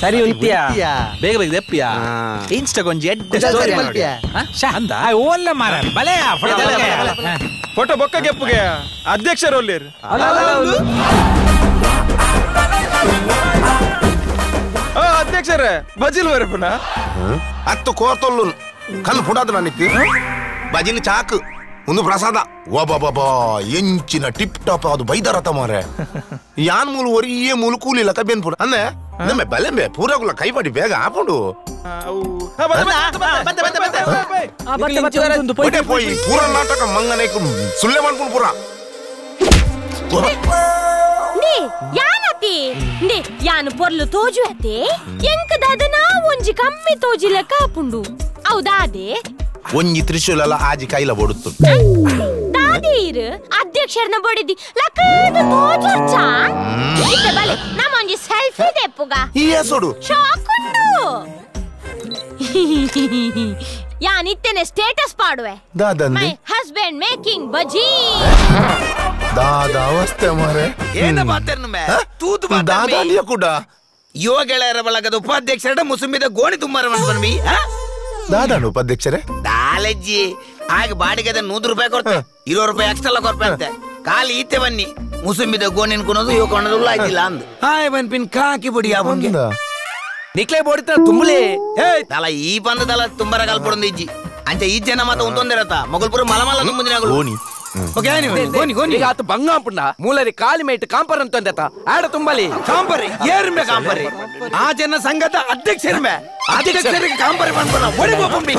ಸರಿ ಉಂಟಿಯಾ ಬೇಗ ಬೇಗ ದೆಪ್ಪಿಯಾ ಇನ್ಸ್ಟಾ ಗೊಂಜಿ ಎಡ್ಡೆ ಸ್ಟೋರಿ ಮಲ್ಪಿಯಾ ಅಂದ ಓಲ್ಲ ಮಾರ ಬಲೆ ಫೋಟೋ ಬೊಕ್ಕ ಗೆಪ್ಪುಗೆ ಅಧ್ಯಕ್ಷರು ಒಲ್ಲೇರು ಅಧ್ಯಕ್ಷರೇ ಬಜಿಲ್ ವರಪುನ ಅತ್ತು ಕೋರ್ತೊಲ್ಲು ಕಲ್ಲು ಪುಡಾದ ನಾನಿತ್ತು ಬಜಿಲ್ ಚಾಕು ಒಂದು ಪ್ರಸಾದ ಒಬ್ಬ ಎಂಚಿನ ಟಿಪ್ ಟಾಪ್ ಅದು ಬೈದಾರತ ಮಾರೆ ಯಾನ್ ಮೂಲು ಒರಿಯೇ ಮೂಲು ಕೂಲಿಲ್ಲ ಕಬ್ಬೇನ್ ಪುಡ ಅಂದೆ ನಮ್ಮ ಬಲೆಂಬೆ ಪೂರಗುಲ ಕೈಪಾಡಿ ಬೇಗ ಆಪುಂಡು ಪೋಯಿ ಪೂರ ನಾಟಕ ಮಂಗನೈಕು ಸುಳ್ಳೆ ಮಾಡ್ಕೊಂಡು ಪೂರ ಯಾನತಿ ಯಾನು ಪೊರ್ಲು ತೋಜು ಅತೆ ಎಂಕ ದಾದನ ಒಂಜಿ ಕಮ್ಮಿ ತೋಜಿಲ ಕಾಪುಂಡು ಹೌದಾದೆ ಒಂಜಿ ತ್ರಿಶೂಲಲ ಆಜಿ ಕೈಲ ಬೊಡುತ್ತು ದಾದೀರ್ ಅಧ್ಯಕ್ಷರನ ಬೊಡಿದಿ ಲಕ್ಕದ ತೋಜುರ್ಚ ಇತ್ತೆ ಬಲೆ ನಮ್ಮ ಒಂಜಿ ಸೆಲ್ಫಿ ದೆಪ್ಪುಗ ಈ ಸೊಡು ಶಾಕುಂಡು ಯಾನ್ ಇತ್ತೆನೆ status ಪಾಡುವೆ ದಾದಂದಿ my husband making bajji ದಾದಾ ಅವಸ್ಥೆ ಮಾರೆ ಏನ ಮಾತೇನು ತೂತು ದಾದಾಲಿಯ ಕೂಡ ಯುವ ಗೆಳೆಯರ ಬಳಗದ ಉಪಾಧ್ಯಕ್ಷರ ಮುಸುಂಬಿದ ಗೋಣಿ ತುಂಬಾರ ಬನ್ವಿ ದಾದಾನು ಉಪಾಧ್ಯಕ್ಷರೇ ದಾಲಜ್ಜಿ ಆಗ ಬಾಡಿಗೆದ 100 ರೂಪಾಯಿ ಕೊಡ್ತೆ 20 ರೂಪಾಯಿ ಎಕ್ಸ್ಟ್ರಾ ಕೊರ್ಪೆ ಅಂತೆ ಖಾಲಿ ಈತೆ ಬನ್ನಿ ಮುಸುಂಬಿದ ಗೋಣಿ ಅನ್ಕೊಳೋದು ಇವ ಕೊಣೋದು ಆಯ್ತಿಲ್ಲ ಅಂದು ಹಾಯ್ ಬನ್ ಪಿನ್ ಕಾಕಿ ಬುಡಿ ಅವನ್ಗೆ ನಿಕ್ಲೆ ಬೋಡಿತ ತುಂಬಲಿ ದಲ ಈ ಬಂದದಲ್ಲ ತುಂಬರ ಕಲ್ಪಡೊಂದು ಇಜ್ಜಿ ಅಂಚೆ ಈ ಜನ ಮಾತ ಉಂತೊಂದಿರತ್ತ ಮೊಗಲ್ಪುರ ಮಲಮಲ ತುಂಬುದಿನಗಳು ಗೋಣಿ ಗೋಣಿ ಗೋಣಿ ಈಗ ಆತ ಬಂಗಾಂಪುಂಡ ಮೂಲರಿ ಕಾಲಿ ಮೇಟ್ ಕಾಂಪರ್ ಅಂತಂದತ ಆಡ ತುಂಬಲಿ ಕಾಂಪರಿ ಏರ್ಮೆ ಕಾಂಪರಿ ಆ ಜನ ಸಂಘದ ಅಧ್ಯಕ್ಷರ್ಮೆ ಅಧ್ಯಕ್ಷರಿಗೆ ಕಾಂಪರಿ ಬಂದ್ಬಲ್ಲ ಒಡಿ ಬೋಪಂಬಿ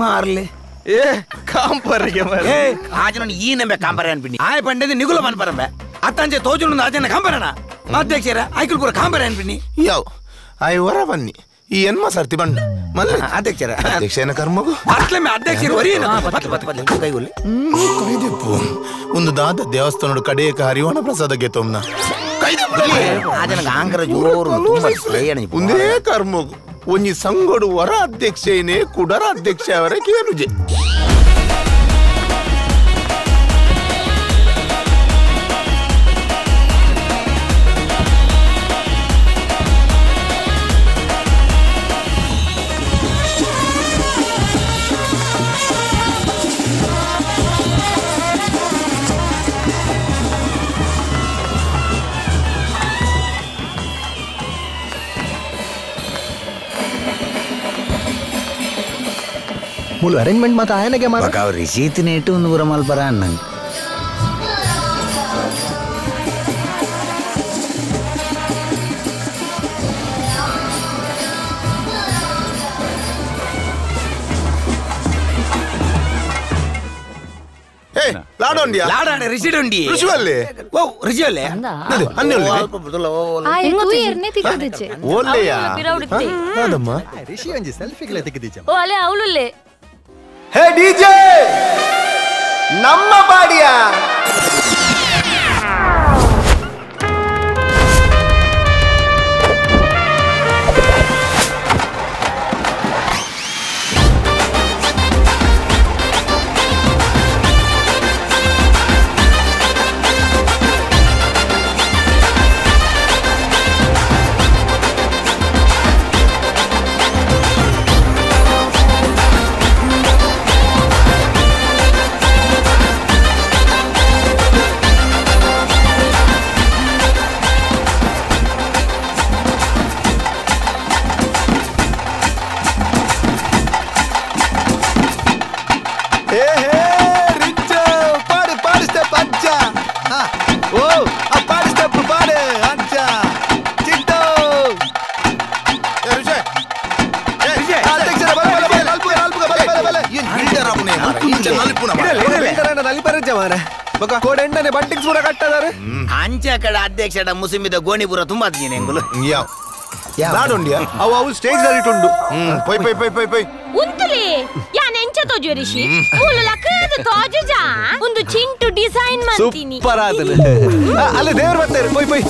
ಮಾರ್ಲಿ ಏ ಕಾಂಪರಿಗೆ ಏ ಆ ಜನ ಈ ನಂಬೆ ಕಾಂಪರಿ ಅನ್ಪಿನಿ ಆಯ್ ಪಂಡದ ನಿಗುಲ ಬಂದ್ಬರಂಬೆ ಅತ್ತಂಜೆ ತೋಜುನು ಆ ಜನ ಕಾಂಪರಣ ಅಧ್ಯಕ್ಷರ ಐಕುಲ್ಪುರ ಕಾಂಪರಿ ಅನ್ಪಿನಿ ಯಾವ ಆಯ್ ಹೊರ ಬನ್ನಿ ಈ ಎನ್ಮ ಸರ್ತಿ ಬಂಡ ಮಲ್ಲ ಅಧ್ಯಕ್ಷರ ಅಧ್ಯಕ್ಷನ ಕರ್ಮಗು ಅತ್ಲಮೆ ಅಧ್ಯಕ್ಷರು ಒರಿಯನ ಪತ್ಲ ಪತ್ಲ ಪತ್ಲ ಕೈಗುಲ್ಲಿ ಕೈದೆಪ್ಪು ಒಂದು ದಾದ ದೇವಸ್ಥಾನದ ಕಡೆಯಕ ಹರಿವಣ ಪ್ರಸಾದ ಗೆತೋಮ್ನ ಆ ಜನಗ ಆಂಕರ ಜೋರು ತುಂಬಾ ಒಂದೇ ಕರ್ಮಗು ಒಂಜಿ ಸಂಗೊಡು ವರ ಅಧ್ಯಕ್ಷೇನೆ ಕುಡರ ಅಧ್ಯಕ್ಷ ಅವರ ಕೇನುಜೆ ಮೂಲ ಅರೇಂಜ್ಮೆಂಟ್ ಮಾತ್ರ ಆಯನಗೆ ಮಾರ ಬಕಾವ್ ರಿಸೀತ್ ನೇಟು ಒಂದು ಪೂರ ಮಲ್ಪರ ಅಣ್ಣಂಗೆ ಲಾಡೋಂಡಿಯಾ ಲಾಡಾಂಡೆ ರಿಸಿಡುಂಡಿ ಋಷಿವಲ್ಲಿ ಓ ರಿಸಿವಲ್ಲಿ ನದೆ ಅನ್ನೊಲ್ಲಿ ತೂ ತಿಕ್ಕದಿಚ್ಚೆ ಓಲ್ಲೆಯಾ ಅದಮ್ಮ ರಿಷಿ ಒಂಜಿ ಸೆಲ್ಫಿಗ್ಲೆ ತಿಕ್ಕದಿಚ್ಚೆ ಓ ಅಲೆ ಅವಳುಲ್ಲೆ ಹೇ ಡಿಜೆ ನಮ್ಮ ಬಾಡಿಯ ಅಂಚೆ ಕಡೆ ಅಧ್ಯಕ್ಷ ಮುಸುಂಬಿದ ಗೋಣಿಪುರ ತುಂಬಾ ಎಂಗುಲು ಲಾಡೋಂಡಿಯಾ ಅವು ಅವು ಸ್ಟೇಜ್ ದಲ್ಲಿ ಇಟ್ಟುಂಡು ಪೊಯ್ ಪೊಯ್ ಪೊಯ್ ಪೊಯ್ ಪೊಯ್ ಉಂತುಲಿ ಯಾನ್ ಎಂಚ ತೋಜು ರಿಷಿ ಮೂಲ ಲಕ್ಕದ ತೋಜುಜಾ ಒಂದು ಚಿಂಟು ಡಿಸೈನ್ ಮಾಡ್ತೀನಿ ಸೂಪರ್ ಆದನೆ ಅಲ್ಲೇ ದೇವರು ಬರ್ತಾರೆ ಪೊಯ್ ಪೊಯ್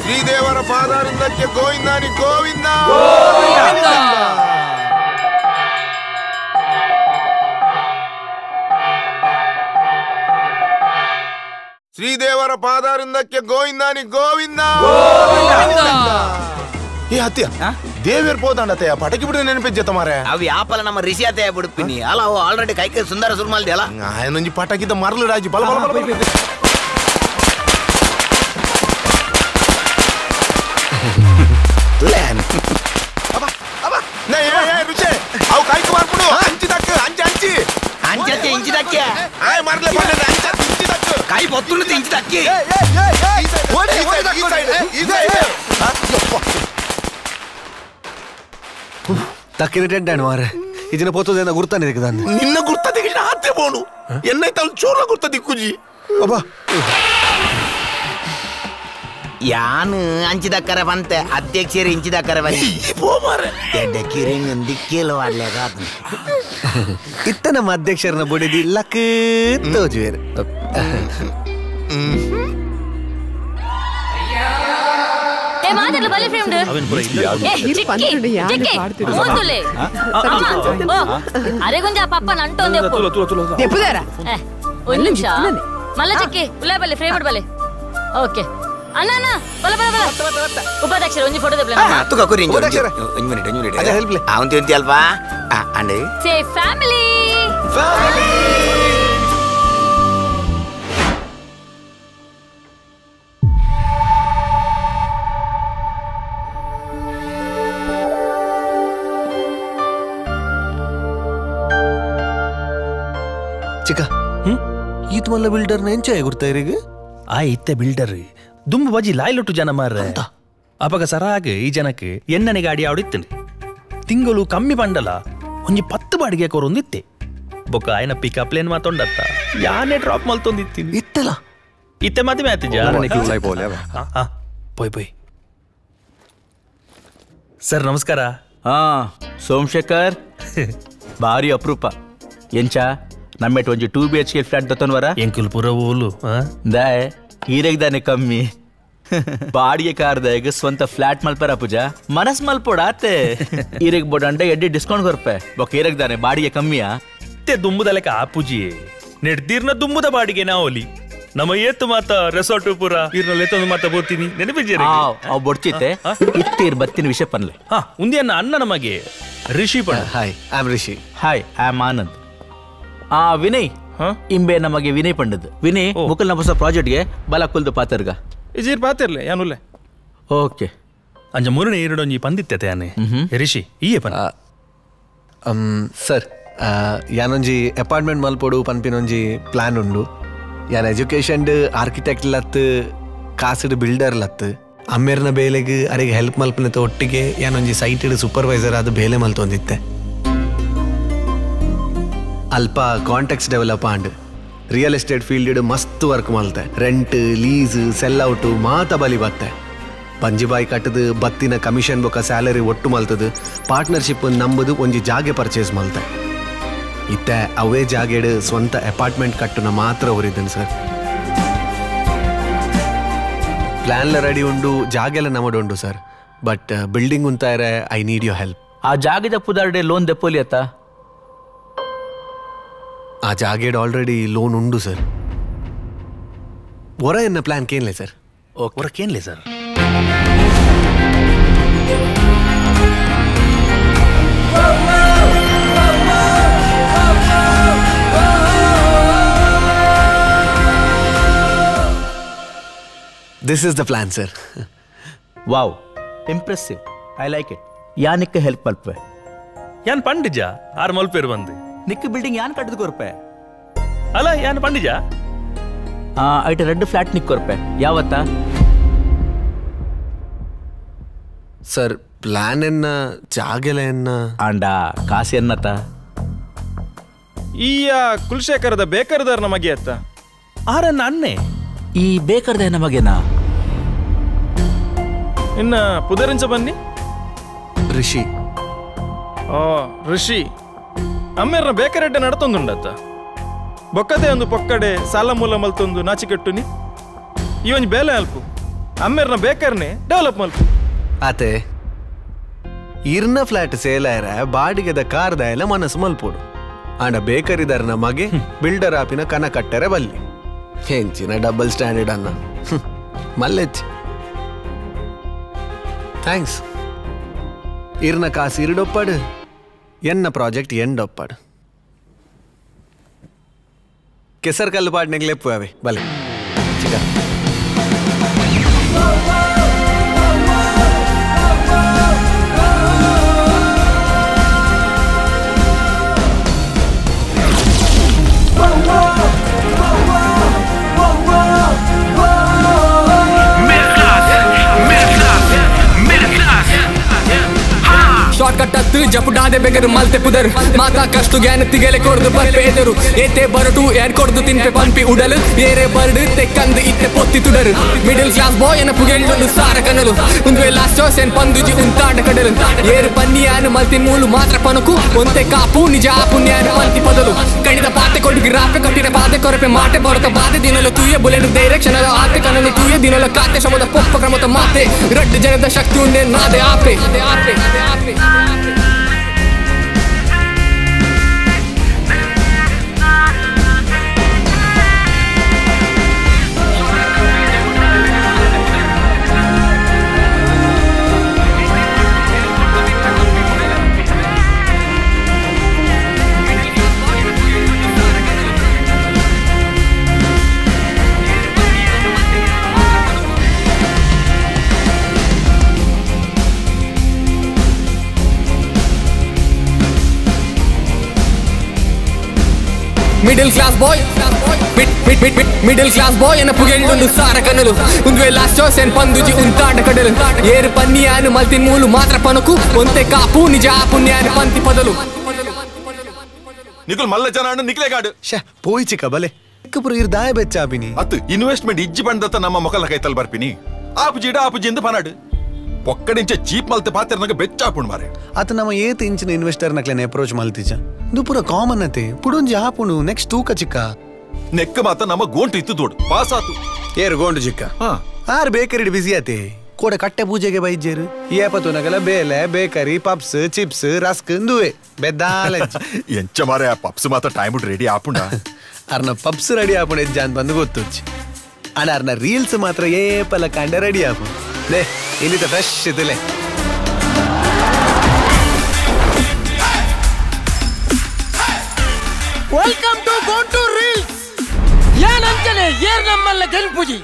ಶ್ರೀದೇವ ಶ್ರೀದೇವರ ಪಾದಾರಿಂದಕ್ಕೆ ಗೋವಿಂದಾನಿ ಗೋವಿಂದ. ಶ್ರೀದೇವರ ಪಾದಾರಿಂದಕ್ಕೆ ಗೋವಿಂದಾನಿ ಗೋವಿಂದ. ಏ ಅತ್ಯ ದೇವಿಯರ್ ಪೋದಾಂಡತೆಯ ಪಟಕಿ ಬಿಡಿದ ನೆನಪಿಜ್ಜೆ ಮಾರೆ. ಅವು ಯಾಪಲ ನಮ್ಮ ರಿಷಿ ಅತೆಯ ಬಿಡುಪಿನಿ ಅಲ್ಲ, ಅವು ಆಲ್ರೆಡಿ ಕೈಕೈ ಸುಂದರ ಸುರ್ಮಾಲ್ದೆ ಅಲ್ಲ. ಆಯನೊಂಜಿ ಪಟಕಿದ ಮರಳು ರಾಜಿ ಬಲ ಬಲ ಬಲ. ಅವು ಕೈಕು ಮಾರ್ಪುಡು ಅಂಚಿ ದಕ್ಕು ಅಂಚಿ ಅಂಚಿ ಅಂಚತ್ತೆ ಇಂಚಿ ದಕ್ಕೆ ಆಯ್ ಮರಲೆ ಪಂಡ ಅಂಚ ಇಂಚಿ ದಕ್ಕು ಕೈ ಬೊತ್ತುಂಡು ಇಂಚಿ ದಕ್ಕಿ. ತಕ್ಕಿನ ಟೆಂಟ್ ಮಾರೆ ಇದನ್ನ ಪೋತದೇನ ಗುರ್ತಾನೆ ದಿಕ್ಕದಾನೆ. ನಿನ್ನ ಗುರ್ತ ದಿಕ್ಕಿನ ಆತೆ ಬೋಡು ಎನ್ನೈತ ಚೋರ್ಲ ಗುರ್ತ ದಿಕ್ಕುಜಿ. ಅಬ್ಬಾ ಯಾನು ಅಂಚಿದಕ್ಕರೆ ಬಂತೆ ಅಧ್ಯಕ್ಷರು ಇಂಚಿದಕ್ಕರೆ ಬಂತೆ ಪೋ ಮಾರೆ ಎಡ್ಡೆ ಕಿರಿಂಗ್ ದಿಕ್ಕೇಲು ಆಡ್ಲೇಗ. ಇತ್ತ ನಮ್ಮ ಅಧ್ಯಕ್ಷರನ್ನ ಬುಡಿದಿ ಲಕ್ ತೋಜುವೇರು. ಏ ಮಾತಾಡ್ಲು ಬಲೆ ಫ್ರೆಂಡ್. ಏ ಚಿಕ್ಕಿ ಚಿಕ್ಕಿ ಮೂತುಲೆ ಅಮ್ಮ ಓ ಅರೆ ಗುಂಜ ಪಪ್ಪ ನಂಟೊಂದೆ ದೆಪ್ಪುದಾರ. ಒಂದು ನಿಮಿಷ ಮಲ್ಲ ಚಿಕ್ಕಿ ಉಲ್ಲ ಬಲೆ ಫ್ರೇಮ್ ಬಲೆ. ಓಕೆ ಅಣ್ಣ ಅಣ್ಣ ಬಲ ಬಲ ಬಲ ಉಪಾಧ್ಯಕ್ಷರು ಒಂಜಿ ಫೋಟೋ ದೆಪ್ಲೆ. ತುಕ ಕುರಿ ಒಂದು ಮಿನಿಟ್ ಒಂದು ಮಿನಿಟ್ ಅದೇ ಹೆಲ್ಪ್ ಅವನ್ ತಿಂತಿ ಅಲ್ವಾ ಅಂಡೆ ಸೇ ಫ್ಯಾಮಿಲಿ ಫ್ಯಾಮಿಲಿ. ಚಿಕ್ಕ ಈತ್ ಮಲ್ಲ ಬಿಲ್ಡರ್ನ ಎಂಚ ಗುರ್ತಾ ಇರಿಗೆ? ಆ ಇತ್ತೆ ಬಿಲ್ಡರ್ ದುಂಬು ಬಜಿ ಲಾಯ್ಲೊಟ್ಟು ಜನ ಮಾರ್ರೆ. ಅಪಗ ಸರಾಗ ಈ ಜನಕ್ಕೆ ಎಣ್ಣನೆ ಗಾಡಿ ಆಡಿತ್ತನೆ ತಿಂಗಳು ಕಮ್ಮಿ ಬಂಡಲ ಒಂಜಿ 10 ಬಾಡಿಗೆ ಕೊರೊಂದಿತ್ತೆ. ಬೊಕ್ಕ ಆಯ್ನ ಪಿಕಪ್ ಲೇನ್ ಮಾತೊಂಡತ್ತ ಯಾನೇ ಡ್ರಾಪ್ ಮಲ್ತೊಂದಿತ್ತೀನಿ ಇತ್ತಲ್ಲ ಇತ್ತೆ ಮದುವೆ ಆತಿಜ. ಪೋಯ್ ಪೋಯ್ ಸರ್ ನಮಸ್ಕಾರ. ಹಾ ಸೋಮಶೇಖರ್ ಭಾರಿ ಅಪರೂಪ ಎಂಚ ನಮ್ಮೆಟ್ ಒಂಜಿ 2 BHK flat ದತ್ತನ್ವರ ಎಂಕುಲ್ ಪುರ ಓಲು ದಾಯ್ ಈರೆಗ್ದಾನೆ ಕಮ್ಮಿ ಬಾಡಿಗೆ ಕಾರ್ದಾಗ ಸ್ವಂತ ಫ್ಲಾಟ್ ಮಲ್ಪರ ಪೂಜಾ ಮನಸ್ ಮಲ್ಪೋಡ ಆತೆ ಈರೆಗ್ ಬೋಡಂಡ ಎಡ್ಡಿ ಡಿಸ್ಕೌಂಟ್ ಕೊರ್ಪೆ ಬೊಕ್ಕ ಈರೆಗ್ದಾನೆ ಬಾಡಿಗೆ ಕಮ್ಮಿಯಾ ಇತ್ತೆ ದುಂಬುದಲೆಕ ಆ ಪೂಜಿ ನೆಡ್ದೀರ್ನ ದುಂಬುದ ಬಾಡಿಗೆ ನಾವೊಲಿ ನಮ್ಮ ಏತು ಮಾತ ರೆಸಾರ್ಟ್ ಪೂರ ಈರ್ನ ಲೆತ್ತೊಂದು ಮಾತ ಬೋತೀನಿ ನೆನಪಿಜೆ ಅವ್ ಬೊಡ್ಚಿತ್ತೆ ಇತ್ತೀರ್ ಬತ್ತಿನ ವಿಷಯ ಪನ್ಲೆ. ಹಾ ಉಂದಿಯನ್ನ ಅಣ್ಣ ನಮಗೆ ರಿಷಿ ಪಣ. Hi I am Rishi. Hi I am Anand. ಆ ವಿನಯ್ ಇಂಬೆ ನಮಗೆ ವಿನಯ್ ಪಂಡದ್ ವಿನಯ್ ಮುಕುಲ್ ಹೊಸ ಪ್ರಾಜೆಕ್ಟ್ಗೆ ಬಲ ಕುಲ್ದು ಪಾತರ್ಗ ಇಜೀರ್ ಪಾತಿರ್ಲೆ ಯಾನುಲ್ಲೆ. ಓಕೆ ಅಂಜ ಮೂರನೇ ಎರಡೊಂಜಿ ಪಂದಿತ್ತೆ ಯಾನೆ ರಿಷಿ ಈಯೆ ಪನ್. ಸರ್ ಯಾನೊಂಜಿ ಅಪಾರ್ಟ್ಮೆಂಟ್ ಮಲ್ಪೊಡು ಪನ್ಪಿನೊಂಜಿ ಪ್ಲಾನ್ ಉಂಡು. ಯಾನ್ ಎಜುಕೇಷನ್ ಆರ್ಕಿಟೆಕ್ಟ್ ಲತ್ತು ಕಾಸುಡು ಬಿಲ್ಡರ್ ಲತ್ತು ಅಮ್ಮೇರ್ನ ಬೇಲೆಗೆ ಅರೆಗೆ ಹೆಲ್ಪ್ ಮಲ್ಪನತ ಒಟ್ಟಿಗೆ ಯಾನೊಂಜಿ ಸೈಟೆಡ್ ಸೂಪರ್ವೈಸರ್ ಆದ ಬೇಲೆ ಮಲ್ತೊಂದಿತ್ತೆ. ಅಲ್ಪ ಕಾಂಟ್ಯಾಕ್ಟ್ಸ್ ಡೆವಲಪ್ ಆಂಡ್ real estate field ಮಸ್ತ್ ವರ್ಕ್ ಮಲ್ತೆ. Rent lease cell out ಮಾತ ಬಲಿ ಬತ್ತೆ. ಪಂಜಿಬಾಯಿ ಕಟ್ಟದು ಬತ್ತಿನ ಕಮಿಷನ್ ಬೊಕ್ಕ ಸ್ಯಾಲರಿ ಒಟ್ಟು ಮಲ್ತದು ಪಾರ್ಟ್ನರ್ಶಿಪ್ ನಂಬುದು ಒಂಜಿ ಜಾಗೆ ಪರ್ಚೇಸ್ ಮಲ್ತೆ. ಇತ್ತೆ ಅವೇ ಜಾಗೆಡು ಸ್ವಂತ ಅಪಾರ್ಟ್ಮೆಂಟ್ ಕಟ್ಟುನ ಮಾತ್ರ ಅವರಿದ್ದೇನೆ ಸರ್. ಪ್ಲ್ಯಾನ್ಲ ರೆಡಿ ಉಂಡು ಜಾಗೆಲ್ಲ ನಮ್ಮಡುಂಡು sir. But building ಉಂತಾರೆ I need your help. ಆ ಜಾಗದ ಪುದಾರ್ಡೆ ಲೋನ್ ದೆಪ್ಪೋಲಿ ಅತ್ತ? ಆ ಜಾಗೇಡ್ ಆಲ್ರೆಡಿ ಲೋನ್ ಉಂಡು ಸರ್. ಹೊರ ಎನ್ನ ಪ್ಲಾನ್ ಕೇನ್ಲೆ ಸರ್? ಹೊರ ಕೇನ್ಲೆ sir? This is the plan sir. Wow impressive, I like it. ಯಾನಿಕ್ಕೆ help ಮಲ್ಪೆ? ಯಾನ್ ಪಂಡಿಜ ಆರ್ ಮಲ್ಪೇರು ಬಂದು ನಿಕ್ಕ ಬಿಲ್ಡಿಂಗ್ ಯಾನ್ ಕಟ್ಟದು ಕೊರ್ಪೆ ಅಲ್ಲ ಯಾನ್ ಪಂಡಿಜ ಐಟ ರೆಡ್ ಫ್ಲಾಟ್ ನಿಕ್ ಕೊರ್ಪೆ ಯಾವತ್ತ ಸರ್? ಪ್ಲಾನ್ ಎನ್ನ ಜಾಗೆಲ ಎನ್ನ ಆಂಡ ಕಾಸು ಎನ್ನತ ಈ ಕುಲಶೇಖರದ ಬೇಕರ್ದಾರ್ ನಮಗೆ ಅತ್ತ ಆರನ್ನ ಅನ್ನೆ ಈ ಬೇಕರ್ದ ನಮಗೇನಾ ಇನ್ನ ಪುದರಿಂಚ ಬನ್ನಿ ಋಷಿ. ಓ ಋಷಿ ಅಮ್ಮೇರ್ನ ಬೇಕರೆಡ್ಡೆ ನಡತೊಂದುಂಡತ್ತ ಬೊಕ್ಕದೆ ಒಂದು ಪೊಕ್ಕಡೆ ಸಾಲ ಮೂಲ ಮಲ್ತೊಂದು ನಾಚಿಕೆಟ್ಟುನಿ ಈ ಒಂಜಿ ಬೇಲೆ ಅಲ್ಪು ಅಮ್ಮೇರ್ನ ಬೇಕರ್ನೆ ಡೆವಲಪ್ ಮಲ್ಪು. ಆತೆ ಇರ್ನ ಫ್ಲಾಟ್ ಸೇಲಾಯರ ಬಾಡಿಗೆದ ಕಾರ್ದ ಎಲ್ಲ ಮನಸ್ಸು ಮಲ್ಪೋಡು. ಆಂಡ ಬೇಕರಿದಾರನ ಮಗೆ ಬಿಲ್ಡರ್ ಆಪಿನ ಕನ ಕಟ್ಟರೆ ಬಲ್ಲಿ. ಹೆಂಚಿನ ಡಬಲ್ ಸ್ಟ್ಯಾಂಡರ್ಡ್ ಅನ್ನ ಮಲ್ಲೆಚ್ಚಿ. Thanks. ಇರ್ನ ಕಾಸು ಇರಡೊಪ್ಪಾಡು, ಎನ್ನ ಪ್ರಾಜೆಕ್ಟ್ ಎಂಡೊಪ್ಪಾಡು. ಕೆಸರು ಕಲ್ಲು ಪಾಡ್ನೆಗ್ಲೆಪ್ಪು ಅವೆ ಬಲೆ ಚಿಕ್ಕ. ಶಾರ್ಟ್ಕಟ್ ಜಪುಡಾದೆ ಬೆಗರು ಮಲ್ತೆ ಪುದರ್ ಮಾತಾ ಕಷ್ಟು ಜ್ಞಾನ ತಿಗಲೆ ಕೊಡ್ದು ಬರ್ಪೆ ಎದರು ಏತೆ ಬರಟು ಏನ್ ಕೊಡ್ದು ತಿನ್ಪೆ ಪಂಪಿ ಉಡಲು ಏರೆ ಬರ್ಡು ತೆಕ್ಕಂದು ಇತ್ತೆ ಪೊತ್ತಿ ತುಡರು ಮಿಡಲ್ ಕ್ಲಾಸ್ ಬಾಯ್ ಎನ ಪುಗೆಳ್ಳು ಸಾರ ಕನಲು ಉಂದುವೆ ಲಾಸ್ಟ್ ಚಾಯ್ಸ್ ಏನ್ ಪಂದುಜಿ ಉಂತಾಡ ಕಡಲು ಏರು ಪನ್ನಿಯಾನು ಮಲ್ತಿ ಮೂಲು ಮಾತ್ರ ಪನಕು ಒಂತೆ ಕಾಪು ನಿಜ ಪುಣ್ಯಾನು ಪಂತಿ ಪದಲು ಕಣಿದ ಪಾತೆ ಕೊಡುಗಿ ರಾಪೆ ಕಟ್ಟಿನ ಬಾಧೆ ಕೊರಪೆ ಮಾಟೆ ಬರತ ಬಾಧೆ ದಿನಲು ತೂಯ ಬುಲೆನು ಡೈರೆಕ್ಷನ್ ಆತೆ ಕನಲು ತೂಯ ದಿನಲ ಕಾತೆ ಶಮದ ಪೊಪ್ಪ ಕ್ರಮದ ಮಾತೆ ರಡ್ಡು ಜನದ ಶಕ್ತಿ ಉಂಡೆ ನಾದೆ ಆಪೆ ಆಪೆ ಆಪೆ. Middle class boy middle class boy ಎನ್ನ ಪುಗೆಳ್ಳು ಸಾರ ಕನಲು ಉಂದುವೆ ಲಾಸ್ಟ್ ಚಾಯ್ಸ್ ಏನ್ ಪಂದುಜಿ ಉಂತಾಡ ಕಡಲು ಏರು ಪನ್ನಿಯಾನು ಮಲ್ತಿನ್ ಮೂಲು ಮಾತ್ರ ಪನಕು ಒಂತೆ ಕಾಪು ನಿಜ ಪುಣ್ಯಾನು ಪಂತಿ ಪದಲು. ನಿಕುಲ್ ಮಲ್ಲ ಜನ ನಿಕ್ಲೆಗಾಡು ಶೇ ಪೋಯಿ ಚಿಕ್ಕ ಬಲೆ ಇಕ್ಕಪುರ ಇರ್ ದಾಯ ಬೆಚ್ಚಾಪಿನಿ ಅತ್ತು ಇನ್ವೆಸ್ಟ್ಮೆಂಟ್ ಇಜ್ಜಿ ಬಂದತ್ತ ನಮ್ಮ ಮೊಕಲ ಕೈತಲ್ ಬರ್ಪಿನಿ ಆಪುಜಿಡ ಆಪುಜಿಂದ ಪನಾಡು ಪೊಕ್ಕಡಿಂಚ ಚೀಪ್ ಮಲ್ತೆ ಪಾತ್ರನಗ ಬೆಚ್ಚಾಪುಣ್ ಮಾರೆ. ಆತ ನಮ್ಮ ಏತ್ ಇಂಚಿನ ಇನ್ವೆಸ್ಟರ್ ನಕ್ಲೆನ ಅಪ್ರೋಚ್ ಮಲ್ತಿಜ ಇದು ಪೂರ ಕಾಮನ್ ಅತೆ ಪುಡೊಂಜಿ ಆಪುಣು ನೆಕ್ಸ್ಟ್ ತೂಕ ಚಿಕ್ಕ ನೆಕ್ಕ ಮಾತ ನಮ್ಮ ಗೋಂಟು ಇತ್ತು ದೋಡು ಪಾಸ್ ಆತು ಏರು ಗೋಂಡು ಚಿಕ್ಕ ಆರ್ ಬೇಕರಿ ಬಿಸಿ ಆತೆ ಕೋಡೆ ಕಟ್ಟೆ ಪೂಜೆಗೆ ಬೈಜೇರು ಏಪತು ನಗಲ ಬೇಲೆ ಬೇಕರಿ ಪಪ್ಸ್ ಚಿಪ್ಸ್ ರಸ್ಕ್ ಇಂದುವೆ ಬೆದ್ದಾಲ ಎಂಚ ಮಾರೆ ಆ ಪಪ್ಸ್ ಮಾತ ಟೈಮ್ ರೆಡಿ ಆಪುಂಡ. ಅರ್ನ ಪಪ್ಸ್ ರೆಡಿ ಆಪುಣ ಹೆಜ್ಜ ಅಂತ ಬಂದು ಗೊತ್ತುಚ್ಚಿ ಅಣ್ಣ ಅರ್ನ ರೀಲ್ಸ್ ಮಾತ್ರ ಏಪಲ ಕಂಡ ರೆಡಿ ಆಪು ಲೇ ಇನ್ನಿತ ಫ್ರೆಶ್ ಇದಿಲೆ. Welcome to Gontu reels. ಏನಂತಲೇ ಏರ್ ನಮ್ಮಲ್ಲ ಗೆಲ್ಪುಜಿ.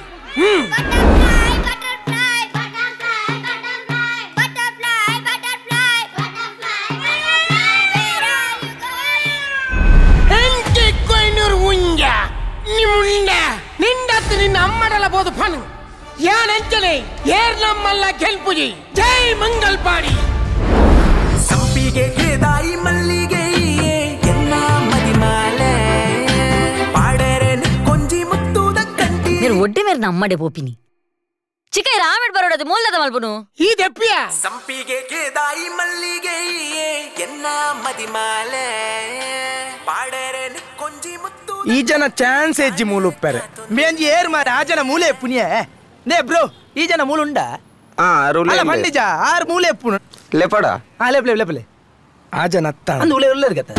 ಹೆಂಗೆ ಕೊಯ್ನೂರು ಉಂಜ ನಿಮ್ಮುಂಡ ನಿಂಡತ್ತು ನಿನ್ನ ಅಮ್ಮಡಲ ಬೋದು ಫನು. ಏನಂತಲೇ ಏರ್ ನಮ್ಮಲ್ಲ ಗೆಲ್ಪುಜಿ. ಜೈ ಮಂಗಲ್ಪಾಡಿ. ಸಂಪಿಗೆ ಕೇದಾಯಿ ಮಲ್ಲಿಗೆ ಎನ್ನ ಮದಿಮಾಲೆ ಪಾಡರೆ ಕೊಂಜಿ ಮುತ್ತುದ ಕಂಟಿ మీరు ಒಡ್ಡಿ ಮೇರೆ ನಮ್ಮಡೆ ಪೋಪಿನಿ ಚಿಕ್ಕ ರಾಮೆಡ್ ಬರೋಡದು ಮೂಲದ ಮಲ್ಪುನು ಈ ದೆಪ್ಪಿಯ ಸಂಪಿಗೆ ಕೇದಾಯಿ ಮಲ್ಲಿಗೆ ಎನ್ನ ಮದಿಮಾಲೆ ಪಾಡರೆ ಕೊಂಜಿ ಮುತ್ತು. ಈ ಜನ ಚಾನ್ಸ್ ಹೆಜ್ಜಿ ಮೂಲ ಉಪ್ಪರೆ ಮೇಂಜಿ ಏರ್ ಮಾರ ಆ ಜನ ಮೂಲೆ ಪುಣ್ಯ ನೇ ಬ್ರೋ ಈ ಜನ ಮೂಲ ಉಂಡ ಅಲ್ಲ ಪಂಡಿಜ ಆರು ಮೂಲೆ ಪುಣ ಲೆಪಡ ಆ ಲೆಪ್ಲೆ ಲೆಪ್ಲೆ ಆ ಜನ ಅತ್ತ ಅಂದು ಉಲೆ ಉಲ್ಲರ್ಗತ್ತ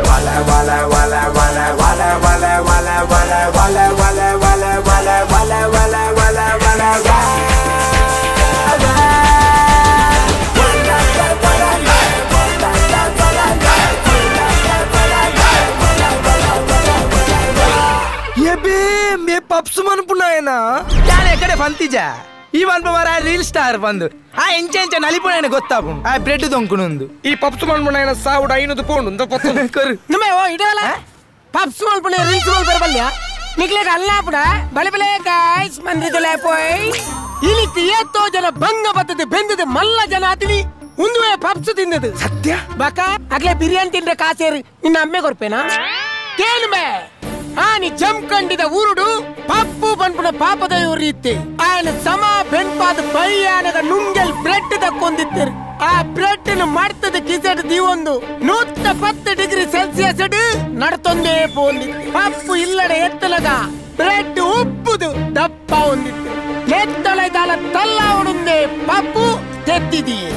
ವಲ ವಲ ವಲ ವಲ ವಲ ವಲ ವಲ ವಲ ವಲ ವಲ ವಲ ವಲ ವಲ ವಲ ವಲ ವಲ ಮೇ ಪಪ್ಸ್ ಮನ್ಪುನಾಯನ ನಾನು ಎಕಡೆ ಫಂತಿಜ ಈ ಮನ್ಪ ಮಾರ ರೀಲ್ ಸ್ಟಾರ್ ಬಂದು ಆ ಎಂಚ ಎಂಚ ನಲಿಪುನಾಯನ ಗೊತ್ತಾಪು ಆ ಬ್ರೆಡ್ ದೊಂಕುನೊಂದು ಈ ಪಪ್ಸ್ ಮನ್ಪುನಾಯನ ಸಾವುಡ ಐನೂರು ಪೌಂಡ್ ಕೊರು ನಿಮ್ಮ ಓ ಇಡಲ್ಲ ಪಪ್ಸ್ ಮನ್ಪುನ ರೀಲ್ಸ್ ಮಲ್ಪರ ಬಲ್ಯ ನಿಕ್ಲೆಗ ಅಲ್ಲಾಪುಡ ಬಲೆ ಬಲೆ ಗಾಯ್ಸ್ ಮಂದ್ರಿದಲೆ ಪೋಯ್ ಇಲಿಕ್ ಏತೋ ಜನ ಭಂಗ ಬತ್ತದೆ ಬೆಂದದೆ ಮಲ್ಲ ಜನ ಆತಿನಿ ಉಂದುವೆ ಪಪ್ಸ್ ತಿಂದದು ಸತ್ಯ ಬಕ ಅಗ್ಲೆ ಬಿರಿಯಾನಿ ತಿಂದ್ರೆ ಕಾಸೇರಿ ನಿನ್ನ ಅಮ್ಮೆ ಕೊರ್ಪೇನಾ ಕೇಳುಮೆ ಆನಿ ಜಂಕಂಡಿದ ಊರುಡು ಪಪ್ಪು ಪನ್ಪುನ ಪಾಪದ ರೀತಿ ಆಯನ ಸಮ ಬೆನ್ಪಾದ ಬೈಯಾನದ ನುಂಗೆಲ್ ಬ್ರೆಡ್ ತಕ್ಕೊಂದಿತ್ತರು ಆ ಬ್ರೆಡ್ ಮಾಡ್ತದ ಕಿಸೆಟ್ ದೀವೊಂದು 110 ಡಿಗ್ರಿ ಸೆಲ್ಸಿಯಸ್ ನಡ್ತೊಂದೇ ಪೋಂದಿ ಪಪ್ಪು ಇಲ್ಲಡೆ ಎತ್ತಲಗ Bread ಉಪ್ಪುದು ದಪ್ಪ ಹೊಂದಿತ್ತು ನೆತ್ತೊಳೆದಾಲ ತಲ್ಲ ಉಡುಂದೆ ಪಪ್ಪು ತೆತ್ತಿದೀಯೆ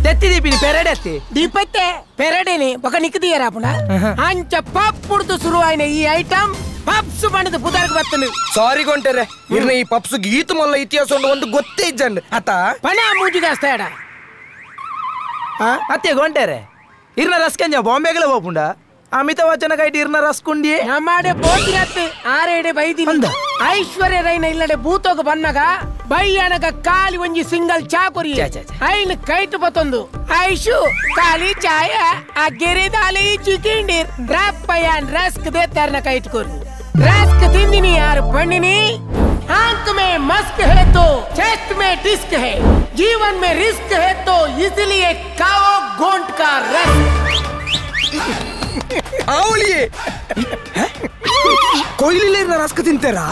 ತೆತ್ತಿದೀಪಿನಿ ಪೆರಡೆ ದೀಪತ್ತೆ ಪೆರಡೇನೆ ಬೊಕ ನಿಕ್ಕದಿಯರ ಪುಣ ಅಂಚ ಪಪ್ಪುಡ್ದು ಶುರುವಾಯಿನ ಈ ಐಟಮ್ ಪಪ್ಸ್ ಬಣ್ಣದ ಪುದಾರ್ಗ್ ಬತ್ತನು ಸಾರಿ ಗೊಂಟೆರೆ ಇರ್ನ ಈ ಪಪ್ಸ್ ಗೀತ ಮೊಲ್ಲ ಇತಿಹಾಸ ಒಂದು ಗೊತ್ತೇ ಇಜ್ಜಂಡ್ ಅತ ಪಣ ಮೂಜಿಗಾಸ್ತಾಡ ಅತ್ತೆ ಗೊಂಟೆರೆ ಇರ್ನ ರಸ್ಕಂಜ ಬಾಂಬೆಗಳ ಹೋಪುಂಡ ಅಮಿತಾಬ್ ಬಚ್ಚನ ಕೈಟ್ ಇರ್ನ ರಸ್ಕುಂಡಿ ನಮ್ಮಾಡೆ ಬೋತಿರತ್ತೆ ಆರೇಡೆ ಬೈದಿನಿ ಐಶ್ವರ್ಯ ರೈನ ಇಲ್ಲಡೆ ಭೂತೋಗ ಬನ್ನಗ ಬೈಯಣಗ ಕಾಲಿ ಒಂಜಿ ಸಿಂಗಲ್ ಚಾಕುರಿ ಐನ್ ಕೈಟ್ ಬತ್ತೊಂದು ಐಶು ಕಾಲಿ ಚಾಯ ಆ ಗೆರೆದಾಲಿ ಚಿಕಿಂಡಿರ್ ರಪ್ಪಯಾನ್ ರಸ್ಕ್ ದೇತಾರನ ಕೈಟ್ ಕೊರು रस्क तिंदिनी यार पंडिनी आंख में मस्क है तो चेस्ट में डिस्क है जीवन में रिस्क है तो इसलिए खाओ गोंट का रस्क। आवलिये ಕೊಯ್ಲಿಲ್ಲ ರಸ್ಕ್ ತಿಂತಾರಾ?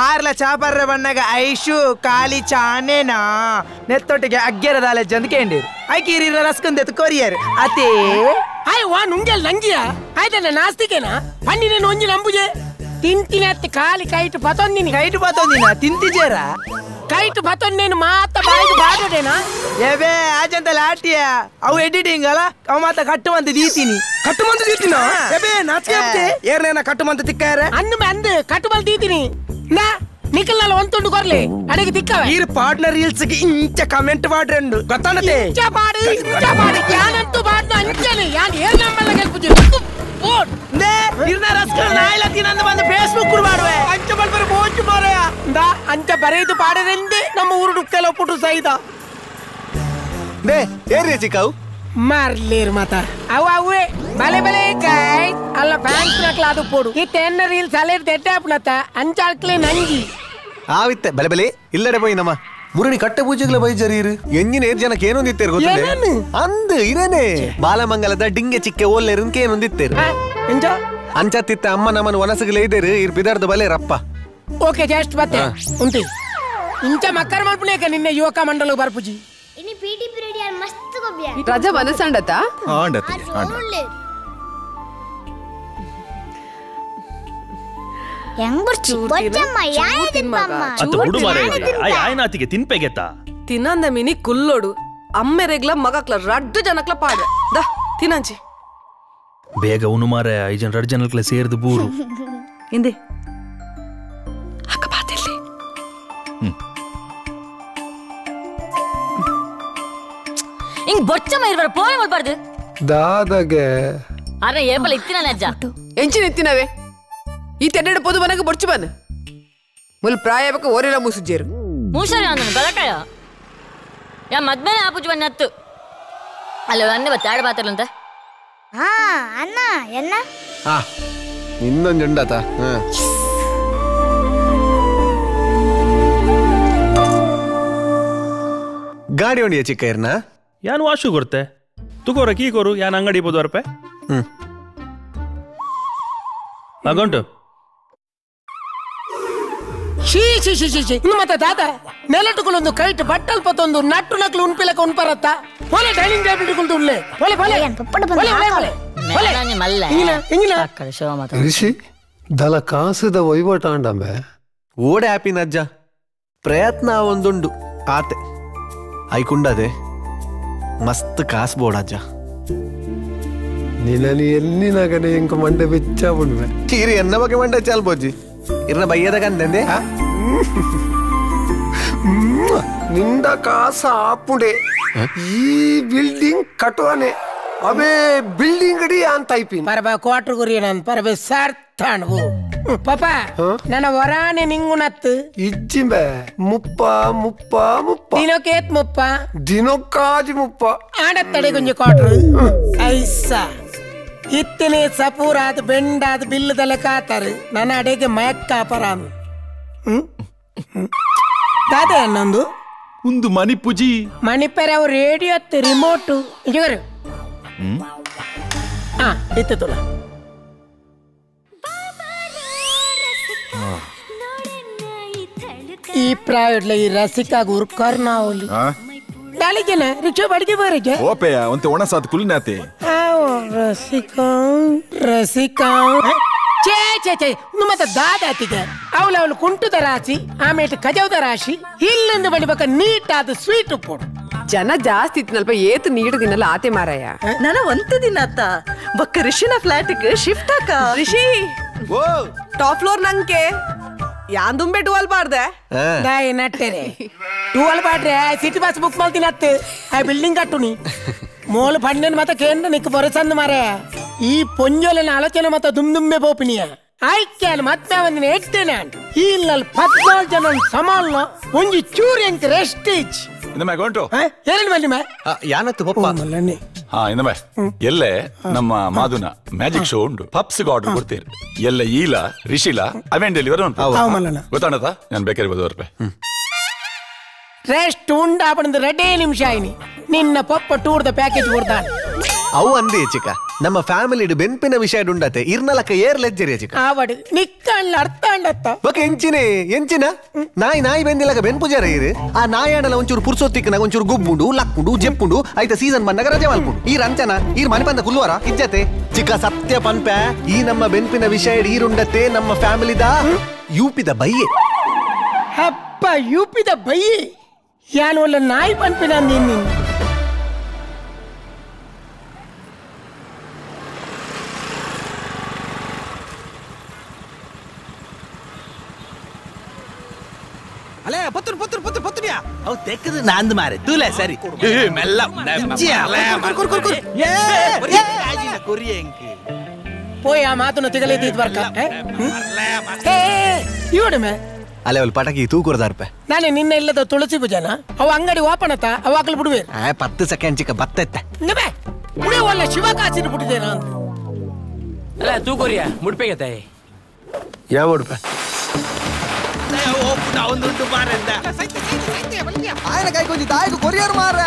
ಆರ್ಲ ಚಾಪರ್ರೆ ಬಣ್ಣಗ ಐಶು ಕಾಲಿ ಚಾನೇನಾ ನೆತ್ತೊಟ್ಟಿಗೆ ಅಗ್ಗೆರದಾಲೆ ಜಂದ್ ಕೇಂಡಿರು ಐಕೀರಿರ ರಸ್ಕ್ ಅಂದೆತ್ತು ಕೊರಿಯರ್ ಅತೇ ಆಯ್ ವಾ ನುಂಗೆಲ್ ನಂಗಿಯ ಆಯ್ತಲ್ಲ ನಾಸ್ತಿಕೇನಾ ಪಂಡಿನೇನು ಒಂಜಿ ನಂಬುಜೆ ತಿಂತಿನತ್ತೆ ಖಾಲಿ ಕೈಟ್ ಪತೊಂದಿನಿ ಕೈಟ್ ಪತೊಂದಿನ ತಿಂತಿಜೇರ ಕೈಟ್ ಪತೊಂದೇನು ಮಾತ ಬಾಯಿಗೆ ಬಾಡೋದೇನಾ ಏಬೇ ಆಜಂತ ಲಾಟಿಯ ಅವು ಎಡಿಟಿಂಗ್ ಅಲ್ಲ ಅವು ಮಾತ ಕಟ್ಟುವಂತ ದೀತೀನಿ ಕಟ್ಟುವಂತ ದೀತಿನ ಏಬೇ ನಾಚಿಕೆ ಆಗ್ತೆ ಏರ್ನೇನ ಕಟ್ಟುವಂತ ತಿಕ್ಕಾರೆ ಅಂದು ಅಂದು ಕಟ್ಟುಬಲ್ ದೀತೀನಿ ನಾ ನಿಕಲ್ನಾಲ ಒಂತುಂಡು ಕೊರ್ಲಿ ಅಡಿಗೆ ತಿಕ್ಕವೆ ಈರ್ ಪಾರ್ಟ್ನರ್ ರೀಲ್ಸ್ ಗೆ ಇಂಚ ಕಮೆಂಟ್ ಮಾಡ್ರೆಂಡು ಗೊತ್ತಾನತೆ ಇಂಚ ಪಾಡು ಇಂಚ ಪಾಡು ಯಾನಂತೂ ಪಾಡ್ನ ಅಂಚನೆ ಯಾನ್ ಏರ್ ನಮ್ಮಲ್ಲ ಗೆಲ್ಪುಜಿ ಬೋಟ್ ನೇ ಇರ್ನ ರಸ್ಕಲ್ ನಾಯಿಲ ತಿನಂದ ಬಂದು ಫೇಸ್ಬುಕ್ ಕುಡ್ ಮಾಡುವೆ ಅಂಚ ಬಲ್ಬರ ಬೋಂಚು ಮಾರಯ ಇಂದ ಅಂಚ ಬರೆದು ಪಾಡರೆಂದೆ ನಮ್ಮ ಊರು ಡುಕ್ಕೆಲ ಪುಟು ಸೈದ ನೇ ಏರಿ ಚಿಕ್ಕವು ಮಾರ್ಲೇರ್ ಮಾತ ಅವು ಅವೇ ಬಲೆ ಬಲೆ ಗಾಯ್ಸ್ ಅಲ್ಲ ಫ್ಯಾನ್ಸ್ ನಕ್ಲ ಅದು ಪೋಡು ಈ ತೆನ್ನ ರೀಲ್ಸ್ ಅಲೇರ್ ದೆಡ್ಡೆ ಅಪ್ನತ ಅಂಚಾಳ್ಕ್ಲೆ ನಂಗಿ ಆವಿತ್ತೆ ಬಲೆ ಬಲೆ ಇಲ್ಲಡೆ ಪೋಯಿ ನಮ್ಮ ಮುರುಣಿ ಕಟ್ಟೆ ಪೂಜೆಗಳ ಬೈಜರೀರು ಎಂಜಿನ ಏರ್ ಜನಕ್ಕೆ ಏನೊಂದಿತ್ತೇರು ಗೊತ್ತಿಲ್ಲ ಅಂದು ಇರೇನೆ ಬಾಲಮಂಗಲದ ಡಿಂಗೆ ಚಿಕ್ಕೆ ಓಲ್ಲೇರು ಏನೊಂದಿತ್ತೇರು ಅಂಚತ್ತಿತ್ತ ಅಮ್ಮ ನಮ್ಮನ್ನು ವನಸುಗಲೇ ಇದ್ದೇರು ಇರ್ ಬಿದರ್ದ ಬಲೆ ರಪ್ಪ ಓಕೆ ಜಸ್ಟ್ ಬತ್ತೆ ಉಂಟಿ ಇಂಚ ಮಕ್ಕರ ಮಲ್ಪುನೇಕ ನಿನ್ನೆ ಯುವಕ ಮಂಡಲ ಬರ್ಪುಜಿ ಇನಿ ಪಿಟಿ ಪೀರಿಯಡ್ ಯಾರ್ ಮಸ್ತ್ ಗೊಬ್ಬಿಯ ರಜಾ ಮನಸಂಡತ ಆಂಡತಿ ಆಂಡ ಹೆಂಗ್ ಬರ್ಚಿ ಬೊಚ್ಚಮ್ಮ ಯಾಯ ತಿನ್ಪಮ್ಮ ಅತ್ತ ಬುಡು ಮಾರೆ ಆಯ್ ಆಯ್ನಾತಿಗೆ ತಿನ್ಪೆಗೆತ್ತ ತಿನ್ನಂದ ಮಿನಿ ಕುಲ್ಲೋಡು ಅಮ್ಮೆರೆಗ್ಲ ಮಗಕ್ಲ ರಡ್ಡು ಜನಕ್ಲ ಪಾಡ the ತಿನಂಚಿ ಬೇಗ ಉನು ಮಾರೆ ಐಜನ್ ರಡ್ ಜನಕ್ಲ ಸೇರ್ದು ಬೂರು ಇಂದೆ ಅಕ್ಕ ಬಾತಿಲ್ಲಿ ಇಂಗ್ ಬೊಚ್ಚಮ್ಮ ಇರ್ಬಾರ ಪೋನೆ ಮಾಡ್ಬಾರ್ದು ದಾದಾಗೆ ಅರೆ ಏಪಲ ಇತ್ತಿನ ಅಜ್ಜ ಎಂಚಿನ ಇತ್ತಿನವೇ ಈ ತೆನ್ನೆಡೆ ಪೊದು ಬನಗ ಬೊಡ್ಚು ಬನ್ ಮುಲ್ ಪ್ರಾಯ ಬಕ ಓರಿಲ ಮೂಸುಜೇರು ಮೂಸರಿ ಅಂದನು ಗಲಟಾಯ ಯಾ ಮದ್ಮೇನೆ ಆಪುಜು ಬನ್ನ ಹತ್ತು ಅಲ್ಲ ಅನ್ನೆ ಬತ್ತ ಆಡ ಬಾತರ್ಲಂತ ಹಾ ಅಣ್ಣ ಎನ್ನ ಆ ಇನ್ನೊಂದು ಉಂಡತ ಹಾ ಗಾಡಿ ಹೊಂಡಿಯ ಚಿಕ್ಕ ಇರ್ನ ಯಾನು ವಾಶು ಕೊರ್ತೆ ತುಕೋರ ಕೀ ಕೋರು ಯಾನ್ ಅಂಗಡಿ ಪೋದು ಅರ್ಪೆ ಅಗಂಟು she she she she ಇನ್ನು ಮತ್ತೆ ದಾದ ನೆಲಟುಗಳೊಂದು ಕೈಟ್ ಬಟ್ಟಲ್ ಪತ್ತೊಂದು ನಟ್ಟು ನಕ್ಲು ಉನ್ಪಿಲಕ ಉನ್ಪರತ್ತ ಪೋಲೆ ಡೈನಿಂಗ್ ಟೇಬಲ್ ಕುಲ್ದು ಉಳ್ಳೆ ಪೋಲೆ ಪೋಲೆ ಪೋಲೆ ಪೋಲೆ ಪೋಲೆ ಇಂಗಿನ ಇಂಗಿನ ಋಷಿ ದಲ ಕಾಸದ ವಹಿವಾಟ ಆಂಡಂಬೆ ಓಡೆ ಆಪಿನ ಅಜ್ಜ ಪ್ರಯತ್ನ ಒಂದುಂಡು ಆತೆ ಐಕುಂಡದೆ ಮಸ್ತ್ ಕಾಸು ಬೋಡ ಅಜ್ಜ ನಿನ್ನನಿ ಎಲ್ಲಿನಾಗನೆ ಎಂಕ ಮಂಡೆ ಬೆಚ್ಚ ಉಂಡ್ವೆ ಕೀರಿ ಎನ್ನ ಬಗ್ಗೆ ಮಂಡೆ ಚಾಲ್ ಬೋಜಿ ಇರ್ನ ಬಯ್ಯದ ಕಂದೆ ನಿಂದ ಕಾಸ ಆಪುಂಡೆ ಈ ಬಿಲ್ಡಿಂಗ್ ಕಟ್ಟುವನೆ ಅವೇ ಬಿಲ್ಡಿಂಗ್ ಅಡಿ ಅಂತ ಐಪಿನ್ ಪರಬ ಕ್ವಾರ್ಟರ್ ಗುರಿ ನಾನು ಪರಬೆ ಸಾರ್ಥಾಣವು ಪಾಪ ನನ್ನ ವರಾನೆ ನಿಂಗುನತ್ತು ಇಜ್ಜಿಂಬೆ ಮುಪ್ಪ ಮುಪ್ಪ ಮುಪ್ಪ ದಿನಕ್ಕೇತ್ ಮುಪ್ಪ ದಿನಕ್ಕಾಜಿ ಮುಪ್ಪ ಆಡತ್ತಡೆ ಕೊಂಚ ಕ್ವಾರ್ಟರ್ ಐಸ ಇತ್ತನೆ ಸಪೂರಾದ ಬೆಂಡಾದ ಬಿಲ್ಲದಲ್ಲ ಕಾತಾರೆ ನನ್ನ ಅಡೆಗೆ ಮಯಕ್ಕಾಪರ ದಾದ ಅನ್ನೊಂದು ಒಂದು ಮಣಿಪುಜಿ ಮಣಿಪೆರೆ ಅವು ರೇಡಿಯೋ ಅತ್ತು ರಿಮೋಟು ಇವರು ಹಾ ಇತ್ತು ತುಲ ಈ ಪ್ರಾಯಡ್ಲ ಈ ರಸಿಕಾಗ ಉರ್ಕರ್ನಾವಲಿ ನಾಳೆಗೆನ ರಿಕ್ಷಾ ಬಾಡಿಗೆ ಬರಕ್ಕೆ ಓಪೆಯ ಒಂತೆ ಒಣಸಾದ ಕುಲ್ನಾತೆ ರಸಿಕಾ ರಸಿಕಾ ಛೇ ಛೇ ಛೇ ಛೇ ಮತ್ತೆ ದಾದಾತಿಗೆ ಅವಳು ಅವಳು ಕುಂಟುದ ರಾಶಿ ಆಮೇಲೆ ಕಜವದ ರಾಶಿ ಇಲ್ಲೊಂದು ಬಳಿಬೇಕ ನೀಟ್ ಆದ ಸ್ವೀಟ್ ಉಪ್ಪು ಜನ ಜಾಸ್ತಿ ಇತ್ತಿನಲ್ಪ ಏತು ನೀಡುದಿನಲ್ಲ ಆತೆ ಮಾರಾಯ ನನ ಒಂತ ದಿನ ಆತ ಬಕ್ಕ ರಿಷಿನ ಫ್ಲಾಟ್ ಶಿಫ್ಟ್ ಹಾಕ ರಿಷಿ ಟಾಪ್ ಫ್ಲೋರ್ ನಂಗೆ ಯಾಂದುಂಬೆ ಟುವಲ್ ಬಾರ್ದೆ ನಟ್ಟೆರೆ ಟುವಲ್ ಬಾಡ್ರೆ city bus book ಮಾಡ್ತೀನಿ ಅತ್ತೆ ಆ ಬಿಲ್ಡಿಂಗ್ ಕಟ್ಟುನಿ ಮೋಲು ಪಣ್ಣನ್ ಮತ್ತ ಕೇಂದ್ರ ನಿಕ್ ಬರಸಂದ್ ಮಾರೆ ಈ ಪೊಂಜೋಲನ ಆಲೋಚನೆ ಮತ್ತ ದುಮ್ ದುಂಬೆ ಬೋಪಿನಿಯ ಆಯ್ಕೆ ಮತ್ತೆ ಒಂದಿನ ಎಟ್ಟೇನೆ ಈ ಇಲ್ಲಲ್ಲಿ 14 ಜನ ಸಮಾನ ಒಂಜಿ ಚೂರು ಎಂಕ್ ರೆಸ್ಟೇಜ್ ಇಂದಮೆ ಗೊಂಟು ಏನೇನು ಬನ್ನಿ ಮೇ ಯಾನತ್ತು ಪಪ್ಪ ಹಾ ಇಂದಮೆ ಎಲ್ಲೆ ನಮ್ಮ ಮಾಧುನ ಮ್ಯಾಜಿಕ್ ಶೋ ಉಂಟು ಪಪ್ಸ್ ಆರ್ಡರ್ ಕೊಡ್ತೀರಿ ಎಲ್ಲ ಈಲ ರಿಷಿಲ ಅವೇನ್ ಡೆಲಿವರಿ ಉಂಟು ಗೊತ್ತಾಣದ ನಾನು ಬೇಕಾದ್ರೆ ಬದವರ್ಪೆ ರೆಸ್ಟ್ ಉಂಡ ಆಪಣದ ರೆಡೇ ನಿಮಿಷ ಆಯ್ನಿ ನಿನ್ನ ಪಪ್ಪ ಟೂರ್ದ ಪ್ಯಾಕೇಜ್ ಕೊಡ್ತಾನೆ ಅವು ಅಂದೆ ಚಿಕ್ಕ ನಮ್ಮ ಫ್ಯಾಮಿಲಿ ಬೆನ್ಪಿನ ವಿಷಯ ಉಂಡತೆ ಇರ್ನಲಕ್ಕ ಏರ್ ಲೆಜ್ಜರಿ ಚಿಕ್ಕ ಆವಡು ನಿಕ್ಕಣ್ಣ ಅರ್ಥ ಅಂಡತ್ತ ಬೊಕ ಎಂಚಿನೇ ಎಂಚಿನ ನಾಯಿ ನಾಯಿ ಬೆಂದಿಲಕ ಬೆನ್ ಪೂಜಾರ ಇರು ಆ ನಾಯಾಡಲ ಒಂಚೂರು ಪುರ್ಸೊತ್ತಿಕ್ಕನಾಗ ಒಂಚೂರು ಗುಬ್ಬುಂಡು ಲಕ್ಕುಂಡು ಜೆಪ್ಪುಂಡು ಐತ ಸೀಸನ್ ಬಂದಾಗ ರಜೆ ಮಲ್ಪುಂಡು ಈ ರಂಚನ ಈರ್ ಮನೆ ಬಂದ ಕುಲ್ಲುವಾರ ಇಜ್ಜತೆ ಚಿಕ್ಕ ಸತ್ಯ ಪನ್ಪೆ ಈ ನಮ್ಮ ಬೆನ್ಪಿನ ವಿಷಯ ಈರುಂಡತೆ ನಮ್ಮ ಫ್ಯಾಮಿಲಿದ ಯೂಪಿದ ಬೈಯೆ ಹಪ್ಪ ಯೂಪಿದ ಬೈಯೆ ಯಾನು ಒಲ್ಲ ನಾಯಿ ಪನ್ಪಿನ ನಿನ್ನ ಅಲೇ ಪತ್ತುರು ಪತ್ತುರು ಪತ್ತುರು ಪತ್ತುರಿಯಾ ಅವು ತೆಕ್ಕದು ನಾಂದು ಮಾರೆ ತೂಲೆ ಸರಿ ಮೆಲ್ಲ ಪೋಯ್ ಆ ಮಾತನ್ನು ತಿಗಲೇತಿ ವರ್ಕ ಇವಡಮೆ ಅಲೆ ಅವಳು ಪಟಾಕಿ ತೂಕುರ್ದಾರ್ಪೆ ನಾನೇ ನಿನ್ನ ಇಲ್ಲದ ತುಳಸಿ ಪೂಜಾನ ಅವ ಅಂಗಡಿ ಓಪನ್ ಆತ ಅವ ಹಾಕಲು ಬಿಡುವೆ 10 ಸೆಕೆಂಡ್ ಚಿಕ್ಕ ಬತ್ತೆತ್ತ ಒಳ್ಳೆ ಶಿವ ಕಾಸಿನ ಬಿಟ್ಟಿದ್ದೇನ ಅಂತ ಅಲ್ಲ ತೂಕೋರಿಯಾ ಮುಡ್ಪೆಗೆ ತಾಯಿ ಯಾವ ಉಡುಪೆ ఆయన ಕೈ ಕೊಂಚ ತಾಯಿಗೆ ಕೊರಿಯರ್ ಮಾರ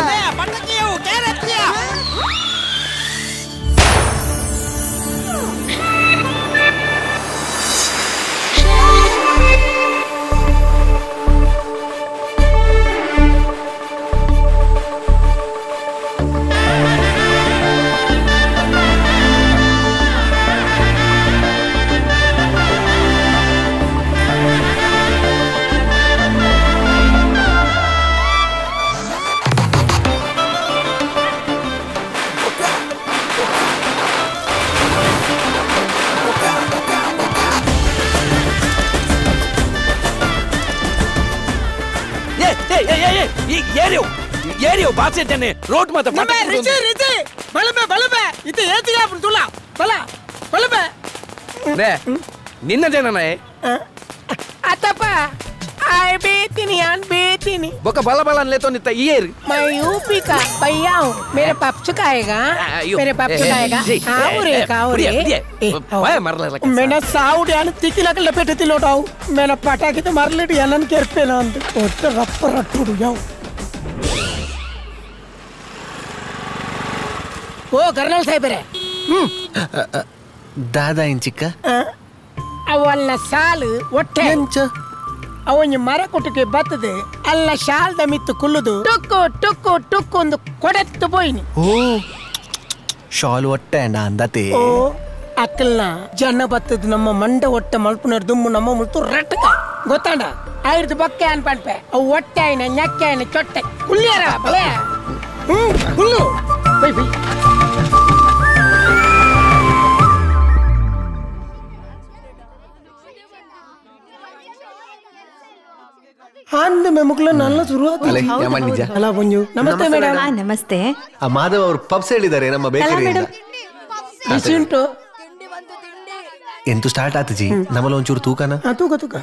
ಏರಿಯೋ ಬಾಚೆ ರೋಡ್ ಮಾತ ರಿಚಿ ರಿಚಿ ಬಲಬೆ ಬಲಬೆ ಇದು ಏತಿಗೆ ತುಲ ಬಲ ಬಲಬೆ ನಿನ್ನ ಜನನೇ ಅತ್ತಪ್ಪ I ಬೇತೀನಿ ಆನ್ ಬೇತೀನಿ ಬೊಕ ಬಲ ಬಲ ಅನ್ಲೇತೋ ನಿತ್ತ ಈ ಏರಿ मैं यूपी का भैया हूँ मेरे पप्स खाएगा मेरे पप्स खाएगा आओ रे आओ रे मैंने साउड यान तिकिलकल पेट तिलोटाవు मैंने ಪಟಾಕಿ ಮರಲಿಡಿ ಅನ್ನನ್ ಕೆರ್ಪೇನ ಅಂತ ಒಟ್ಟ ರಪ್ಪ ರಟ್ಟುಡು ಯಾವ ಓ ಕರ್ನಲ್ ಸಾಹೇಬರೇ ದಾದಾ ಏನ್ ಚಿಕ್ಕ ಅವಲ್ಲ ಸಾಲು ಒಟ್ಟೆ ಅವನ ಮರ ಕೊಟ್ಟಿಗೆ ಬತ್ತದೆ ಅಲ್ಲ ಶಾಲ್ದ ಮಿತ್ತು ಕುಲ್ಲುದು ಟುಕ್ಕು ಟುಕ್ಕು ಟುಕ್ಕು ಒಂದು ಕೊಡೆತ್ತು ಪೋಯಿನಿ ಓ ಶಾಲ್ ಒಟ್ಟೆ ಅಂದತೆ ಓ ಅಕ್ಕಲ್ನ ಜನ ಬತ್ತದ ನಮ್ಮ ಮಂಡ ಒಟ್ಟೆ ಮಲ್ಪುನರ್ ದುಮ್ಮು ನಮ್ಮ ಮುಲ್ತು ರಟ್ಟಕ ಗೊತ್ತಾಂಡ ಆಯ್ತು ಬೊಕ್ಕೆ ಅನ್ಪನ್ಪೆ ಅವು ಒಟ್ಟೆ ಆಯ್ನ ñಕ್ಕೆ ಆಯ್ನ ಚೊಟ್ಟೆ ಕುಲ್ಲಿಯಾರ ಬಲೆ ಕುಲ್ಲು ಬೈ ಬೈ ಅಂದ ಮುಕ್ಲ ನನ್ನ ಶುರುವಾತು ಅಲ್ಲ ಪುಂಜು ನಮಸ್ತೆ ಮೇಡಮ್ ನಮಸ್ತೆ ಆ ಮಾಧವ್ ಅವರು ಪಬ್ಸ್ ಹೇಳಿದ್ದಾರೆ ನಮ್ಮ ಬೇಕರಿಯಿಂದ ಬಿಸಿ ಉಂಟು ಎಂತೂ ಸ್ಟಾರ್ಟ್ ಆತು ಜಿ ನಮ್ಮಲ್ಲ ಒಂಚೂರು ತೂಕನ ತೂಕ ತೂಕ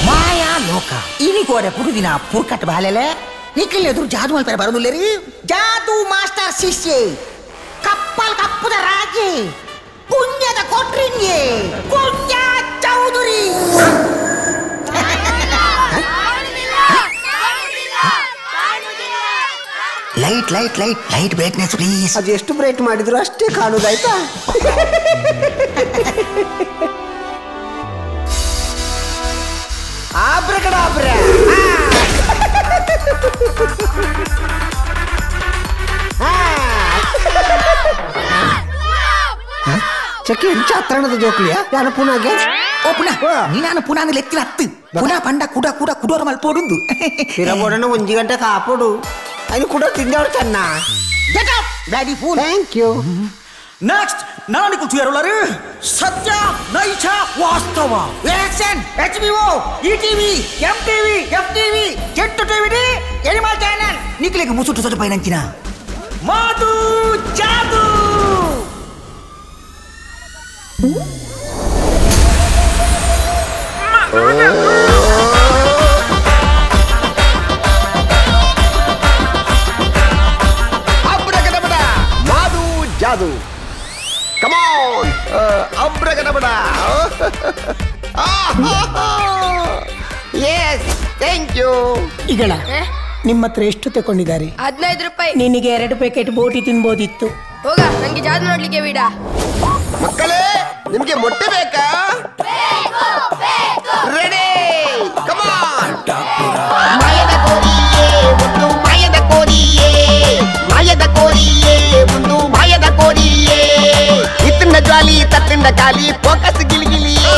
ಮಾಯಾ ಲೋಕ ಇನಿ ಕೋಡೆ ಪುಡುದಿನ ಪುರ್ಕಟ್ ಬಾಲೆಲೆ ನಿಖಿಲ್ ಎದುರು ಜಾದು ಮಲ್ಪರೆ ಬರೋದಿಲ್ಲರಿ ಜಾದು ಮಾಸ್ಟರ್ ಶಿಷ್ಯೆ ಕಪ್ಪಲ್ ಕಪ್ಪುದ ರಾಜೆ ಪುಣ್ಯದ ಕೊಟ್ರಿಂಗೆ Kunja Chaudhary light light light light brightness please. ಅದು ಎಷ್ಟು ಬ್ರೈಟ್ ಮಾಡಿದ್ರು ಅಷ್ಟೇ ಕಾಣುದಾಯ್ತಾ? ಆಬ್ರಕಡಾಬ್ರ. ಚಕ್ಕೆ ಎಂಚ ಹತ್ರಣದ ಜೋಕ್ಲಿಯಾ ಯಾನ ಪುನಾಗೆ ಓ ಪುನಃ ನೀನಾನು ಪುನಃ ಲೆಕ್ಕಿನ ಹತ್ತು ಪುನಃ ಪಂಡ ಕುಡ ಕುಡ ಕುಡೋರ ಮಲ್ಪೋಡುಂದು ಪಿರಬೋಡನ ಒಂಜಿ ಗಂಟೆ ಕಾಪೋಡು ಅಯ್ಯ ಕುಡ ತಿಂದವಳು ಚನ್ನ. Get up bloody fool. Thank you. Next ನಾನು ಕೂತಿಯಾರಲ್ಲರು ಸತ್ಯ ನೈಜ ವಾಸ್ತವ action HBO ETV MTV FTV Z TV D animal channel ನಿಕ್ಲೆಗೆ ಮುಸುಟು ಸೊಟ್ಟು ಪೈನಂಚಿನ ಮಾತು ಜಾದು. ಮಾದು ಜಾದು ಕಮಾನ್ ಅಬ್ರಗಡಬಡ. Yes thank you. ಈಗಳ ನಿಮ್ಮ ಹತ್ರ ಎಷ್ಟು ತಗೊಂಡಿದ್ದಾರೆ? 15 ರೂಪಾಯಿ. ನಿನಗೆ 2 ಪ್ಯಾಕೆಟ್ ಬೋಟಿ ತಿನ್ಬೋದಿತ್ತು. ಹೋಗ, ನಂಗೆ ಜಾದು ನೋಡ್ಲಿಕ್ಕೆ ಬಿಡ. ಮಕ್ಕಳೇ ನಿಮ್ಗೆ ಮೊಟ್ಟೆ ಬೇಕಾ? Ready come on. ಮಾಯದ ಕೋರಿಯೇ ಒಂದು ಮಾಯದ ಕೋರಿಯೇ ಮಾಯದ ಕೋರಿಯೇ ಒಂದು ಮಾಯದ ಕೋರಿಯೇ ಇತ್ತಿನ ಜ್ವಾಲಿ ತತ್ತಿನ ಖಾಲಿ ಫೋಕಸ್ ಗಿಲಿಗಿಲಿಯೇ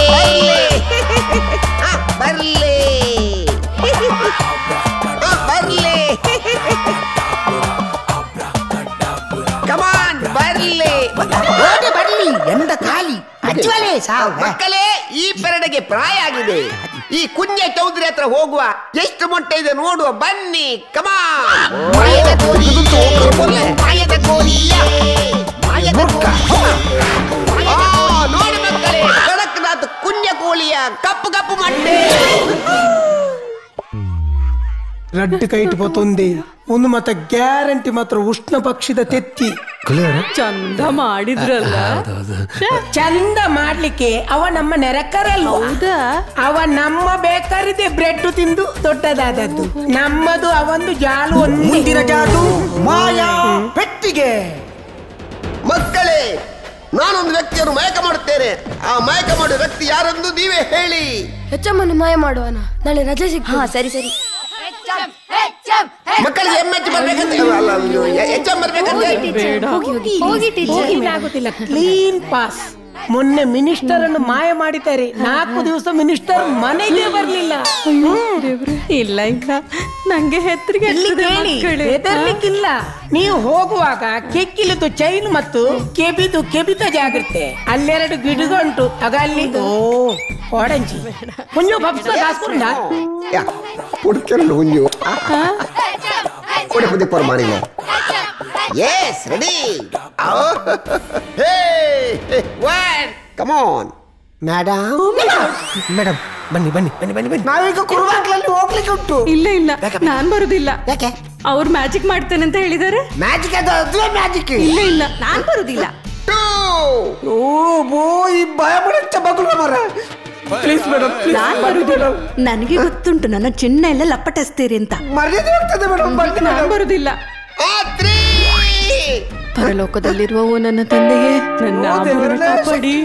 ಬರ್ಲಿ ಬರ್ಲಿ ಕಮಾನ್ ಬರ್ಲಿ ಬರ್ಲಿ ಎಂದ ಖಾಲಿ ಅಜ್ವಲೆ ಸಾವು. ಮಕ್ಕಳೇ ಈ ಪೆರಡೆಗೆ ಪ್ರಾಯ ಆಗಿದೆ. ಈ ಕುಂಜ ಚೌಧರಿ ಹತ್ರ ಹೋಗುವ, ಎಷ್ಟು ಮೊಟ್ಟೆ ಇದೆ ನೋಡುವ ಬನ್ನಿ. ಕಮಾನ್. ಮಾಯದ ಕೋರಿಯೇ ಮಾಯದ ಕೋರಿಯೇ ಮಾಯದ ನೋಡಿ ಮಕ್ಕಳೇ, ಕಡಕ್ನಾಥ್ ಕುಂಜ ಕೋಳಿಯ ಕಪ್ಪು ಕಪ್ಪು ಮೊಟ್ಟೆ. ರಡ್ಡು ಕೈಟ್ ಪೊತೊಂದಿ ಒಂದು ಮತ ಗ್ಯಾರಂಟಿ ಮಾತ್ರ ಉಷ್ಣ ಪಕ್ಷಿದ ತೆತ್ತಿ. ಚಂದ ಮಾಡಿದ್ರಲ್ಲ. ಚಂದ ಮಾಡ್ಲಿಕ್ಕೆ ಅವ ನಮ್ಮ ನೆರಕರಲ್ಲ. ಅವ ನಮ್ಮ ಬೇಕರಿದೆ ಬ್ರೆಡ್ ತಿಂದು ದೊಡ್ಡದಾದದ್ದು. ನಮ್ಮದು ಅವಂದು ಜಾಲು. ಮುಂದಿನ ಜಾದು ಮಾಯಾ ಪೆಟ್ಟಿಗೆ. ಮಕ್ಕಳೇ ನಾನೊಂದು ವ್ಯಕ್ತಿಯನ್ನು ಮಯಕ ಮಾಡುತ್ತೇನೆ. ಆ ಮಯಕ ಮಾಡುವ ವ್ಯಕ್ತಿ ಯಾರೆಂದು ನೀವೇ ಹೇಳಿ. ಹೆಚ್ಚಮ್ಮನ್ನು ಮಾಯ ಮಾಡುವನ, ನಾಳೆ ರಜೆ ಸಿಗ್ತದೆ. ಸರಿ ಸರಿ. ಮಕ್ಕಳಿಗೆ ಎಂ ಎಚ್ ಬರ್ಬೇಕಂತ ಎಚ್ ಎಂ ಬರ್ಬೇಕಂತ. ಆಗುತ್ತಿಲ್ಲ. Clean pass. ಮೊನ್ನೆ ಮಿನಿಸ್ಟರ್ ಅನ್ನು ಮಾಯ ಮಾಡಿದ್ದಾರೆ. 4 ದಿವಸ ಮಿನಿಸ್ಟರ್ ಮನೆಗೆ ಬರ್ಲಿಲ್ಲ. ಇಲ್ಲ ಇಲ್ಲ, ನಂಗೆ ಹೆತ್ತರಿಗೆ ಹೆದರ್ಲಿಕ್ಕಿಲ್ಲ. ನೀವು ಹೋಗುವಾಗ ಕೆಕ್ಕಿಲಿದ್ದು ಚೈನ್ ಮತ್ತು ಕೆಬಿದು ಕೆಬಿತ ಜಾಗ್ರತೆ. ಅಲ್ಲೆರಡು ಗಿಡಗಂಟು ಆಗ ಅಲ್ಲಿ ಓ ಓಡಂಚಿ ಹುಂಜು ಪಪ್ಸ ಕಾಸ್ಕೊಂಡ ಹುಂಜು ಕೊಡೆ ಪುದಿ ಪರ್ ಮಾಡಿಲ್ಲ. Yes ready. Hey one come on madam. Madam ಬನ್ನಿ ಬನ್ನಿ ಬನ್ನಿ ಬನ್ನಿ ಬನ್ನಿ. ನಾವೀಗ ಕುರುಬಾಗ್ಲಲ್ಲಿ ಹೋಗ್ಲಿಕ್ಕೆ ಉಂಟು. ಇಲ್ಲ ಇಲ್ಲ, ನಾನ್ ಬರುದಿಲ್ಲ. ಯಾಕೆ? ಅವ್ರು ಮ್ಯಾಜಿಕ್ ಮಾಡ್ತೇನೆ ಅಂತ ಹೇಳಿದಾರೆ. ಮ್ಯಾಜಿಕ್ ಅದು ಅದುವೇ ಮ್ಯಾಜಿಕ್. ಇಲ್ಲ ಇಲ್ಲ, ನಾನ್ ಬರುದಿಲ್ಲ. ಓ ಬೋ ಈ ಭಯ ಬಿಡುತ್ತೆ ಮಗಳು ಮರ. ಪ್ಲೀಸ್ ಮೇಡಮ್, ನಾನ್ ಬರುದಿಲ್ಲ. ನನಗೆ ಗೊತ್ತುಂಟು ನನ್ನ ಚಿನ್ನ ಎಲ್ಲ ಲಪ್ಪಟಿಸ್ತೀರಿ ಅಂತ. ಮರ್ಯಾದೆ ಹೋಗ್ತದೆ ಮೇಡಮ್. ಬನ್ನಿ, ನಾನ್ ಬರುದಿಲ್ಲ. ಪರಲೋಕದಲ್ಲಿರುವ ಓ ನನ್ನ ತಂದೆಯೇ, ನನ್ನ ಆಭರಣ ಕಾಪಾಡಿ.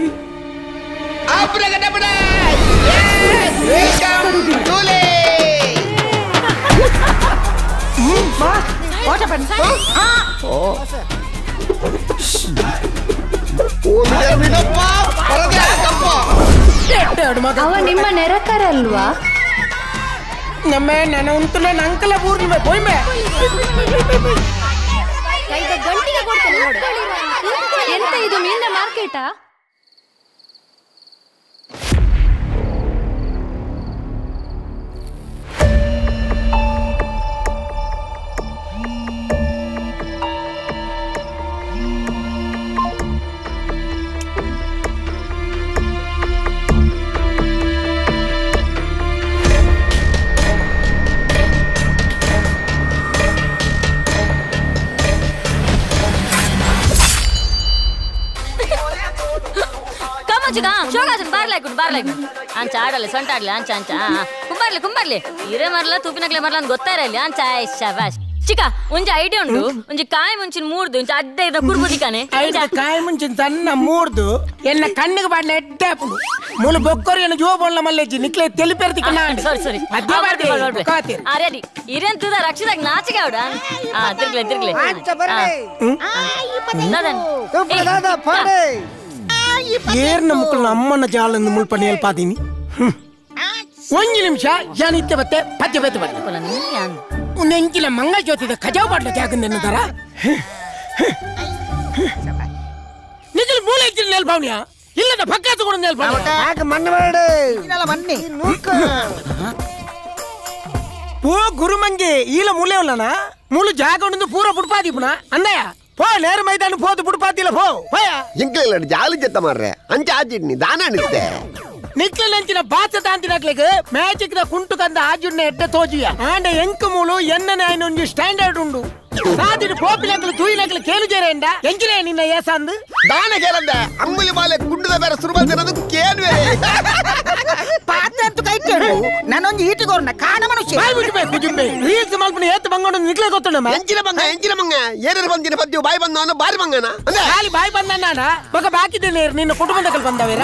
ಅವ ನಿಮ್ಮ ನೆರಕರಲ್ವಾ? ನಮ್ಮ ನನ್ನ ಉಂಟು ನನ್ನ ಅಂಕಲ ಊರ್ನ ಪೋಯ್ಮೆ. ಗಂಟಿಗೆ ಕೊಡ್ತೇನೆ ನೋಡು. ಎಂತ ಇದು ಮೀನಿನ ಮಾರ್ಕೆಟಾ? ಅಂಚ ಆಡಲ್ಲ ಸೊಂಟ ಆಡ್ಲಿ ಅಂಚ ಅಂಚ ಕುಂಬಾರ್ಲಿ ಕುಂಬಾರ್ಲಿ ಇರೇ ಮರಲ ತೂಪಿನಕ್ಲೆ ಮರಲ ಅಂತ ಗೊತ್ತಾರ ಇಲ್ಲಿ ಅಂಚ ಶಬಾಷ್ ಚಿಕ್ಕ ಒಂಜಿ ಐಡಿಯಾ ಉಂಟು ಒಂಜಿ ಕಾಯಿ ಮುಂಚಿನ ಮೂರ್ದು ಒಂಜಿ ಅಡ್ಡ ಇದ್ದ ಕುರ್ಬುದಿಕಾನೆ ಕಾಯಿ ಮುಂಚಿನ ಸಣ್ಣ ಮೂರ್ದು ಎನ್ನ ಕಣ್ಣಿಗೆ ಬಾಡ್ಲೆ ಎಡ್ಡೆ ಮೂಲ ಬೊಕ್ಕರು ಎನ್ನ ಜೋ ಬೋಳ್ನ ಮಲ್ಲೆಜ್ಜಿ ನಿಕ್ಲೆ ತೆಲಿಪೆರ್ತಿ ಸಾರಿ ಸಾರಿ ರೆಡಿ ಇರೇನ್ ತುದ ರಕ್ಷಿದಾಗ ನಾಚಿಗೆ ಅವಡ ತಿರ್ಗ್ಲೆ ತಿರ್ಗ್ಲೆ ಏರ್ನ ಮುಕ್ಕಳನ ಅಮ್ಮನ ಜಾಲನ್ನು ಮುಲ್ಪ ನೇಲ್ಪಾದೀನಿ. ಒಂದು ನಿಮಿಷ ಯಾನಿತ್ತೆ ಬತ್ತೆ ಪದ್ಯ ಬೇತೆ ಬಲ್ಲ ನೆಂಕಿಲ ಮಂಗಳ ಜ್ಯೋತಿದ ಖಜಾವ್ ಬಾಟ್ಲ ಜಾಗಂದ ತರ ನಿಖಿಲ್ ಮೂಲೆ ಇದ್ದಿಲ್ಲ ನೆಲ್ಪಾವಣಿಯ ಇಲ್ಲದ ಪಕ್ಕ ತಗೊಂಡು ನೆಲ್ಪಾವಣ ಮಣ್ಣು ಬೇಡ ಮಣ್ಣೆ ಪೋ ಗುರುಮಂಗೆ ಈಲ ಮೂಲೆ ಉಲ್ಲನ ಮೂಲು ಜಾಗ ಉಂಡು ಪೂರ ಪುಡ್ಪಾದಿ ಪುನ ಅಂದಯ ಪೋ ನೇರ ಮೈದಾನ ಪೋದು ಪುಡ್ಪಾದಿಲ್ಲ ಪೋ ಪೋಯ ಎಂಕ್ಲ ಜಾಲಿ ಜತ್ತ ಮಾರ್ರೆ ಅಂಚ ಆಜಿಡ್ನಿ ದಾನ ನಿತ್ತೆ ನಿಕ್ಲಂಚಿನ ಬಾಚ ತಾಂತಿನಕ್ಲೆಗ್ ಮ್ಯಾಜಿಕ್ ದ ಕುಂಟು ಕಂದ ಆಜುಡ್ನ ಎಡ್ಡ ತೋಜುಯ ಆಂಡ ಎಂಕ್ ಮೂಲು ಎನ್ನನೆ ಆಯ್ನ ಒಂಜಿ ಸ್ಟ್ಯಾಂಡರ್ಡ್ ಉಂಡು ಸಾದಿಡು ಪೋಪಿಲಕ್ಲು ತೂಯಿನಕ್ಲು ಕೇಳು ಜೇರೆಂಡ ಎಂಚಿನ ನಿನ್ನ ಏಸಾಂದು ದಾನ ಕೇಳಂದ ಅಂಗುಲಿ ಮಾಲೆ ಗುಂಡುದ ಬೇರೆ ಸುರುಬಲ್ ಕೇಳ್ವೆ ಪಾತ್ರಂತು ಕೈಟೇಡು ನಾನೊಂದು ಈಟುಗೋರ್ನ ಕಾಣ ಮನುಷ್ಯ ಬಾಯ್ ಬಿಟ್ಟು ಬೇಕು ಜುಂಬೆ ರೀಲ್ಸ್ ಮಲ್ಪನ ಏತ್ ಬಂಗೊಂಡು ನಿಕ್ಲೆ ಗೊತ್ತುಂಡ ಎಂಚಿನ ಬಂಗ ಎಂಚಿನ ಮಂಗ ಏನೇರು ಬಂದಿನ ಪದ್ಯು ಬಾಯ್ ಬಂದ ಬಾರಿ ಬಂಗನ ಖಾಲಿ ಬಾಯ್ ಬಂದ ನಾನ ಮಗ ಬಾಕಿದ್ದೇನೆ ನಿನ್ನ ಕುಟುಂಬದಕಲ್ ಬಂದವೇರ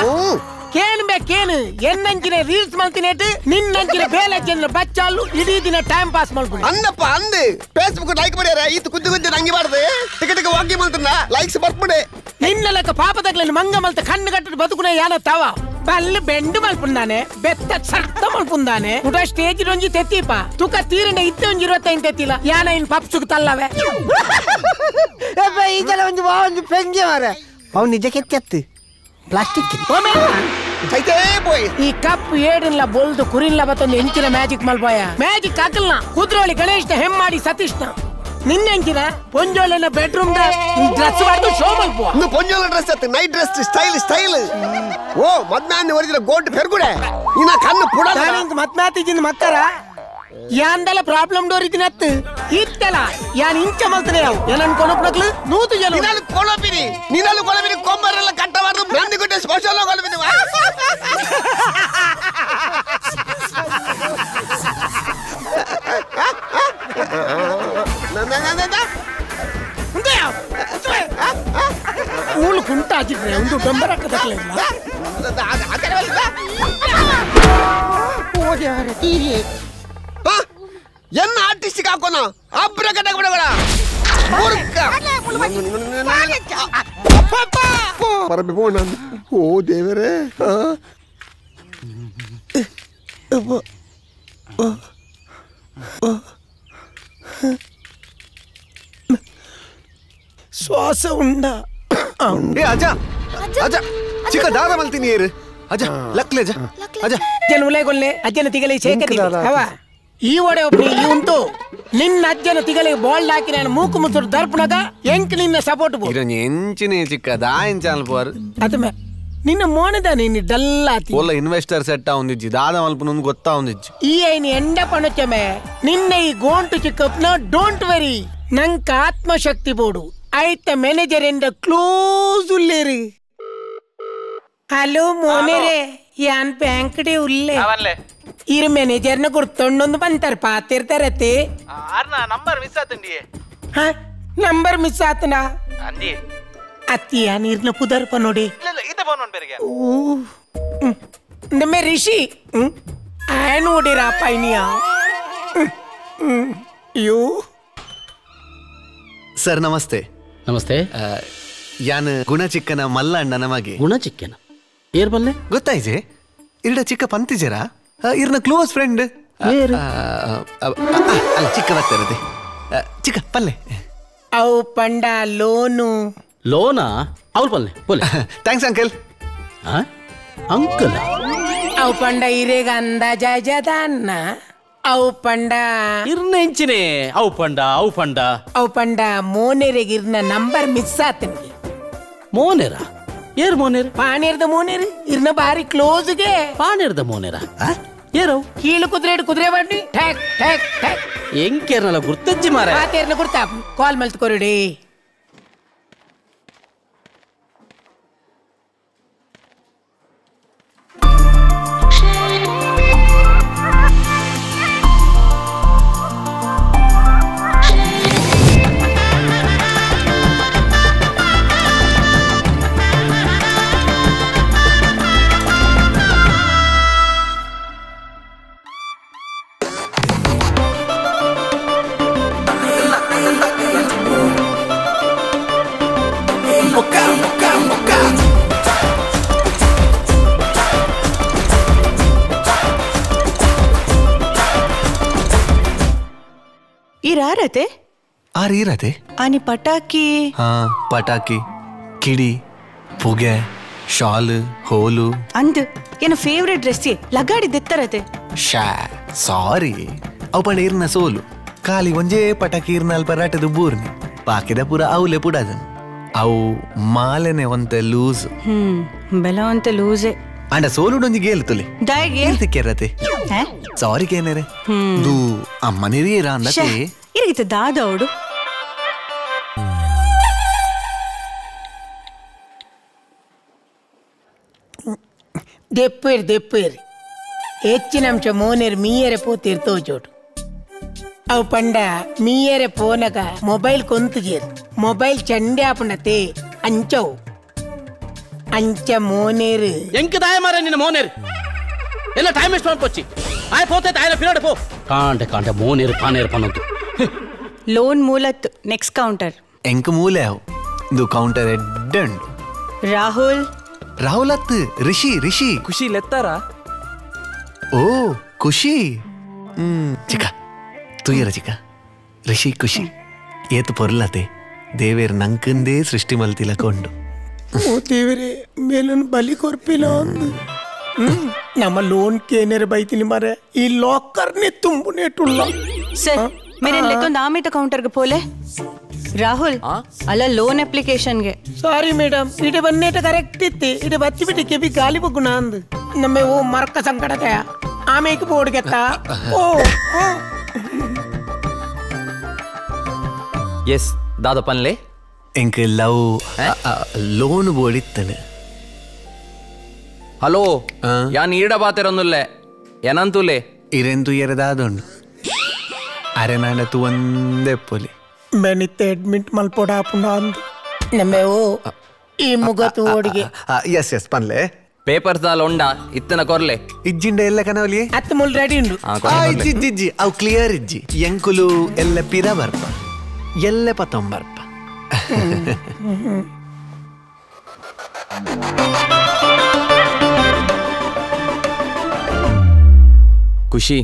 ಕೇನು ಬೇ ಕೇನು ಎನ್ನಂಚಿನ ರೀಲ್ಸ್ ಮಲ್ತಿನೇಟ್ ನಿನ್ನಂಚಿನ ಬೇಲಜ್ಜನ ಬಚ್ಚಾಲು ಇಡೀ ದಿನ ಟೈಮ್ ಪಾಸ್ ಮಲ್ಪುನಿ ಅನ್ನಪ್ಪ ಅಂದು ಫೇಸ್ಬುಕ್ ಲೈಕ್ ಮಾಡ್ಯಾರ ಈತ ಕುದ್ದು ಕುದ್ದು ನಂಗಿ ಬಾರ್ದು ಟಿಕ ಟಿಕ ವಾಕಿ ಮಲ್ತನ ಲೈಕ್ಸ್ ಬರ್ಪುಡೆ ನಿನ್ನ ಲೆಕ್ಕ ಪಾಪದಗ್ಲಲ್ಲಿ ಮಂಗ ಮಲ್ತ ಕಣ್ಣು ಕಟ್ಟಡು ಬದುಕುನೆ ಯಾನ ತವ ಬಲ್ಲು ಬೆಂಡು ಮಲ್ಪುಂದಾನೆ ಬೆತ್ತ ಸರ್ತ ಮಲ್ಪುಂದಾನೆ ಉಟ ಸ್ಟೇಜ್ ರೊಂಜಿ ತೆತ್ತೀಪ ತುಕ ತೀರಂಡ ಇತ್ತೆ ಒಂಜಿ 25 ತೆತ್ತಿಲ್ಲ ಯಾನ ಇನ್ ಪಪ್ಸುಕ್ ತಲ್ಲವೆ ಈ ಜಲ ಒಂದು ಒಂದು ಪೆಂಗೆ ಮಾರ ಅವ್ ನಿಜ ಕೆತ್ತಿ ಪ್ಲಾಸ್ಟಿಕ್ ಈ ಕಪ್ ಏಡಿಲ್ಲ ಬೋಲ್ದು ಕುರಿಲ್ಲ ಬತ್ತೊಂದು ಎಂಚಿನ ಮ್ಯಾಜಿಕ್ ಮಲ್ಪೋಯ ಮ್ಯಾಜಿಕ್ ಹಾಕಲ್ನ ಕುದ್ರೋಳಿ ಗಣೇಶ್ನ ಹೆಮ್ಮಾಡಿ ಸತೀಶ್ನ ನಿನ್ನೆಂಚಿನ ಪೊಂಜೋಳನ ಬೆಡ್ರೂಮ್ ಡ್ರೆಸ್ ಮಾಡ್ದು ಶೋ ಮಲ್ಪುವ ಇನ್ನು ಪೊಂಜೋಳ ಡ್ರೆಸ್ ಅತ್ತು ನೈಟ್ ಡ್ರೆಸ್ ಸ್ಟೈಲ್ ಸ್ಟೈಲ್ ಓ ಮದ್ಮ್ಯಾನ್ ಒರಿಜಿನ ಗೋಟ್ ಫೆರ್ಗುಡೆ ಇನ್ನ ಕಣ್ಣು ಪುಡ ಮತ್ಮ್ಯಾತಿಜಿನ ಮಕ್ಕರ ಯಾಂದಲ ಪ್ರಾಬ್ಲಮ್ ಡೋರಿದಿನತ್ತು ಇತ್ತಲ ಯಾನ್ ಇಂಚ ಮಲ್ತನೆ ಯಾವು ಏನನ್ ಕೊನೊಪ್ನಕ್ಲು ನೂತು ಜನ ನಿನ್ನಲು ಕೊಳಪಿನಿ ನಿನ್ನಲು ಕೊಳಪಿನಿ ಕೊಂಬರೆಲ್ಲ ಕಟ್ಟಬಾರದು ನಂದಿಗುಡ್ಡೆ ಸ್ಪೆಷಲ್ ಕೊಳಪಿನಿ ಮೂಲು ಕುಂಟ ಹಾಕಿದ್ರೆ ಒಂದು ಡೊಂಬರ ಹಾಕದಕ್ಲಿಲ್ಲ ಎನ್ನ ಆರ್ಟಿಸ್ಟಿಕ್ ಹಾಕೋಣ ಅಬ್ರ ಕಟ್ಟ ಬಿಡಬೇಡ ಓ ದೇವರೇ ಶ್ವಾಸ ಉಂಡ ಅಜ್ಜ ಅಜ್ಜ ಚಿಕ್ಕ ದಾದ ಮಲ್ತೀನಿ ಏರು ಅಜ್ಜ ಲಕ್ಲೆ ಅಜ್ಜ ಅಜ್ಜ ಅಜ್ಜನ ಉಲೆಗೊಲ್ಲೆ ಅಜ್ಜನ ತಿಗಲೆ ಶೇಖರಿ ಅವ ಈ ಒಡೆ ಒಬ್ಬನಿ ಈ ಉಂಟು ನಿನ್ನ ಅಜ್ಜನ ತಿಗಲಿಗೆ ಬಾಲ್ ಹಾಕಿ ನಾನು ಮೂಕು ಮುಸುರು ದರ್ಪಣಗ ಎಂಕ್ ನಿನ್ನ ಸಪೋರ್ಟ್ ಬೋ ಎಂಚಿನೇ ಚಿಕ್ಕ ದಾಯನ್ ಚಾನಲ್ ಪೋರ್ ಅತಮೆ ನಿನ್ನ ಮೋನದ ನಿನ್ನ ಡಲ್ ಆತಿ ಓಲ್ಲ ಇನ್ವೆಸ್ಟರ್ ಸೆಟ್ ಆਉਂದಿಜ್ಜಿ ದಾದ ಮಲ್ಪನ ಗೊತ್ತಾ ಒಂದಿಜ್ಜಿ ಈ ಐನಿ ಎಂಡ ಪಣಚಮೆ ನಿನ್ನ ಈ ಗೋಂಟು ಚಿಕ್ಕಪ್ಪನ don't worry ನಂಕ ಆತ್ಮಶಕ್ತಿ ಬೋಡು ಐತ ಮ್ಯಾನೇಜರ್ ಎಂಡ ಕ್ಲೋಸ್ ಉಲ್ಲೇರಿ ಹಲೋ ಮೋನೆರೆ ಯಾನ್ ಬ್ಯಾಂಕ್ ಡೆ ಉಲ್ಲೆ ಇರ್ ಮ್ಯಾನೇಜರ್ನ ಗುರ್ತೊಂಡೊಂದು ಬಂತಾರ ಪಾತಿರ್ತಾರತೆ ನಂಬರ್ ಮಿಸ್ ಆತಂಡಿ ಹಾ ನಂಬರ್ ಮಿಸ್ ಆತನ ಅಂದಿ ಅತ್ತಿಯ ನೀರ್ನ ಪುದರ್ಪ ನೋಡಿ ಈತ ಫೋನ್ ಬೇರೆ ಮೇ ರಿಷಿ ಆಯ್ ನೋಡಿರಾ ಪೈನಿಯಾ ಅಯ್ಯೋ ಸರ್ ನಮಸ್ತೆ ನಮಸ್ತೆ ಯಾನ್ ಗುಣಚಿಕ್ಕನ ಮಲ್ಲ ಅಣ್ಣ ನಮಗೆ ಗುಣಚಿಕ್ಕನ ಏರ್ ಬಲ್ಲೆ ಗೊತ್ತಾಯ್ಜೆ ಇರ್ಡ ಚಿಕ್ಕ ಪಂತಿಜರ ಇರ್ನ ಕ್ಲೋಸ್ ಫ್ರೆಂಡ್ ಅಲ್ಲ ಚಿಕ್ಕ ಬರ್ತಾರದೆ ಚಿಕ್ಕ ಪಲ್ಲೆ ಅವು ಪಂಡ ಲೋನು ಲೋನಾ ಅವ್ರ ಪಲ್ಲೆ ಪೊಲೆ thanks uncle uncle ಅವು ಪಂಡ ಇರೇಗ ಅಂದಾಜ ಅವು ಪಂಡ ಇರ್ನ ಇಂಚಿನೇ ಅವು ಪಂಡ ಅವು ಪಂಡ ಅವು ಪಂಡ ಮೋನೆರೆಗೆ ಇರ್ನ ನಂಬರ್ ಮಿಸ್ ಆತನ್ಗೆ ಮೋನೆರ ಏರ್ ಮೋನೇರ್ ಪಾನೇರ್ದ ಮೋನೇರ್ ಇರ್ನ ಬಾರಿ ಕ್ಲೋಸ್ಗೆ ಪಾನೇರ್ದ ಮೋನೇರ ಏರವು ಕೀಳು ಕುದುರೆ ಕುದುರೆ ಬನ್ನಿ ಠ್ಯಾಕ್ ಠ್ಯಾಕ್ ಠ್ಯಾಕ್ ಎಂಕೇರ್ನಲ್ಲ ಗುರ್ತಜ್ಜಿ ಮಾರ ಆತೇರ್ನ ಗುರ್ತಾ ಕಾಲ್ ಮಲ್ತ್ಕೊರಿಡಿ La la la la. ಈರಾರತೆ ಆರ್ ಈರತೆ ಆನಿ ಪಟಾಕಿ. ಹಾ ಪಟಾಕಿ, ಕಿಡಿ, ಪುಗೆ, ಶಾಲ್, ಹೋಲು ಅಂದ್ ಏನ ಫೇವರೇಟ್ ಡ್ರೆಸ್ ಲಗಾಡಿ ದೆತ್ತರತೆ. ಶಾ ಸಾರಿ ಅವು ಪಂಡ ಇರ್ನ ಸೋಲು ಖಾಲಿ ಒಂಜೇ ಪಟಾಕಿ ಇರ್ನ ಅಲ್ಪ ರಾಟದ ಬೂರ್ನಿ ಬಾಕಿದ ಪೂರ ಅವಲೆ ಪುಡದನ್ ಅವು ಮಾಲೆನೆ ಒಂತೆ ಲೂಸ್. ಬೆಲ ಒಂತೆ ಲೂಸೆ ಅಂಡ ಸೋಲುಡೊಂಜಿ ಗೇಲ್ ತುಲೆ ದಾಯಿಗೆ ತಿಕ್ಕೆರತೆ. ಸಾರಿ ಕೇನೇರೆ ದು ಅಮ್ಮನಿರಿಯರ ಅಂದತೆ ಇರಿಗಿತ ದಾದ ಅವಡು. ದೆಪ್ಪೇರು ದೆಪ್ಪೇರು ಹೆಚ್ಚಿನ ಅಂಶ ಮೋನೇರು ಮೀಯರೆ ಪೋತೀರ್ ತೋಜೋಡು. ಅವು ಪಂಡ ಮೀಯರೆ ಪೋನಗ ಮೊಬೈಲ್ ಕೊಂತುಜೇರು ಮೊಬೈಲ್ ಚಂಡೆ ಆಪಣತೆ ಅಂಚವು ಅಂಚ ಮೋನೇರು ಎಂಕ ದಾಯ ಮಾರ ನಿನ್ನ ಮೋನೇರು ಎಲ್ಲ ಟೈಮ್ ವೇಸ್ಟ್ ಮಾಡ್ಕೊಚ್ಚಿ ಆಯ್ ಪೋತೈತೆ ಆಯ್ನ ಪಿರಾಡ ಪೋ ಕಾಂಡೆ ಕಾಂಡೆ ಮೋನೇರು ಪಾನೇರು ಪನ್ನೊಂದು. ಲೋನ್ ಮೂಲತ್ ನೆಕ್ಸ್ಟ್ ಕೌಂಟರ್ ಎಂಕ ಮೂಲೆ ಅವು ಇದು ಕೌಂಟರ್ ಎಡ್ಡಂಡು. ರಾಹುಲ್ ರಾಹುಲ್ ಅತ್ ರಿಷಿ ರಿಷಿ ಖುಷಿ ಲೆತ್ತಾರ. ಓ ಖುಷಿ ಚಿಕ್ಕ ತುಯ್ಯರ ಚಿಕ್ಕ ರಿಷಿ ಖುಷಿ ಏತು ಪೊರ್ಲತೆ ದೇವೇರ್ ನಂಕಂದೇ ಸೃಷ್ಟಿ ಮಲ್ತಿಲ ಕೊಂಡು. ಓ ದೇವರೇ ಮೇಲನ್ನು ಬಲಿ ಕೊರ್ಪಿಲ್ಲ ಅಂದು ನಮ್ಮ ಲೋನ್ ಕೇನೇರೆ ಬೈತೀನಿ ಮಾರೆ ಈ ಲಾಕರ್ನೇ ತುಂಬುನೇಟುಲ್ಲ. ಸರ್ ಮೇರೇನ್ ಲೆತ್ತೊಂದು ಆಮೇತ ಕೌಂಟರ್ಗೆ ಪೋಲೆ. ರಾಹುಲ್ ಅಲ್ಲ ಲೋನ್ ಅಪ್ಲಿಕೇಶನ್ಗೆ. ಸಾರಿ ಮೇಡಮ್ ಇಡೆ ಬನ್ನೇಟ ಕರೆಕ್ಟ್ ಇತ್ತೆ ಇಡೆ ಬಚ್ಚಿ ಬಿಟ್ಟು ಕೆಬಿ ಗಾಲಿ ಬಗ್ಗುಣ ಅಂದು ನಮ್ಮ ಓ ಮರಕ ಸಂಕಟದ ಆಮೇಕೆ ಬೋರ್ಡ್ಗೆತ್ತ. ಓ ಎಸ್ ದಾದ ಪನ್ಲೆ ಎಂಕ್ ಲವ್ ಲೋನ್ ಬೋಡಿತ್ತನೆ. ಹಲೋ ಯಾನ್ ಈಡ ಬಾತೆರೊಂದುಲ್ಲೆ ಏನಂತುಲೆ ಇರೆಂತು ಎರೆದಾದೊಂಡು ಅರೆ ನಾಡತು ಒಂದೇ ಪೊಲಿ ಬೆನಿತ್ತೆ ಅಡ್ಮಿಟ್ ಮಲ್ಪೋಡ ಆಪುಂಡ ಅಂದು ನಮ್ಮ ಓ ಈ ಮುಗತು ಓಡಿಗೆ. ಎಸ್ ಎಸ್ ಪನ್ಲೆ ಪೇಪರ್ಸ್ ದಾಲ ಉಂಡ ಇತ್ತನ ಕೊರ್ಲೆ ಇಜ್ಜಿಂಡ ಎಲ್ಲ ಕನವಲಿ ಅತ್ತ ಮುಲ್ ರೆಡಿ ಉಂಡು. ಇಜ್ಜಿ ಇಜ್ಜಿ ಇಜ್ಜಿ ಅವು ಕ್ಲಿಯರ್ ಇಜ್ಜಿ ಎಂಕುಲು ಎಲ್ಲ ಪಿರ ಬರ್ಪ ಎಲ್ಲ ಪತೊಂಬರ್ಪ. ಖುಷಿ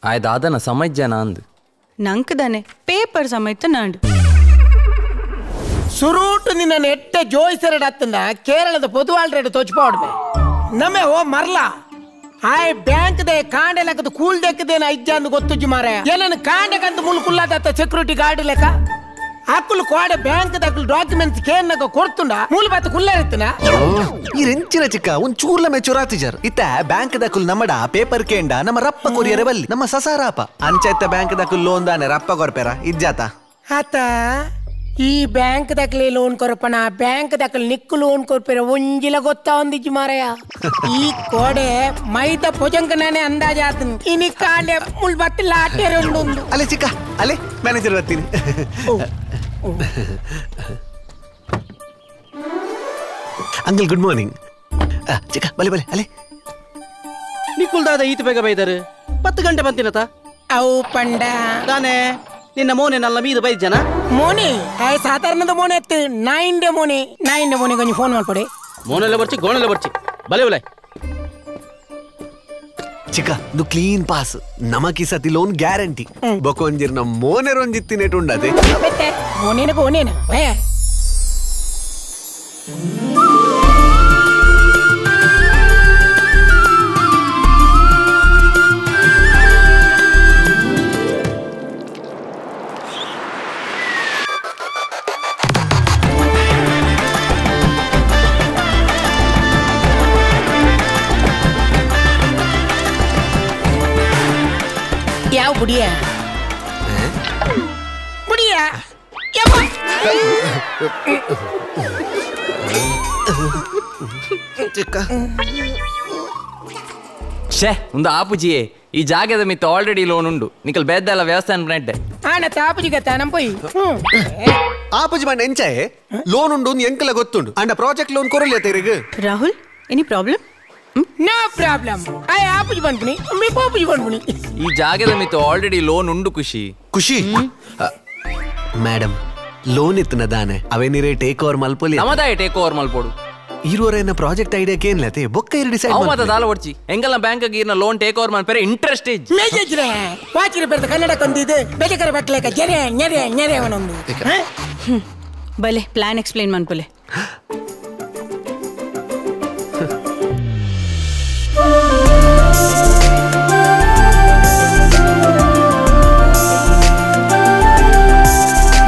ಆಯ್ ದಾದನ ಸಮಜ್ಜನ ಅಂದ್ ನಂಕದಾನೆ ಪೇಪರ್ ಸಮೇತ ನಾಂಡು ಸುರೂಟು ನಿನ್ನ ನೆಟ್ಟ ಜೋಯಿಸರಡ್ ಅತ್ತನ ಕೇರಳದ ಪೊದುವಾಳ್ರೆಡ್ ತೋಚ್ಪಾಡ್ಮೆ ನಮ್ಮೆ ಓ ಮರ್ಲ ಆಯ್ ಬ್ಯಾಂಕ್ they ಕಾಂಡೆ ಲೆಕ್ಕದ ಕೂಲ್ ದೆಕ್ಕದೇನ ಇಜ್ಜ ಅಂದು ಗೊತ್ತುಜ್ಜಿ ಮಾರಾಯ ಏನನ್ನು ಕಾಂಡೆ ಕಂದು ಮುಲ್ ಕುಲ್ಲಾದತ್ತ ಸೆಕ್ಯೂರಿಟಿ ಗಾರ್ಡ್ ಲೆಕ್ಕ ಅಕ್ಕಲು ಕೋಡೆ ಬ್ಯಾಂಕ್ ದಕ್ಕಲು ಡಾಕ್ಯುಮೆಂಟ್ಸ್ ಕೇನ್ನಗ ಕೊಡ್ತುಂಡ ಮೂಲ ಬಾತ ಕುಲ್ಲಾರಿತ್ತನ. ಈ ರೆಂಚಿನ ಚಿಕ್ಕ ಒಂದ್ ಚೂರ್ಲ ಮೆಚೂರಾತಿಜರ್ ಇತ್ತ ಬ್ಯಾಂಕ್ ದಕ್ಕಲು ನಮ್ಮಡ ಪೇಪರ್ ಕೇಂಡ ನಮ್ಮ ರಪ್ಪ ಕೊರಿಯರೆ ಬಲ್ಲಿ ನಮ್ಮ ಸಸಾರಾಪ ಅಂಚೆತ್ತ ಬ್ಯಾಂಕ್ ದಕ್ಕಲು ಲೋನ್ ದಾನೆ ರಪ್ಪ ಕೊರ್ಪೆರ ಇಜ್ಜಾತ ಆತ ಈ ಬ್ಯಾಂಕ್ ದಕ್ಕಲೆ ಲೋನ್ ಕೊರಪಣ ಬ್ಯಾಂಕ್ ದಕ್ಕಲು ನಿಕ್ಕು ಲೋನ್ ಕೊರ್ಪೆರ ಒಂಜಿಲ ಗೊತ್ತಾ ಒಂದಿಜ್ಜಿ ಮಾರಾಯ. ಈ ಕೋಡೆ ಮೈತ ಪೊಜಂಕನೇ ಅಂದಾಜಾತನು ಇನಿ ಕಾಂಡೆ ಮುಳ್ ಬತ್ತಿ ಲಾಟೇರೆ ಉಂಡು. ಅಲೆ ಚಿಕ್ಕ ಅಲೆ ಮ್ಯಾನೇಜರ್ ಬರ್ತೀನಿ. Uncle good morning. ಚಿಕ್ಕ ಬಲೆ ಬಲೆ ಅಲೆ ನಿಕ್ಕುಲ್ದಾದ ಈತ ಬೇಗ ಬೈದರು 10 ಗಂಟೆ ಬಂತಿನತ ಅವು ಪಂಡ ತಾನೇ ನಿನ್ನ ಮೋನೆ ನಲ್ಲ ಮೀದ ಬೈದ ಜನ ಮೋನೆ ಆಯ್ ಸಾಧಾರಣದ ಮೋನೆ ಎತ್ತು ನಾಯಿಂಡೆ ಮೋನೆ ನಾಯಿಂಡೆ ಮೋನೆ ಕೊಂಚ ಫೋನ್ ಮಾಡ್ಕೊಡಿ. ಮೋನೆಲ್ಲ ಬರ್ಚಿ ಗೋಣೆಲ್ಲ ಬರ್ಚಿ ಬಲೆ ಬಲೆ ಚಿಕ್ಕ ಇದು ಕ್ಲೀನ್ ಪಾಸ್ ನಮಕಿ ಸತಿ ಲೋನ್ ಗ್ಯಾರಂಟಿ ಬೊಕೊಂಜಿರ್ ನಮ್ಮ ಮೋನೆರೊಂಜಿತ್ತಿನೇಟು ಉಂಡದೆ ಮೋನೇನ ಗೋನೇನ ಯಾವ ಬುಡಿಯ ಬುಡಿಯ ಶೇ ಒಂದು ಆಪುಜಿಯೇ ಈ ಜಾಗದ ಮಿತ್ತ ಆಲ್ರೆಡಿ ಲೋನ್ ಉಂಡು ನಿಕಲ್ ಬೇದ್ದಲ್ಲ ವ್ಯವಸ್ಥಾನ ನೆಡ್ಡೆ ಆಣ ತಾಪುಜಿ ಗತ್ತ ನಂಪೊಯ್ ಆಪುಜಿ ಬಂಡ ಎಂಚಾಯೆ ಲೋನ್ ಉಂಡು ಎಂಕಲ ಗೊತ್ತುಂಡು ಅಂಡ ಪ್ರಾಜೆಕ್ಟ್ ಲೋನ್ ಕೊರಲಿ ತೆರಿಗ. Rahul any problem? No problem. I ಆಪುಜಿ ಬಂದ್ಪುನಿ me ಪಾಪುಜಿ ಬಂದ್ಪುನಿ. ಈ ಜಾಗದ ಮಿತ್ತ ಆಲ್ರೆಡಿ ಲೋನ್ ಉಂಡು. ಖುಷಿ ಖುಷಿ ಮೇಡಮ್ ಲೋನ್ ಇತ್ತನ ದಾನೆ ಅವೇನಿರೇ ಟೇಕ್ ಓವರ್ ಮಲ್ಪೊಲಿ ನಮದಾಯ ಟೇಕ್ ಓವರ್ ಮಲ್ಪೋಡು. ಈರುವರೆನ ಪ್ರಾಜೆಕ್ಟ್ ಐಡಿಯಾ ಕೇನ್ಲತೆ ಬೊಕ್ಕ ಇರು ಡಿಸೈಡ್ ಅವ ಮಾತ ದಾಲ ಒಡ್ಚಿ ಎಂಗಲ್ಲ ಬ್ಯಾಂಕ್ ಗೀರ್ನ ಲೋನ್ ಟೇಕ್ ಓವರ್ ಮನ್ಪೆರೆ ಇಂಟ್ರೆಸ್ಟ್ ಇಜ್ಜಿ ಮೇಜಜ್ರೆ ವಾಚಿರ ಪೆರ್ದ ಕನ್ನಡ ಕೊಂದಿದೆ ಬೇಜಕರ ಬಟ್ಲೇಕ ಜರೆ ನೆರೆ ನೆರೆ ಅವನೊಂದು. ಬಲೆ ಪ್ಲಾನ್ ಎಕ್ಸ್ಪ್ಲೇನ್ ಮನ್ಪುಲೆ.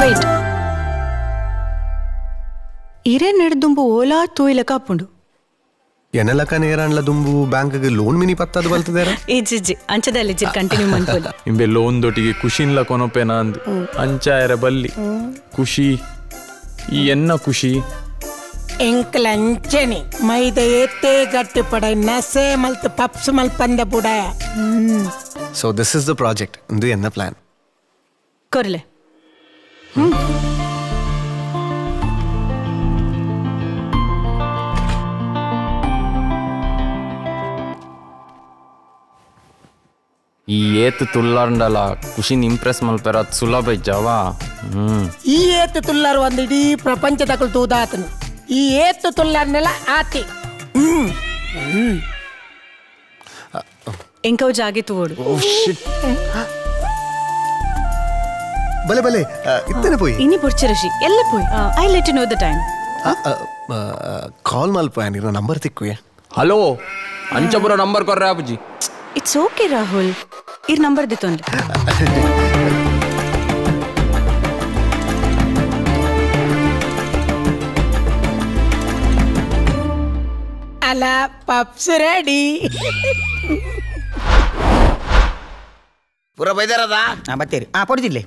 ವೇಟ್, ಇರೇ ನಡೆದುಂಬು ಓಲಾ ತೂಯಿಲಕ ಅಪ್ಪುಂಡು. ಎನಲಕ ನೇರಾನ್ಲ ದುಂಬು ಬ್ಯಾಂಕ್ಗೆ ಲೋನ್ ಮಿನಿ ಪತ್ತದು ಬಲ್ತದೇರ? ಇಜ್ಜಿ ಅಂಚದಲ್ಲಿ ಇಜ್ಜಿ ಕಂಟಿನ್ಯೂ ಮನ್ಪುಲೆ. ಇಂಬೆ ಲೋನ್ ದೊಟ್ಟಿಗೆ ಖುಷಿನ್ಲ ಕೊನೊಪೆನ ಅಂದ್ ಅಂಚಾಯರ ಬಲ್ಲಿ ಖುಷಿ ಈ ಎನ್ನ ಖುಷಿ ಎಂಕಲ ಅಂಚನೆ ಮೈದ ಏತೆ ಗಟ್ಟಿ ಪಡ ನಸೆ ಮಲ್ತು ಪಪ್ಸ್ ಮಲ್ಪಂದ ಬುಡ. So this is the project ಇಂದು ಎನ್ನ ಪ್ಲಾನ್ ಕೊರ್ಲೆ. ಈ ಏತು ತುಲ್ಲಾರ್ಂಡಲ ಖುಷಿನ್ ಇಂಪ್ರೆಸ್ ಮಲ್ಪೆರ ಸುಲಭ ಇಜ್ಜಾವಾ. ಈ ಏತು ತುಲ್ಲಾರು ಒಂದು ಇಡೀ ಪ್ರಪಂಚದಕಲು ತೂದಾತನು. ಈ ಏತು ತುಲ್ಲಾರ್ನೆಲ್ಲ ಆತಿ ಎಂಕವು ಜಾಗೆ ತೂವೋಡು. ಬಲೆ ಬಲೆ ಇತ್ತನೆ ಪೋಯಿ ಇನಿ ಬೊರ್ಚಿ ಋಷಿ ಎಲ್ಲ ಪೋಯಿ. I let you know the time. Call ಮಲ್ಪ ನೀರ ನಂಬರ್ ತಿಕ್ಕುವೆ. ಹಲೋ ಅಂಚಪುರ ನಂಬರ್ ಕೊರ್ರೆ ಅಪ್ಪುಜಿ. It's okay Rahul, ಇರ್ ನಂಬರ್ ದಿತ್ತೊಂದು. ಅಲ್ಲ ಪಪ್ಸ್ ರೆಡಿ. ಪೂರ ಬೈದಾರದ ಬತ್ತೀರಿ ಪೊಡಿದಿಲ್ಲ.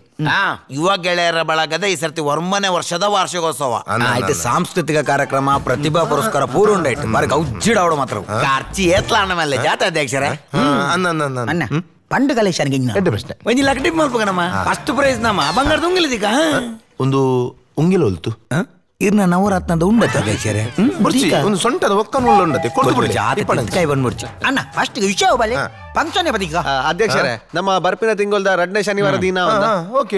ಯುವ ಗೆಳೆಯರ ಬಳಗದ ಈ ಸರ್ತಿ 9ನೇ ವರ್ಷದ ವಾರ್ಷಿಕೋತ್ಸವ ಆಯ್ತು. ಸಾಂಸ್ಕೃತಿಕ ಕಾರ್ಯಕ್ರಮ, ಪ್ರತಿಭಾ ಪುರಸ್ಕಾರ ಪೂರ ಉಂಡಾಯ್ತು. ಬಾರಿ ಗೌಜ್ಜಿಡ ಅವಡು ಮಾತ್ರ ಖರ್ಚಿ ಏತ್ಲ ಅಣ್ಣ ಮೇಲೆ ಜಾತ ಅಧ್ಯಕ್ಷರೇ. ಅಣ್ಣ ಪಂಡು ಕಲೆಕ್ಷನ್ ಪ್ರಶ್ನೆ ಒಂಜಿ ಲಕಟಿ ಮಲ್ಪಗ ನಮ್ಮ ಫಸ್ಟ್ ಪ್ರೈಸ್ ನಮ್ಮ ಬಂಗಾರದ ಉಂಗಿಲದಿಕ ಒಂದು ಉಂಗಿಲ ಹೊಲ್ತು ಇರ್ನ ನವರತ್ನದ ಉಂಡತ್ತೆ ಅಧ್ಯಕ್ಷರೇ. ಒಂದು ಸೊಂಟದ ಒಕ್ಕನ ಉಂಡತೆ ಕಾಯಿ ಬಂದ್ಬಿಡ್ಚು ಅಣ್ಣ. ಫಸ್ಟ್ ವಿಷಯ ಬಲೆ ಫಂಕ್ಷನ್ ಬದಿಗ ಅಧ್ಯಕ್ಷರೇ ನಮ್ಮ ಬರ್ಪಿನ ತಿಂಗಳದ 2ನೇ ಶನಿವಾರ ದಿನ. ಓಕೆ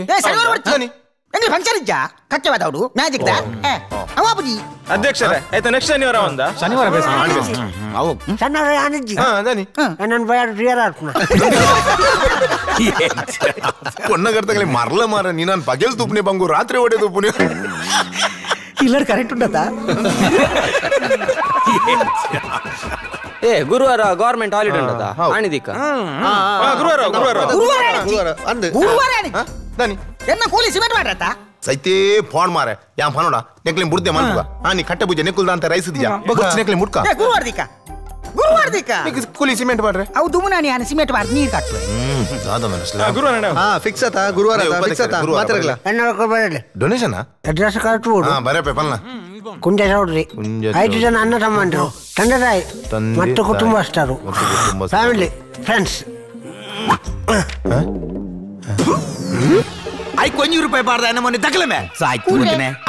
ಫಂಕ್ಷನ್ ಇಜ್ಜಾ ಕಚ್ಚವಾದವರು ಮ್ಯಾಜಿಕ್ ಅವಾಬುಜಿ ಅಧ್ಯಕ್ಷರೇ ಆಯ್ತಾ ನೆಕ್ಸ್ಟ್ ಶನಿವಾರ ಒಂದಾ ಶನಿವಾರ ಕೊನ್ನಗರ್ತಗಲಿ ಮರಲ ಮಾರ ನೀನು ಪಗೆಲ್ ತುಪ್ಪನೆ ಬಂಗು ರಾತ್ರಿ ಹೊಡೆ ತುಪ್ಪನೆ ಇಲ್ಲ ಕರೆಂಟ್ ಉಂಟಾ. ಏ ಗುರುವಾರ ಗವರ್ಮೆಂಟ್ ಹಾಲಿಡೇ ಉಂಟಾ ಆಣಿದಿಕ್ಕ? ಗುರುವಾರ ಗುರುವಾರ ಗುರುವಾರ ಎನ್ನ ಕೂಲಿ ಸಿಮೆಂಟ್ ಮಾಡ್ರತಾ ಸೈತೇ ಫೋನ್ ಮಾರೆ ಯಾ ಫೋನೋಡ ನೆಕ್ಲಿ ಬುಡ್ದೆ ಮಲ್ಪುಗ ಆ ನೀ ಕಟ್ಟೆ ಪೂಜೆ ನೆಕ್ಕುಲ್ದ ಅಂತ ರೈಸ್ ದಿಜಾ ಬೊಕ್ಕ ನೆಕ್ಲಿ ಮುಟ್ಕ. ಗುರುವಾರ ದಿಕ್ಕ ಗುರುವಾರ ದಿಕ್ಕ ಕೂಲಿ ಸಿಮೆಂಟ್ ಮಾಡ್ರೆ ಅವು ದುಮುನಾನಿ ಆನೆ ಸಿಮೆಂಟ್ ಮಾರ್ ನೀರು ಕಟ್ಟುವೆ. ದಾದ ಮನಸ್ಲ ಗುರುವಾರ ಹಾ ಫಿಕ್ಸ್ ಆತ ಗುರುವಾರ ಫಿಕ್ಸ್ ಆತ ಮಾತ್ರಗಲ ಡೊನೇಷನ್ ಅಡ್ರೆಸ್ ಕರೆಕ್ಟ್ ಕೊಡು. ಹಾ ಬರಪೆ ಪಲ್ನ ಕುಂಜ ಚೌಡ್ರಿ 5 ಜನ ಅಣ್ಣ ತಮ್ಮಂದಿರು, ತಂದೆ ತಾಯಿ ಮತ್ತು ಕುಟುಂಬಸ್ಥರು, ಫ್ಯಾಮಿಲಿ ಫ್ರೆಂಡ್ಸ್. ಐಕ್ 1 ರೂಪಾಯಿ ಬಾರ್ದ ಮೊನ್ನೆ ತಕಲಮೆ ಸಾಯ್ತು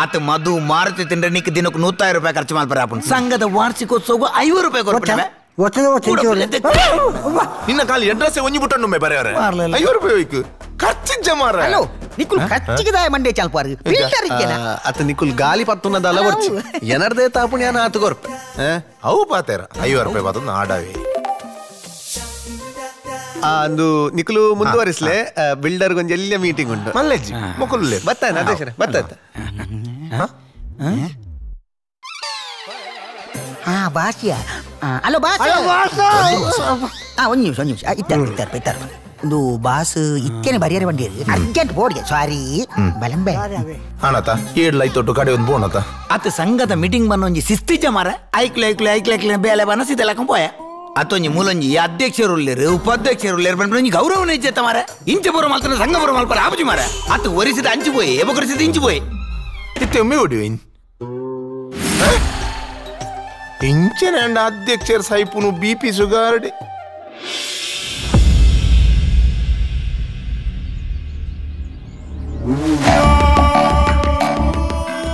ಆತ ಮಧು ಮಾರುತಿ ತಿಂದ್ರೆ ನಿಕ್ ದಿನಕ್ಕೆ 100 ರೂಪಾಯಿ ಖರ್ಚು ಮಾಡ್ಬಾರ. ಸಂಘದ ವಾರ್ಷಿಕೋತ್ಸವ 50 ರೂಪಾಯಿ ಕೊಡ್ತಾರೆ. ನಿನ್ನ ಕಾಲಿ ಅಡ್ರೆಸ್ ಒಂಜಿ ಬುಟ್ಟಣ್ಣು ಬರೆಯವರೆ 50 ರೂಪಾಯಿ ಹೋಯ್ಕು ಖರ್ಚಿಜ್ಜ ಮಾರ. ಹಲೋ ನಿಕುಲ್ ಖರ್ಚಿಗೆ ಮಂಡೆ ಚಾಲ್ಪಾರು ಫಿಲ್ಟರ್ ಇಕ್ಕೆನ ಅತ ನಿಕುಲ್ ಗಾಲಿ ಪತ್ತುನದಲ್ಲ ಬರ್ಚಿ ಏನರ್ದೇ ತಾಪುಣ್ಯಾನ ಆತು ಕೊರ್ಪೆ ಅವು ಪಾತೇರ 50 ರೂಪಾಯಿ ಪಾತೊಂದು ಆಡಾವೆ. ಅಂದು ನಿಕುಲು ಮುಂದುವರಿಸಲೆ ಬಿಲ್ಡರ್ ಗೊಂಜಿ ಎಲ್ಲ ಮೀಟಿಂಗ್ ಉಂಟು ಮಲ್ಲೆಜ್ಜಿ ಮೊಕುಲ್ಲೇ ಬತ್ತಾನೆ ಅಧ್ಯಕ್ಷರೇ ಬತ್ತಾಯ್ತ. ಹಾ ಬಾಸಿಯ ಹಲೋ ಬಾಸ್ ಹಾ ಒಂದು ನಿಮಿಷ ಒಂದು ನಿಮಿಷ ಇತ್ತಾರೆ ಇತ್ತಾರೆ ಇತ್ತಾರೆ ಒಂದು ಬಾಸ್ ಇತ್ತೇನೆ ಬರಿಯರೆ ಬಂದಿರಿ ಅರ್ಜೆಂಟ್ ಬೋರ್ಡ್ಗೆ ಸಾರಿ ಬಲಂಬೆ ಆನತ ಏಡ್ಲ ಐತೊಟ್ಟು ಕಡೆ ಒಂದು ಬೋಣತ ಆತ ಸಂಘದ ಮೀಟಿಂಗ್ ಬನ್ನ ಒಂಜಿ ಶಿಸ್ತಿಜ ಮಾರ ಐಕ್ಲೆ ಐಕ್ಲೆ ಐಕ್ಲೆ ಐಕ್ಲೆ ಬೇಲೆ ಬನ್ನ ಸಿದಲಕಂ ಪೋಯ ಅತ್ತೊಂಜಿ ಮೂಲೊಂಜಿ ಅಧ್ಯಕ್ಷರು ಉಪಾಧ್ಯಕ್ಷರು ಬಂದು ಗೌರವನ ಇಜ್ಜತ್ತ ಮಾರ ಇಂಚ ಬರೋ ಮಲ್ತನ ಸಂಘ ಬರೋ ಮಲ್ಪರ ಆಪುಜಿ ಮಾರ ಆತ ಒರಿಸಿದ ಅಂಚು ಪೋಯಿ ಎಬಕರಿಸಿದ ಇಂಚು ಪೋಯಿ ಇತ್ತೆ ಒಮ್ಮೆ ಹೊಡಿವೆ ಇಂಚನೆ ಅಂಡ ಅಧ್ಯಕ್ಷರು ಸೈಪುನು ಬಿ ಪಿ ಶುಗರ್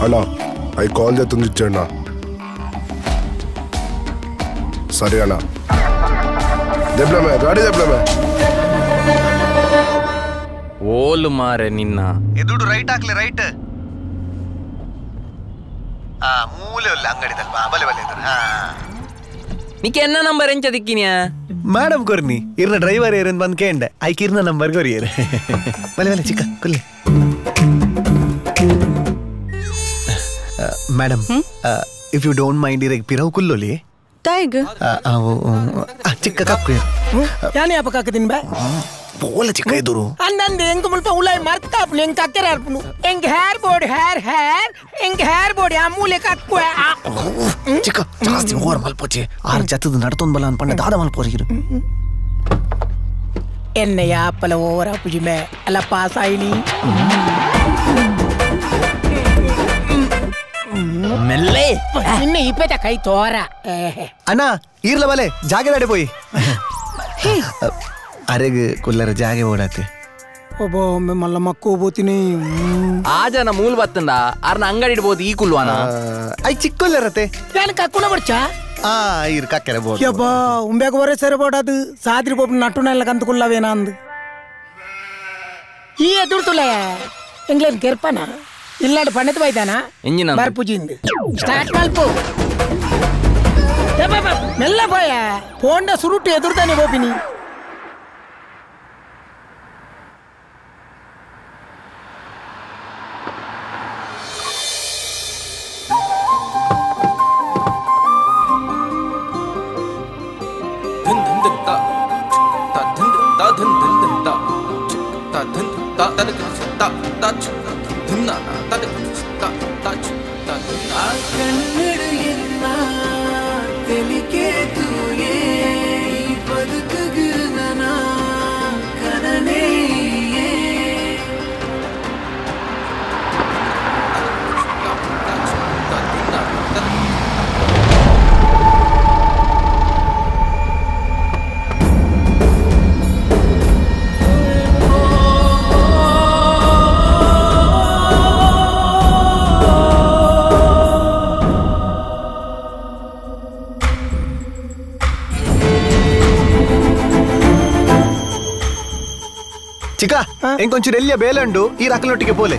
ಅಣ್ಣ I call ತಂದಿಚ್ಚಣ್ಣ. ಸರಿ ಅಣ್ಣ ದೆಬ್ಲಮೆ ಗಾಡಿ ದೆಬ್ಲಮೆ ಓಲು ಮಾರೆ ನಿನ್ನ ಎದುಡು ರೈಟ್ ಹಾಕ್ಲೆ ರೈಟ್. ಆ ಮೂಲೆ ಉಲ್ಲ ಅಂಗಡಿದಲ್ಪ ಬಲೆ ಬಲೆ ಹಾ ನಿಕ್ಕೆ ಎನ್ನ ನಂಬರ್ ಎಂಚ ದಿಕ್ಕಿನ್ಯಾ ಮೇಡಮ್ ಕೊರ್ನಿ ಇರ್ನ ಡ್ರೈವರ್ ಏರನ್ ಬಂದ್ ಕೇಂಡೆ ಐಕ್ ಇರ್ನ ನಂಬರ್ ಕೊರಿಯರ್ ಬಲೆ ಬಲೆ ಚಿಕ್ಕ ಕುಲ್ಲಿ madam if you don't mind ಇರಗ್ ಪಿರವು ಕುಲ್ಲೊಲಿ ತಾಯಿಗ್ ಚಿಕ್ಕ ಕಕ್ಕು ಯಾನೇ ಅಪ್ಪ ಕಾಕದಿನ್ ಬಾ ಪೋಲ ಚಿಕ್ಕ ಎದುರು ಅನ್ನಂದು ಎಂಗ್ ಮುಲ್ಪ ಉಲಾಯ್ ಮರ್ತಾಪ್ಲು ಎಂಗ್ ಕಕ್ಕೆರ ಅರ್ಪುನು ಎಂಗ್ ಹೇರ್ ಬೋರ್ಡ್ ಹೇರ್ ಹೇರ್ ಎಂಗ್ ಹೇರ್ ಬೋರ್ಡ್ ಆ ಮೂಲೆ ಕಕ್ಕು ಚಿಕ್ಕ ಜಾಸ್ತಿ ಓವರ್ ಮಲ್ಪೋಚೆ ಆರ್ ಜತದ ನಡ್ತೊಂದ್ ಬಲ ಅನ್ಪಂಡ ದಾದ ಮಲ್ಪೋರಿಗಿರು ಎನ್ನಯ್ಯ ಅಪ್ಪಲ ಓವರ್ ಅಪ್ಪುಜಿಮೆ ಅಲ್ಲ ಪಾಸ್ ಆಯಿನಿ ಮೆಲ್ಲೆ ನಿನ್ನೆ ಇಪ್ಪತ್ತ ಕೈ ತೋರ ಅಣ್ಣ ಈರ್ಲ ಬಲೆ ಜಾಗೆ ದಾಡೆ ಪೋಯಿ ಅರೆಗ್ ಕುಲ್ಲರ ಜಾಗೆ ಓಡಾತೆ ಒಬ್ಬ ಒಮ್ಮೆ ಮಲ್ಲ ಮಕ್ಕ ಹೋಗ್ತೀನಿ ಆ ಜನ ಮೂಲ್ ಬತ್ತಂದ ಅರ್ನ ಅಂಗಡಿ ಇಡ್ಬೋದು ಈ ಕುಲ್ವಾನ I ಚಿಕ್ಕೊಲ್ಲರತೆ ನಾನು ಕಕ್ಕುನ ಬರ್ಚಾ ಆ ಇರ್ ಕಕ್ಕೆರೆ ಬೋರ್ಡ್ ಯಬ್ಬ ಉಂಬ್ಯಾಗ ಒರೆ ಸರಿ ಬೋರ್ಡ್ ಅದು ಸಾದ್ರಿ ಬೋಪ್ ನಟ್ಟು ನೆಲ್ಲ ಕಂತುకుಲ್ಲವೇನ ಅಂದು ಈ ಎದುರ್ತುಲೆ ಎಂಗ್ಲೇನ್ ಕೆರ್ಪನ ಇಲ್ಲಾಡು ಪಣ್ಣದ ಬೈದಾನ ಎಂಜಿನ ಬರ್ಪುಜಿಂದು ಸ್ಟಾರ್ಟ್ ಮಲ್ಪು ಮೆಲ್ಲ ಬೋಯ ಫೋಂಡ ಸುರುಟು ಎದುರ್ತಾನೆ ಬೋಪಿನಿ ಚಿಕ್ಕ ಎಂಕೊಂಚೂರು ಎಲ್ಲಿಯ ಬೇಲಂಡು ಈ ರಕಲೊಟ್ಟಿಗೆ ಪೋಲೆ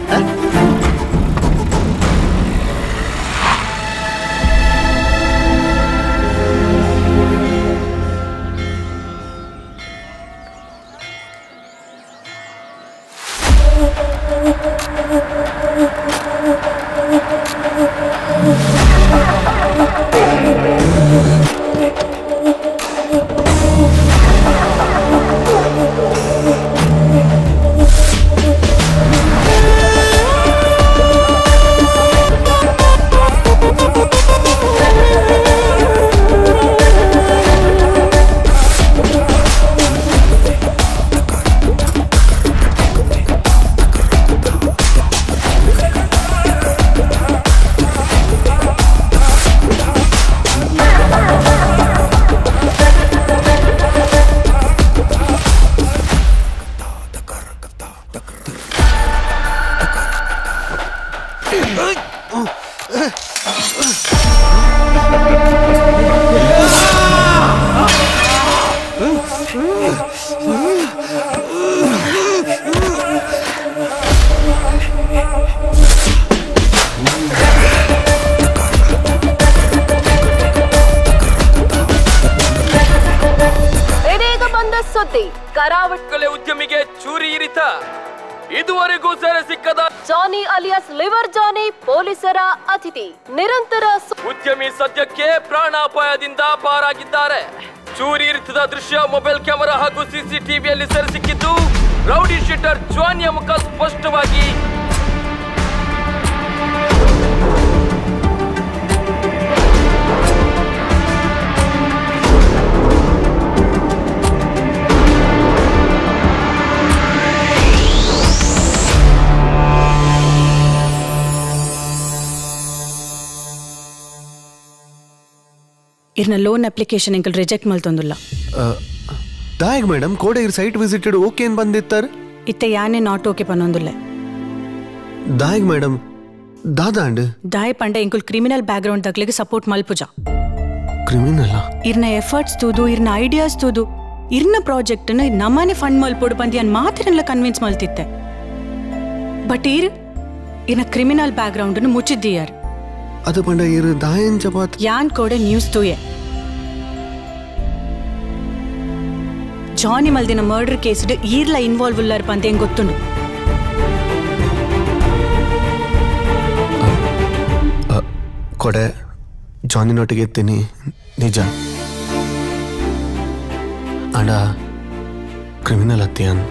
ಇದೀಗ ಬಂದ ಸುದ್ದಿ ಕರಾವಳಿ ಉದ್ಯಮಿಗೆ ಚೂರಿ ಇರಿತ ಇದುವರೆಗೂ ಸೆರೆ ಸಿಕ್ಕದ ಜಾನಿ ಅಲಿಯಾಸ್ ಲಿವರ್ ಜಾನಿ ಪೊಲೀಸರ ಅತಿಥಿ ನಿರಂತರ ಉದ್ಯಮಿ ಸದ್ಯಕ್ಕೆ ಪ್ರಾಣಾಪಾಯದಿಂದ ಪಾರಾಗಿದ್ದಾರೆ. ಚೂರಿ ಇರಿತದ ದೃಶ್ಯ ಮೊಬೈಲ್ ಕ್ಯಾಮೆರಾ ಹಾಗೂ ಸಿಸಿಟಿವಿಯಲ್ಲಿ ಸೆರೆ ಸಿಕ್ಕಿದ್ದು ರೌಡಿ ಶೀಟರ್ ಜಾನಿಯ ಮುಖ ಸ್ಪಷ್ಟವಾಗಿ ಇರ್ನ ಲೋನ್ ಅಪ್ಲಿಕೇಶನ್ ಎಂಕಲ್ ರಿಜೆಕ್ಟ್ ಮಲ್ತೊಂದುಲ್ಲ. ದಾಯಗ್ ಮೇಡಮ್ ಕೋಡೆ ಇರ್ ಸೈಟ್ ವಿಸಿಟೆಡ್ ಓಕೆ ಏನ್ ಬಂದಿತ್ತಾರೆ ಇತ್ತೆ ಯಾನೆ not okay ಪನ್ನೊಂದುಲ್ಲ. ದಾಯಗ್ ಮೇಡಮ್ ದಾದಾಂಡ್ ದಾಯ್ ಪಂಡ ಎಂಕುಲ್ ಕ್ರಿಮಿನಲ್ ಬ್ಯಾಕ್ಗ್ರೌಂಡ್ ದಕ್ಲೆಗೆ ಸಪೋರ್ಟ್ ಮಲ್ಪುಜ. ಕ್ರಿಮಿನಲ್ ಇರ್ನ ಎಫರ್ಟ್ಸ್ ತೂದು ಇರ್ನ ಐಡಿಯಾಸ್ ತೂದು ಇರ್ನ ಪ್ರಾಜೆಕ್ಟ್ ನಮ್ಮನೆ ಫಂಡ್ ಮಲ್ಪೊಡು ಬಂದು ಮಾತಿರನ್ಲ ಕನ್ವಿನ್ಸ್ ಮಲ್ತಿತ್ತೆ. ಬಟ್ ಇರ್ ಇರ್ನ ಕ್ರಿಮಿನಲ್ ಬ್ಯಾಕ್ಗ್ರೌಂಡ್ ಮುಚ್ಚಿದ್ದೀಯಾರ್. ಅದು ಪಂಡ ಇರು ದಾಯನ್ ಚಪಾತ್ ಯಾನ್ ಕೋಡೆ ನ್ಯೂಸ್ ತೂಯೆ ಜಾನಿ ಮಲ್ದಿನ ಮರ್ಡರ್ ಕೇಸ್ಡ್ ಈರ್ಲ ಇನ್ವಾಲ್ವ್ ಉಲ್ಲಾರ್ ಪಂತ ಹೆಂಗ್ ಗೊತ್ತುಂಡು ಕೊಡೆ ಜಾನಿನೊಟ್ಟಿಗೆ ಎತ್ತೀನಿ ನಿಜ ಅಂಡ ಕ್ರಿಮಿನಲ್ ಅತ್ತಿಯಾನ್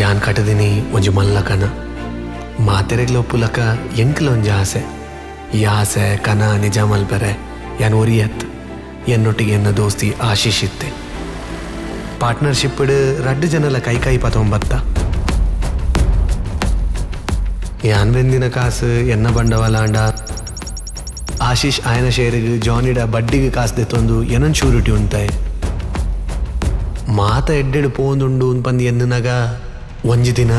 ಯಾನ್ ಕಟ್ಟದಿನಿ ಒಂಜಿ ಮಲ್ಲ ಕಣ ಮಾತೆರೆಗ್ಲ ಒಪ್ಪುಲಕ ಎಂಕ್ಲ ಒಂಜಿ ಆಸೆ ಈ ಆಸೆ ಕನ ನಿಜ ಮಲ್ಪರೆ ಯಾನ್ ಒರಿಯತ್ ಎನ್ನೊಟ್ಟಿಗೆ ಎನ್ನ ದೋಸ್ತಿ ಆಶೀಶ್ ಇತ್ತೆ ಪಾರ್ಟ್ನರ್ಶಿಪ್ ರಡ್ಡು ಜನಲ ಕೈ ಕೈ ಪತ್ತೊಂಬತ್ತ ಯಾನ್ ಬೆಂದಿನ ಕಾಸು ಎನ್ನ ಬಂಡವಾಳ ಅಂಡ ಆಶೀಶ್ ಆಯನ ಶೇರಿಗೆ ಜಾನಿಡ ಬಡ್ಡಿಗೆ ಕಾಸು ದೆತ್ತೊಂದು ಏನನ್ ಶ್ಯೂರಿಟಿ ಉಂಟಾಯ್ ಮಾತ ಎಡ್ಡೆಡು ಪೋಂದುಂಡು ಪಂದು ಎನ್ನನಾಗ ಒಂಜಿ ದಿನ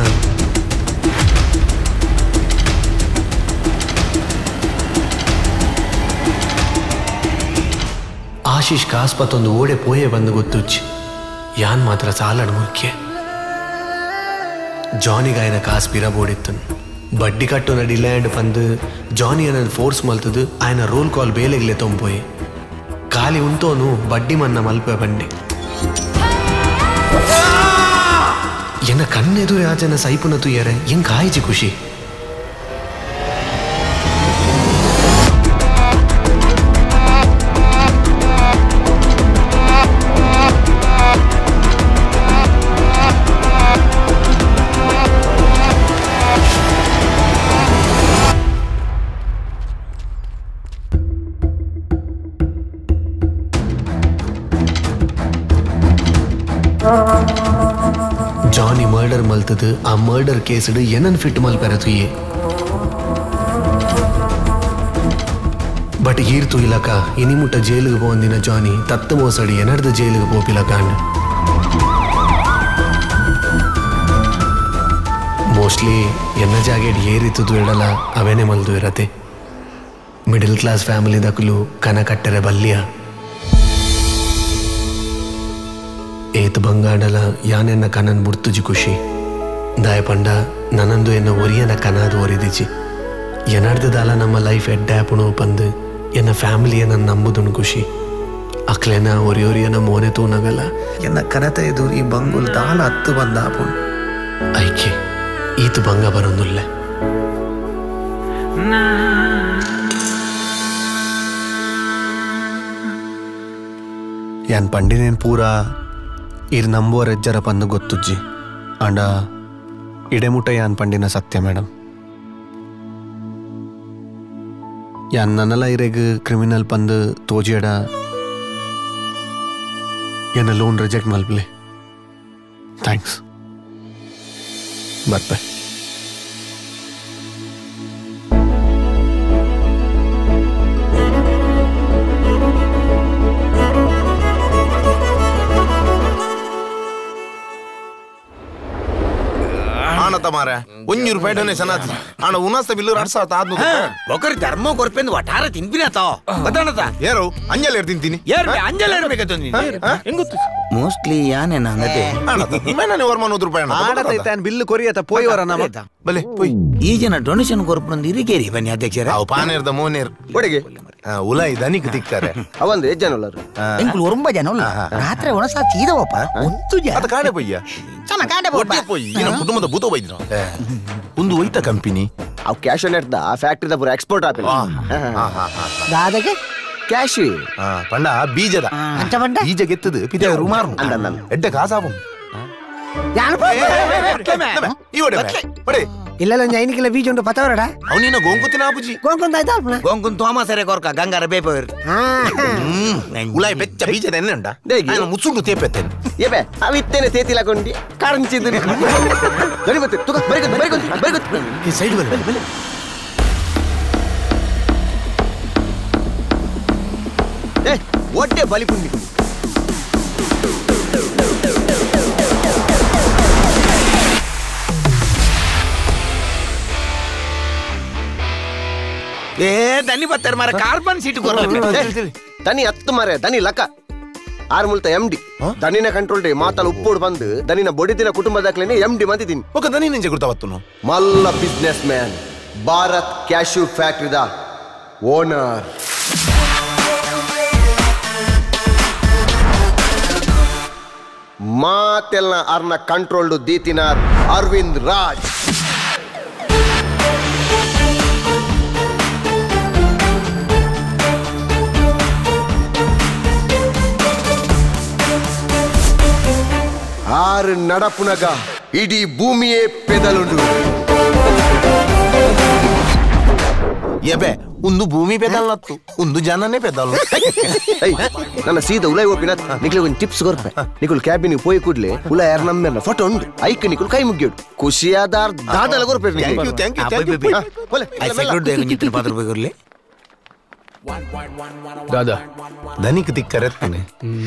ಆಶೀಶ್ ಕಾಸು ಪತ್ತೊಂದು ಓಡೆ ಪೋಯೆ ಬಂದು ಗೊತ್ತುಚ್ಚಿ ಯಾನ್ ಮಾತ್ರ ಸಾಲಡ್ ಮುಖ್ಯ ಜಾನಿಗಾಯನ ಕಾಸು ಪಿರ ಬೋಡಿತ್ತನು ಬಡ್ಡಿ ಕಟ್ಟುನ ಡಿಲ್ಯಾಂಡ್ ಪಂದು ಜಾನಿ ಅನ್ನೋದು ಫೋರ್ಸ್ ಮಲ್ತದು ఆయన రోల్ ಕಾಲ್ ಬೇಲೆಗ್ಲೆ ತೊಂಪೋಯಿ ಖಾಲಿ ಉಂಟೋನು ಬಡ್ಡಿ ಮನ್ನ ಮಲ್ಪೆ ಬಂಡಿ ಎನ್ನ ಕಣ್ಣೆದುರೆ ಆ ಜನ ಸೈಪುನ ತುಯ್ಯರೆ ಎಂಗ್ ಕಾಯಿಜಿ ಖುಷಿ ಜಾನಿ ಮರ್ಡರ್ ಮಲ್ತದು ಆ ಮರ್ಡರ್ ಕೇಸ್ಡ್ ಏನನ್ ಫಿಟ್ ಮಲ್ಪೆರ ತುಯ್ಯೆ ಬಟ್ ಈರ್ ತುಯ್ಲಕ ಇನಿಮುಟ್ಟ ಜೈಲಿಗೆ ಪೋಂದಿನ ಜಾನಿ ತತ್ತು ಮೋಸಡಿ ಎನರ್ದ ಜೈಲಿಗೆ ಪೋಪಿಲಕಾಂಡ್ ಮೋಸ್ಟ್ಲಿ ಎನ್ನ ಜಾಗೆಡ್ ಏರಿತ್ತದು ಎಡಲ ಅವೇನೆ ಮಲ್ದು ಇರತೆ ಮಿಡಲ್ ಕ್ಲಾಸ್ ಫ್ಯಾಮಿಲಿ ದಕಲು ಕನ ಕಟ್ಟರೆ ಬಲ್ಲಿಯ ಏತ್ ಬಂಗಾಡಲ ಯಾನೆನ್ನ ಕನನ್ ಬುಡ್ತುಜಿ ಖುಷಿ ದಾಯ ಪಂಡ ನನಂದು ಎನ್ನ ಒರಿಯನ ಕನಾದು ಒರಿದಿಜಿ ಎನರ್ದದಾಲ ನಮ್ಮ ಲೈಫ್ ಎಡ್ಡಾಪುಣು ಪಂದು ಎನ್ನ ಫ್ಯಾಮಿಲಿಯ ನನ್ನ ನಂಬುದುಣು ಖುಷಿ ಅಕ್ಲೆನ ಒರಿಯೊರಿಯನ ಮೋನೆ ತೂನಗಲ ಎನ್ನ ಕನತ ಎದುರು ಈ ಬಂಗುಲ್ ದಾಲ ಹತ್ತು ಬಂದಾಪುಣು ಐಕೆ ಈತು ಬಂಗ ಬರೊಂದುಲ್ಲೆ ಯಾನ್ ಪಂಡಿನೇನ್ ಪೂರಾ ಇರ್ ನಂಬುವ ರೆಜ್ಜರ ಪಂದು ಗೊತ್ತುಜ್ಜಿ ಅಂಡ ಇಡೆಮುಟ ಯಾನ್ ಪಂಡಿನ ಸತ್ಯ ಮೇಡಮ್ ಯಾನ್ ನನ್ನಲ ಇರೆಗ್ ಕ್ರಿಮಿನಲ್ ಪಂದು ತೋಜಿಯಡ ಎನ್ನ ಲೋನ್ ರಿಜೆಕ್ಟ್ ಮಲ್ಪ್ಲೆ thanks ಬರ್ಪೆ ಮಾರೆ ಒಂಜಿ ರೂಪಾಯಿ ಡೊನೇಷನ್ ಆತು ಅಣ್ಣ ಉನಾಸ್ತ ಬಿಲ್ಲು 2500 ಬೊಕರಿ ಧರ್ಮ ಕೊರ್ಪೆಂದು ವಟಾರ ತಿನ್ಪಿನತ ಗೊತ್ತಾಣತ ಏರು ಅಂಜಲ್ ಏರ್ ತಿಂತೀನಿ ಏರ್ ಅಂಜಲ್ ಏರ್ ಬೇಕತ್ತು ಹೆಂಗ್ ಮೋಸ್ಟ್ಲಿ ಯಾನೆ ನಾನದೆ ಮೇನೆ ವರ್ಮ 100 ರೂಪಾಯಿ ಆಡತೈತೆ ಅನ್ ಬಿಲ್ಲು ಕೊರಿಯತ ಪೋಯಿ ವರ ನಮ್ಮ ಬಲೆ ಪೋಯ್ ಈ ಜನ ಡೊನೇಷನ್ ಕೊರ್ಪುನಂದು ಇರಿಗೇರಿ ಬನ್ನಿ ಅಧ್ಯಕ್ಷರೇ ಅವು ಪಾನೇರ್ದ ಮೋನೇರ್ ಒಡೆಗೆ ಉಲಾಯಿ ದನಿಕ್ ತಿಕ್ಕಾರೆ ಅವಂದು ಎಜ್ಜನ ಉಲ್ಲರು ಎಂಕುಲು ಒರುಂಬ ಜನ ಉಲ್ಲ ರಾತ್ರಿ ಒಣಸ ಚೀದವಪ್ಪ ಒಂದು ಜನ ಅದು ಕಾಡೆ ಪೊಯ್ಯ ಸಮ ಕಾಡೆ ಪೋಪ ಒಟ್ಟೆ ಪೊಯ್ಯ ಇನ್ನ ಕುಟುಂಬದ ಭೂತ ಬೈದ್ರ ಒಂದು ಒಯ್ತ ಕಂಪನಿ ಅವು ಕ್ಯಾಶ್ ಆನ್ ಎಟ್ದ ಫ್ಯಾಕ್ಟರಿದ ಪೂರ ಎಕ್ಸ್ಪೋರ್ಟ್ ಆಪಿಲ್ಲ ದಾದಗೆ ಕ್ಯಾಶ್ ಪಂಡ ಬೀಜದ ಅಂಚ ಪಂಡ ಬೀಜ ಗೆತ್ತದು ಪಿದೆ ರುಮಾರ್ ಅಂದ ಎಡ್ಡೆ ಕಾಸಾಪು ಇಲ್ಲ ಒಂಜಿ 5 ಕಿಲೋ ಬೀಜ ಉಂಟು ಪತವರಡ ಅವನಿನ ಗೋಂಕುತಿನ ಆಪುಜಿ ಗೋಂಕುಂದ ಆಯ್ತಾ ಅಲ್ಪನ ಗೋಂಕುನ್ ತೋಮ ಸೆರೆ ಕೊರ್ಕ ಗಂಗಾರ ಬೇಪವೇರ್ ಉಲಾಯಿ ಬೆಚ್ಚ ಬೀಜದ ಎಣ್ಣೆ ಉಂಟಾ ನಾನು ಮುಚ್ಚುಂಡು ತೇಪೆತ್ತೇನೆ ಏಬೆ ಅವಿತ್ತೇನೆ ತೇತಿಲ ಕೊಂಡಿ ಕಾರಂಚಿದ್ದು ಬರಿ ಗೊತ್ತು ತುಕ ಬರಿ ಗೊತ್ತು ಬರಿ ಗೊತ್ತು ಬರಿ ಗೊತ್ತು ಸೈಡ್ ಬಲೆ ಬಲೆ ಏ ಒಡ್ಡೆ ಬಲಿ ಪುಂಡಿ ಏ ದನಿ ಬತ್ತಾರೆ ಮಾರ ಕಾರ್ಬನ್ ಸೀಟ್ ದನಿ ಹತ್ತು ಮಾರೆ ದನಿ ಲಕ ಆರ್ ಮುಲ್ತ ಎಂ ಡಿ ದನಿನ ಕಂಟ್ರೋಲ್ ಡೇ ಮಾತಲ್ಲ ಉಪ್ಪೋಡು ಬಂದು ದನಿನ ಬೊಡಿದಿನ ಕುಟುಂಬದಾಕ್ಲೇನೆ ಎಂ ಡಿ ಮಂತಿದ್ದೀನಿ. ఒక ದನಿ ನಿಂಜೆ ಗುರ್ತಾವತ್ತುನು. ಮಲ್ಲ ಬಿಸ್ನೆಸ್ ಮ್ಯಾನ್, ಭಾರತ್ ಕ್ಯಾಶ್ಯೂ ಫ್ಯಾಕ್ಟರಿದ ಓನರ್. ಮಾತೆಲ್ಲ ಅರ್ನ ಕಂಟ್ರೋಲ್ಡು ದೀತಿನಾರ್ ಅರವಿಂದ್ ರಾಜ್. ಆರು ನಡಪುನಗ ಇಡೀ ಭೂಮಿಯೇ ಪೆದಲುಂಡು. ಎಬೆ ಒಂದು ಭೂಮಿ ಪೆದಲ್ನತ್ತು ಒಂದು ಜನನೇ ಪೆದಲ್. ನನ್ನ ಸೀದಾ ಉಲೈ ಓಪಿನ ನಿಕ್ಲೆ ಒಂದು ಟಿಪ್ಸ್ ಕೊರ್ಪೆ. ನಿಕುಲ್ ಕ್ಯಾಬಿನ್ ಪೋಯಿ ಕೂಡ್ಲೆ ಉಲ ಯಾರು ನಮ್ಮೆಲ್ಲ ಫೋಟೋ ಉಂಡು ಐಕ್ ನಿಕುಲ್ ಕೈ ಮುಗಿಯೋಡು ಖುಷಿಯಾದಾರ್ ದಾದಲ ಕೊರ್ಪೆ. Thank you thank you thank you. ದಾದಾ ದನಿಕ್ ತಿಕ್ಕರೆತ್ತನೆ.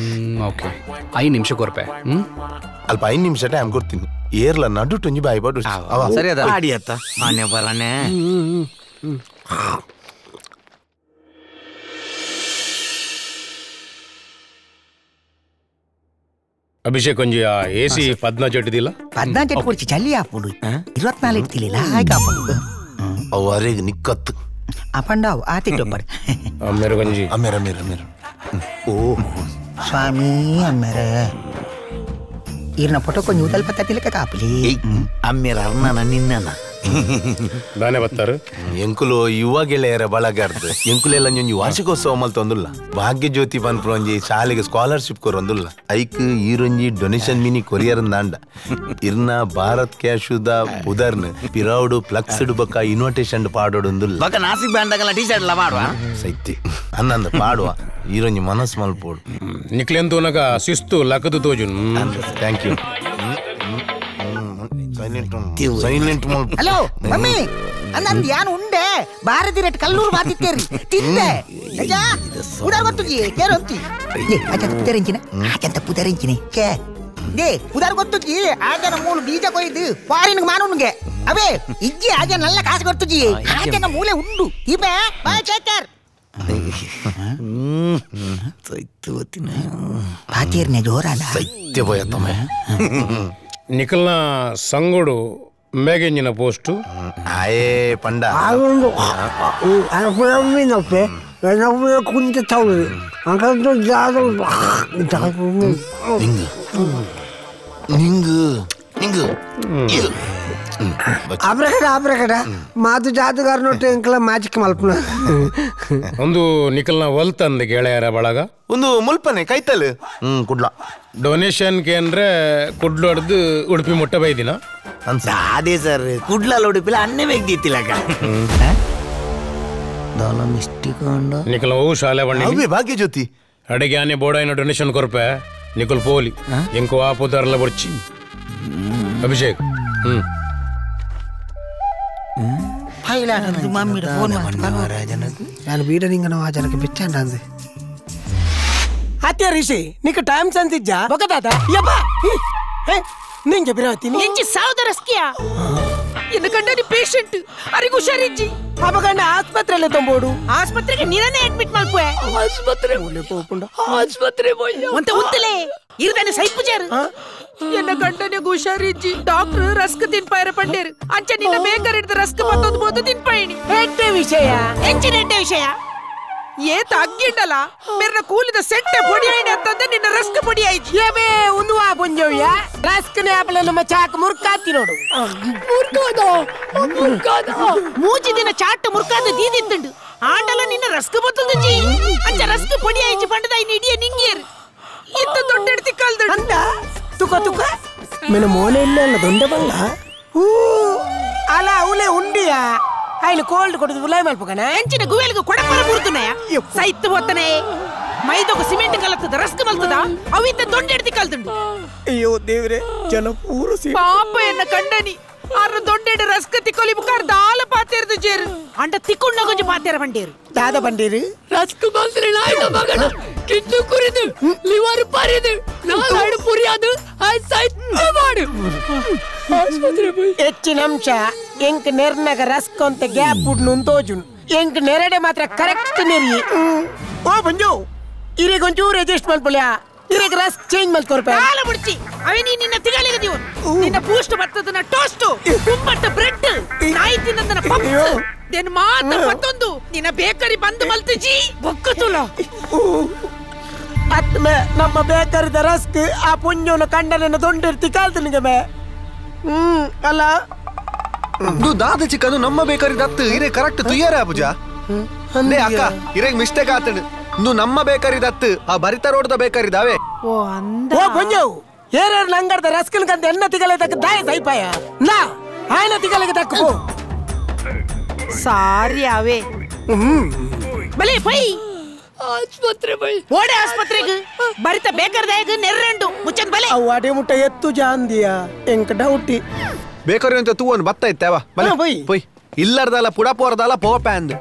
ಓಕೆ 5 ನಿಮಿಷ ಕೊರ್ಪೆ. ಅಲ್ಪ 5 ನಿಮಿಷ ಟೈಮ್ ಕೊಡ್ತೀನಿ. ಏರ್ಲ ನಡುಟುಂಜಿ ಬಾಯಿ ಬಾಡು. ಸರಿ ಅದ ಆಡಿ ಅತ್ತ ಮಾನ್ಯ ಬರನೆ. ಅಭಿಷೇಕ್ ಒಂಜಿ ಎ ಸಿ 14 ಇಟ್ಟಿದಿಲ್ಲ. 14 ಕೊಡ್ಚಿ ಚಳಿ ಆಪುಂಡು 24 ಇಡ್ತಿಲ್ಲ ಹಾಗೆ ಆಪುಂಡು. ಅವು ಅರೆಗ್ ನಿಕ್ಕತ್ತು ಅಪಂಡಾವು ಆತಿಟ್ಟೊಬ್ಬರು. ಅಮ್ಮೇರು ಗಂಜಿ ಅಮ್ಮೇರ ಅಮ್ಮೇರ ಅಮ್ಮೇರ. ಓ ಸ್ವಾಮಿ ಅಮ್ಮೇರ ಈರ್ನ ಫೋಟೋ ಕೊಂಚ ಉದಲ್ಪ ತತಿಲಕ ಕಾಪಲಿ. ಅಮ್ಮೇರ ಅರ್ಣನ ನಿನ್ನನ ದಾನೆ ಬತ್ತಾರು ಎಂಕುಲು ಯುವ ಗೆಳೆಯರ ಬಳಗಾರ್ದು ಎಂಕುಲೆಲ್ಲ ಒಂಜಿ ವಾರ್ಷಿಕೋತ್ಸವ ಮಲ್ತೊಂದುಲ್ಲ. ಭಾಗ್ಯಜ್ಯೋತಿ ಪನ್ಪುನ ಒಂಜಿ ಶಾಲೆಗೆ ಸ್ಕಾಲರ್ಶಿಪ್ ಕೊರೊಂದುಲ್ಲ. ಐಕ್ ಈರೊಂಜಿ ಡೊನೇಷನ್ ಮಿನಿ ಕೊರಿಯರ್ ದಾಂಡ ಇರ್ನ ಭಾರತ್ ಕ್ಯಾಶುದ ಪುದರ್ನ್ ಪಿರೌಡು ಫ್ಲಕ್ಸ್ಡ್ ಬೊಕ್ಕ ಇನ್ವಿಟೇಷನ್ ಪಾಡೋಡುಂದುಲ್ಲ. ಬೊಕ್ಕ ನಾಸಿಕ್ ಬ್ಯಾಂಡಗಲ್ಲ ಟೀ ಶರ್ಟ್ ಲ ಪಾಡುವ ಸೈತಿ ಅನ್ನಂದ ಪಾಡುವ ಈರೊಂಜಿ ಮನಸ್ ಮಲ್ಪೋಡು. ನಿಕ್ಲೆನ್ ತೂನಗ ಶಿಸ್ತು ಲಕದು ತೋಜುನ್. Thank you. Silent hello mummy ಅಂದಂದು ಯಾನು ಉಂಡೆ ಭಾರತಿ ರೇಟ್ ಕಲ್ಲೂರು ಬಾತಿತ್ತೇರಿ ತಿಂದೆ ಅಜ್ಜಾ ಉಡಾರ್ ಗೊತ್ತುಜಿ ಕೇರು ಅಂತಿ ಏ ಅಜ್ಜಂತ ಪುದರಿಂಚಿನ ಅಜ್ಜಂತ ಪುದರಿಂಚಿನಿ ಕೇ they ಉದಾರ್ ಗೊತ್ತುಜಿ ಆಜನ ಮೂಲು ಬೀಜ ಕೊಯ್ದು ಫಾರಿನ್ ಮಾನುನ್ಗೆ ಅವೇ ಇಜ್ಜಿ ಆಜ ನಲ್ಲ ಕಾಸು ಗೊತ್ತುಜಿ ಆಜನ ಮೂಲೆ ಉಂಡು ಇಬೆ ಬಾಯ್ ಟೇಕ್ ಕೇರ್. ಬಾತಿರ್ನೆ ಜೋರಾನ ಸೈತ್ಯ ಬೋಯತ್ತಮ್ಮ. ನಿಖಲ್ನ ಸಂಗೋಡು ಮೇಗೆಂಜಿನ ಪೋಸ್ಟು ಆಯೇ ಪಂಡ ನಿಂಗು ನಿಂಗು ಆಬ್ರಕಡ ಆಬ್ರಕಡ ಮಾತು ಜಾತುಗಾರನೊಟ್ಟು ಎಂಕಲ ಮ್ಯಾಜಿಕ್ ಮಲ್ಪನ. ಒಂದು ನಿಖಲ್ನ ಒಲ್ತಂದ ಗೆಳೆಯರ ಬಳಗ ಒಂದು ಮುಲ್ಪನೆ ಕೈತಲ್ ಕುಡ್ಲ ಡೊನೇಷನ್ ಅಂದ್ರೆ ಕುಡ್ಲು ಹೊಡೆದು ಉಡುಪಿ ಮುಟ್ಟ ಬೈದಿನ ಅದೇ ಸರ್ ಕುಡ್ಲ ಉಡುಪಿಲ ಅನ್ನೇ ಬೇಗ್ದಿತ್ತಿಲ್ಲಕ ನಿಖಲ್ ಅವು ಶಾಲೆ ಬಣ್ಣ ಭಾಗ್ಯ ಜ್ಯೋತಿ ಅಡಿಗೆ ಆನೆ ಬೋಡಾಯಿನ ಡೊನೇಷನ್ ಕೊರ್ಪೆ ನಿಖಲ್ ಪೋಲಿ ಎಂಕು ಆ ಪುದಾರ್ಲ ಬೊರ್ಚಿ ಅಭಿಷೇಕ್. ನಾನು ಬೀಡನಿಂಗನ ಆ ಜನಕ್ಕೆ ಬೆಚ್ಚಾಂಡ ಅಂದೆ. ಅತ್ತೆ ರಿಷಿ ನಿಕ್ ಟೈಮ್ ಸಂತಿಜ್ಜ ಬೊಕದಾದ ಯಬ್ಬಾ ನಿಂಗೆ ಬಿರವತಿ ಎಂಜಿ ಸಾವದರಸ್ಕಿಯಾ ಎನ್ನ ಕಂಡನಿ ಪೇಷಂಟ್ ಅರಿಗು ಹುಷಾರಿಜ್ಜಿ ಅಪಗಂಡ ಆಸ್ಪತ್ರೆಯಲ್ಲಿ ತಂಬೋಡು ಆಸ್ಪತ್ರೆಗೆ ನೀನನ್ನೇ ಅಡ್ಮಿಟ್ ಮಲ್ಪುವೆ ಆಸ್ಪತ್ರೆ ಆಸ್ಪತ್ರೆ ಒಂತ ಉಂತಲೇ ಇರ್ದಾನೆ ಸೈಪುಜಾರು ಎನ್ನ ಗಂಡನಿಗೆ ಹುಷಾರಿಜ್ಜಿ ಡಾಕ್ಟರ್ ರಸ್ಕ್ ತಿನ್ಪಾಯರ ಪಂಡೇರು ಅಂಚ ನಿನ್ನ ಬೇಕರ್ ಹಿಡಿದ ರಸ್ಕ್ ಮತ್ತೊಂದು ಬೋದು ತಿನ್ಪಾಯಿನಿ. ಎಟ್ಟೆ ವಿಷಯ ಎಂಚಿನ ಎಟ್ಟೆ ವಿಷಯ ಏತ ಅಗ್ಗಿಂಡಲ ಮೆರ್ನ ಕೂಲಿದ ಸೆಟ್ಟೆ ಪೊಡಿ ಆಯ್ನಿ ಅಂತಂದೆ ನಿನ್ನ ರಸ್ಕ್ ಪೊಡಿ ಆಯ್ತು. ಏವೇ ಉಂದುವಾ ಪುಂಜವ್ಯ ರಸ್ಕ್ ನೇಪಲೆ ನಮ್ಮ ಚಾಕ್ ಮುರ್ಕಾತಿ ನೋಡು. ಮುರ್ಕಾದ ಮುರ್ಕಾದ ಮೂಜಿ ದಿನ ಚಾಟ್ ಮುರ್ಕಾದ ದೀದಿತ್ತುಂಡು ಆಂಡಲ ನಿನ್ನ ರಸ್ಕ್ ಬತ್ತುಂದು ಅಂಚ ರಸ್ಕ್ ಪೊಡಿ ಆಯ್ಚಿ ಪಂಡದ ಐನಿ ಇಡಿಯ ನಿಂಗೇರು ಇಂತ ದೊಡ್ಡ ಕಲ್ದು ಅಂದ ತುಕ ತುಕ ಮೆನ ಮೋನೆ ಇಲ್ಲ ಅಲ್ಲ ದೊಂಡೆ ಬಲ್ಲ ಹೂ ಅಲ್ಲ ಅವಳೆ ಉಂಡಿಯಾ ಆಯ್ಲು ಕೋಲ್ಡ್ ಕೊಡುದು ಉಲಾಯ್ ಮಲ್ಪಕನ ಎಂಚಿನ ಗುವೆಲ್ಗು ಕೊಡಪರ ಬುರ್ದುನಯ ಸೈತ್ತು ಹೋತನೆ ಮೈದೊಗ ಸಿಮೆಂಟ್ ಕಲತ್ತದ ರಸ್ಕ್ ಮಲ್ತದ ಅವಿತ ದೊಡ್ಡ ಎಡ್ತಿ ಕಲ್ದುಂಡು. ಅಯ್ಯೋ ದೇವ್ರೆ ಜನ ಪೂರ ಪಾಪ ಎನ್ನ ಕಂಡನಿ ಆರ್ನ ದೊಡ್ಡ ರಸ್ಕ್ ತಿಕ್ಕೊಲಿ ಮುಖಾರ್ ದಾಲ ಪಾತೇರ್ದು ಜೇರು ಅಂಡ ತಿಕ್ಕೊಂಡ ಗೊಂಜಿ ಪಾತೇರ ಬಂಡೇರು ದಾದ ಬಂಡೇರು ರಸ್ಕ್ ಮಲ್ತ್ರೆ ನಾಯ್ದ ಮಗನ ಕಿಡ್ನಿ ಕುರಿದು ಲಿವರ್ ಪರಿದು ನಾಲ್ಕು ಪುರಿಯಾದು ಆಯ್ ಸೈತ್ತು ಮಾಡು ಆಸ್ಪತ್ರೆ ಪೋಯ್ ಹೆಚ್ಚಿನ ಅಂಶ ಎಂಕ್ ನೆರ್ನಗ ರಸ್ಕ್ ಅಂತ ಗ್ಯಾಪ್ ಉಡ್ನು ತೋಜುನು ಎಂಕ್ ನೆರಡೆ ಮಾತ್ರ ಕರೆಕ್ಟ್ ನೆರಿ. ಓ ಬಂಜು ಇರಿಗೊಂಚೂರು ಅಡ್ಜಸ್ಟ್ ಮಲ್ಪೊಲ್ಯಾ ಇರಗ ರಸ್ಕ್ ಚೇಂಜ್ ಮಲ್ಕೊರ್ಪೆ ಕಾಲ ಮುಡ್ಚಿ ಅವನಿ ನಿನ್ನ ತಿಗಲಿಗೆ ದಿವು ನಿನ್ನ ಬೂಸ್ಟ್ ಬತ್ತದನ ಟೋಸ್ಟ್ ಕುಂಬಟ್ಟ ಬ್ರೆಡ್ ನಾಯಿ ತಿನ್ನದನ ಪಪ್ಸ್ then ಮಾತ ಮತ್ತೊಂದು ನಿನ್ನ ಬೇಕರಿ ಬಂದ್ ಮಲ್ತಿಜಿ ಬೊಕ್ಕತುಲ ಅತ್ಮೆ ನಮ್ಮ ಬೇಕರಿದ ರಸ್ಕ್ ಆ ಪುಣ್ಯನ ಕಂಡನ ದೊಂಡಿರ್ತಿ ಕಾಲ್ತಿನಿಗೆ ಮೇ ಅಲ್ಲ ಇದು ದಾದ ಚಿಕ್ಕದು ನಮ್ಮ ಬೇಕರಿ ದತ್ತು ಇರೇ ಕರೆಕ್ಟ್ ತುಯ್ಯಾರ ಪೂಜಾ ಲೇ ಅಕ್ಕ ಇರೇಗ್ ಮಿಸ್ಟೇಕ್ ಆತಂಡು ಇಂದು ನಮ್ಮ ಬೇಕರಿ ದತ್ತು ಆ ಭರಿತ ರೋಡ್ದ ಬೇಕರಿ ದಾವೆ ಓ ಅಂದ ಓ ಪುಣ್ಯವು ಏರೇರ್ ನಂಗಡ್ದ ರಸ್ಕನ್ ಕಂತ ಎನ್ನ ತಿಗಲೆ ತಕ್ಕ ದಾಯ ಸೈಪಾಯ ನಾ ಆಯನ ತಿಗಲೆಗೆ ತಕ್ಕ ಪೋ ಸಾರಿ ಅವೇ ಬಲೆ ಪೈ ಆಸ್ಪತ್ರೆ ಬೈ ಓಡೆ ಆಸ್ಪತ್ರೆಗೆ ಬರಿತ ಬೇಕರ್ದಾಗ ನೆರ್ರೆಂಡು ಮುಚ್ಚನ್ ಬಲೆ ಅವು ಅಡೆ ಮುಟ್ಟ ಎತ್ತು ಜಾಂದಿಯ ಎಂಕ ಡೌಟಿ ಬೇಕರಿ ಅಂತ ತೂವನ್ ಬತ್ತ ಇತ್ತೇವ ಬಲೆ ಪೊಯ್ ಇಲ್ಲರ್ದಲ್ಲ ಪುಡಪೋರ್ದಲ್ಲ ಪೋಪ್ಯಾಂದ್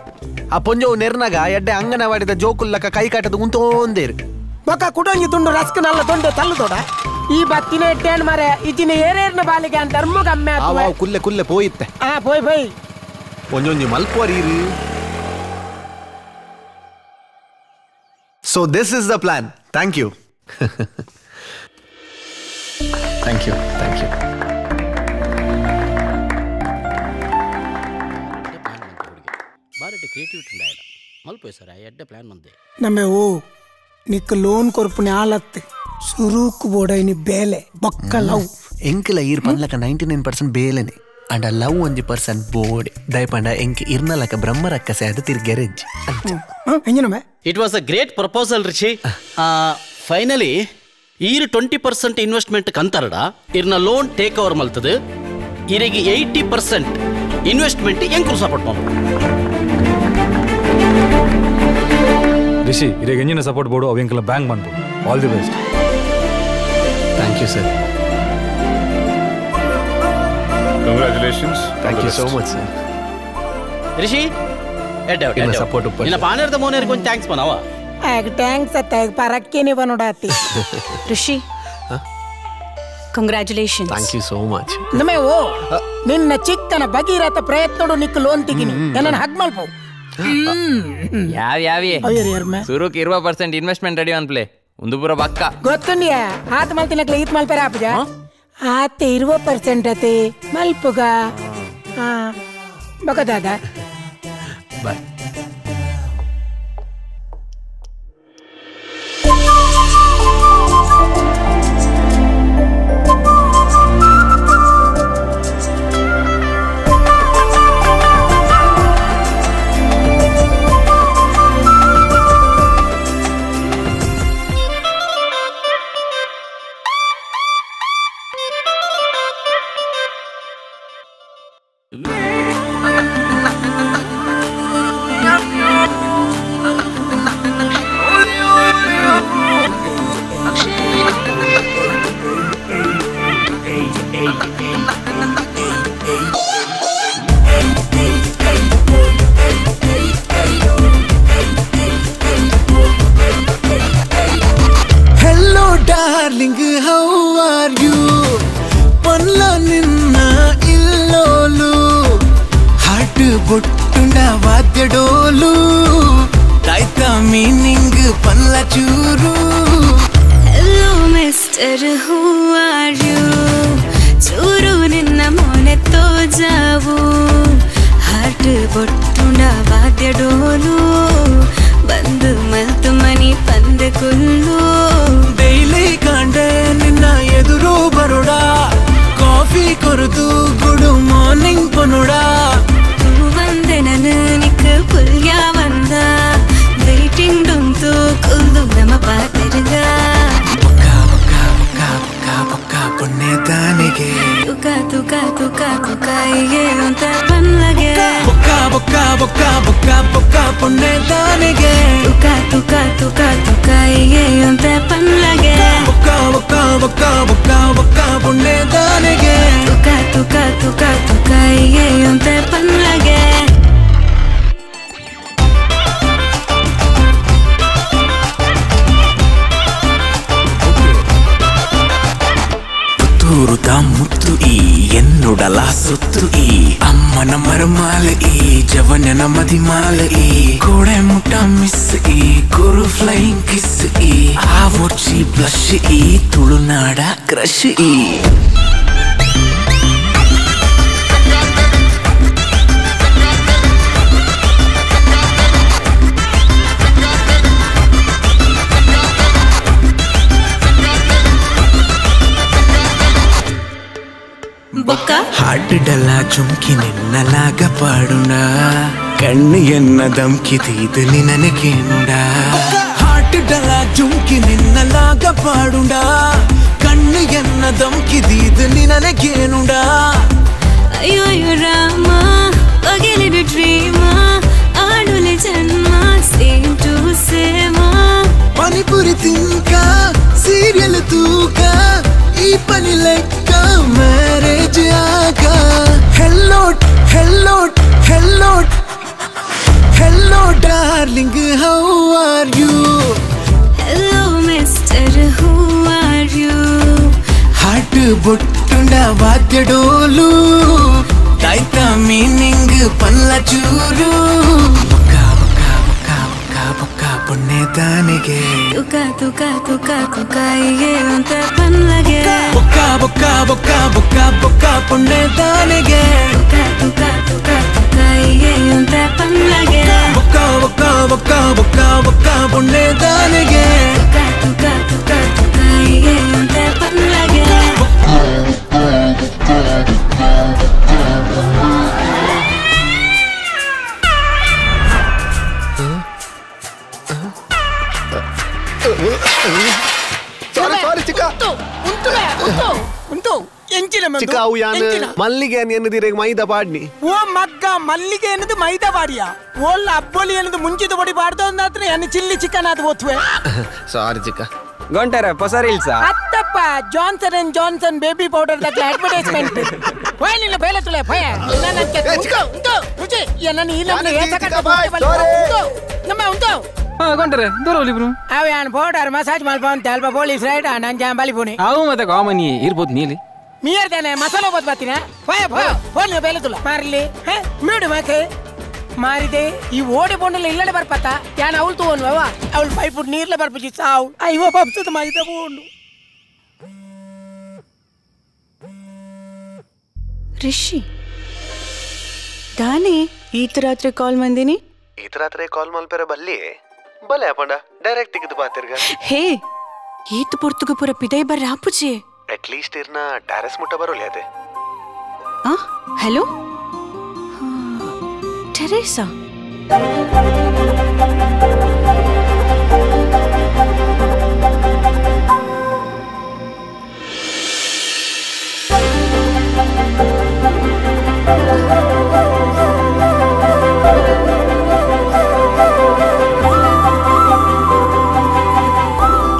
ಆ ಪೊಂಜವು ನೆರ್ನಾಗ ಎಡ್ಡೆ ಅಂಗನವಾಡಿದ ಜೋಕುಲ್ಲಕ ಕೈ ಕಾಟದ ಉಂತೋಂದೇರು ಬೊಕ್ಕ ಕುಡೊಂಜಿ ತುಂಡು ರಸ್ಕ್ ನಲ್ಲ ತೊಂಡೆ ತಲ್ಲುದೋಡ ಈ ಬತ್ತಿನ ಎಡ್ಡೆ ಮಾರೆ ಇಜಿನ ಏರೇರ್ನ ಬಾಲಿಗೆ ಅಂತ ಧರ್ಮಗಮ್ಮೆ ಆವ ಕುಲ್ಲೆ ಕುಲ್ಲೆ ಪೋಯಿತ್ತೆ ಆ ಪೋಯ್ ಪೋಯ್ ಒಂಜೊಂಜಿ ಮಲ್ಪೋರೀರು. So this is the plan. Thank you. Thank you. Thank you. ನಮ್ಮೆ ಓ ನಿಕ್ಕ ಲೋನ್ ಕೊರ್ಪುನೆ ಆಲತ್ತೆ ಸುರೂಕು ಬೋಡೈನಿ ಬೇಲೆ ಬೊಕ್ಕ ಲವ್ ಎಂಕಲ ಈರ್ ಪನ್ಲಕ 99% ಬೇಲೆನೆ ಅಂಡ ಲವ್ ಒಂಜಿ ಪರ್ಸೆಂಟ್ ಬೋಡೆ ದಯಪಂಡ ಎಂಕ್ ಇರ್ನಲಕ ಬ್ರಹ್ಮರಕ್ಕಸೆ ಅದು ತಿರ್ಗೆರೆಂಜಿ. It was a great proposal Rishi. Finally ಈರ್ 20% ಇನ್ವೆಸ್ಟ್ಮೆಂಟ್ ಕಂತರಡ ಇರ್ನ loan take over ಮಲ್ತದೆ ಇರಿಗೆ 80% investment ಎಂಕುರು support ಮಾಡ್ಬೋದು. ರಿಷಿ ಇರಿಗೆ ಎಂಜಿನ ಸಪೋರ್ಟ್ ಬೋರ್ಡು ಅವು ಎಂಕಲ ಬ್ಯಾಂಕ್ ಮಾಡ್ಬೋದು. All the best. Thank you sir. Congratulations. Thank you so much sir. Rishi ಇನ್ನ support ನಿನ್ನ ಪಾನೇರ್ದ ಮೋನೇರ್ಗೆ ಒಂದು thanks ಪನವ. ಆಗ thanks ಅತ್ತ ಆಗ ಪರಕ್ಕೇನೆ ಬನೋಡಾತಿ. Rishi congratulations. Thank you so much. ನಮೆ ಓ ನಿನ್ನ ಚಿಕ್ಕನ ಭಗೀರಥ ಪ್ರಯತ್ನಡು ನಿಕ್ಕ ಲೋನ್ ತಿಗಿನಿ ನನ್ನ ಹಗ್ ಮಲ್ಪು. ಯಾವ ಯಾವಿ ಸುರುಕ್ 20% ಇನ್ವೆಸ್ಟ್ಮೆಂಟ್ ರೆಡಿ ಅನ್ಪ್ಲೆ ಒಂದು ಪೂರ ಬಕ್ಕ ಗೊತ್ತುಂಡಿಯ ಆತ ಮಲ್ತಿನಕ್ಲೆ ಈತ್ ಮಲ್ಪೆರ ಆಪುಜ ಆತ 20% ಅತೆ ಮಲ್ಪುಗ ಬಕದಾದ ಬಾಯ್. Hello darling, how are you? ಪನ್ಲ ನಿನ್ನ ಇಲ್ಲೋಲು ಹಾರ್ಟ್ ಬೊಟ್ಟುಂಡ ವಾದ್ಯ ಡೋಲು ತಾಯ್ತ ಮೀನಿಂಗ್ ಪನ್ಲ ಚೂರು. Hello mister, who are you? ಚೂರು ನಿನ್ನ ಮೋನೆ ತೋಜಾವು ಹಾರ್ಟ್ ಬೊಟ್ಟುಂಡ ವಾದ್ಯ ಡೋಲು ಬಂದು ಮಲ್ತು ಮನಿ ಪಂದ ಕುಲ್ಲು. ಡೈಲಿ ಕಾಂಡೆ ನಿನ್ನ ಎದುರು ಬರೋಡ ಕಾಫಿ ಕೊರದು ಗುಡ್ ಮಾರ್ನಿಂಗ್ ಪನೋಡ ಬಂದೆ ನನ ನಿಕ್ಕ ಪುಲ್ಯ ಬಂದ ವೇಟಿಂಗ್ ಡುಂತು ಕುಲ್ದು ನಮ್ಮ ಪಾತಿರ್ಗ. ಬೊಕ್ಕ ಬೊಕ್ಕ ಬೊಕ್ಕ ಬೊಕ್ಕ ಬೊಕ್ಕ ಪುಣ್ಯ ತಾನಿಗೆ ತುಕ ತುಕ ತುಕ ತುಕ ಇಗೆ ಅಂತ ಪನ್ಲಗೆ ಬೊಕ್ಕ ಬೊಕ್ಕ ಬೊಕ್ಕ ಬೊಕ್ಕ ಬೊಕ್ಕ ಪುಣ್ಯ ತಾನಿಗೆ ತುಕ ತುಕ ತುಕ ತುಕ ಇಗೆ ಅಂತ ಪನ್ಲಗೆ ಬೊಕ್ಕ ಬೊಕ್ಕ ಬೊಕ್ಕ ಬೊಕ್ಕ ಬೊಕ್ಕ ಪುಣ್ಯ ತಾನಿಗೆ ತುಕ ತುಕ ತುಕ ತುಕ ಇಗೆ ಅಂತ ಪನ್ಲಗೆ. ಪುತ್ತೂರುದ ಮುತ್ತು ಈ ಎನ್ನುಡಲ ಸುತ್ತು ಈ ಅಮ್ಮನ ಮರಮಾಲ ಈ ಜವನನ ಮದಿಮಾಲ ಈ ಕೋಡೆ ಮುಟ್ಟ ಮಿಸ್ ಈ ಗುರು ಫ್ಲೈಯಿಂಗ್ ಕಿಸ್ ಈ ಆ ಒಚ್ಚಿ ಬ್ಲಶ್ ಈ ತುಳುನಾಡ ಕ್ರಶ್ ಈ ಹಾಟಡಲ ಚುಮ್ಕಿ ನಿನ್ನಲಾಗ ಪಾಡುಣ ಕಣ್ಣು ಎನ್ನ ಧಮ್ಕಿ ತೀದು ನಿನನಕೇನುಡ ಹಾಟಡಲ ಚುಮ್ಕಿ ನಿನ್ನಲಾಗ ಪಾಡುಣ ಕಣ್ಣು ಎನ್ನ ಧಮ್ಕಿ ತೀದು ನಿನನಕೇನುಡ ಅಯ್ಯೋ ರಾಮ ಪಗಲಿನ ಡ್ರೀಮ ಆಡುಲೆ ಜನ್ಮ ಸೇಮ್ ಟು ಸೇಮ ಪಾನಿಪುರಿ ತಿನ್ಕ ಸೀರಿಯಲ್ ತೂಕ ಈ ಪನಿ ಲೆಕ್ಕ ಮ್ಯಾರೇಜ್ ಆಗ hello hello hello hello darling how are you hello mister who are you heart ಬೊಟ್ಟುಂಡ ವಾದ್ಯಡೋಲು ತಾಯ್ತ ಮೀನಿಂಗ್ ಪಲ್ಲ ಚೂರು ಬೊಕ್ಕ ಬೊಕ್ಕ ಬೊಕ್ಕ ಬೊಕ್ಕ ಬೊಕ್ಕ ಪೊಣ್ಣೆ ತಾನಿಗೆ ತುಕ ತುಕ ತುಕ ತುಕ ಇಗೆ ಅಂತ ಪನ್ಲಗೆ ಬೊಕ್ಕ ಬೊಕ್ಕ ಬೊಕ್ಕ ಬೊಕ್ಕ ಬೊಕ್ಕ ಪೊಣ್ಣೆ ತಾನಿಗೆ ತುಕ ತುಕ ತುಕ ತುಕ ಇಗೆ ಅಂತ ಪನ್ಲಗೆ ಬೊಕ್ಕ ಬೊಕ್ಕ ಬೊಕ್ಕ ಬೊಕ್ಕ ಬೊಕ್ಕ ಪೊಣ್ಣೆ ತಾನಿಗೆ ತುಕ ತುಕ ತುಕ ತುಕ ಇಗೆ ಅಂತ ಪನ್ಲಗೆ ಮಲ್ಲಿಗೆ ಎನ್ನದಿರ ಮೈದಾ ಪಾಡ್ನಿ ಓ ಮಗ್ಗ ಮಲ್ಲಿಗೆ ಎನ್ನದು ಮೈದಾ ಪಾಡಿಯಾ ಓಲ್ಲ ಅಬ್ಬೊಲಿ ಎನ್ನದು ಮುಂಚಿದ ಪೊಡಿ ಪಾಡ್ದು ಅಂದಾತ್ರ ಎನ್ನ ಚಿಲ್ಲಿ ಚಿಕನ್ ಅದು ಓತ್ವೆ ಸಾರಿ ಚಿಕ್ಕ ಗೊಂಟರ ಹೊಸ ರೀಲ್ಸಾ ಅತ್ತಪ್ಪ Johnson and Johnson baby powder ದಕ್ಕೆ ಅಡ್ವರ್ಟೈಸ್ಮೆಂಟ್ ಹೋಯ್ ನಿನ್ನ ಬೇಲೆ ತುಳೆ ಭಯ ನನ್ನ ಉಂಟು ಉಂಟು ರುಚಿ ನನ್ನ ಈ ನಮ್ಮನೆ ಏಸಕಟ್ಟ ನಮ್ಮ ಉಂಟು ಹಾ ಗೊಂಟರೆ ದೂರ ಹೋಲಿ ಬ್ರು ಅವ ಯಾನ್ ಪೌಡರ್ ಮಸಾಜ್ ಮಲ್ಪಂತ ಅಲ್ಪ ಪೊಲೀಸ್ ರೈಡ್ ನಾನು ಜಾನ್ ಬಲಿ ಪೋನಿ ಅವು ಮತ್ತೆ ಕಾಮನ್ ಇರ್ಬೋದು ನೀಲಿ ಮೀರ್ದೇನೆ ಮಸಾಲ ಬೋದು ಬರ್ತೀನ ಭಯ ಭಯ ಫೋನ್ ಬೇಲೆ ತುಲ ಮಾರ್ಲಿ ಮೇಡು ಮಾಕೆ ಮಾರಿದೆ ಈ ಓಡಿ ಬೋಂಡಲ್ಲ ಇಲ್ಲಡೆ ಬರ್ಪತ್ತ ಯಾನ್ ಅವಳು ತಗೋನ್ವ ಅವಳು ಪೈಪು ನೀರ್ಲೆ ಬರ್ಪಿ ಸಾವು ಅಯ್ಯೋ ಪಪ್ಸದ ಮೈದ ಬೋಂಡು ರಿಷಿ ದಾನೆ ಈತ ರಾತ್ರಿ ಕಾಲ್ ಮಂದಿನಿ ಈತ ರಾತ್ರಿ ಕಾಲ್ ಮಲ್ಪೆರ ಬಲ್ಲಿ ಬಲೆ ಅಪಂಡ ಡೈರೆಕ್ಟ್ ತೆಗೆದು ಬಾತಿರ್ಗ ಹೇ ಈತ ಪೊರ್ತುಗು ಪುರ ಪಿದೈ ಬರ್ರ ಆಪುಜಿ ಅಟ್ ಲೀಸ್ಟ್ ಇರ್ನ ಟೆರೆಸ್ ಮುಟ್ಟ ಬರೋಲಿ ಅದೇ ಆ ಹಲೋ ಟೆರೇಸಾ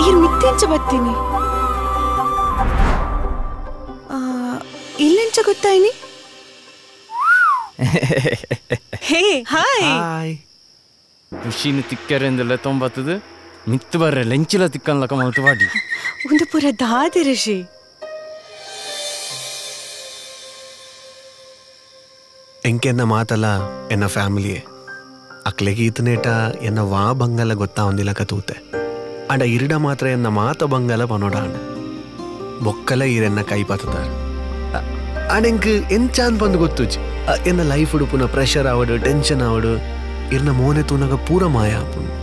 ಈರ್ ಮಿತ್ತೆಂಚ ಬತ್ತೀನಿ ಇಲ್ಲೆಂಚ ಗೊತ್ತಾಯ್ನಿ ಹೇ ಹಾಯ್ ಖುಷಿನ ತಿಕ್ಕರೆಂದೆಲ್ಲ ತೊಂಬತ್ತದು ಮಿತ್ತು ಬರ್ರೆ ಲೆಂಚಿಲ ತಿಕ್ಕನ್ಲಕ ಮಲ್ತು ಬಾಡಿ ಒಂದು ಪೂರ ದಾದಿ ಋಷಿ ಎಂಕೆನ್ನ ಮಾತಲ್ಲ ಎನ್ನ ಫ್ಯಾಮಿಲಿಯೇ ಅಕ್ಲೆಗೆ ಈತನೇಟ ಎನ್ನ ವಾ ಬಂಗಲ ಗೊತ್ತಾ ಒಂದಿಲ್ಲ ಕತೂತೆ ಅಂಡ ಇರಿಡ ಮಾತ್ರ ಎನ್ನ ಮಾತ ಬಂಗಲ ಪನೋಡಾಂಡ ಬೊಕ್ಕಲ ಈರೆನ್ನ ಕೈ ಪಾತದಾರ ಅಂಡ್ ಎಂಕ್ ಎಂಚಾನ್ ಬಂದು ಗೊತ್ತುಜಿ ಎನ್ನ ಲೈಫ್ ಉಡುಪುನ ಪ್ರೆಷರ್ ಆವಡು ಟೆನ್ಷನ್ ಆವಡು ಇರ್ನ ಮೋನೆ ತೂನಗ ಪೂರ ಮಾಯ ಆಪುಂಡು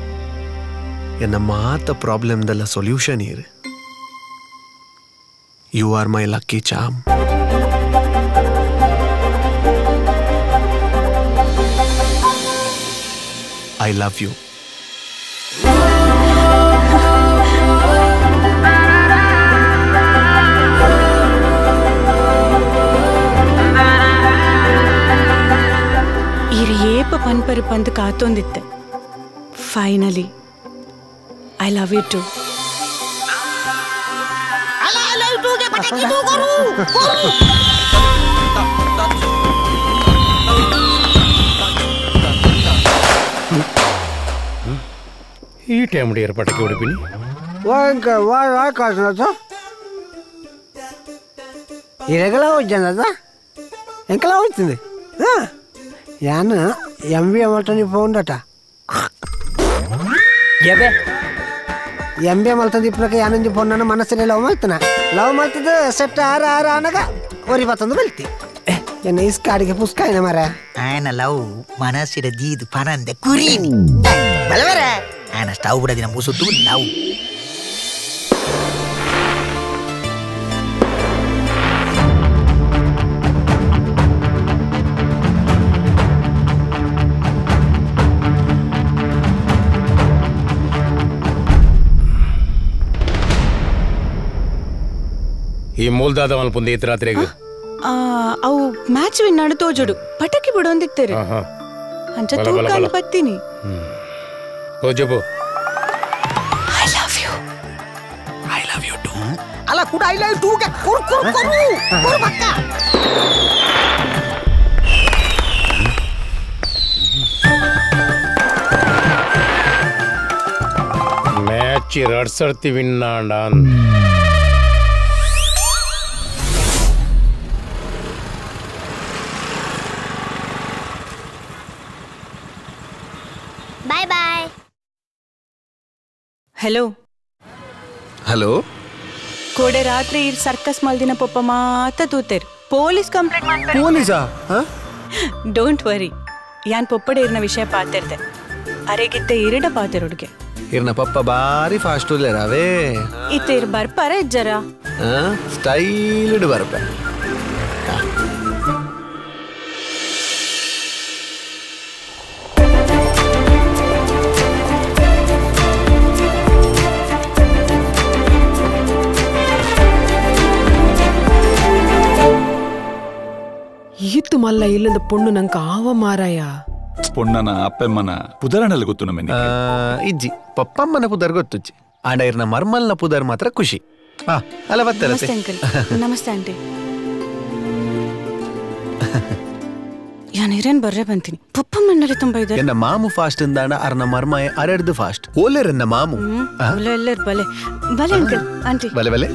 ಎನ್ನ ಮಾತ ಪ್ರಾಬ್ಲಮ್ದೆಲ್ಲ ಸೊಲ್ಯೂಷನ್ ಇರು you are my lucky charm I love you. ಇರು ಏಪ ಪನ್ಪರು ಪಂದು ಕಾತೊಂದಿತ್ತೆ finally I love you too. ಈ ಟೈಮ್ ಪಟಾಕಿ ಹೊಡಿಪಿನಿ ఇరగలా వచ్చాను కదా ఎంకలా వచ్చింది ಯಾನ್ ಎಂ ವಿ ಮಲ್ತನಿ ಫೋನ್ ಡಾಟ ಎಬೆ ಎಂ ಬಿ ಮಲ್ತಂದು ಇಪ್ಪನಕ ಯಾನೊಂಜಿ ಪೊಣ್ಣನ ಮನಸ್ಸಿನ ಲವ್ ಮಲ್ತನ ಲವ್ ಮಲ್ತದ ಸೆಟ್ ಆರ ಆರ ಅನಗ ಒರಿ ಬತ್ತಂದು ಬಲ್ತಿ ಎನ್ನ ಇಸ್ಕಾಡಿಗೆ ಪುಸ್ಕಾಯಿನ ಮರ ಆಯನ ಲವ್ ಮನಸ್ಸಿನ ದೀದು ಪನಂದೆ ಕುರಿನಿ ಬಲವರ ಆಯನ ಸ್ಟವ್ ಬಿಡದಿನ ಮುಸುತ್ತು ಲವ್ ಈ ಮೂಲ್ದಾದ ಮಲ್ಪುಂದು ಈತ ರಾತ್ರಿಗೆ ಅವು ಮ್ಯಾಚ್ ವಿನ್ ಆಡು ತೋಜೋಡು ಪಟಕಿ ಬಿಡೊಂದಿತ್ತೇರೆ ಅಂಚ ತೂಕ ಬತ್ತೀನಿ ತೋಜಬು I love you I love you too ಅಲ್ಲ ಕೂಡ I love you ಗೆ ಕುರ್ ಕುರ್ ಕುರು ಕುರು ಪಕ್ಕ ಮ್ಯಾಚ್ ಎರಡ್ ಸರ್ತಿ ವಿನ್ ಆಂಡ ಬಾಯ್ ಬಾಯ್. ಹಲೋ ಹಲೋ ಕೋಡೆ ರಾತ್ರಿ ಈ ಸರ್ಕಸ್ ಮಲ್ದಿನ ಪೊಪ್ಪ ಮಾತ ತೂತೇರು ಪೊಲೀಸ್ ಕಂಪ್ಲೇಂಟ್ ಮಾಡ್ತಾರೆ. ಪೊಲೀಸಾ? Don't worry, ಯಾನ್ ಪೊಪ್ಪಡೆ ಇರ್ನ ವಿಷಯ ಪಾತಿರ್ದೆ ಅರೆಗಿತ್ತೆ ಇರಡ ಪಾತಿರುಡ್ಗೆ ಇರ್ನ ಪಪ್ಪ ಬಾರಿ ಫಾಸ್ಟ್ ಉಲ್ಲೇರಾವೇ ಇತ್ತೆ ಇರ್ ಬರ್ಪಾರ ಇಜ್ಜರ ಸ್ಟೈಲ್ಡ್ ಬರ್ಪ. ಈತು ಮಲ್ಲ ಇಲ್ಲದ ಪೊಣ್ಣು ನಂಗೆ ಆವ ಮಾರಾಯ ಪೊಣ್ಣನ ಅಪ್ಪಮ್ಮನ ಪುದರನಲ್ಲಿ ಗೊತ್ತು ನಮಗೆ ಇಜ್ಜಿ ಪಪ್ಪಮ್ಮನ ಪುದರ್ ಗೊತ್ತುಜ್ಜಿ ಆಂಡ ಇರ್ನ ಮರ್ಮಲ್ನ ಪುದರ್ ಮಾತ್ರ ಖುಷಿ. ಅಲ್ಲ ಬರ್ತಾರೆ. ನಮಸ್ತೆ ಅಂಕಲ್. ನಮಸ್ತೆ ಆಂಟಿ. ಯಾನ್ ಹಿರೇನ್ ಬರ್ರೆ ಬಂತೀನಿ ಪಪ್ಪಮ್ಮನಲ್ಲಿ ತುಂಬಾ ಇದೆ. ಎನ್ನ ಮಾಮು ಫಾಸ್ಟ್ ಇಂದಾಣ ಅರ್ನ ಮರ್ಮಾಯ ಅರೆಡ್ದು ಫಾಸ್ಟ್ ಓಲೆರನ್ನ ಮಾಮು ಓಲೆಲ್ಲರ್ ಬಲೆ ಬಲೆ ಅಂಕಲ್ ಆಂಟಿ ಬಲೆ ಬಲೆ.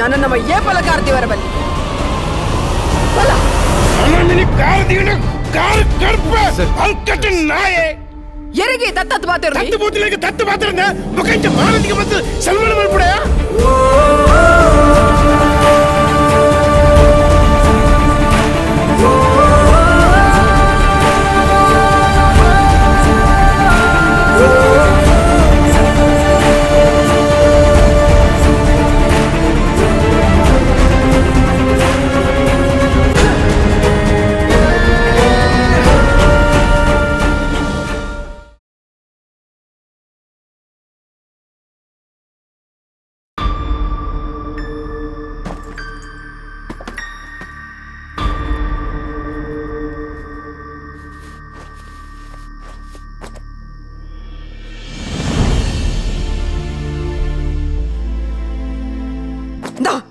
ನನ್ನ ನಮ್ಮ ಏಪಲ ಕಾರ್ತಿವರ ಬಲ್ಲಿ ಎರಿಗೆ ದತ್ತತ್ ಮಾತಾಡ ದತ್ತು ಮಾತ್ರ ಬಂದು ಸನ್ಮಾನ ಮಾಡ್ಬಿಡ.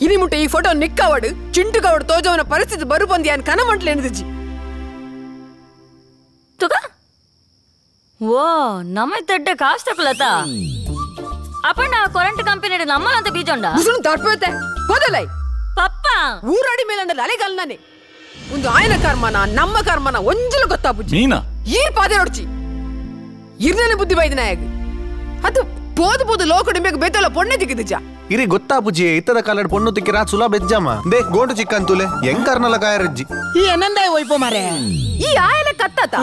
ಇನಿ ಮುಟ್ಟೆ ಈ ಫೋಟೋ ನಿಕ್ಕವಡು ಚಿಂಟುಕವಡು ತೋಜವನ ಪರಿಸ್ಥಿತಿ ಬರುಬಂದಿ ಅನ್ ಕನ ಮಂಟ್ಲೇನಿದಿಜಿ ತುಗ ಓ ನಮ್ಮ ದೊಡ್ಡ ಕಾಸ್ತ ಕುಲತ ಅಪ್ಪಣ್ಣ ಕರೆಂಟ್ ಕಂಪನಿ ನಮ್ಮನಂತ ಬೀಜೊಂಡ ಉಸುನು ತರ್ಪತೆ ಬದಲೈ ಪಪ್ಪ ಊರಡಿ ಮೇಲಂಡ ಅಲೆಗಲ್ನಾನೆ ಒಂದು ಆಯನ ಕರ್ಮನ ನಮ್ಮ ಕರ್ಮನ ಒಂಜಲು ಗೊತ್ತಾಬುಜಿ ಮೀನಾ ಈರ್ ಪಾದೆ ನೋಡ್ಚಿ ಇರ್ನನೆ ಬುದ್ಧಿ ಬೈದಿನಾಯಗ ಅದು ಪೋದು ಪೋದು ಲೋಕಡಿ ಮೇಗ ಬೇತಲ್ಲ ಪೊಣ್ಣೆ ದಿಗಿದಿಜ ಇರಿ ಗೊತ್ತಾಪುಜಿ ಇತ್ತದ ಕಾಲಡ್ ಪೊಣ್ಣು ತಿಕ್ಕಿರಾ ಸುಲಾ ಬೆಜ್ಜಮ್ಮ they ಗೋಂಡು ಚಿಕ್ಕನ್ ತುಲೆ ಎಂಕರ್ನಲ ಕಾಯರಜ್ಜಿ ಈ ಅನಂದಾಯ ಒಯ್ಪೋ ಮಾರೆ ಈ ಆಯಲ ಕತ್ತತ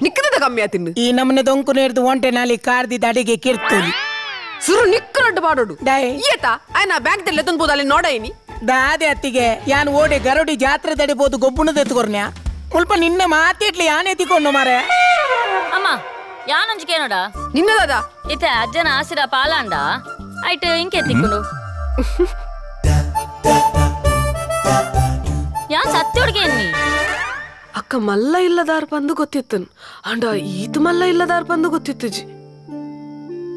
ನಿಕ್ಕದ ಕಮ್ಮಿ ಆತಿನ್ನು ಈ ನಮ್ಮನೆ ದೊಂಕು ನೇರ್ದು ಒಂಟೆ ನಾಲಿ ಕಾರ್ದಿ ದಡಿಗೆ ಕಿರ್ತುಲಿ ಸುರು ನಿಕ್ಕನೊಡ್ಡು ಬಾಡೋಡು ಈತ ಆಯ್ನ ಬ್ಯಾಂಕ್ ದಲ್ಲಿ ಎತ್ತೊಂದು ಅಲ್ಲಿ ನೋಡೈನಿ ದಾದೆ ಅತ್ತಿಗೆ ಯಾನ್ ಓಡೆ ಗರಡಿ ಜಾತ್ರೆ ತಡಿಬೋದು ಗೊಬ್ಬುಣದ ಎತ್ತುಕೊರ್ನ್ಯಾ ಮುಲ್ಪ ನಿನ್ನ ಮಾತಿಟ್ಲಿ ಯಾನ್ ಎತ್ತಿಕೊಂಡು ಮಾರೆ ಅಮ್ಮ ಯಾನೊಂಜಿಕೇನೋಡ ನಿನ್ನದಾದ ಇತ್ತೆ ಅಜ್ಜನ ಆಸಿರ ಪಾಲಾಂಡ ಐಟ್ ಇಂಕೆ ತಿಕ್ಕೊಂಡು ಯಾನ್ ಸತ್ಯೋಡ್ಗೆ ಎನ್ನಿ ಅಕ್ಕ ಮಲ್ಲ ಇಲ್ಲದಾರ್ ಬಂದು ಗೊತ್ತಿತ್ತು ಅಂಡ ಈತ ಮಲ್ಲ ಇಲ್ಲದಾರ್ ಬಂದು ಗೊತ್ತಿತ್ತು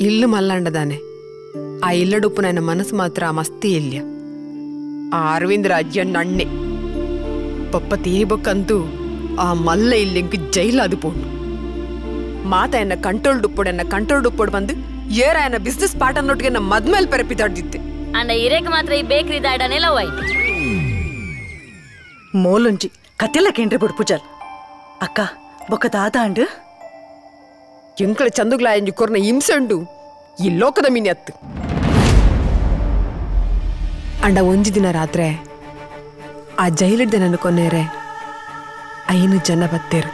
ಇಲ್ಲು ಮಲ್ಲಂಡದಾನೆ ಆ ಇಲ್ಲಡುಪ್ಪು ನನ್ನ ಮನಸ್ಸು ಮಾತ್ರ ಮಸ್ತಿ ಇಲ್ಲ ಆ ಅರವಿಂದ್ರ ಅಜ್ಜ ಅಣ್ಣೆ ಪಪ್ಪ ತೀರಿಬಕ್ಕಂತೂ ಆ ಮಲ್ಲ ಇಲ್ಲಿಂಕ ಜೈಲಾದು ಪೋಣು ಮಾತ ಎನ್ನ ಕಂಟ್ರೋಲ್ ಡುಪ್ಪೋಡು ಎನ್ನ ಕಂಟ್ರೋಲ್ ಡುಪ್ಪೋಡು ಬಂದು ಏರ ಎನ್ನ ಬಿಸ್ನೆಸ್ ಪಾರ್ಟ್ನರ್ ನಮ್ಮ ಮದ್ಮೇಲೆ ಪೆರಪಿತಾಡ್ದಿತ್ತೆ ಅಂಡ ಇರೇಕ್ ಮಾತ್ರ ಈ ಬೇಕರಿ ದಾಡನೆ ಲವ್ ಆಯ್ತು ಮೋಲುಂಜಿ ಕತ್ತೆಲ್ಲ ಕೇಂದ್ರ ಬಿಡು ಪೂಜಾಲ್ ಅಕ್ಕ ಬೊಕ್ಕ ದಾದಾಂಡು ಎಂಕಳ ಚಂದುಗ್ಲ ಎಂಜಿ ಕೊರ್ನ ಹಿಂಸೆಂಡು ಈ ಲೋಕದ ಮೀನಿ ಅತ್ತು ಅಂಡ ಒಂಜಿ ದಿನ ರಾತ್ರೆ ಆ ಜೈಲಿಡ್ದೆ ನನ್ನ ಕೊನ್ನೇರೆ 5 ಜನ ಬತ್ತೇರು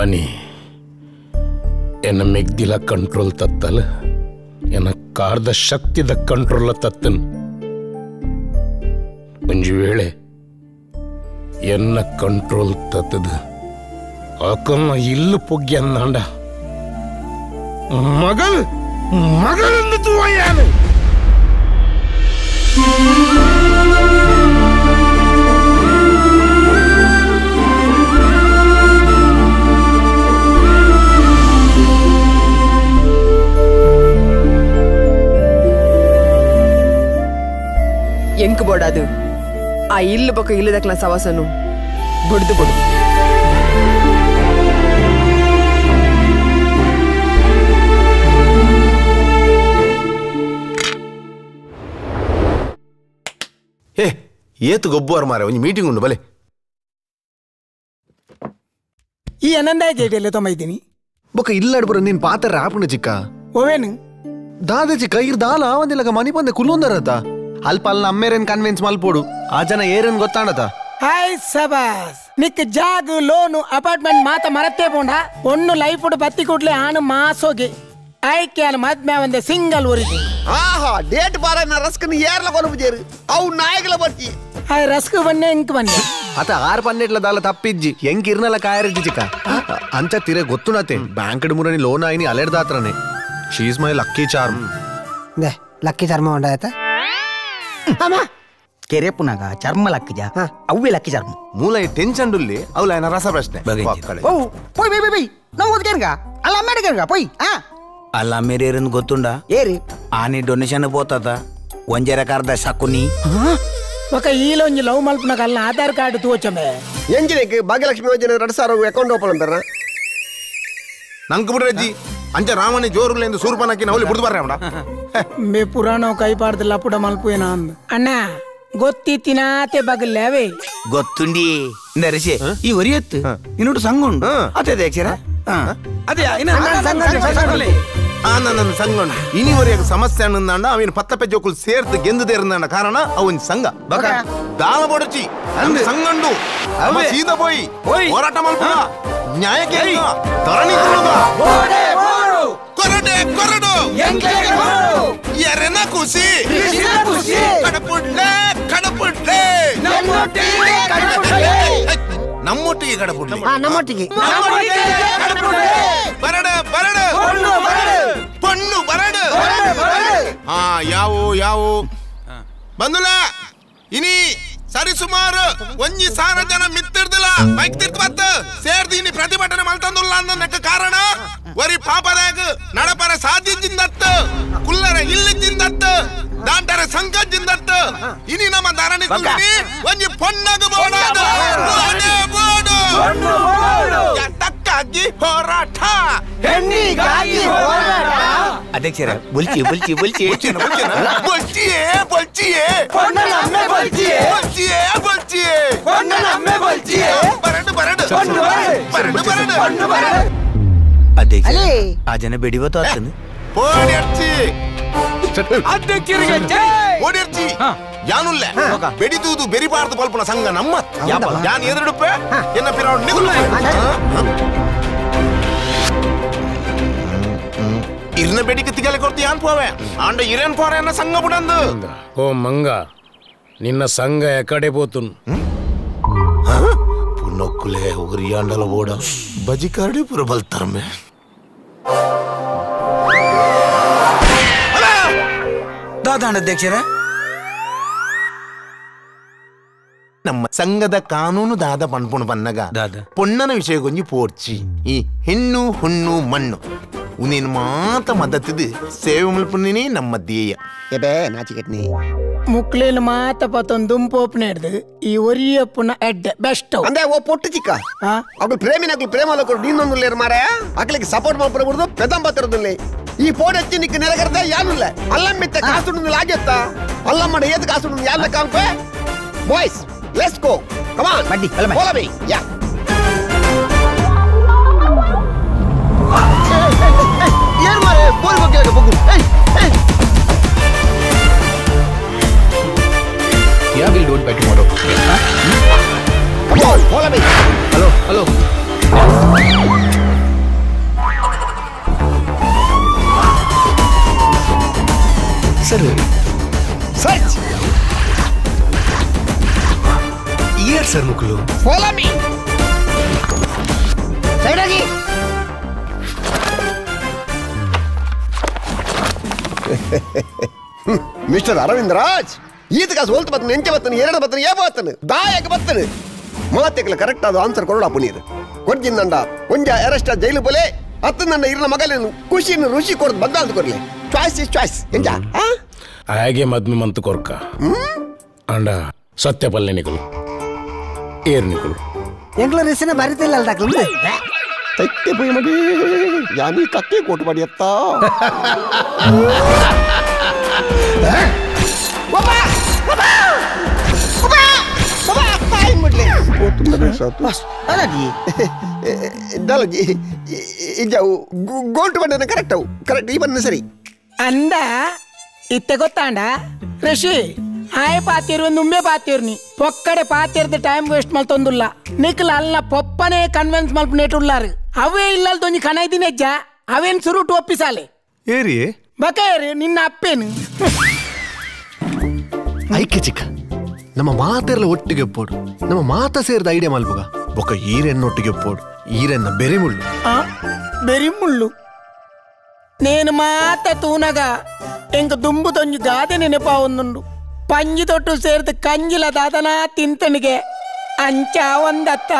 ಅನಿ ಎನ್ನ ಮೆಗ್ದಿಲ ಕಂಟ್ರೋಲ್ ತತ್ತಲ್ಲ ಎನ್ನ ಕಾರ್ದ ಶಕ್ತಿದ ಕಂಟ್ರೋಲ್ ತತ್ತನ್ ಒಂಜಿ ವೇಳೆ ಎನ್ನ ಕಂಟ್ರೋಲ್ ತತ್ತದ ಅಕಮ್ಮ ಇಲ್ಲು ಪೊಗ್ಗಿ ಅಂದಾಂಡ ಮಗಲ್ ಮಗಳೆಂದು ತೂವಯ್ಯಾನು ಎಂಕ್ ಬೋಡಾದು ಆ ಇಲ್ಲು ಬೊಕ್ಕ ಇಲ್ಲದಕ್ಲ ಸವಾಸನು ಬಡ್ದು ಬೊಡು ಏ ಏತು ಗೊಬ್ಬುವಾರ ಮಾರೆ ಒಂಜಿ ಮೀಟಿಂಗ್ ಉಂಡು ಬಲೆ ಈ ಅನಂದಾಯ ಜೇಡಿಯಲ್ಲೇ ತೊಂಬೈತೀನಿ ಬೊಕ್ಕ ಇಲ್ಲಾಡ್ಬರ ನೀನ್ ಪಾತ್ರ ಆಪುಣ ಚಿಕ್ಕ ಓವೇನು ದಾದ ಚಿಕ್ಕ ಇರ್ ದಾಲ ಆವಂದಿಲ್ಲಕ ಮನಿ ಬಂದೆ ಕುಲ್ಲೊಂದರತ ಅಲ್ಪ ಅಲ್ಲ ಅಮ್ಮೇರೇನ್ ಕನ್ವಿನ್ಸ್ ಮಲ್ಪೋಡು ಆ ಜನ ಏರೇನ್ ಗೊತ್ತಾಣತ ಹಾಯ್ ಸಬಾಸ್ ನಿಕ್ ಜಾಗ್ ಲೋನು ಅಪಾರ್ಟ್ಮೆಂಟ್ ಮಾತ ಮರತ್ತೇ ಪೋಂಡ ಒಣ್ಣು ಲೈಫ್ ಬತ್ತಿ ಕೂಡ್ಲೆ ಆನು ಮಾಸೋಗಿ ಆಯ್ಕೆ ಮದ್ಮೆ ಒಂದೇ ಸಿಂಗಲ್ ಊರಿಗೆ ಆಹಾ ಡೇಟ್ ಬಾರ ರಸ್ಕನ್ ಏರ್ಲ ಕೊನಪುಜೇರು ಅವು ನಾಯಕಲ ಬರ್ತಿ ಹಾಯ್ ರಸ್ಕ್ ಬನ್ನೆ ಇಂಕ್ ಬನ್ನೆ ಅತ ಆರ್ ಪನ್ನೆಟ್ಲ ದಾಲ ತಪ್ಪಿಜ್ಜಿ ಎಂಕ್ ಇರ್ನಲ ಕಾಯರಿಜ್ಜಿ ಚಿಕ್ಕ ಅಂಚ ತಿರೆ ಗೊತ್ತುನತೆ ಬ್ಯಾಂಕ್ ಮುರನಿ ಲೋನ್ ಆಯ್ನಿ ಅಲೆಡ್ದಾತ್ರನೆ she is my lucky charm lucky ಚರ್ಮ ಉಂಡಾಯ್ತಾ ಕೆರೆಪುನಾಗ ಚರ್ಮ ಲಕ್ಕಿಜ ಅವ್ವೆ ಲಕ್ಕಿ ಚರ್ಮ ಮೂಲ ಟೆನ್ಷನ್ ಡುಲ್ಲಿ ಅವಳ ಏನ ರಸ ಪ್ರಶ್ನೆ ಓ ಪೋಯ್ ಬೈ ಬೈ ಬೈ ನಾವು ಓದ್ಕೇನ್ಗ ಅಲ್ಲ ಅಮ್ಮೇಡಕೇನ್ಗ ಪೋಯ್ ಆ ಅಲ್ಲ ಅಮ್ಮೇರೇರಂದು ಗೊತ್ತುಂಡ ಏರಿ ಆನಿ ಡೊನೇಷನ್ ಪೋತಾತ ಒಂಜೆರ ಕಾರ್ದ ಶಕುನಿ ఒక ಈಲೊಂಜಿ ಲವ್ ಮಲ್ಪುನಗ ಅಲ್ಲ ಆಧಾರ್ ಕಾರ್ಡ್ ತೋಚಮೆ ಎಂಜಿನಿಗೆ ಭಾಗ್ಯಲಕ್ಷ್ಮಿ ಯೋಜನೆ 2000 ಅಕೌಂಟ್ ಓಪನ್ ಅಂತಾರ ನಂಗೆ ಬಿಡ್ರಜ್ಜಿ ಅಂಚ ರಾಮನೇ ಜೋರುಗಳೆಂದು ಸೂರ್ಪನಕ್ಕಿ ನವಲಿ ಬಿಡ್ದು ಬರ್ರೆ ಅವಡ ಮೇ ಪುರಾಣ ಕೈ ಪಾಡ್ದಿಲ್ಲ ಪುಡ ಮಲ್ಪುವೇನ ಅಂದ್ ಅಣ್ಣ ಗೊತ್ತಿತ್ತಿನಾತೆ ಬಗಲ್ಲೇವೆ ಗೊತ್ತುಂಡಿ ನರಸಿ ಈ ಒರಿಯತ್ತು ಇನ್ನೊಂದು ಸಂಘ ಉಂಡು ಅದೇ ಅಕ್ಷರ ಅದೇ ನನ್ನ ಸಂಘ ಇನಿವರೆಗೆ ಸಮಸ್ಯೆ ಅನ್ನಂದಾಂಡ ಅವನ ಪತ್ತಪೆ ಜೋಕುಲ್ ಸೇರ್ತು ಗೆಂದುದೇರಂದಾಂಡ ಕಾರಣ ಅವನ ಸಂಘ ಬಕ ದಾಲ ಬೊಡಚಿ ಸಂಘಂಡು ಸೀದಾ ಪೋಯಿ ಹೋರಾಟ ಮಲ್ಪುನ ನ್ಯಾಯಕ್ಕೆ ಧರಣಿ ಕೊರಡೆ ಕೊರಡು ಎರೆನ ಖುಷಿ ಕಡಪುಡ್ಲೆ ಕಡಪುಡ್ಲೆ ನಮ್ಮೊಟ್ಟಿಗೆ ನಮ್ಮೊಟ್ಟಿಗೆ ಕಡಪುಡ್ಲಿ. ನಮ್ಮೊಟ್ಟಿಗೆ ಬರಡ ಬರಡ ಪೊಣ್ಣು ಬರಡು. ಹಾ ಯಾವು ಯಾವು ಬಂದುಲ ಇನಿ ಸರಿ ಸುಮಾರು 1000 ಜನ ಮಿತ್ತಿರ್ದಿಲ್ಲ ಬೈಕ್ ತಿರ್ತು ಬತ್ತ ಸೇರ್ದು ಇನಿ ಪ್ರತಿಭಟನೆ ಮಲ್ತಂದುಲ್ಲ ಅನ್ನಕ್ಕೆ ಕಾರಣ ಒರಿ ಪಾಪರಾಗ ನಡಪರ ಸಾಧ್ಯದಿಂದತ್ತು ಕುಲ್ಲರ ಇಲ್ಲಿದ್ದಿಂದತ್ತು ದಾಂಟರ ಸಂಕದಿಂದತ್ತು ಇನಿ ನಮ್ಮ ಧರಣಿ ಕುಂದಿನಿ ಒಂಜಿ ಪೊಣ್ಣಗ ಬೋಡಾದ ಬೋಡು ತಕ್ಕಾಗಿ ಹೋರಾಟ ಹೆಣ್ಣಿಗಾಗಿ ಹೋರಾಟ. ಅಧ್ಯಕ್ಷರೇ ಬುಲ್ಚಿ ಬುಲ್ಚಿ ಬುಲ್ಚಿ ಬೊಲ್ಚಿಯೇ ಬೊಲ್ಚಿಯೇ ಪೊಣ್ಣನಮ್ಮೆ ಬೊಲ್ಚಿಯೇ ಬೊಲ್ಚಿಯೇ ಬೊಲ್ಚಿಯೇ ಪೊಣ್ಣನಮ್ಮೆ ಬೊಲ್ಚಿಯೇ ಬರಡು ಬರಡು ಬರಡು ಬರಡು ಪೊಣ್ಣು ಬರಡು. ಅಧ್ಯಕ್ಷರೇ ಆ ಜನ ಬೆಡಿವತ್ತು ಆತನು ಓಡಿರ್ಚಿ ಅಧ್ಯಕ್ಷರಿಗೆ ಜೈ ಓಡಿರ್ಚಿ ಯಾನುಲ್ಲ ಬೆಡಿದೂದು ಬೆರಿಬಾರ್ದು ಪಲ್ಪನ ಸಂಘ ನಮ್ಮ ಯಾನ್ ಎದುರುಡುಪ್ಪೆ ಎನ್ನ ಪಿರಾವ್ ನಿಗುಲ್ಲ ಇರ್ನ ಬೆಡಿಗೆ ತಿಗಲೆ ಕೊಡ್ತಿ ಯಾನ್ ಪೋವೆ ಆಂಡ ಇರೇನ್ ಪೋರೆ ಅನ್ನ ಸಂಘ ಬುಡಂದು. ಓ ಮಂಗ ನಿನ್ನ ಸಂಘ ಎಕಡೆ ಪೋತುನ್ ಪುನೊಕ್ಕುಲೆ ಒರಿಯಾಂಡಲ ಬೋಡ ಬಜಿ ಕಾರ್ಡಿ ಪುರ ಬಲ್ತರ್ಮೆ ದಾದಾಂಡ ಅಧ್ಯಕ್ಷರೇ ನಮ್ಮ ಸಂಘದ ಕಾನೂನು ದಾದ ಪಣ್ಪುಣು ಪನ್ನಗ ಪೊಣ್ಣನ ವಿಷಯ ಕೊಂಜಿ ಪೋರ್ಚಿ ಈ ಹೆಣ್ಣು ಹುಣ್ಣು ಮಣ್ಣು ಉನೇನು ಮಾತ ಮದತ್ತಿದ್ದು ಸೇವೆ ಮುಲ್ಪುನೇ ನಮ್ಮ ಧ್ಯೇಯ. ಎಬೇ ನಾಚಿಕೆಟ್ನಿ ಮುಕ್ಲೇನು ಮಾತ ಪತ್ತೊಂದು ದುಂಪೋಪ್ನೆ ಹಿಡ್ದು ಈ ಒರಿಯಪ್ಪನ ಎಡ್ಡೆ ಬೆಸ್ಟ್ ಅಂದೆ ಓ ಪೊಟ್ಟು ಚಿಕ್ಕ ಅಗಳು ಪ್ರೇಮಿನ ಪ್ರೇಮ ನೀನೊಂದು ಲೇರು ಮಾರಾಯ ಅಕ್ಲಿಗೆ ಸಪೋರ್ಟ್ ಮಾಡ್ಬಿಡ್ದು ಪೆದಂಬತ್ತಿರೋದಿಲ್ಲ ಈ ಫೋನ್ ಹಚ್ಚಿ ನಿಕ್ಕ ನೆಲಗರ್ದೆ ಯಾನುಲ್ಲ ಅಲ್ಲಮ್ಮಿತ್ತ ಕಾಸುಂಡು ಲಾಗೆತ್ತ ಅಲ್ಲಮ್ಮಡ ಏದು ಕಾಸುಂಡು ಯಾರ ಕಾಂಪೆ. Boys let's go come on ಬಡ್ಡಿ follow me yeah. ಏನ್ ಮಾರೆ ಬೋಲ್ ಬಗ್ಗೆ ಬಗ್ಗು. ಏಯ್ ಏಯ್ Yeah, we'll do it by tomorrow. Come on, follow me. Hello, hello. Sir. Search. Here, sir, Mukulu. Follow me. Side ಆಗಿ. ಮಿಸ್ಟರ್ ಅರವಿಂದ್ ರಾಜ್ ಈತ ಕಾಸು ಹೋಲ್ತು ಬತ್ತನು ಎಂಚೆ ಬತ್ತನು ಎರಡು ಬತ್ತನು ಏ ಬತ್ತನು ದಾಯಕ ಬತ್ತನು ಮಾತೆಕ್ಲ ಕರೆಕ್ಟ್ ಆದ ಆನ್ಸರ್ ಕೊಡೋಣ ಪುನೀರ್ ಕೊಡ್ಜಿಂದಂಡ ಒಂಜ ಅರೆಸ್ಟ್ ಜೈಲು ಬೋಲೆ ಅತ್ತ ನನ್ನ ಇರನ ಮಗಲೇನು ಖುಷಿಯನ್ನು ರುಚಿ ಕೊಡದು ಬದಲಾದ ಕೊರ್ಲೆ ಚಾಯ್ಸ್ is choice ಎಂಜ ಹಾಗೆ ಮದ್ಮೆ ಮಂತು ಕೊರ್ಕ ಅಂಡ ಸತ್ಯಪಲ್ಲೆ ನಿಕುಲು ಏರ್ ನಿಕುಲು ಎಂಗ್ಲ ರಿಸಿನ ಬರಿತಿಲ್ಲ ಅಲ್ಲ ದಾಖಲು ತತ್ತೆ ಪೋಯಿ ಮಡಿ ಯಾನಿ ಕಕ್ಕೆ ಕೋಟು ಮಾಡಿ ಅತ್ತ ಗೋಲ್ಟ್ ಬಂದ ಕರೆಕ್ಟ್ ಅವು ಕರೆಕ್ಟ್ ಈ ಬಂದ ಸರಿ ಅಂದ ಇತ್ತೆ ಗೊತ್ತಾಂಡ ಋಷಿ ಆಯ್ ಪಾತಿರು ನುಮ್ಮೆ ಪಾತಿರ್ನಿ ಪೊಕ್ಕಡೆ ಪಾತಿರ್ದ ಟೈಮ್ ವೇಸ್ಟ್ ಮಲ್ತೊಂದುಲ್ಲ ನಿಕ್ಲ ಅಲ್ಲ ಪೊಪ್ಪನೆ ಕನ್ವಿನ್ಸ್ ಮಲ್ಪ ನೇಟುಲ್ಲಾರು ಅವೇ ಇಲ್ಲಲ್ದೊಂಜಿ ಕನೈದಿನ ಹೆಜ್ಜ ಅವೇನ್ ಸುರುಟು ಒಪ್ಪಿಸಾಲೆ ಏರಿ ಬಕೇರಿ ನಿನ್ನ ಅಪ್ಪೇನು ಐಕೆ ಚಿಕ್ಕ ನಮ್ಮ ಮಾತೆಲ್ಲ ಒಟ್ಟಿಗೆ ಒಪ್ಪೋಡು ನಮ್ಮ ಮಾತ ಸೇರಿದ ಐಡಿಯಾ ಮಲ್ಪುಗ ಬೊಕ್ಕ ಈರೆನ್ನೊಟ್ಟಿಗೆ ಒಪ್ಪೋಡು ಈರೆನ್ನ ಬೆರಿ ಮುಳ್ಳು ಬೆರಿ ಮುಳ್ಳು నేను ಮಾತ ತೂನಗ ಎಂಕ ದುಂಬು ತೊಂಜಿ ಗಾದೆ ನೆನಪಾ ಒಂದುಂಡು ಪಂಜಿ ತೊಟ್ಟು ಸೇರಿದ ಕಂಜಿಲ ದಾದನ ತಿಂತನಿಗೆ ಅಂಚ ಒಂದತ್ತ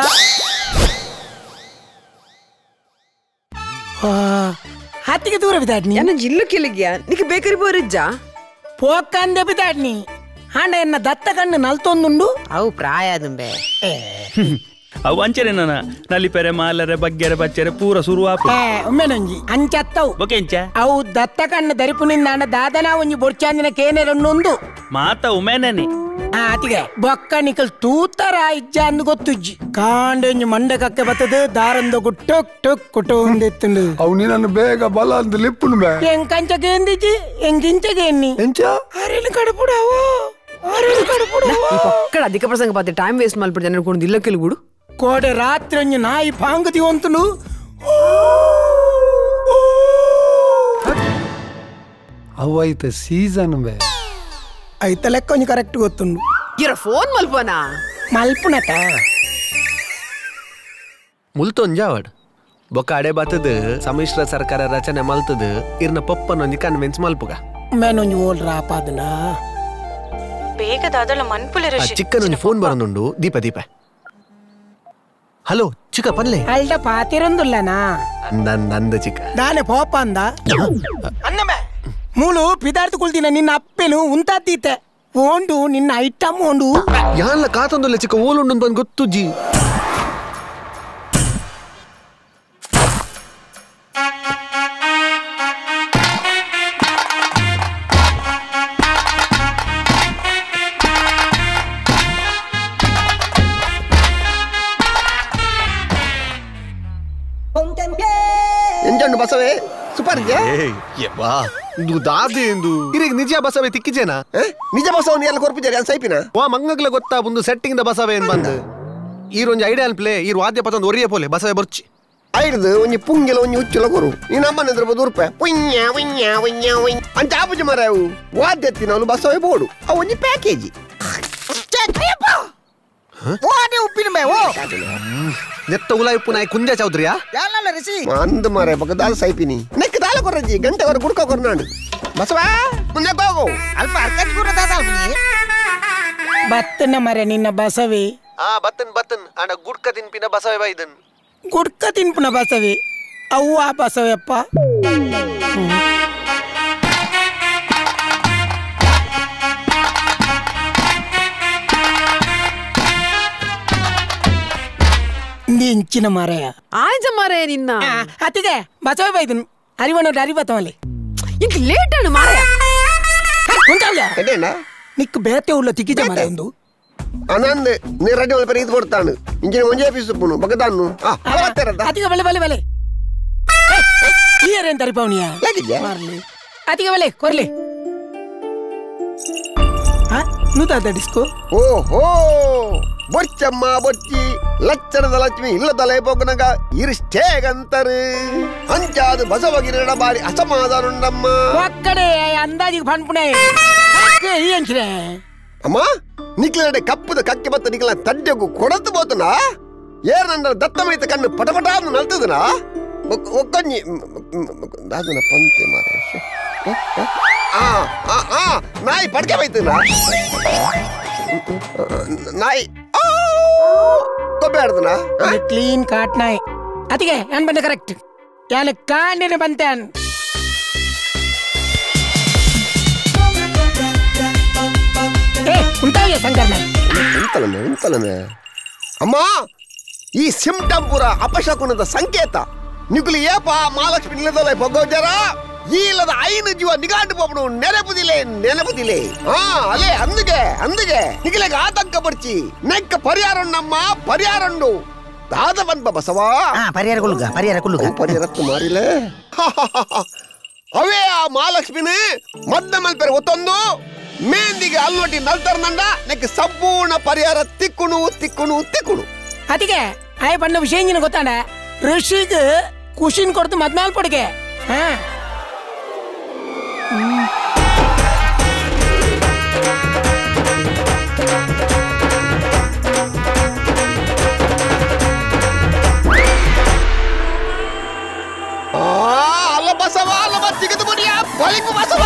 ಹತ್ತಿಗೆ ದೂರ ಬಿದ್ದಾಡ್ನಿ ನನ್ನ ಜಿಲ್ಲು ಕಿಲಿಗ್ಯಾ ನಿಕ್ ಬೇಕರಿ ಬೋರಿಜ್ಜಾ ಪೋಕಂದೆ ಬಿದ್ದಾಡ್ನಿ ಆಂಡ ಎನ್ನ ದತ್ತ ಕಣ್ಣು ನಲ್ತೊಂದುಂಡು ಅವು ಪ್ರಾಯ ದುಂಬೆ ಅವು ಅಂಚನೆ ನನ್ನ ನಲಿಪೆರೆ ಮಾಲರೆ ಬಗ್ಗೆರೆ ಬಚ್ಚರೆ ಪೂರ ಸುರುವಾಪ ಒಮ್ಮೆನೊಂಜಿ ಅಂಚತ್ತವು ಬೊಕೆಂಚ ಅವು ದತ್ತ ಕಣ್ಣು ದರಿಪುನಿಂದ ಆಂಡ ದಾದನ ಒಂಜಿ ಬೊಡ್ಚಾಂದಿನ ಕೇನೆರಣ್ಣೊಂದು ಮಾತ ಉಮೇನನೆ ಆತಿಗೆ ಬೊಕ್ಕ ನಿಕಲ್ ತೂತರ ಇಜ್ಜ ಅಂದು ಗೊತ್ತುಜ್ಜಿ ಕಾಂಡೆಂಜಿ ಮಂಡೆ ಕಕ್ಕೆ ಬತ್ತದು ದಾರಂದೊಗು ಟುಕ್ ಟುಕ್ ಕುಟು ಒಂದಿತ್ತುಂಡು ಅವು ನನ್ನು ಬೇಗ ಬಲ ಅಂದು ಲಿಪ್ಪುನು ಬೇ ಎಂಕಂಚಗೇಂದಿಜಿ ಎಂಗಿಂಚಗೇನ್ನಿ ಎಂಚ ಅರೆನು ಕಡಪುಡಾವೋ ಅರೆನು ಕಡಪುಡಾವೋ ಪಕ್ಕಡ ಅಧಿಕ ಪ್ರಸಂಗ ಪಾತೆ ಟೈಮ್ ವೇಸ್ಟ್ ಮಲ್ಪಡು ಜನ ಕೊಂಡು ಇಲ್ಲ ಕೆಲಗುಡು ಕೋಡೆ ರಾತ್ರಿ ಒಂಜಿ ನಾಯಿ ಪಾಂಗತಿ ಒಂತುಂಡು ಅವು ಐತೆ ಸೀಸನ್ ಬೇ ಐತ ಲೆಕ್ಕ ಒಂಜಿ ಕರೆಕ್ಟ್ ಗೊತ್ತುಂಡು ಇರ ಫೋನ್ ಮಲ್ಪನಾ ಮಲ್ಪುನತ ಮುಲ್ತೊಂಜಾವಡ್ ಬೊಕ್ಕ ಅಡೆ ಬತ್ತದು ಸಮ್ಮಿಶ್ರ ಸರ್ಕಾರ ರಚನೆ ಮಲ್ತದು ಇರ್ನ ಪೊಪ್ಪನೊಂಜಿ ಕನ್ವಿನ್ಸ್ ಮಲ್ಪುಗ ಮೇನೊಂಜಿ ಓಲ್ ರಾಪಾದನ ಬೇಗ ದಾದಳ ಮನ್ಪುಲೆ ಋಷಿ ಚಿಕ್ಕನೊಂಜಿ ಫೋನ್ ಬರನುಂಡು ದೀಪ ದೀಪ ಹಲೋ ಚಿಕ್ಕ ಪನ್ಲೆ ಅಲ್ಡ ಪಾತಿರಂದುಲ್ಲನಾ ನಂದ ಚಿಕ್ಕ ದಾನೆ ಪೋಪ ಅಂದ ಅನ್ನಮೆ ಮೂಲು ಪಿದಾರ್ಥ ಕುಲ್ದಿನ ನಿನ್ನ ಅಪ್ಪೆನು ಉಂತಾತೀತೆ ಓಂಡು ನಿನ್ನ ಐಟಮ್ ಓಂಡು ಯಾನ್ಲ ಕಾತೊಂದುಲ್ಲ ಚಿಕ್ಕ ಓಲುಂಡು ಬಂದು ಗೊತ್ತು ಜಿ ಎಂಜಣ್ಣು ಬಸವೇ ಸೂಪರ್ ಇಂದು ದಾದೆ ಎಂದು ಇರಿಗೆ ನಿಜ ಬಸವೇ ತಿಕ್ಕಿಜೇನಾ ನಿಜ ಬಸವನ ಎಲ್ಲ ಕೊರ್ಪಿಜಾರಿ ಅನ್ ಸೈಪಿನ ವಾ ಮಂಗಗ್ಲ ಗೊತ್ತಾ ಒಂದು ಸೆಟ್ಟಿಂಗ್ the ಬಸವೇ ಏನ್ ಬಂದು ಈರೊಂಜಿ ಐಡಿಯಲ್ ಪ್ಲೇ ಈ ವಾದ್ಯ ಪತೊಂದು ಒರಿಯ ಪೋಲೆ ಬಸವೇ ಬರ್ಚಿ ಐಡ್ದು ಒಂಜಿ ಪುಂಗಿಲ ಒಂಜಿ ಉಚ್ಚುಲ ಕೊರು ನೀನು ಅಮ್ಮನ ಎದುರು ದೂರ್ಪೆ ಪುಣ್ಯ ಉಯ್ಯ ಉಯ್ಯ ಉಯ್ಯ ಅಂಚ ಆಪುಜಿ ಮರ ಅವು ವಾದ್ಯ ತಿನ್ನಲು ಬಸವೇ ಬೋಡು ಅವು ಒಂಜಿ ಪ್ಯಾಕೇಜಿ ನೆತ್ತ ಉಲಾಯಿಪ್ಪು ನಾಯಿ ಕುಂಜ ಚೌಧರಿಯಾ ಅಂದ ಮಾರೆ ಪಕ್ಕ ದಾಲ್ ಸೈಪಿನಿ ನೆಕ್ ದಾಲ ಕೊರ್ರಜ್ಜಿ ಗಂಟೆ ವರ ಗುಡ್ಕ ಕೊರ್ನಾಡು ಬಸವಾ ಮುಂದೆ ಹೋಗು ಅಲ್ಪ ಅರ್ಕಜ್ ಗುರ ದಾದ ಬತ್ತನ ಮರೆ ನಿನ್ನ ಬಸವಿ ಆ ಬತ್ತನ್ ಬತ್ತನ್ ಅಣ್ಣ ಗುಡ್ಕ ತಿನ್ಪಿನ ಬಸವೆ ಬೈದನ್ ಗುಡ್ಕ ತಿನ್ಪಿನ ಬಸವಿ ಅವ್ವ ಬಸವೆಪ್ಪ ಇಂಚಿನ ಮಾರಾಯ ಆಯ್ಜ ಮಾರಾಯ ನಿನ್ನ ಅತ್ತಿಗೆ ಬಸವೆ ಬೈದನು ಅರಿವನ ಅರಿವತ್ತವಲ್ಲಿ ಇಂಕ ಲೇಟ್ ಅಣ್ಣ ಮಾರಾಯ ನಿಕ್ ಬೇತೆ ಉಳ್ಳ ತಿಕ್ಕಿಜ ಮಾರಾಯ ಒಂದು ಅನಂದ್ ನೀ ರೆಡಿ ಒಳಪರಿ ಇದು ಕೊಡ್ತಾನು ಇಂಜಿನ ಒಂಜೇ ಪೀಸ್ ಉಪ್ಪುನು ಬಗದಾನು ಅತಿಗೆ ಬಲೆ ಬಲೆ ಬಲೆ ಈಯರೇನ್ ತರಿಪವನಿಯ ಅತಿಗೆ ಬಲೆ ಕೊರ್ಲಿ ನೂತಾದ ಡಿಸ್ಕೋ ಓಹೋ ಬೊಚ್ಚಮ್ಮ ಬೊಚ್ಚಿ ಲಚ್ಚಣದ ಲಕ್ಷ್ಮಿ ಇಲ್ಲ ತಲೆ ಪೋಕನಗ ಇರಿಷ್ಟೇಗಂತರು ಅಂಚಾದು ಬಸವಗಿರಡ ಬಾರಿ ಅಸಮಾಧಾನುಂಡಮ್ಮ ಒಕ್ಕಡೆ ಅಂದಾಜಿಗೆ ಪನ್ಪುಣೆ ಅಮ್ಮ ನಿಕ್ಲಡೆ ಕಪ್ಪುದ ಕಕ್ಕೆ ಬತ್ತ ನಿಕ್ಲ ತಡ್ಡೆಗು ಕೊಡತು ಬೋತನಾ ಏರ್ ನನ್ನ ದತ್ತಮೈತ ಕಣ್ಣು ಪಟಪಟ ನಲ್ತದನಾ ಒಕ್ಕಂಜಿ ದಾದನ ಪಂತೆ ಮಾರೆ ಆ ಆ ನಾಯಿ ಪಡ್ಕೆ ಬೈತನಾ ನಾಯಿ ಕೊಬ್ಬೆ ಕ್ಲೀನ್ ಕಾಟ್ ನಾಯಿ ಅತಿಗೆ ಏನ್ ಬಂದೆ ಕರೆಕ್ಟ್ ಯಾನ್ ಕಾಂಡಿನ ಬಂತೆ ಏ ಉಂಟಾಗೆ ಶಂಕರ್ನ ಉಂಟಲನೆ ಉಂಟಲನೆ ಅಮ್ಮ ಈ ಸಿಂಪ್ಟಮ್ ಪೂರ ಅಪಶಕುನದ ಸಂಕೇತ ನಿಗುಲಿ ಏಪ ಮಹಾಲಕ್ಷ್ಮಿ ನಿಲ್ಲದಲ್ಲ ಪೊಗ್ಗೋಜಾರ ಈ ಇಲ್ಲದ ಐನು ಜೀವ ನಿಗಾಂಡು ಪೋಪಡು ನೆನಪುದಿಲೆ ನೆನಪುದಿಲೆ ಹಾ ಅಲೆ ಅಂದಿಗೆ ಅಂದಿಗೆ ನಿಗಿಲೆಗೆ ಆತಂಕ ಪಡ್ಚಿ ನೆಕ್ಕ ಪರಿಹಾರಣ್ಣಮ್ಮ ಪರಿಹಾರಂಡು ದಾದ ಬನ್ಪ ಬಸವಾ ಪರಿಹಾರ ಕೊಲ್ಲುಗ ಪರಿಹಾರ ಕೊಲ್ಲುಗ ಪರಿಹಾರತ್ತು ಮಾರಿಲೆ ಅವೇ ಆ ಮಹಾಲಕ್ಷ್ಮಿನೇ ಮದ್ದ ಮಲ್ಪೆರೆ ಒತ್ತೊಂದು ಮೇಂದಿಗೆ ಅಲ್ಲೊಟ್ಟಿ ನಲ್ತರ್ನಂಡ ನೆಕ್ ಸಂಪೂರ್ಣ ಪರಿಹಾರ ತಿಕ್ಕುಣು ತಿಕ್ಕುಣು ತಿಕ್ಕುಣು ಅದಕ್ಕೆ ಆಯ್ ಬಣ್ಣ ವಿಷಯ ನಿನಗೆ ಗೊತ್ತಾಂಡ ಋಷಿಗೆ ಖುಷಿನ್ ಕೊಡ್ತು ಮದ್ಮೇಲ್ ಪೊಡಿಗೆ ಹಾ ಅಲ್ಲ ಬಸವ ಅಲ್ಲ ಬತ್ತಿಗದು ಬಡಿಯ ಬಲಿಪು ಬಸವ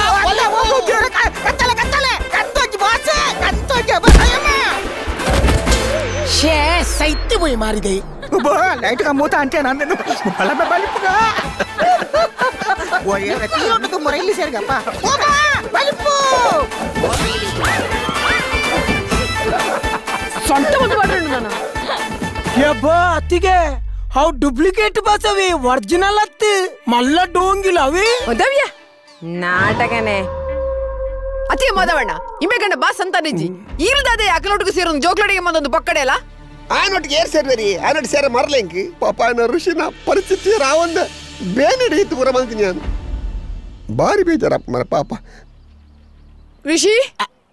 ಕತ್ತಲೆ ಕತ್ತಲೆ ಕತ್ತೋಜಿ ಬಾಸ್ ಕತ್ತೋಜಿ ಬಸಯಮ್ಮ ಶೇ ಸೈತ್ಯ పోయి మారిదే లైట్ గా మూత అంటే నన్ను బలమ బలిపుగా మురళి సేరుగప్ప బలిపు ಸೊಂಟ ಒಂದು ಮಾಡ್ರಣ್ಣ ನಾನು ಯಬ್ಬಾ ಅತ್ತಿಗೆ ಅವು ಡೂಪ್ಲಿಕೇಟ್ ಬಸವಿ ಒರಿಜಿನಲ್ ಅತ್ತಿ ಮಲ್ಲ ಡೋಂಗಿಲ್ಲ ಅವಿ ಉದವ್ಯ ನಾಟಕನೇ ಅತಿಗೆ ಮಾದವಣ್ಣ ಇಮ್ಮೆ ಗಂಡ ಬಾಸ್ ಅಂತಾನೆಜ್ಜಿ ಈರ್ದಾದೆ ಅಕಲೋಟಿಗೆ ಸೇರೊಂದು ಜೋಕ್ಲಡಿಗೆ ಬಂದೊಂದು ಪಕ್ಕಡೆ ಅಲ್ಲ ಆನೊಟ್ಟಿಗೆ ಏರ್ ಸೇರ್ಬೇರಿ ಆನೊಟ್ಟು ಸೇರ ಮರಲೆಂಕ್ ಪಾಪ ಆಯನ ಋಷಿನ ಪರಿಸ್ಥಿತಿ ರಾವಂದ ಬೇನೆ ಹಿಡಿಯಿತು ಪೂರ ಬಂತೀನಿ ನಾನು ಭಾರಿ ಬೇಜಾರಪ್ಪ ಮರ ಪಾಪ ಋಷಿ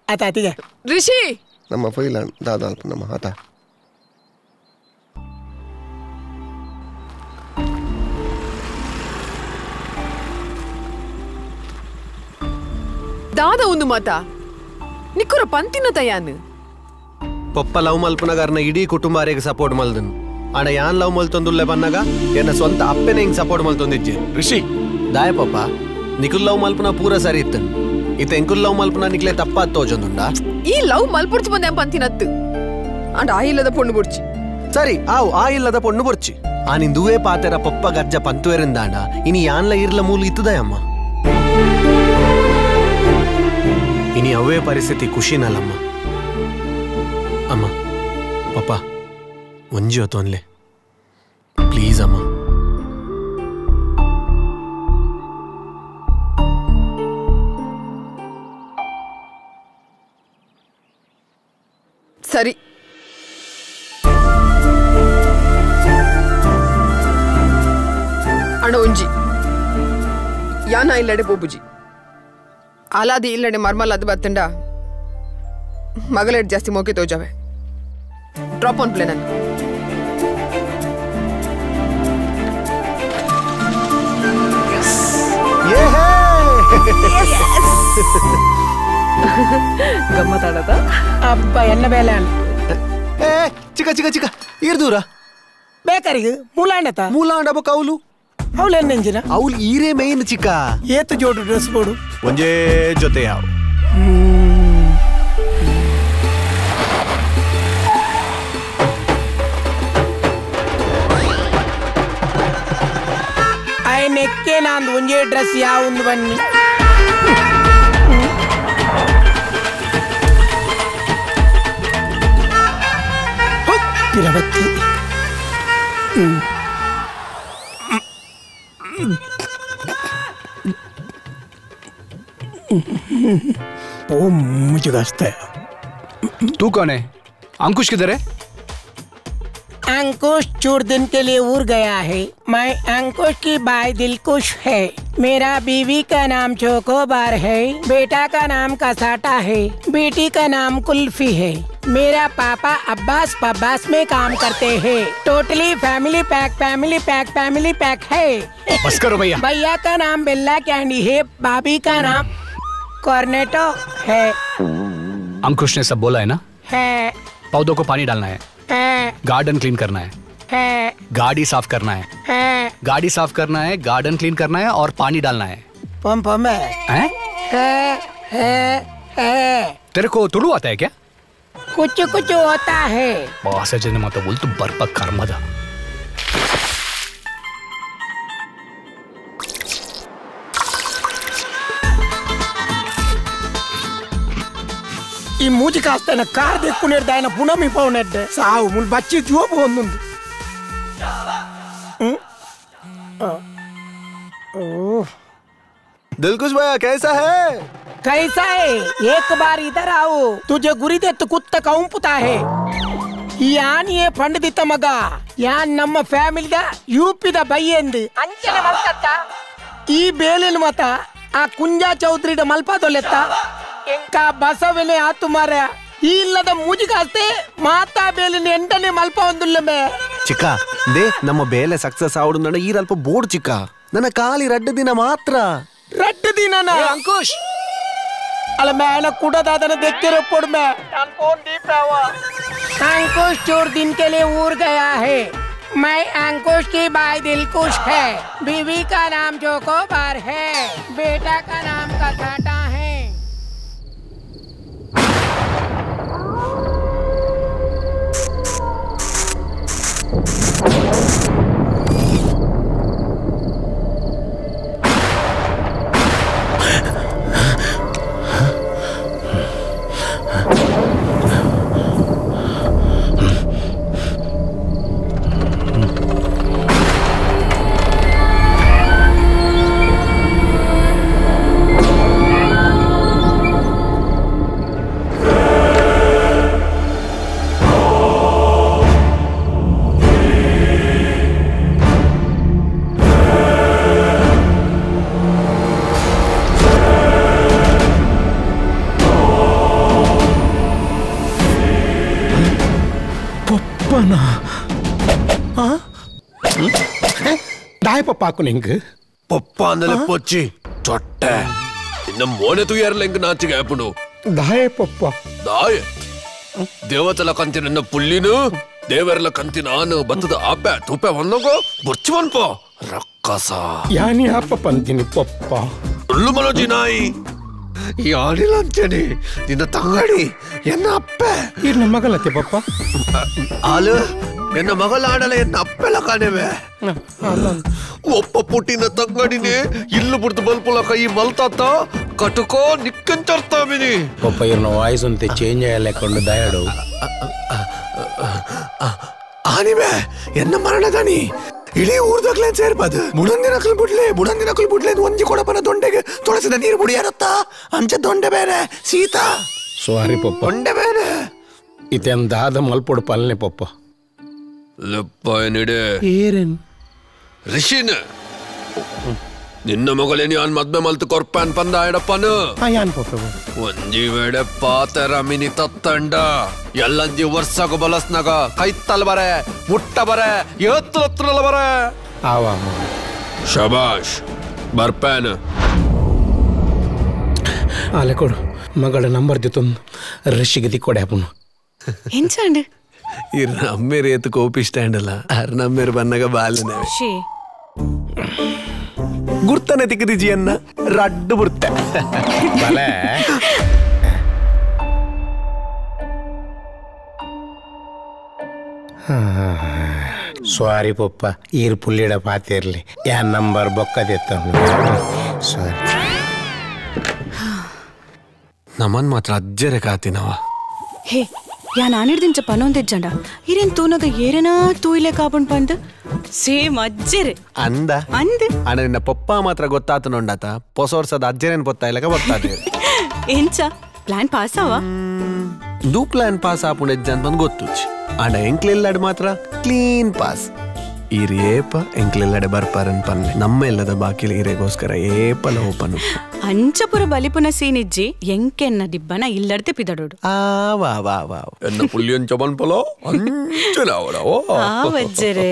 ಆತ ಅತಿಗೆ ಋಷಿ ನಮ್ಮ ಫೈಲ ದಾದ ನಮ್ಮ ಆತ ದಾದ ಒಂದು ಮಾತ ನಿಕ್ಕುರ ಪಂತಿನ ತಯಾನು ಪೊಪ್ಪ ಲವ್ ಮಲ್ಪನಗಾರನ ಇಡೀ ಕುಟುಂಬ ಅರೆಗೆ ಸಪೋರ್ಟ್ ಮಲ್ದನ್ ಆಡ ಯಾನ್ ಲವ್ ಮಲ್ತೊಂದುಲ್ಲೆ ಬನ್ನಾಗ ಎನ್ನ ಸ್ವಂತ ಅಪ್ಪೆನೆ ಹಿಂಗ್ ಸಪೋರ್ಟ್ ಮಲ್ತೊಂದಿಜ್ಜೆ. ಋಷಿ ದಾಯ ಪಾಪ ನಿಕುಲ್ ಲವ್ ಮಲ್ಪನ ಪೂರ ಸರಿ ಇತ್ತನ್, ಇತ್ತ ಎಂಕುಲ್ ಲವ್ ಮಲ್ಪನ ನಿಕ್ಲೆ ತಪ್ಪಾತ್ ತೋಜೊಂದುಂಡ. ಈ ಲವ್ ಮಲ್ಪುಡ್ಚು ಬಂದೆ ಪಂತಿನತ್ತು ಅಂಡ ಆ ಇಲ್ಲದ ಪೊಣ್ಣು ಬುಡ್ಚಿ. ಸರಿ ಆವು ಆ ಇಲ್ಲದ ಪೊಣ್ಣು ಬುಡ್ಚಿ ಆ ನಿಂದುವೇ ಪಾತೆರ ಪಪ್ಪ ಗಜ್ಜ ಪಂತುವೆರಿಂದಾಂಡ ಇನಿ ಯಾನ್ಲ ಇರ್ಲ ಮೂಲ ಇತ್ತದಯಮ್ಮ. ಇನಿ ಅವೇ ಪರಿಸ್ಥಿತಿ ಖುಷಿನಲ್ಲಮ್ಮ. ಅಮ್ಮ ಪಪ್ಪ ಒಂಜಿ ಹೊತ್ತೊನ್ಲೆ ಪ್ಲೀಸ್ ಅಮ್ಮ. ಸರಿ ಅಣ್ಣ ಒಂಜಿ ಯಾನ ಇಲ್ಲಡೆ ಬೋಬುಜಿ ಆಲಾದಿ ಇಲ್ಲಡೆ ಮರ್ಮಲ್ ಅದು ಬತ್ತಂಡ ಮಗಲೆಡ್ ಜಾಸ್ತಿ ಮೋಕೆ ತೋಜಾವೆ. Drop on play ನಾನು. ಗಮ್ಮತ್ತಾಡದ ಅಬ್ಬ ಎನ್ನ ಬೇಲೆ ಏ ಚಿಕ್ಕ ಚಿಕ್ಕ ಚಿಕ್ಕ ಇರ್ದೂರ ಬೇಕರಿಗೆ ಮೂಲಾಂಡತ ಮೂಲಾಂಡ ಬೊಕ ಅವಲು ಅವಳು ಎನ್ನೆಂಜಿನ ಅವಳು ಈರೇ ಮೇನ್ ಚಿಕ್ಕ ಏತು ಜೋಡು ಡ್ರೆಸ್ ಬೋಡು ಒಂಜೇ ಜೊತೆ ಯಾವ I ನೆಕ್ಕೆ ನಾನು ಒಂಜೇ ಡ್ರೆಸ್ ಯಾವೊಂದು ಬನ್ನಿ ತಿರಬತ್ತಿ ओ मुझे रास्ता है। तू कौन है? अंकुश किधर है? अंकुश 4 दिन के लिए उड़ गया है। मैं अंकुश की बाई दिलकुश है। मेरा बीवी का नाम चोकोबार है, बेटा का नाम कसाटा है, बेटी का नाम कुल्फी है। मेरा पापा अब्बास पब्बास में काम करते हैं। Totally family pack family pack family pack है। बस करो भैया। भैया का नाम बिल्ला कैंडी है, भाभी का नाम कॉर्नेटो है। अंकुश ने सब बोला है ना? है। पौधों को पानी डालना है, गार्डन क्लीन करना है, गाड़ी साफ करना है, गाड़ी साफ करना है, गार्डन क्लीन करना है और पानी डालना है। पंप में है? है। तेरे को तुड़ू आता है क्या? कुछ कुछ होता है। मत बोल तू बर्पक कर्मदा। ಈ ಮೂಜಿ ಕಾಸ್ತನ ಕಾರ್ ದೆಕ್ಕುನೆಡ್ದ ఆయన ಪುನಮಿ ಪೌನೆಡ್ಡೆ ಸಾವು ಮುಲ್ ಬಚ್ಚಿ ಜೋಬು ಒಂದುಂದು. दिलकुश भैया कैसा है? कैसा है? एक बार इधर आओ, तुझे गुरी दे कुत्ता कौंपुता है. ಯಾನ್ ಏ ಪಂಡದಿತ್ತ ಮಗ ಯಾನ್ ನಮ್ಮ ಫ್ಯಾಮಿಲಿದ ಯೂಪಿದ ಬೈಯೆಂದು ಅಂಚನೆ ಮಲ್ಕತ್ತ ಈ ಬೇಲಿನ ಮತ ಆ ಕುಂಜಾ ಚೌಧರಿದ ಮಲ್ಪಾದೊಲೆತ್ತ ಎಂಕ ಬಸವೆನೆ ಆತು ಮಾರ ಈ ಇಲ್ಲದ ಮೂಜಿಗಾಸ್ತೆ ಮಾತಾ ಬೇಲಿನ ಎಂಟನೆ ಮಲ್ಪ ಒಂದುಲ್ಲಮೆ. ಚಿಕ್ಕ they ನಮ್ಮ ಬೇಲೆ ಸಕ್ಸಸ್ ಆವಡು ನನ್ನ ಈ ಅಲ್ಪ ಬೋರ್ಡ್ ಚಿಕ್ಕ ನನ್ನ ಖಾಲಿ ರಡ್ಡು ದಿನ ಮಾತ್ರ. ರಡ್ಡು ದಿನ ಅಂಕುಶ್ ಅಲ್ಲ ಮೇಲ ಕುಡದಾದನ ದೆಕ್ಕಿರೋ ಪೊಡ್ಮೆ अंकुश 4 दिन के लिए उड़ गया है। मैं अंकुश की बाई दिलकुश है। बीवी का नाम चोकोबार है, बेटा का नाम कसाटा है। ದಾಯ ಪಪ್ಪ ಹಾಕು ನಿಂಗೆ ಪಪ್ಪ ಅಂದಲೆ ಪೊಚ್ಚಿ ಚೊಟ್ಟೆ ಇನ್ನ ಮೋನೆ ತುಯ್ಯಾರಲ್ಲ ಎಂಕ್ ನಾಚಿಗೆ ಆಪುಂಡು. ದಾಯ ಪಪ್ಪ ದಾಯ ದೇವತಲ ಕಂತಿ ನನ್ನ ಪುಲ್ಲಿನು ದೇವರ್ಲ ಕಂತಿನ ಆನು ಬತ್ತದ ಆಪೆ ತುಪೆ ಒಂದೋಗೋ ಬುರ್ಚಿ ಮನ್ಪೋ ರಕ್ಕಸ ಯಾನಿ ಅಪ್ಪ ಪಂತೀನಿ ಪಪ್ಪ ಉಳ್ಳು ಮನೋಜಿ ನಾಯಿ ಯಾರಿಲ್ಲ ಅಂತೇನಿ ನಿನ್ನ ತಂಗಡಿ ಎನ್ನ ಅಪ್ಪೆ ಇರ್ನ ಮಗಳತ್ತೆ ಪಪ್ಪ ಆಲು ಎನ್ನ ಮಗಳ ಆಡಲ ಎನ್ನ ಅಪ್ಪೆಲ್ಲ ಕಾಣೆವೆ ಒಪ್ಪ ಪುಟ್ಟಿನ ತಂಗಡಿನೇ ಇಲ್ಲು ಬುಡ್ದು ಬಲ್ಪುಲ ಕೈ ಮಲ್ತಾತ ಕಟುಕೋ ನಿಕ್ಕಂಚರ್ತಾಮಿನಿ ಪಪ್ಪ ಇರ್ನ ವಾಯ್ಸ್ ಅಂತೆ ಚೇಂಜ್ ಆಯಲೆಕೊಂಡು ದಯಾಡು ಆನಿವೆ ಎನ್ನ ಮರಣದಾನಿ ಇಡೀ ಊರ್ದಾಗ್ಲೇನ್ ಸೇರ್ಬಾದು ಬುಡಂದಿನಕಲ್ ಬುಡ್ಲೆ ಬುಡಂದಿನಕಲ್ ಬುಡ್ಲೆ ಒಂಜಿ ಕೊಡಪನ ದೊಂಡೆಗೆ ತೊಳಸಿದ ನೀರು ಬುಡಿಯಾರತ್ತ ಅಂಚೆ ದೊಂಡೆ ಬೇರೆ ಸೀತಾ ಸಾರಿ ಪಪ್ಪ ದೊಂಡೆ ಬೇರೆ ಇತೆನ್ ದಾದ ಮಲ್ಪೊಡು ಪಲ್ನೆ ಪಪ್ಪ ಲೆಪ್ಪಾಯನಿಡೆ ಏರೇನ್ ರಿಷಿನ ನಿನ್ನ ಮಗಳೇನಿ ಅನ್ ಮದ್ವೆ ಮಲ್ತು ಕೊರ್ಪಾನ್ ಪಂದ ಆಯಡಪ್ಪನು ಯಾನ್ ಪಪ್ಪ ಒಂಜಿ ವೇಳೆ ಪಾತರ ಮಿನಿ ತತ್ತಂಡ ಎಲ್ಲಂಜಿ ವರ್ಷಗ ಬಲಸ್ನಾಗ ಕೈತ್ತಲ್ ಬರೆ ಮುಟ್ಟ ಬರೆ ಏತ್ತಲತ್ತಲ ಬರೆ ಆವಾ ಶಬಾಷ್ ಬರ್ಪಾನ್ ಆಲೆ ಕೊಡು ಮಗಳ ನಂಬರ್ ದಿತ್ತೊಂದು ರಿಷಿಗೆ ದಿಕ್ಕೊಡೆ ಅಪ್ಪನು ಎಂಚಾಂಡ್ ಇರ್ ನಮ್ಮೇರು ಏತು ಕೋಪಿ ಸ್ಟ್ಯಾಂಡ್ ಅಲ್ಲ ಅರ್ ನಮ್ಮೇರು ಬನ್ನಗ ಬಾಲನೆ she ಗುರ್ತನೆ ತಿಕ್ಕದಿಜಿಯನ್ನ ರಡ್ಡು ಬುರ್ತೆ ಬಲೆ ಸಾರಿ ಪಪ್ಪ ಈರ್ ಪುಲ್ಲಿಡ ಪಾತಿರ್ಲಿ ಯಾ ನಂಬರ್ ಬೊಕ್ಕದೆತ್ತ ಸಾರಿ ನಮನ್ ಮಾತ್ರ ಅಜ್ಜರೆ ಕಾತಿನವ ಹೇ ಯಾ ನಾನಿಡ್ದಿಂಚ ಪನೊಂದಿಜ್ಜಂಡ ಇರೇನ್ ತೂನಗ ಏರೇನಾ ತೂಯಿಲೆ ಕಾಪುಂಡ್ ಪಂದ್ ಸೇಮ್ ಅಜ್ಜೆರೆ ಅಂದ ಅಂದ ಅಣ್ಣ ನಿನ್ನ ಪಪ್ಪ ಮಾತ್ರ ಗೊತ್ತಾತನೊಂಡಾತ ಹೊಸ ವರ್ಷದ ಅಜ್ಜರೇನ್ ಪೊತ್ತ ಇಲ್ಲಕ ಗೊತ್ತಾತ ಎಂಚ ಪ್ಲಾನ್ ಪಾಸ್ ಆವ ದು ಪ್ಲಾನ್ ಪಾಸ್ ಆಪುಂಡ ಎಜ್ಜ ಅಂತ ಬಂದು ಗೊತ್ತುಚ್ ಅಣ್ಣ ಎಂಕ್ಲೆಲ್ಲಾಡ್ ಮಾತ್ರ ಕ್ಲೀನ್ ಪಾಸ್ ಈರ್ ಏಪ ಎಂಕ್ಲೆಲ್ಲಾಡೆ ಬರ್ಪಾರನ್ ಪನ್ಲೆ ನಮ್ಮ ಎಲ್ಲದ ಬಾಕಿಲಿ ಈರೆಗೋಸ್ಕರ ಏಪಲ ಓಪನ್ ಅಂಚಪುರ ಬಲಿಪುನ ಸೀನಿಜ್ಜಿ ಎಂಕೆನ್ನ ದಿಬ್ಬನ ಇಲ್ಲಡ್ತೆ ಪಿದಡೋಡು ಆ ವಾ ವಾ ವಾ ಎನ್ನ ಪುಲ್ಲಿಯಂಚ ಬನ್ಪಲೋ ಅಂಚನಾವಡವೋ ಆ ವಜ್ಜರೆ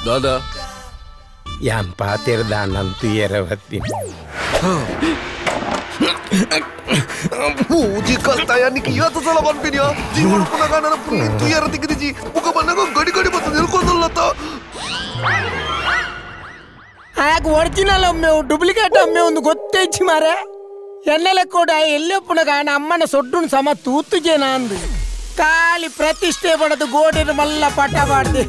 ದಾದಾ ಯಾನ್ ಪಾತಿರ್ದ ನಂತು ಏರವತ್ತಿ ಪೂಜಿ ಕಲ್ತಾಯ ನಿಕ್ ಇವತ್ತು ಸಲ ಬಂದ್ಪಿನಿಯಾ ಜೀವನ ಪುನಗ ನನ್ನ ಪುಲ್ಲಿ ತುಯರ ತಿಕ್ಕಿದಿಜಿ ಮುಖ ಬಂದಾಗ ಗಡಿ ಗಡಿ ಬತ್ತ ನಿಲ್ಕೊಂದಲ್ಲತ್ತ ಆಗ ಒರಿಜಿನಲ್ ಅಮ್ಮೆ ಡೂಪ್ಲಿಕೇಟ್ ಅಮ್ಮೆ ಒಂದು ಗೊತ್ತೇಚಿ ಮಾರೆ ಎಣ್ಣೆಲೆ ಕೂಡ ಎಲ್ಲೇ ಪುನಗ ಅಮ್ಮನ ಸೊಡ್ಡುನ್ ಸಮ ತೂತುಜೇನ ಅಂದು ಖಾಲಿ ಪ್ರತಿಷ್ಠೆ ಪಡೆದು ಗೋಡಿನ ಮಲ್ಲ ಪಟ ಮಾಡ್ದೆ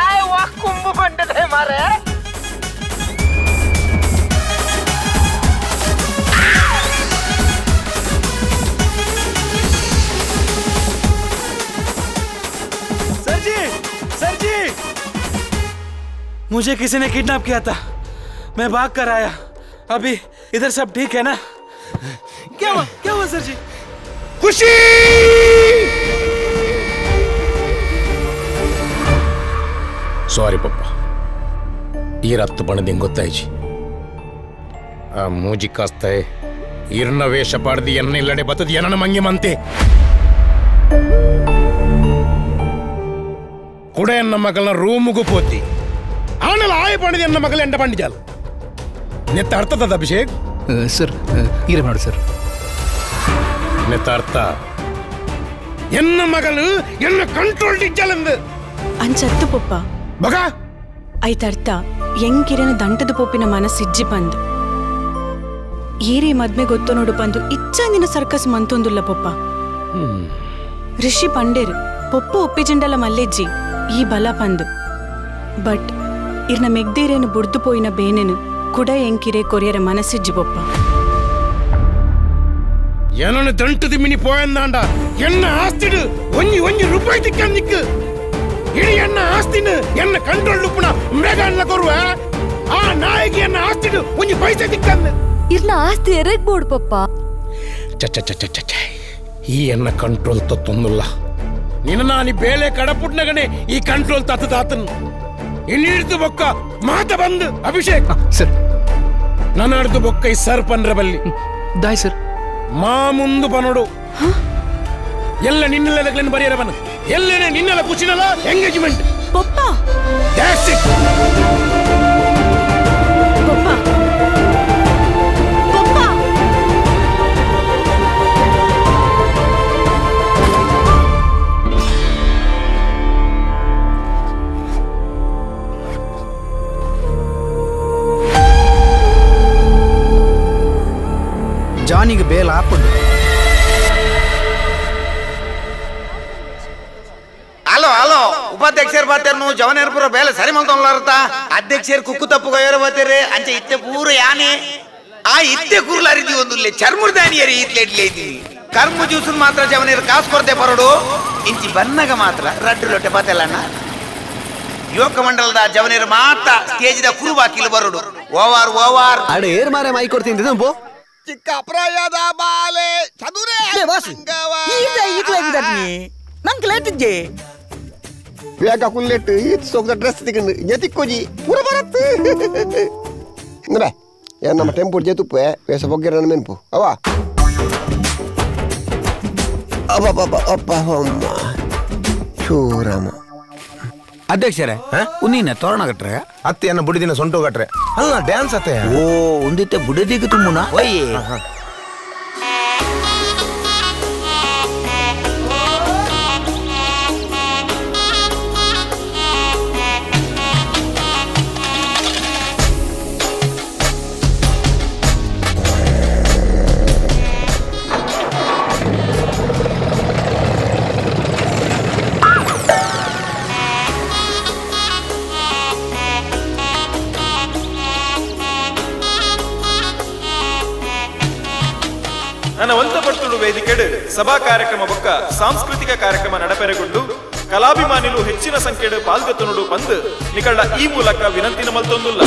ಆಯ್ ವಾ ಕುಂಬು ಬಂಡದೆ ಮಾರೆ सर जी, सर जी, मुझे किसी ने किडनैप किया था, मैं भाग कर आया। अभी इधर सब ठीक है ना? क्या हुआ, क्या हुआ सर जी? खुशी ಸಾರಿ ಪಪ್ಪ ಈ ರತ್ತು ಬಣ್ಣದ ಗೊತ್ತಾಯ್ಚಿ ಆ ಮೂಜಿ ಕಾಸ್ತ ಇರ್ನ ವೇಷ ಪಾಡ್ದು ಎನ್ನ ಇಲ್ಲಡೆ ಬತ್ತದ ಏನನ ಮಂಗಿ ಮಂತೆ ಕೂಡ ಎನ್ನ ಮಗಳನ್ನ ರೂಮುಗು ಪೋತಿ ಆನಲ ಆಯ ಪಣದ ಎನ್ನ ಮಗಳ ಎಂಡ ಪಂಡಿಜಾಲ ನೆತ್ತ ಅರ್ಥದ ಅಭಿಷೇಕ್ ಸರ್ ಈರೆ ಮಾಡು ಸರ್ ನೆತ್ತ ಅರ್ಥ ಎನ್ನ ಮಗಳು ಎನ್ನ ಕಂಟ್ರೋಲ್ ಇಜ್ಜಲಂದು ಅಂಚತ್ತು ಪೊಪ್ಪ ಬಗ ಐತರ್ಥ ಎಂಕಿರನ ದಂಟದ ಪೊಪ್ಪಿನ ಮನಸ್ಸಿಜ್ಜಿ ಬಂದು ಏರಿ ಮದ್ಮೆ ಗೊತ್ತು ನೋಡು ಬಂದು ಇಚ್ಛಂದಿನ ಸರ್ಕಸ್ ಮಂತೊಂದುಲ್ಲ ಪೊಪ್ಪ ಋಷಿ ಪಂಡೇರು ಪೊಪ್ಪ ಒಪ್ಪಿಜಿಂಡಲ ಮಲ್ಲೆಜ್ಜಿ ಈ ಬಲ ಪಂದು ಬಟ್ ಇರ್ನ ಮೆಗ್ದೇರೇನು ಬುಡ್ದು ಪೋಯಿನ ಬೇನೆನು ಕುಡ ಎಂಕಿರೆ ಕೊರಿಯರ ಮನಸ್ಸಿಜ್ಜಿ ಪೊಪ್ಪ ಏನನ್ನು ದಂಟದ ಮಿನಿ ಪೋಯಂದಾಂಡ ಎನ್ನ ಆಸ್ತಿಡು ಒಂಜಿ ಒಂಜಿ ರೂಪಾಯಿ ತಿಕ್ಕ ಇಡೀ ಎನ್ನ ಆಸ್ತಿನ ಎನ್ನ ಕಂಟ್ರೋಲ್ ಉಪ್ಪುನ ಮೇಘಾನ್ಲ ಕೊರುವ ಆ ನಾಯಿಗೆ ಎನ್ನ ಆಸ್ತಿಡು ಒಂಜಿ ಪೈಸೆ ತಿಕ್ಕಂದು ಇರ್ನ ಆಸ್ತಿ ಎರೆಗ್ ಬೋಡ್ ಪಪ್ಪ ಚ ಚ ಚ ಚ ಈ ಎನ್ನ ಕಂಟ್ರೋಲ್ ತತ್ತೊಂದುಲ್ಲ ನಿನ್ನ ನಾನು ಬೇಳೆ ಕಡಪುಟ್ನಗನೆ ಈ ಕಂಟ್ರೋಲ್ ತತ್ತ ತಾತನ್ ಇನ್ನಿಡ್ದು ಬೊಕ್ಕ ಮಾತ ಬಂದು ಅಭಿಷೇಕ್ ಸರ್ ನನ್ನ ಅಡ್ದು ಬೊಕ್ಕ ಈ ಸರ್ ಪನ್ರ ಬಲ್ಲಿ ದಾಯ್ ಸರ್ ಮಾ ಮುಂದು ಪನೋಡು ಎಲ್ಲ ನಿನ್ನೆಲ್ಲ ಬರೆಯರ ಬನ್ನ ಎಲ್ಲೇನೆ ನಿನ್ನೆಲ್ಲ ಖುಷಿನಲ್ಲ ಎಂಗೇಜ್ಮೆಂಟ್ ಪಪ್ಪ that's it ಪಪ್ಪ ಪಪ್ಪ ಆಪುಂಡು. ಹಲೋ ಹಲೋ ಉಪಾಧ್ಯಕ್ಷರು ಬರ್ತಾರೆ, ಜವನೇರ್ ಪೂರ ಬೇಲೆ ಸರಿ ಮಲ್ತೊಂಡ್ಲಾರತ. ಅಧ್ಯಕ್ಷರು ಕುಕ್ಕು ತಪ್ಪು ಕೊಯ್ಯರು ಬರ್ತಾರೆ ಅಂಚೆ ಇತ್ತೆ ಪೂರ ಯಾನೆ ಆ ಇತ್ತೆ ಕೂರ್ಲಾರಿದ್ವಿ ಒಂದು ಚರ್ಮುರ್ದಾನಿಯರಿ ಇತ್ಲೆ ಇದ್ದೀವಿ. ಕರ್ಮ ಜ್ಯೂಸನ್ ಮಾತ್ರ ಜವನೇರು ಕಾಸು ಕೊರತೆ ಬರೋಡು ಇಂಚಿ ಬನ್ನಗ ಮಾತ್ರ ರಡ್ಡು ಲೊಟ್ಟೆ ಪಾತೆಲ್ಲಣ್ಣ. ಯುವಕ ಮಂಡಲದ ಜವನೇರು ಮಾತ್ರ ಸ್ಟೇಜ್ದ ಕುರು ಬಾಕಿಲು ಬರೋಡು. ಓವಾರ್ ಓವಾರ್ ಅಡೆ ಏರ್ ಮಾರೆ ಮೈ ಕೊಡ್ತೀನಿ ಪೋ. ಚಿಕ್ಕ ಅಪ್ರಾಯದ ಬಾಲೆ ಚದುರೆ ನಂಗೆ ಲೇಟ್ ಇಜ್ಜೆ ಬೇಗ ಕುಲ್ಲೆಟ್ಟು ಈತ್ ಸೋಗ್ದ ಡ್ರೆಸ್ ತಿಕ್ಕಂಡು ಜತಿಕ್ಕೋಜಿ ಪೂರ ಬರತ್ತು ಅಂದ್ರೆ ಏನ್ ನಮ್ಮ ಟೆಂಪು ಜೇತುಪ್ಪೆ ವೇಷ ಬೊಗ್ಗೆರ ನನ್ನ ಮೆನ್ಪು ಅವ ಅಬ್ಬ ಅಪ್ಪ ಅಮ್ಮ ಶೂರಮ್ಮ. ಅಧ್ಯಕ್ಷರೇ ಉನ್ನಿನ ತೋರಣ ಕಟ್ರೆ ಅತ್ತೆಯನ್ನ ಬುಡಿದಿನ ಸೊಂಟು ಕಟ್ರೆ ಅಲ್ಲ ಡ್ಯಾನ್ಸ್ ಅತ್ತೆ. ಓ ಒಂದಿತ್ತೆ ಬುಡದಿಗೆ ತುಂಬುನ ಒಯ್ಯೆ. ವೇದಿಕೆಡು ಸಭಾ ಕಾರ್ಯಕ್ರಮ ಬೊಕ್ಕ ಸಾಂಸ್ಕೃತಿಕ ಕಾರ್ಯಕ್ರಮ ನಡಪೆರೆಗೊಂಡು ಕಲಾಭಿಮಾನಿಲು ಹೆಚ್ಚಿನ ಸಂಖ್ಯೆಡು ಪಾಲ್ಗೊತ್ತನುಡು ಬಂದು ನಿಕಳ್ಳ ಈ ಮೂಲಕ ವಿನಂತಿನ ಮಲ್ತೊಂದುಲ್ಲ.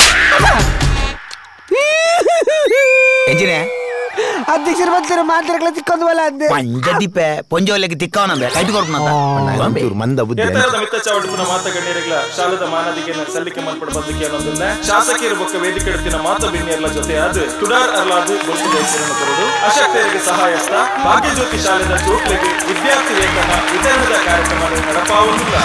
ಅಧ್ಯಕ್ಷರು ಬಂದರು ಮಾತ್ರಗಳ ತಿಕ್ಕೊಂದು ಅಲ್ಲ ಪಂಜದೀಪೆ ಪೊಂಜೋಲೆಗೆ ತಿಕ್ಕವನಂಬೆ ಕೈಟ್ ಕೊಡ್ಕೊಂಡ ಮಂದ ಬುದ್ಧಿ. ಎತ್ತರದ ಮಿತ್ತ ಚಾವಡುಪುನ ಮಾತಗಣ್ಯರಿಗಳ ಶಾಲದ ಮಾನದಿಗೆನ ಸಲ್ಲಿಕೆ ಮಲ್ಪಡ ಬದ್ದಕ್ಕೆ ಅನ್ನೋದನ್ನ ಶಾಸಕಿಯರು ಬೊಕ್ಕ ವೇದಿಕೆಡುತ್ತಿನ ಮಾತ ಬಿನ್ನಿಯರ್ಲ ಜೊತೆ ಅದು ತುಡಾರ್ ಅರ್ಲಾದು ಬೊಲ್ಪುದ ಕೊರಡು ಅಶಕ್ತರಿಗೆ ಸಹಾಯಸ್ಥ ಭಾಗ್ಯಜ್ಯೋತಿ ಶಾಲೆದ ಚೋಟ್ಲೆಗೆ ವಿದ್ಯಾರ್ಥಿ ವೇತನ ವಿತರಣದ ಕಾರ್ಯಕ್ರಮ ನಡಪಾವುದಿಲ್ಲ.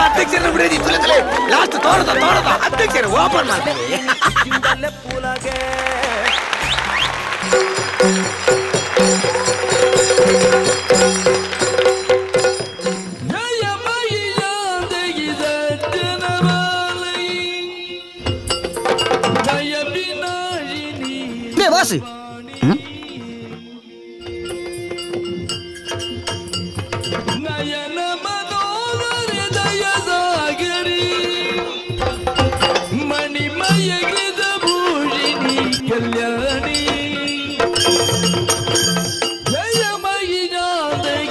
ಅಧ್ಯಕ್ಷರ ಬಿಡಿ ತುಲೆ ಲಾಸ್ಟ್ ತೋರದ ತೋರದ ಅಧ್ಯಕ್ಷರು ಓಪನ್ ಮಾಡ್ತಾರೆ. ಬಾಸ್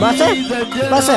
ಬಾಸ ಬಾಸ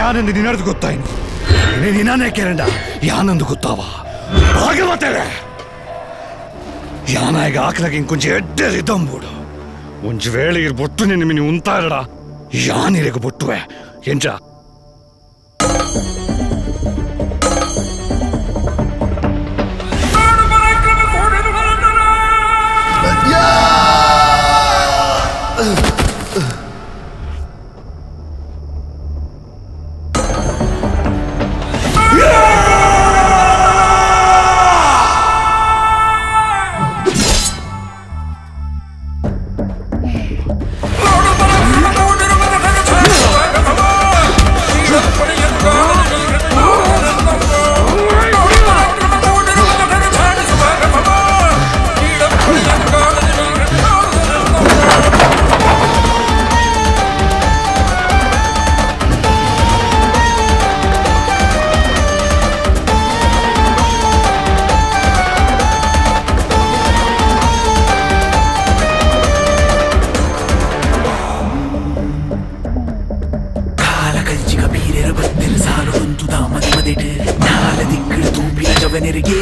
ಯಾನಂದು ನಿನ್ನರ್ದು ಗೊತ್ತಾಯ್ನು ನಿನ್ನಾನೇ ಕೇರಂಡ ಯಾನಂದು ಗೊತ್ತಾವ ಭಾಗವತರೇ ಯಾನಾಗ ಆಕ್ಲಾಗ ಇಂಕೊಂಚ ಎಡ್ಡೆ ರಿದಂಬೂಡು ಒಂಜಿ ವೇಳೆ ಇರ್ ಬೊಟ್ಟು ನಿನ್ನ ಮಿನಿ ಉಂತಾರಡ ಯಾನಿರೆಗ ಬೊಟ್ಟುವೆ ಎಂಚ Oh!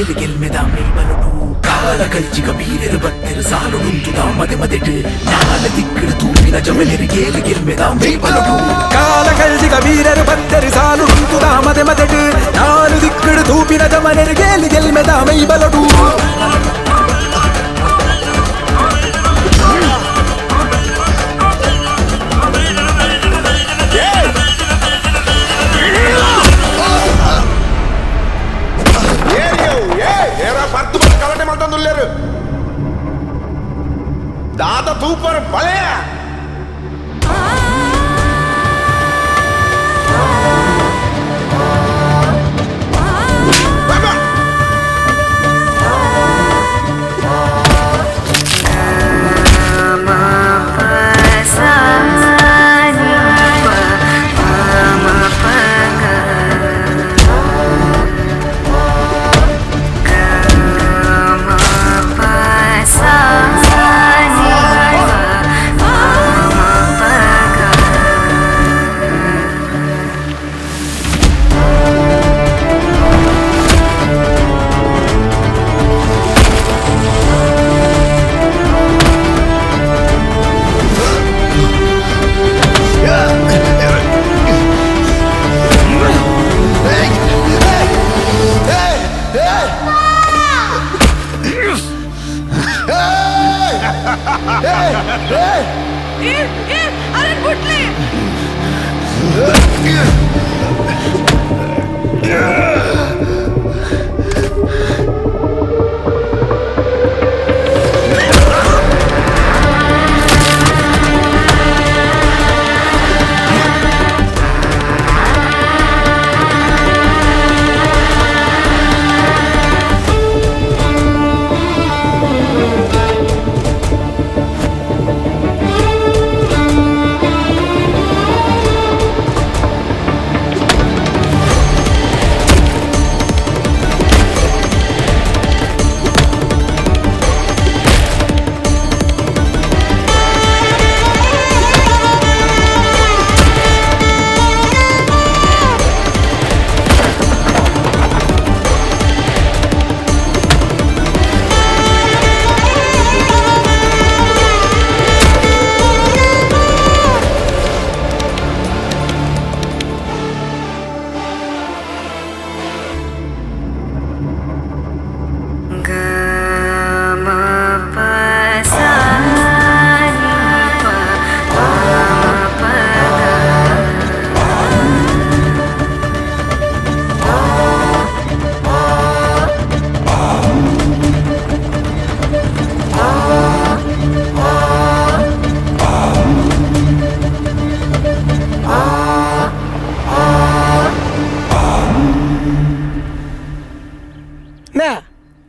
ಗೇಲು ಗೆಲ್ಮೆದ ಮೈಬಲಡು ಕಾಲ ಕಲ್ಚಿಗ ಬೀರೆರು ಬತ್ತೆರು ಸಾಲುಡುಂತುದ ಮದೆ ಮದೆಟು ನಾಲ ದಿಕ್ಕಡು ತೂಪಿನ ಜಮನೆರು ಗೇಲು ಗೆಲ್ಮೆದ ಮೈಬಲಡು ಕಾಲ ಕಲ್ಚಿಗ ಬೀರೆರು ಬತ್ತೆರು ಸಾಲುಡುಂತುದ ಮದೆ ಮದೆಟು ನಾಲು ದಿಕ್ಕಡು ತೂಪಿನ ಜಮನೆರು ಗೇಲು ಗೆಲ್ಮೆದ ಮೈಬಲಡು दादा तूपर बले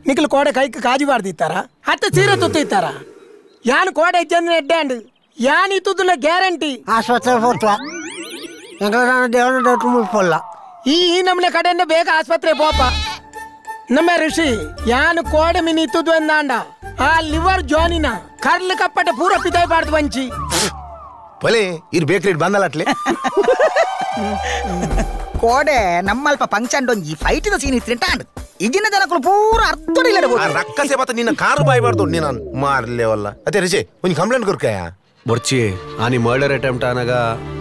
ನಿಖಲ್ ಕೋಡೆ ಕೈಕ್ ಕಾಜಿ ಬಾರ್ದಿತ್ತಾರ ಅತ್ತ ಸೀರೆ ತುತ್ತಿತ್ತಾರ ಯಾನ್ ಕೋಡೆ ಇಜ್ಜಂದ್ರೆ ಎಡ್ಡಾಂಡ್ ಯಾನ್ ಇತ್ತುದುಲ ಗ್ಯಾರಂಟಿ ಆಸ್ಪತ್ರೆ ಪೋತ್ವ ಎಂಗಳ ದೇವನ ಡಾಕ್ಟರ್ ಮುಳ್ಪೊಲ್ಲ ಈ ನಮ್ಮನೆ ಕಡೆಯಿಂದ ಬೇಗ ಆಸ್ಪತ್ರೆ ಪೋಪ ನಮ್ಮ ಋಷಿ ಯಾನ್ ಕೋಡೆ ಮಿನಿ ಇತ್ತುದು ಅಂದಾಂಡ ಆ ಲಿವರ್ ಜಾನಿನ ಕರ್ಲ್ ಕಪ್ಪಟ ಪೂರ ಪಿದಾಯ್ ಬಾರ್ದು ವಂಚಿ ಪಲೆ ಇರ್ ಬೇಕರಿ ಬಂದಲ್ಲ ಅಟ್ಲೆ ಕೋಡೆ ನಮ್ಮಲ್ಪ ಫಂಕ್ಷನ್ ಡೊಂಜಿ ಫೈಟಿದ ಸೀನ್ ಇತ್ತಿಂಟಾಂಡ್ ಈಗಿನ ಜನಕುಲು ಪೂರ ಅರ್ಧಡಿ ಇಲ್ಲ ರಕ್ಕಸೆ ಬತ್ತ ನಿನ್ನ ಕಾರು ಬಾಯ್ಬಾರ್ದು ನೀನು ಮಾರ್ಲೇವಲ್ಲ ಅದೇ ರಿಷಿ ಒಂದು ಕಂಪ್ಲೇಂಟ್ ಕೊರ್ಕಾಯ ಬೊರ್ಚಿ ಆನಿ ಮರ್ಡರ್ ಅಟೆಂಪ್ಟ್ ಆನಾಗ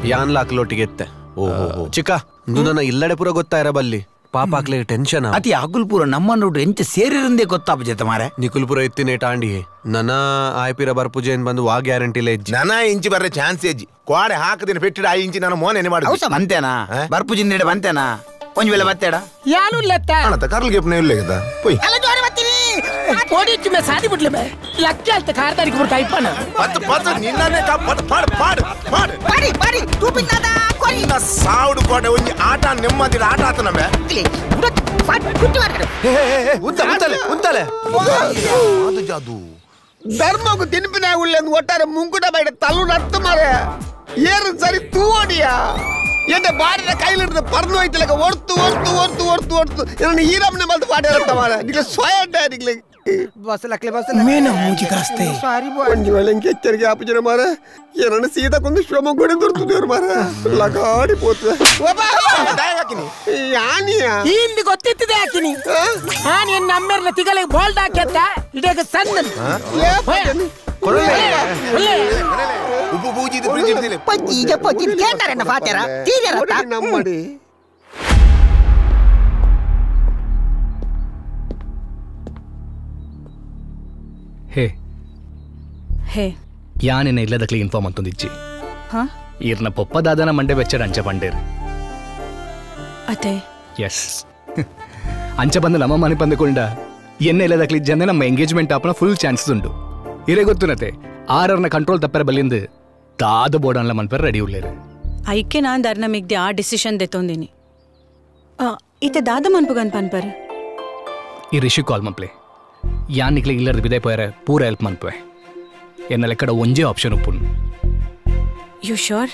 ಯಾನ್ ಲಾಕ್ಲೋಟಿಗೆ ಎತ್ತೆ ಓಹೋ ಚಿಕ್ಕ ನನ್ನ ಇಲ್ಲಡೆ ಪೂರ ಗೊತ್ತಾಯಿರ ಬಲ್ಲಿ ಪಾಪ ಹಾಕ್ಲೆ ಟೆನ್ಷನ್ ಅತಿ ಅಗುಲ್ಪುರ ನಮ್ಮ ನೋಡು ಎಂಚ ಸೇರಿರಂದೇ ಗೊತ್ತಾಪ ಜೊತೆ ಮಾರೆ ನಿಕುಲ್ಪುರ ಎತ್ತಿನೇ ಟಾಂಡಿ ನನ್ನ ಆಯ್ಪಿರ ಬರ್ಪುಜೆ ಏನ್ ಬಂದು ವಾ ಗ್ಯಾರಂಟಿ ಇಲ್ಲ ಹೆಜ್ಜಿ ನನ್ನ ಇಂಚಿ ಬರ್ರೆ ಚಾನ್ಸ್ ಹೆಜ್ಜಿ ಕೋಡೆ ಹಾಕದಿನ ಪೆಟ್ಟಿಡ ಆ ಇಂಚಿ ನಾನು ಮೋನೆ ಮಾಡಿ ಬಂತೇನಾ ಬರ್ಪುಜಿಂದ ಬಂತೇನಾ ಒಂಜ್ ವೇಳೆ ಬತ್ತೇಡ ಯಾನು ಲೆತ್ತ ಅಣತ ಕರ್ಲ್ ಗೆಪ್ನೆ ಇಲ್ಲ ಗದ ಪೊಯ್ ಅಲ್ಲ ಜೋರಿ ಬತ್ತೀನಿ ಕೋಡಿಚ್ಚು ಮೇ ಸಾದಿ ಬಿಡ್ಲೆ ಮೇ ಲಕ್ಕೆ ಅಲ್ತ ಕಾರ್ದಾರಿಗೆ ಬಿಡ್ತಾ ಇಪ್ಪನ ಪತ್ ಪತ್ ನಿನ್ನನೆ ಕಾ ಪತ್ ಪಾಡ್ ಪಾಡ್ ಪಾಡ್ ಪಾಡಿ ಪಾಡಿ ತೂಪಿನಾದ ಕೊರಿ ನಿನ್ನ ಸಾವುಡು ಕೋಡೆ ಒಂಜಿ ಆಟ ನೆಮ್ಮದಿರ ಆಟ ಆತನ ಮೇ ಫಟ್ ಕುಟ್ಟಿ ಮಾಡ್ಕಡೆ ಹೇ ಹೇ ಉಂತಲೆ ಉಂತಲೆ ಉಂತಲೆ ಅದು ಜಾದು ಧರ್ಮకు ತಿನ್ಪಿನ ಉಳ್ಳೆಂದು ಒಟ್ಟಾರೆ ಮುಂಕುಟ ಬೈಡ ತಲ್ಲು ನತ್ತು ಮಾರೆ ಏರು ಸರಿ ತೂವಡಿಯಾ ಎನ್ನ ಬಾರಿನ ಕೈಲಿಡ್ದು ಪರ್ನು ಹೋಯ್ತಿಲಕ ಒಡ್ತು ಒಡ್ತು ಒಡ್ತು ಒಡ್ತು ಒಡ್ತು ನನ್ನ ಈರಮ್ಮನೆ ಮಲ್ತು ಪಾಠ ಇರತ್ತ ಮಾರೆ ನಿಗ್ಲೆ ಸ್ವಯಂಟ ನಿಗ್ಲೆ ಬಸ್ ಲಕ್ಲೆ ಬಸ್ ಮೇನ ಮೂಜಿ ಕಾಸ್ತೆ ಸಾರಿ ಒಂಜಿ ವೇಳೆ ಎಚ್ಚರಿಕೆ ಆಪುಜನ ಮಾರ ಏನನ್ನ ಸೀದಾ ಕೊಂದು ಶಿವಮೊಗ್ಗಡೆ ದೊರ್ತದೇವ್ರು ಮಾರ ಲಗಾಡಿ ಪೋತದೆ ಯಾನಿಯ ಇಂದು ಗೊತ್ತಿತ್ತದೆ ಹಾಕಿನಿ ನಾನು ಎನ್ನ ಅಮ್ಮೆರ್ನ ತಿಗಲಿಗೆ ಬೋಲ್ಡ್ ಹಾಕ್ಯತ್ತ ಇಡೀಗ ಸಣ್ಣ ಉಪ್ಪು ಬೂಜಿದು ಫ್ರಿಜ್ ಇಡ್ತಿಲ್ಲ ಪಜ್ಜಿ ಪಜ್ಜಿ ಕೇಳ್ತಾರೇನ ಫಾತ್ಯಾರ ತೀರ್ಯಾರತ್ತ ನಮ್ಮಡಿ ಹೇ ಹೇ ಯಾನೆನ್ನ ಇಲ್ಲದಕ್ಲಿ ಇನ್ಫಾರ್ಮ್ ಅಂತಂದಿಜ್ಜಿ ಹಾ ಈರ್ನ ಪೊಪ್ಪ ದಾದನ ಮಂಡೆ ಬೆಚ್ಚಡ ಅಂಚ ಪಂಡೇರ್ ಅತೆ ಎಸ್ ಅಂಚ ಬಂದು ನಮ್ಮ ಮನೆ ಬಂದುಕೊಂಡ ಎನ್ನ ಇಲ್ಲದಕ್ಲಿ ಇಜ್ಜಂದೆ ನಮ್ಮ ಎಂಗೇಜ್ಮೆಂಟ್ ಆಪನ ಫುಲ್ ಚಾನ್ಸಸ್ ಉಂಟು ಇರೇ ಗೊತ್ತುನತೆ ಆರರ್ನ ಕಂಟ್ರೋಲ್ ತಪ್ಪರ ಬಲ್ಲಿಂದು ದಾದ ಬೋರ್ಡನ್ಲ ಮನ್ಪರ ರೆಡಿ ಉಳ್ಳೇರು ಐಕೆ ನಾನ್ ದಾರ್ನ ಮಿಗ್ದೆ ಆ ಡಿಸಿಷನ್ ದೆತ್ತೊಂದಿನಿ ಇತ್ತೆ ದಾದ ಮನ್ಪುಗನ್ ಪನ್ಪರ್ ಈ ರಿಷಿ ಕಾಲ್ ಮನ್ಪ್ಲೆ ಯಾನ್ ನಿಕ್ಲೆ ಇಲ್ಲರ್ದು ಬಿದೆ ಪೋಯರೆ ಪೂರ ಹೆಲ್ಪ್ ಮನ್ಪುವೆ ಎನ್ನ ಲೆಕ್ಕಡ ಒಂಜೇ ಆಪ್ಷನ್ ಉಪ್ಪುನ್ you sure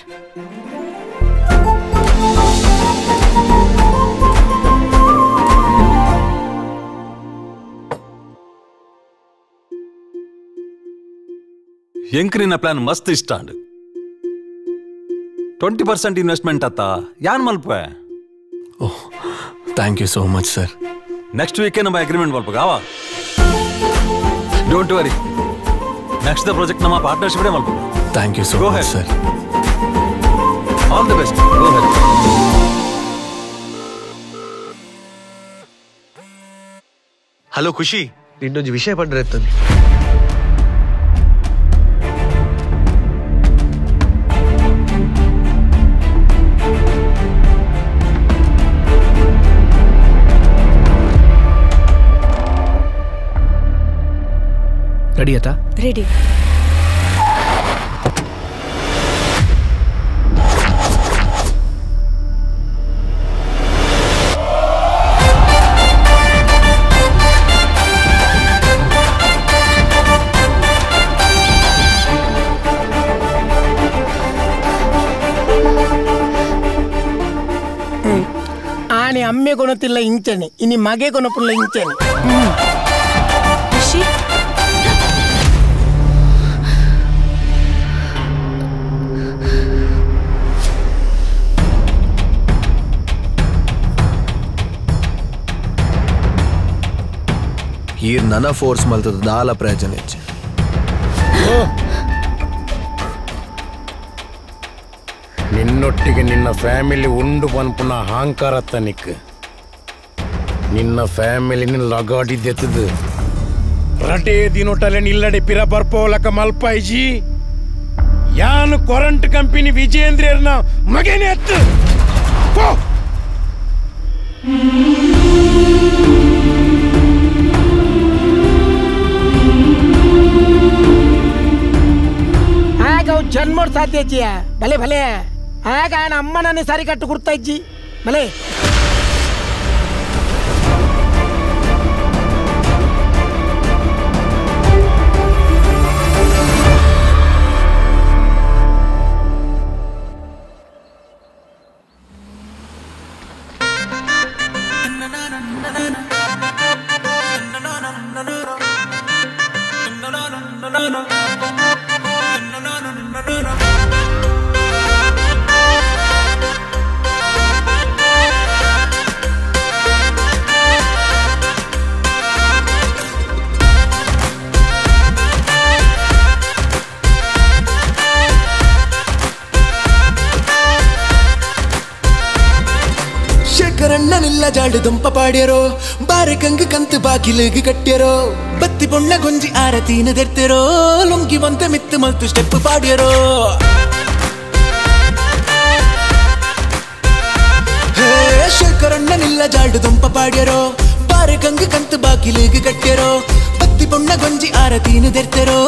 ಎಂಕ್ ನಿನ್ನ ಪ್ಲಾನ್ ಮಸ್ತ್ ಇಷ್ಟ ಅಂಡ್ 20% ಇನ್ವೆಸ್ಟ್ಮೆಂಟ್ ಅತ್ತ ಯಾನ್ ಮಲ್ಪೆ oh thank you so much sir next ವೀಕೆ ನಮ್ಮ ಅಗ್ರಿಮೆಂಟ್ ಮಲ್ಪಗಾವ don't worry next the project ನಮ್ಮ ಪಾರ್ಟ್ನರ್ಶಿಪ್ ಮಲ್ಪ thank you so much sir all the best go ahead hello Khushi ನಿನ್ನೊಂದು ವಿಷಯ ಪಂಡ್ರೆ ಎತ್ತಂದು ರೆಡಿ ಆತಾ ರೆಡಿ ಆನೆ ಅಮ್ಮೆ ಕೊನತಿಲ್ಲ ಇಂಚನೆ ಇನಿ ಮಗೆ ಕೊನಪುಲ್ಲ ಇಂಚನೆ ರಿಷಿ ಈರ್ ನನ ಫೋರ್ಸ್ ಮಲ್ತದ ದಾಲ ಪ್ರಯೋಜನ ಹೆಚ್ಚು ನಿನ್ನೊಟ್ಟಿಗೆ ನಿನ್ನ ಫ್ಯಾಮಿಲಿ ಉಂಡು ಪನ್ಪುನ ಅಹಂಕಾರ ತನಿಕ್ ನಿನ್ನ ಫ್ಯಾಮಿಲಿ ಲಗಾಡಿದ್ದೆತ್ತದು ರಟೇ ದಿನೊಟಲೆ ನಿಲ್ಲಡೆ ಪಿರ ಬರ್ಪೋಲಕ ಮಲ್ಪಾಯ್ಜಿ ಯಾನು ಕೊರಂಟ್ ಕಂಪನಿ ವಿಜೇಂದ್ರನ ಮಗನೇ ಅತ್ತು ಪೋ ಆಗ ಅವು ಜನ್ಮೋಡ್ ಸಾಧ್ಯ ಅಜ್ಜಿಯ ಭಲೆ ಭಲೆ ಆಗ ఆయన ಅಮ್ಮನನ್ನೇ ಸರಿ ಕಟ್ಟು ಕುರ್ತಾ ಇಜ್ಜಿ ಭಲೆ ಶೇಖರಣ್ಣನಿಲ್ಲ ಜಾಡು ದುಂಪ ಪಾಡ್ಯರೋ ಬಾರೆ ಕಂಗು ಕಂತು ಬಾಗಿಲಿಗೆ ಕಟ್ಟ್ಯರೋ ಬತ್ತಿ ಬೊಣ್ಣ ಗೊಂಜಿ ಆರತಿನ ದೆರ್ತೆರೋ ಲುಂಗಿ ಒಂತೆ ಮಿತ್ತು ಮಲ್ತು ಸ್ಟೆಪ್ ಪಾಡ್ಯರೋ ಹೇ ಶೇಖರಣ್ಣನಿಲ್ಲ ಜಾಡು ದುಂಪ ಪಾಡ್ಯರೋ ಬಾರೆ ಕಂಗು ಕಂತು ಬಾಗಿಲಿಗೆ ಕಟ್ಟ್ಯರೋ ಬತ್ತಿ ಬೊಣ್ಣ ಗೊಂಜಿ ಆರತಿನ ದೆರ್ತೆರೋ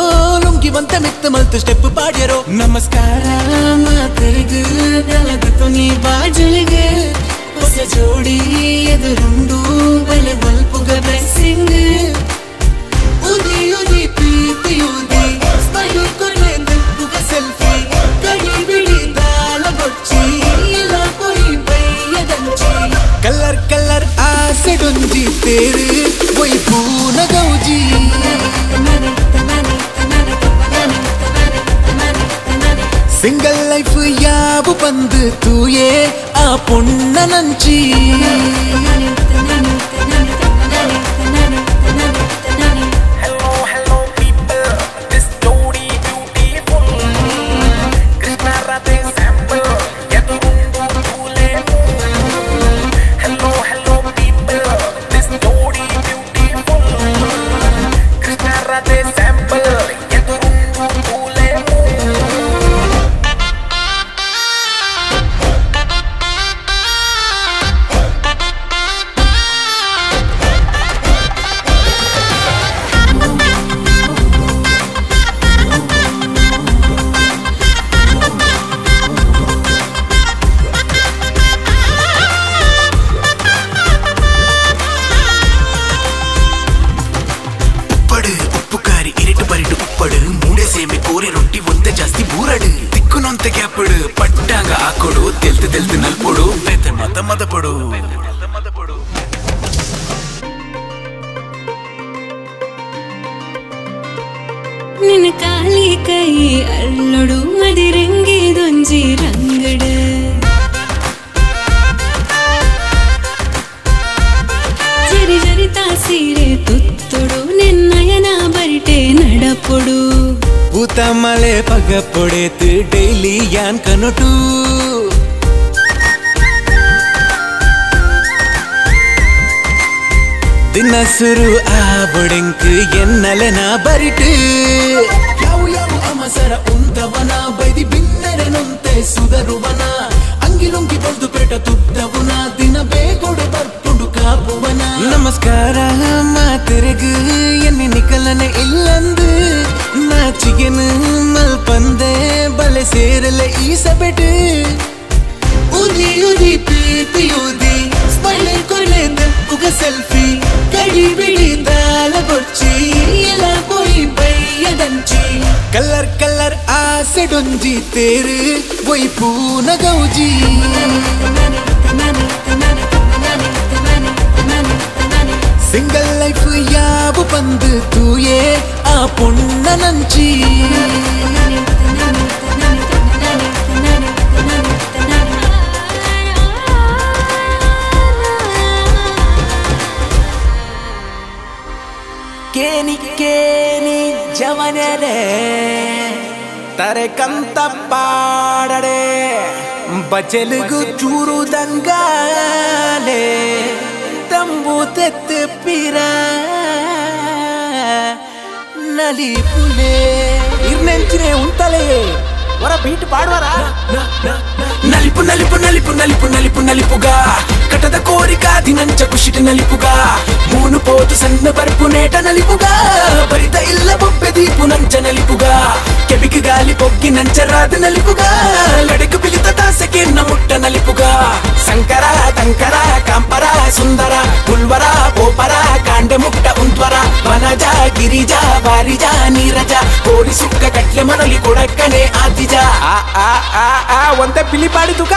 ಲುಂಗಿ ಒಂತೆ ಮಿತ್ತು ಮಲ್ತು ಸ್ಟೆಪ್ ಪಾಡ್ಯರೋ ನಮಸ್ಕಾರ ಮಾತರಿಗು ಗಲದ ತುನಿ ಬಾಜಲಿಗೆ ಹೊಸ ಜೋಡಿ ಎದುರುಂಡು ಬಲೆ ಬಲ್ಪುಗ ಬ್ಲೆಸ್ಸಿಂಗ್ ಉದಿ ಉದಿ ಪ್ರೀತಿ ಉದಿ ಸ್ಮೈಲ್ ಕೊರ್ಲೆ ದಪ್ಪುಗ ಸೆಲ್ಫಿ ಕಡಿ ಬಿಡಿ ದಾಳ ಬೊಚ್ಚಿ ಇಲ್ಲ ಪೊರಿ ಬೈಯದಂಚಿ ಕಲರ್ ಕಲರ್ ಆಸೆಡೊಂಜಿ ತೇರು ಒಯ್ ಪೂನ ಗೌಜಿ ಯಾವು ಬಂದು ತೂಯೇ ಆ ಪೊಣ್ಣ ನಂಚಿ ನಿನ್ನ ಕಾಲಿ ಕೈ ಅಲ್ಲೊಡು ಮದಿರಂಗಿದೊಂಜಿ ರಂಗಡ ಜರಿ ಜರಿ ತಾಸೀರೆ ತುತ್ತೊಡು ನಿನ್ನಯನ ಬರಿಟೆ ನಡಪೊಡು ಪೂತ ಮಳೆ ಪಗ ಪೊಡೆತು ಡೈಲಿ ಯಾನ್ ಕನೊಟು ದಿನಸುರು ಆ ಬೊಡೆಂಕ್ ಎನ್ನಲೆನ ಬರಿಟು ಯಾವು ಯಾವು ಅಮಸರ ಉಂತವನ ಬೈದಿ ಬಿನ್ನರೆನೊಂತೆ ಸುದರುವನ ಅಂಗಿಲುಂಗಿ ಬಲ್ದು ಪೇಟ ತುದ್ದವುನ ದಿನ ಬೇಗೊಡೆ ಬರ್ಪುಂಡು ಕಾಪುವನ ನಮಸ್ಕಾರ ಮಾತೆರೆಗು ಎನ್ನಿ ನಿಕಲನೆ ಇಲ್ಲಂದು ನಾಚಿಗೆನು ಮಲ್ಪಂದೆ ಬಲೆ ಸೇರಲೆ ಈ ಸಬೆಟು ಉದಿ ಉದಿ ಪೀಪಿ ಉದಿ ಸ್ಮೈಲ್ ಕೊರ್ಲೆ ಉಗ ಸೆಲ್ಫಿ ಕಡಿ ಬಿಡಿ ದಾಲ ಬೊಚ್ಚಿ ಎಲ್ಲ ಪೋಯಿ ಬೈಯದಂಚಿ ಕಲರ್ ಕಲರ್ ಆಸೆಡೊಂಜಿ ತೇರು ಒಯ್ ಪೂನ ಗೌಜಿ ಸಿಂಗಲ್ ಲೈಫ್ ಯಾವು ಬಂದು ತೂಯೇ ಆ ಪೊಣ್ಣ ನಂಚಿ ಕೇನಿ ಕೇನಿ ಜವನರೆ ತರೆ ಕಂತ ಪಾಡಡೆ ಬಚೆಲುಗು ಚೂರು ದಂಗಾಲೆ ತಂಬು ತೆತ್ತು ಪಿರ ನಲಿಪುಲೆ ಇರ್ನೆಂಚಿನೆ ಉಂತಲೆ ವರ ಬೀಟ್ ಪಾಡುವರ ನಲಿಪು ನಲಿಪು ನಲಿಪು ನಲಿಪು ನಲಿಪು ನಲಿಪುಗಾ ಕಟದ ಕೋರಿಕಾ ದಿನಂಚ ಕುಶಿಟ ನಲಿಪುಗಾ ಮೂನು ಪೋತು ಸಣ್ಣ ಬರ್ಪು ನೇಟ ನಲಿಪುಗಾ ಬರಿತ ಇಲ್ಲ ಬೊಬ್ಬೆ ದೀಪು ನಂಚ ನಲಿಪುಗಾ ಕೆಬಿಕ ಗಾಲಿ ಬೊಗ್ಗಿ ನಂಚರಾದ ನಲಿಪುಗಾ ಲಡಕು ಬಿಲಿತ ತಾಸಕ್ಕೆ ಮುಟ್ಟ ನಲಿಪುಗಾ ಸಂಕರ ತಂಕರ ಕಾಂಪರ ಸುಂದರ ಪುಲ್ವರ ಪೋಪರ ಕಾಂಡೆ ಮುಟ್ಟ ಉಂತ್ವರ ವನಜ ಗಿರಿಜ ವಾರಿಜ ನೀರಜ ಕೋರಿ ಸುಕ್ಕ ಕಟ್ಲೆ ಮನಲಿ ಕೊಡಕ್ಕನೆ ಆತಿಜ ಆ ಆ ಆ ಆ ಒಂದೇ ಪಿಲಿ ಪಾಡಿದುಕ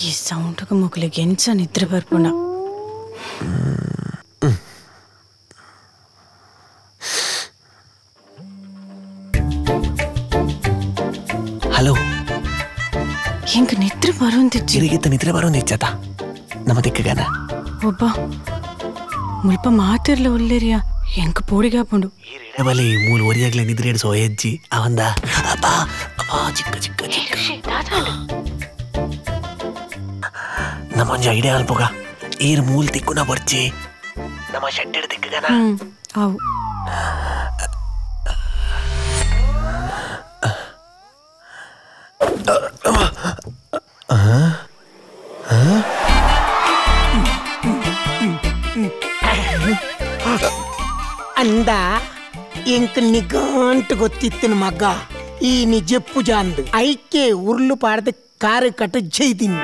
ಈ ಸೌಂಡ್ಗೆ ಮೊಗಲಿಗೆ ಎಂಚ ನಿದ್ರೆ ಬರ್ಪುಣ. ಹಲೋ, ಹೆಂಗ ನಿದ್ರೆ ಬರೋಂದಿಜ್ಜಿ? ಇರಿಗಿತ್ತ ನಿದ್ರೆ ಬರೋಂದಿಜ್ಜತ ನಮ್ಮ ದಿಕ್ಕಗನ ಒಬ್ಬ ಮುಲ್ಪ ಮಾತಿರ್ಲ ಉಲ್ಲೇರಿಯ ಹೆಂಗ ಪೋಡಿಗಾಪುಂಡು. ಬಲಿ ಮೂಲ ಒರಿಯಾಗ್ಲೆ ನಿದ್ರೆ ಇಡ್ಸೋ ಹೆಜ್ಜಿ ಅವಂದ ಅಪ್ಪ ಅಪ್ಪ ಚಿಕ್ಕ ಚಿಕ್ಕ ಚಿಕ್ಕ ನಮ್ಮೊಂಜಿ ಐಡಿಯಾ ಅಲ್ಪೋಗ ಏರ್ ಮೂಲ್ ತಿಕ್ಕುನ ಬರ್ಚಿ ನಮ್ಮ ಶೆಟ್ಟೆಡ್ ತಿಕ್ಕಗನ. ಅವು ಅಂದ ಎಂಕ್ ನಿಗಾಂಟ್ ಗೊತ್ತಿತ್ತಿನ ಮಗ ಈ ನಿಜಪ್ಪು ಜಾಂದು ಐಕೆ ಉರ್ಲು ಪಾಡ್ದು ಕಾರು ಕಟ್ಟು ಜೈದಿನ್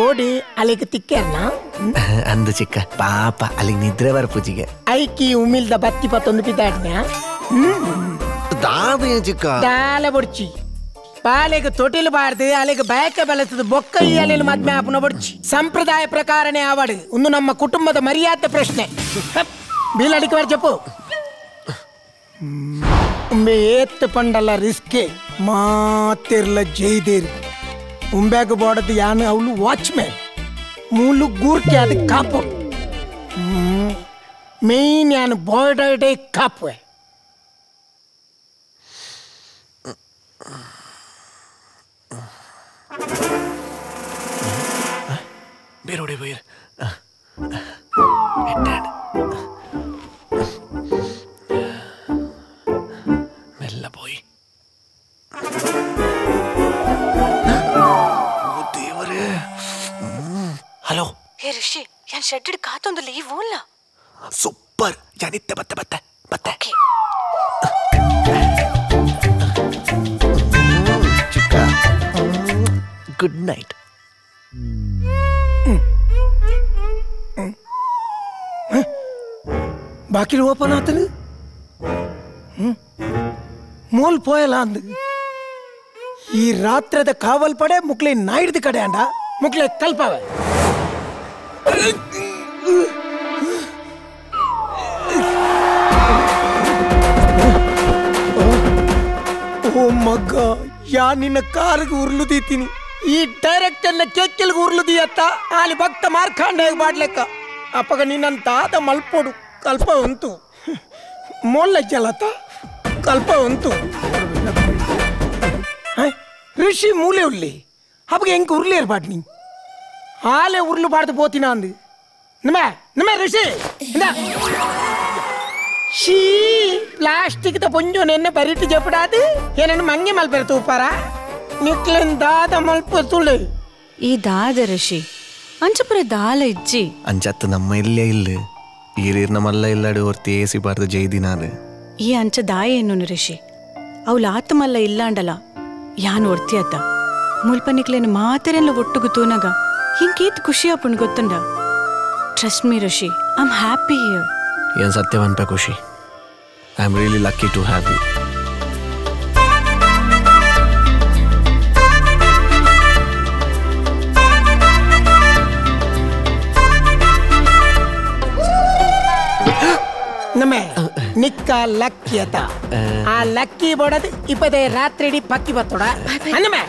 ಓಡಿ ಅಲ್ಲಿಗೆ ತಿಕ್ಕೇರ್ನ ಅಂದು ಚಿಕ್ಕ ಪಾಪ ಅಲ್ಲಿಗೆ ನಿದ್ರೆ ಬರ್ಪೂಜಿಗೆ ಐಕಿ ಉಮಿಲ್ದ ಬತ್ತಿ ಪತ್ತೊಂದು ಪಿದಾಡ್ನ ದಾದ ಚಿಕ್ಕ ದಾಲ ಬೊಡ್ಚಿ ಬಾಲೆಗೆ ತೊಟಿಲು ಬಾರ್ದು ಅಲ್ಲಿಗೆ ಬಯಕೆ ಬಲಸದು ಬೊಕ್ಕ ಈ ಅಲೆಲು ಮದ್ಮೆ ಆಪುನ ಬೊಡ್ಚಿ ಸಂಪ್ರದಾಯ ಪ್ರಕಾರನೇ ಆವಾಡು ಒಂದು ನಮ್ಮ ಕುಟುಂಬದ ಮರ್ಯಾದೆ ಪ್ರಶ್ನೆ ಬೀಲಡಿಕೆ ಬಾರ್ చెప్పು ಉಂಬೆ ಏತ್ ಪಂಡಲ ರಿಸ್ಕೆ ಮಾತಿರ್ಲ ಜೈದೇರಿ ಉಂಬ್ಯಾಗ ಬೋಡದು ಯಾನು ಅವಳು ವಾಚ್ಮ್ಯಾನ್ ಮೂಲು ಗೂರ್ಕೆ ಅದು ಕಾಪು ಮೇನ್ ಯಾನು ಬೋರ್ಡೇ ಕಾಪುವೆ ಬೇರೋಡೆ ಬೈರ್ ಮೆಲ್ಲ ಪೋಯಿ ಹಲೋ ಹೇ ಋಷಿ ಯಾನ್ ಶೆಡ್ಡ್ ಕಾತೊಂದು ಲೀವ್ ಓಲ್ಲ ಸೂಪರ್ ಜಾನಿತ್ತೆ ಬತ್ತೆ ಬತ್ತೆ ಬತ್ತೆ ಚಿಕ್ಕ ಗುಡ್ ನೈಟ್ ಬಾಕಿಲ್ ಓಪನ್ ಆತನು ಮೋಲ್ ಪೋಯಲ ಅಂದು ಈ ರಾತ್ರದ ಕಾವಲ್ ಪಡೆ ಮುಕ್ಲೆ ನಾಯ್ಡ್ದ ಕಡೆ ಅಂಡ ಮುಕ್ಲೆ ಕಲ್ಪವೆ ಓ ಮಗ್ಗ ಯಾ ನಿನ್ನ ಕಾರ್ಗೆ ಉರ್ಲು ದೀತೀನಿ ಈ ಡೈರೆಕ್ಟರ್ನ ಕೆಕ್ಕೆಲ್ಗೆ ಉರ್ಲು ದೀಯತ್ತ ಅಲ್ಲಿ ಭಕ್ತ ಮಾರ್ಖಾಂಡ ಹೇಗೆ ಬಾಡ್ಲೆಕ್ಕ ಅಪ್ಪಗ ನಿನ್ನಂತ ತಾತ ಮಲ್ಪೋಡು ಕಲ್ಪ ಉಂಟು ಮೋಲ್ಲ ಜಲತ ಕಲ್ಪ ಉಂಟು ಋಷಿ ಮೂಲೆ ಉರ್ಲಿ ಅಪ್ಪಗೆ ಹೆಂಗೆ ಉರ್ಲಿ ಇರ್ಬಾಡ್ ನೀ ಆಲೆ ಉರ್ಲು ಬಾಡ್ದು ಪೋತಿನ ಅಂದು ನಿಮ್ಮ ನಿಮ್ಮ ಋಷಿ ಶೀ ಪ್ಲಾಸ್ಟಿಕ್ ದ ಪೊಂಜು ನೆನ್ನೆ ಬರಿಟ್ಟು ಜಪಡಾದು ಏನನ್ನು ಮಂಗೆ ಮಲ್ಪೆರ ತೂಪಾರ ನಿಕ್ಲೆನ್ ದಾದ ಮಲ್ಪ ತುಳು ಈ ದಾದ ಋಷಿ ಅಂಚಪುರ ದಾಲ ಇಜ್ಜಿ ಅಂಚತ್ತು ನಮ್ಮ ಇಲ್ಲೇ ಇಲ್ಲ ಈರೀರ್ ನಮ್ಮಲ್ಲ ಇಲ್ಲಾಡು ಹೊರ್ತಿ ಏಸಿ ಬಾರ್ದು ಜೈದಿನಾರು ಈ ಅಂಚ ದಾಯ ಎನ್ನುನು ಋಷಿ ಅವಳು ಆತಮಲ್ಲ ಇಲ್ಲಾಂಡಲ ಯಾನ್ ಒರ್ತಿ ಅತ್ತ ಮುಲ್ಪ ನಿಕ್ಲೇನು ಮಾತೆರೆಲ್ಲ ಒಟ್ಟುಗು ತೂನಗ ಹಿಂಗೇತ್ ಖುಷಿ ಆಪುಣ್ ಗೊತ್ತುಂಡ Trust me Rishi, I am happy here. ಏನ್ ಸತ್ಯವನ್ಪೆ ಖುಷಿ. I am really lucky to have you. ನಮೆ ನಿಕ್ಕ ಲಕ್ಕಿ ಅತ ಆ ಲಕ್ಕಿ ಬೋಡದು ಇಪ್ಪದೇ ರಾತ್ರಿ ಪಕ್ಕಿ ಬತ್ತೋಡ ಅನ್ನಮೆ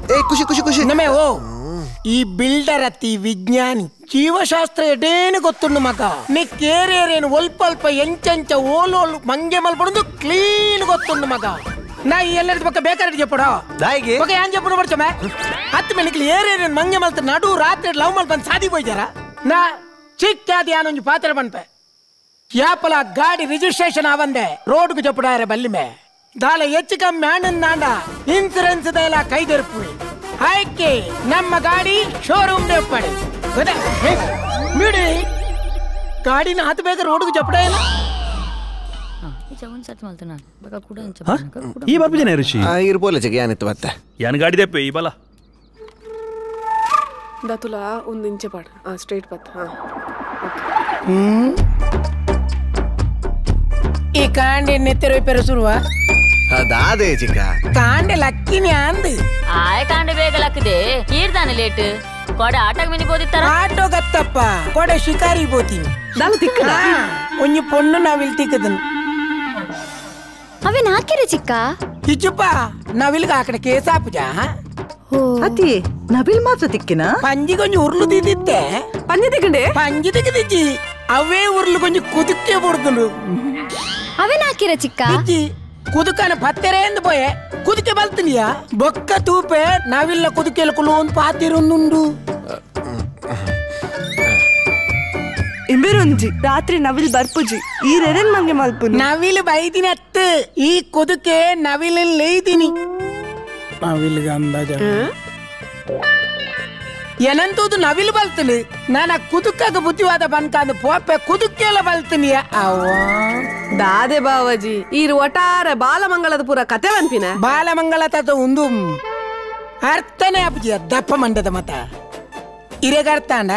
ಏ ಖುಷಿ ಖುಷಿ ಖುಷಿ ನಮೆ ಓ ಈ ಬಿಲ್ಡರ್ ಅತಿ ವಿಜ್ಞಾನಿ ಜೀವಶಾಸ್ತ್ರ ಎಡೇನು ಗೊತ್ತುಂಡು ಮಗ ನಿಕ್ಕೇರೇರೇನು ಒಲ್ಪ ಅಲ್ಪ ಎಂಚಂಚ ಓಲೋಲು ಮಂಗೆ ಮಲ್ಪಡೊಂದು ಕ್ಲೀನ್ ಗೊತ್ತುಂಡು ಮಗ ನಾ ಈ ಎಲ್ಲರದ ಪಕ್ಕ ಬೇಕಾದ್ರೆ చెప్పడు ఒక ఏం చెప్పుడు పడుచమే ಹತ್ತು ಮೆನಿಕ್ಲಿ ಏರೇರೇನು ಮಂಗೆ ಮಲ್ತ ನಡು ರಾತ್ರಿ ಲವ್ ಮಲ್ಪನ್ ಸಾದಿ పోయిచారా ನಾ ಚಿಕ್ಕಾದಿ ಆನೊಂಜಿ ಪಾತ್ರೆ ಪನ್ಪೆ ಯಾಪಲ ಗಾಡಿ ರಿಜಿಸ್ಟ್ರೇಷನ್ ಆವಂದೆ ರೋಡ್ಗೆ ಚೊಪ್ಪಡಾರೆ ಬಲ್ಲಿಮೆ ದಾಲ ಹೆಚ್ಚು ಕಮ್ಮಿ ಆನಂದಾಂಡ ಇನ್ಸೂರೆನ್ಸ್ ದೆಲ್ಲ ಕೈದೆರ್ಪುವಿ ಆಯ್ಕೆ ನಮ್ಮ ಗಾಡಿ ಶೋರೂಮ್ ದೇಪಡಿ ಗೊತ್ತಾ ಮಿಡಿ ಗಾಡಿನ ಆತ ಬೇಗ ರೋಡ್ಗೆ ಚೊಪ್ಪಡಾಯನ ಈ ಬರ್ಬಿಜನೆ ಋಷಿ ಇರ್ಬೋಲೆ ಚಿಕ್ಕ ಏನಿತ್ತು ಮತ್ತೆ ಯಾನ್ ಗಾಡಿ ದೆಪ್ಪೆ ಈ ಬಲ ದತುಲಾ ಒಂದು ಇಂಚೆ ಪಾಡ್ ಆ ಸ್ಟ್ರೈಟ್ ಬತ್ತ ಹಾ ಈ ಕಾಂಡೆ ನೆತ್ತೆರೋ ಪೆರ ಸುರುವ ಅದಾದೆ ಚಿಕ್ಕ ಕಾಂಡೆ ಲಕ್ಕಿನಿ ಅಂದು ಆಯ್ ಕಾಂಡೆ ಬೇಗ ಲಕ್ಕದೆ ಈರ್ದಾನೆ ಲೇಟ್ ಕೊಡೆ ಆಟೋಗ್ ಮಿನಿ ಬೋದಿತ್ತಾರ ಆಟೋ ಗತ್ತಪ್ಪ ಕೊಡೆ ಶಿಕಾರಿ ಬೋತೀನಿ ತಿಕ್ಕದ ಒಂಜಿ ಪೊಣ್ಣು ನಾವಿಲ್ ತಿಕ್ಕದನು ಅವೇ ನಾಕಿರ ಚಿಕ್ಕ ಇಚ್ಚುಪ್ಪ ನಾವಿಲ್ಗ ಆ ಕಡೆ ಕೇಸಾಪುಜ ಅತಿ ನವಿಲ್ ಮಾತ್ರ ತಿಕ್ಕಿನ ಪಂಜಿ ಕೊಂಚ ಉರ್ಲು ತಿದ್ದಿತ್ತೆ ಪಂಜಿ ತಿಕ್ಕಂಡೆ ಪಂಜಿ ತಿಕ್ಕದಿಜ್ಜಿ ಅವೇ ಉರ್ಲು ಕೊಂಚ ಕುದುಕೆ ಬುಡ್ದುಂಡು ಅವೇ ನಾಕಿರ ಚಿಕ್ಕ ಇಜ್ಜಿ ಕುದುಕನ ಪತ್ತೆರೆ ಎಂದು ಪೋಯೆ ಕುದುಕೆ ಬಲ್ತಿನಿಯ ಬೊಕ್ಕ ತೂಪೆ ನಾವಿಲ್ಲ ಕುದುಕೆಲ್ಲ ಕುಲು ಒಂದು ಪಾತಿರೊಂದುಂಡು ಇಂಬಿರುಂಜಿ ರಾತ್ರಿ ನವಿಲ್ ಬರ್ಪುಜಿ ಈ ರೆರೆನ್ ಮಂಗೆ ಮಲ್ಪುನು ನವಿಲು ಬೈದಿನ ಅತ್ತು ಈ ಕುದುಕೆ ನವಿಲ್ ಲೇಯ್ದಿನಿ ನವಿಲ್ಗೆ ಅಂದಾಜ ಏನಂತೂದು ನವಿಲು ಬಲ್ತೀನಿ ನಾನ ಕುದುಕಾಗ ಬುದ್ಧಿವಾದ ಬನ್ಕಾಂದು ಪೋಪೆ ಕುದುಕೆಲ್ಲ ಬಲ್ತೀನಿ ಅವ ದಾದೆ ಬಾವಾಜಿ ಈರು ಒಟಾರೆ ಬಾಲಮಂಗಳದ ಪೂರ ಕತೆ ಅನ್ಪಿನ ಬಾಲಮಂಗಳ ತಾತ ಒಂದು ಅರ್ಥನೇ ಅಪ್ಪಜಿಯ ದಪ್ಪ ಮಂಡದ ಮತ ಇರೇಗ ಅರ್ಥ ಅಂಡ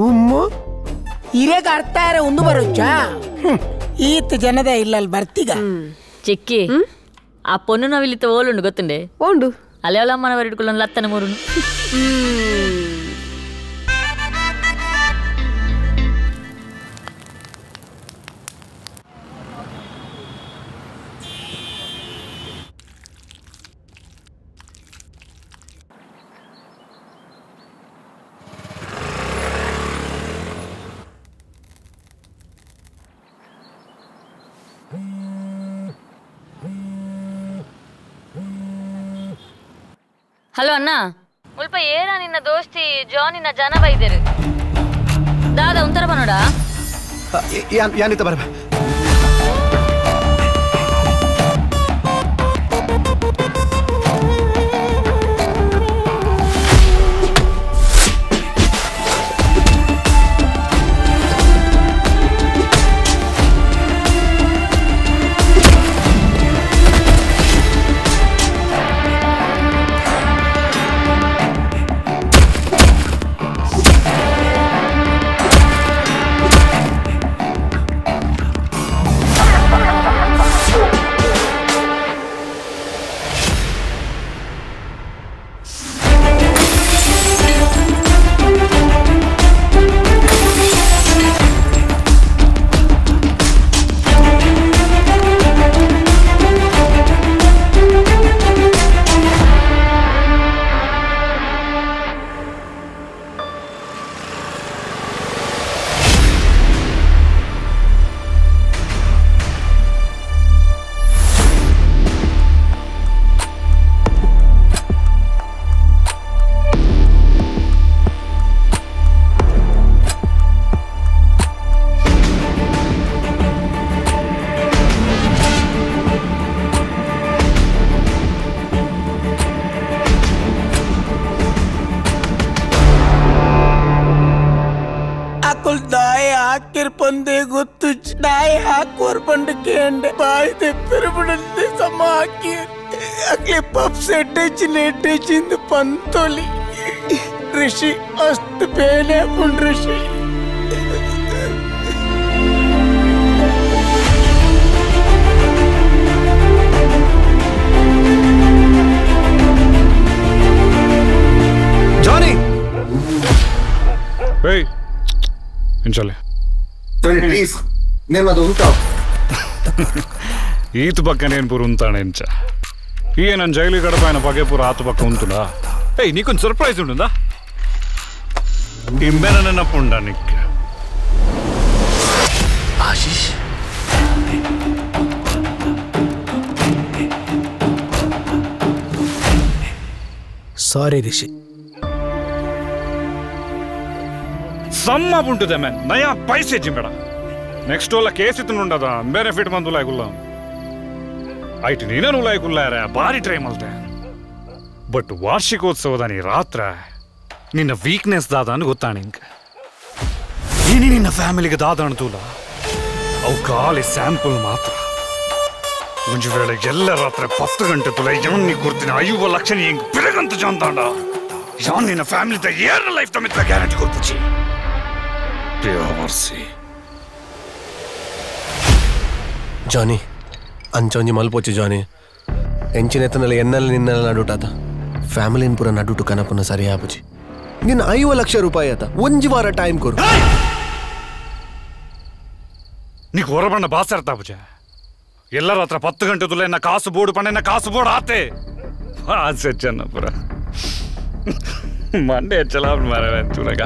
ಉಮ್ಮು ಇರೇಗ ಅರ್ಥ ಆರೆ ಒಂದು ಬರುಚ್ಚ ಈತ ಜನದ ಇಲ್ಲ ಬರ್ತಿಗ ಚಿಕ್ಕಿ ಆ ಪೊನ್ನು ನವಿಲಿತ ಓಲುಂಡು ಗೊತ್ತುಂಡೆ ಓಂಡು ಅಲೆವಲಮ್ಮನ ಬರಿಡ್ಕೊಳ್ಳ ಲತ್ತನ ಮೂರುನು ಹಲೋ ಅಣ್ಣ ಮುಲ್ಪ ಏರ ನಿನ್ನ ದೋಸ್ತಿ ಜಾನಿನ ಜನ ಬೈದರು ದಾದ ಉಂತರ ಬನ್ನೋಡ ಯಾನಿತ ಬರಬ ಪಂದೆ ಗೊತ್ತು ನಾಯಿ ಹಾಕೋರ್ ಪಂಡು ಕೇಂಡೆ ಬಾಯಿ ತೆಪ್ಪಿರಬಿಡಂತೆ ಸಮ ಹಾಕಿ ಅಕ್ಲೆ ಪಪ್ಸ್ ಎಡ್ಡೆಚ್ಚಿನ ಎಡ್ಡೆಚ್ಚಿಂದು ಪಂತೊಲಿ ಋಷಿ ಅಷ್ಟು ಬೇಲೆ ಪುಂಡ್ ಋಷಿ ಜಾನಿ ಏಯ್ ಇಂಚಲೆ ಪ್ಲೀಸ್ నేను ಅದು ಉಂಟು ಈತ ಪಕ್ಕ ನೇನು ಪೂರ ಉಂತಾಣೆ ಇಂಚ ಈ ನನ್ನ ಜೈಲಿ ಗಡಪಾಯನ ಪಗೆ ಪೂರ ಆತ ಪಕ್ಕ ಉಂಟುನಾ ಏಯ್ ನೀಕೊಂದು ಸರ್ಪ್ರೈಸ್ ಉಂಟುಂದಾ ಇಂಬೆನ ನೆನಪುಂಡ ನಿಕ್ಕೆ ಆಶೀಶ್ ಸಾರಿ ರಿಷಿ ಸಮ್ಮ ಉಂಟುದೆ ಮ್ಯಾನ್ ನಯಾ ಪೈಸೆ ಜಿಂಬೇಡ ನೆಕ್ಸ್ಟ್ ಒಲ್ಲ ಕೇಸ್ ಇತ್ತು ಬೆನಿಫಿಟ್ ಬಂದು ಲಾಯ್ಕುಲ್ಲ ಐಟ್ ನೀನೇನು ಲಾಯ್ಕುಲ್ಲ ಭಾರಿ ಟ್ರೈ ಮಲ್ತೆ ಬಟ್ ವಾರ್ಷಿಕೋತ್ಸವದ ನೀ ರಾತ್ರೆ ನಿನ್ನ ವೀಕ್ನೆಸ್ ದಾದ ಅನ್ ಗೊತ್ತಾಣ ಇಂಕ ನೀನಿ ನಿನ್ನ ಫ್ಯಾಮಿಲಿಗೆ ದಾದ ಅಣ್ತೂಲ ಅವು ಖಾಲಿ ಸ್ಯಾಂಪಲ್ ಮಾತ್ರ ಒಂಜು ವೇಳೆ ಎಲ್ಲ ರಾತ್ರಿ 10 ಗಂಟೆ ತುಲ ಯಾನ್ ಕೊಡ್ತೀನಿ 50 ಲಕ್ಷ ಹೆಂಗ್ ಬಿರಗಂತ ಜಾನ್ದಾಂಡ ಯಾನ್ ನಿನ್ನ ಫ್ಯಾಮಿಲಿ ತ ಏರ ಲೈಫ್ ತಮಿತ್ರ ಗ್ಯಾರಂಟಿ ಕೊಡ್ಪುಚಿ ಪ್ಯೂರ್ಸಿ ಜಾನಿ ಅಂಚೊಂಜಿ ಮಲ್ಪೊಚ್ಚಿ ಜಾನಿ ಎಂಚಿನೆತ್ತನಲ್ಲಿ ಎನ್ನಲ್ಲಿ ನಿನ್ನೆಲ್ಲ ನಡುಟಾತ ಫ್ಯಾಮಿಲಿನ ಪೂರ ನಡುಟು ಕನಪುನ ಸರಿ ಆಪುಜಿ ನಿನ್ನ 50 ಲಕ್ಷ ರೂಪಾಯಿ ಆತ ಒಂಜಿ ವಾರ ಟೈಮ್ ಕೊರು ನೀకు ಹೊರಬಣ್ಣ ಬಾಸರ್ತಾ ಪುಜ ಎಲ್ಲರ ಹತ್ರ 10 ಗಂಟೆ ತುಲ್ಲ ಎನ್ನ ಕಾಸು ಬೋರ್ಡು ಪಣ್ಣ ಎನ್ನ ಕಾಸು ಬೋರ್ಡ್ ಆತೆ ಆಸೆ ಚೆನ್ನಪುರ ಮಂಡೆ ಚಲಾವಣೆ ಮಾರ ತುಲಗ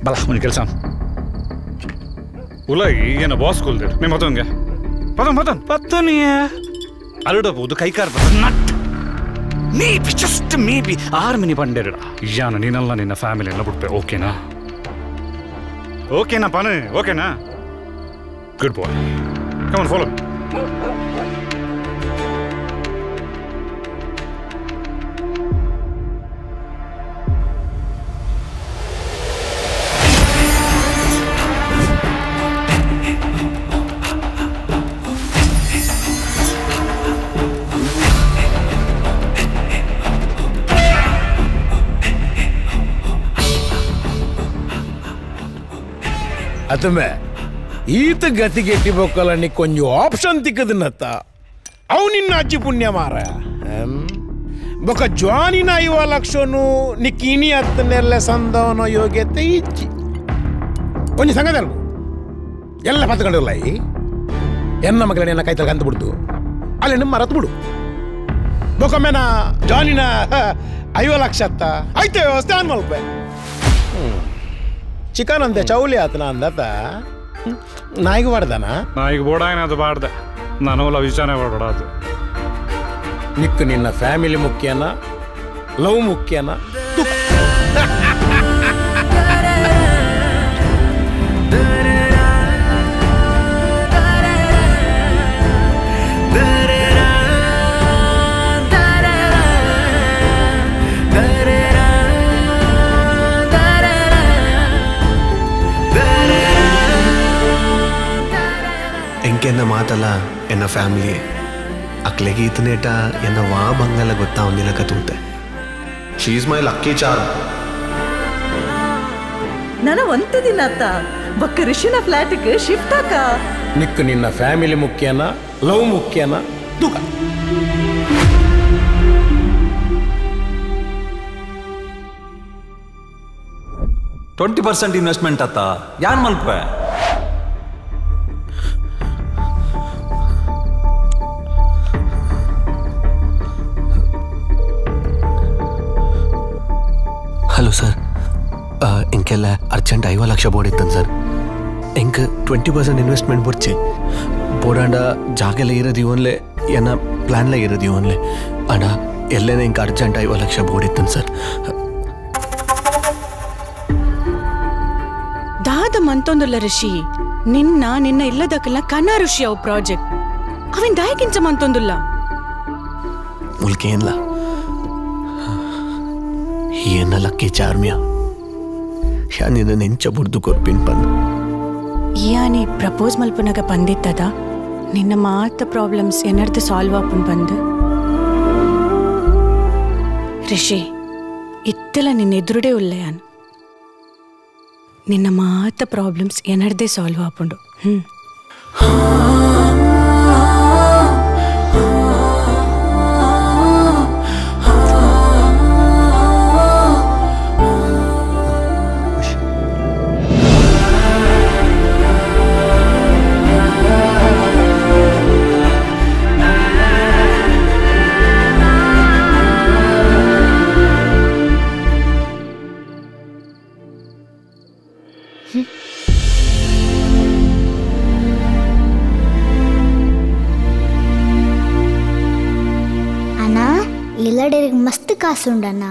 ಬಲ ಒಂದು ಕೆಲಸ ಉಲ ಈಗೇನ ಬಾಸ್ ಕೊಲ್ದಿರು ನಿಮ್ಮ ಮತ್ತೊಂಗೆ ಪದನ್ ಪದನ್ ಪತ್ತನಿಯ ಅರಡಬಹುದು ಕೈಕಾರ್ nut maybe just maybe 6 mini ಬಂಡೆರಡ ಯಾನ ನೀನಲ್ಲ ನಿನ್ನ ಫ್ಯಾಮಿಲಿ ಎಲ್ಲ ಬಿಡ್ಪೆ ಓಕೆನಾ ಓಕೆನಾ ಪಾನೆ ಓಕೆನಾ Good boy. Come on, follow me. ಅತಮೆ ಈತ ಗತಿಗೆಟ್ಟಿ ಬೊಕ್ಕಲ ನೀ ಕೊಂಚ ಆಪ್ಷನ್ ತಿಕ್ಕದನ್ನತ್ತ ಅವು ನಿನ್ನ ಅಜ್ಜಿ ಪುಣ್ಯ ಮಾರ ಬೊಕ್ಕ ಜ್ವಾನಿನ 50 ಲಕ್ಷನು ನಿಕ್ಕಿನಿ ಅತ್ತನೆಲ್ಲ ಸಂದವನೋ ಯೋಗ್ಯತೆ ಇಜ್ಜಿ ಒಂಜಿ ಸಂಗದಲ್ಗು ಎಲ್ಲ ಪತ್ಕೊಂಡಿರಲ್ಲ ಈ ಎನ್ನ ಮಗಳನ್ನ ಎನ್ನ ಕೈತಲ್ ಕಂತು ಬಿಡ್ತು ಅಲ್ಲಿ ನಿಮ್ಮ ಮರತು ಬಿಡು ಬೊಕೊಮ್ಮೆನ ಜಾನಿನ 50 ಲಕ್ಷ ಅತ್ತ ಐತೆ ವ್ಯವಸ್ಥೆ ಆನ್ ಮಲ್ಪೆ ಚಿಕನ್ ಅಂತೆ ಚೌಲಿ ಆತನ ಅಂದತ ನಾಯಿಗೆ ಬಾಡ್ದಾನ ನಾಯಿಗೆ ಬೋಡಾಯನ ಅದು ಬಾಡ್ದೆ ನಾನು ವಿಚಾರ ಬಾಡ ಅದು ನಿಕ್ಕು ನಿನ್ನ ಫ್ಯಾಮಿಲಿ ಮುಖ್ಯನ ಲವ್ ಮುಖ್ಯನ ಎಂಕೆನ್ನ ಮಾತಲ್ಲ ಎನ್ನ ಫ್ಯಾಮಿಲಿ ಅಕ್ಲೆಗೆ ಈತನೇಟ ಎನ್ನ ವಾ ಬಂಗಲ್ಲ ಗೊತ್ತಾ ಒಂದಿನ ಕತೂತೆ. She is my lucky charm. ನಾನು ಒಂತೆ ದಿನ ಅತ್ತ ಬಕ್ಕ ಋಷಿನ ಫ್ಲಾಟ್ಗೆ ಶಿಫ್ಟ್ ಹಾಕ. ನಿಕ್ಕು ನಿನ್ನ ಫ್ಯಾಮಿಲಿ ಮುಖ್ಯನ ಲವ್ ಮುಖ್ಯನ ದುಃಖ. ಟ್ವೆಂಟಿ ಪರ್ಸೆಂಟ್ ಇನ್ವೆಸ್ಟ್ಮೆಂಟ್ ಅತ್ತ ಯಾನ್ ಮಲ್ಪೆ? ಹಲೋ ಸರ್, ಇಂಕೆಲ್ಲ ಅರ್ಜೆಂಟ್ 50 ಲಕ್ಷ ಬೋರ್ಡ್ ಇತ್ತನ್ ಸರ್. ಎಂಕ್ 20% ಇನ್ವೆಸ್ಟ್ಮೆಂಟ್ ಬೊರ್ಚಿ ಬೋಡಾಂಡ ಜಾಗೆಲ್ಲ ಇರೋದು ಇವನ್ಲೆ ಏನ ಪ್ಲ್ಯಾನ್ಲ ಇರೋದು ಇವನ್ಲೆ ಅಣ್ಣ ಎಲ್ಲೇನೆ ಇಂಕ ಅರ್ಜೆಂಟ್ 50 ಲಕ್ಷ ಬೋರ್ಡ್ ಇತ್ತನ್ ಸರ್. ದಾದ ಮಂತೊಂದುಲ್ಲ ಋಷಿ, ನಿನ್ನ ನಿನ್ನ ಇಲ್ಲದಕ್ಕೆಲ್ಲ ಕನ ಋಷಿ ಅವು ಪ್ರಾಜೆಕ್ಟ್ ಅವಿನ್ ದಾಯಕಿಂಚ ಮಂತೊಂದುಲ್ಲ ಮುಲ್ಕೇನ್ಲ ಏನ ಲಕ್ಕಿ ಚಾರ್ಮಿಯ ಯಾನಿನ ನೆಂಚ ಬುಡ್ದು ಕೊರ್ಪಿನ್ ಪಂದು ಯಾನಿ ಪ್ರಪೋಸ್ ಮಲ್ಪನಾಗ ಬಂದಿತ್ತದ ನಿನ್ನ ಮಾತ ಪ್ರಾಬ್ಲಮ್ಸ್ ಏನರ್ದು ಸಾಲ್ವ್ ಆಪುನ್ ಬಂದು ಋಷಿ ಇತ್ತೆಲ್ಲ ನಿನ್ನ ಎದುರುಡೇ ಉಲ್ಲ ಯಾನ್ ನಿನ್ನ ಮಾತ ಪ್ರಾಬ್ಲಮ್ಸ್ ಏನರ್ದೇ ಸಾಲ್ವ್ ಆಪುಂಡು. ಮಸ್ತ್ ಕಾಸುಂಡಣ್ಣ.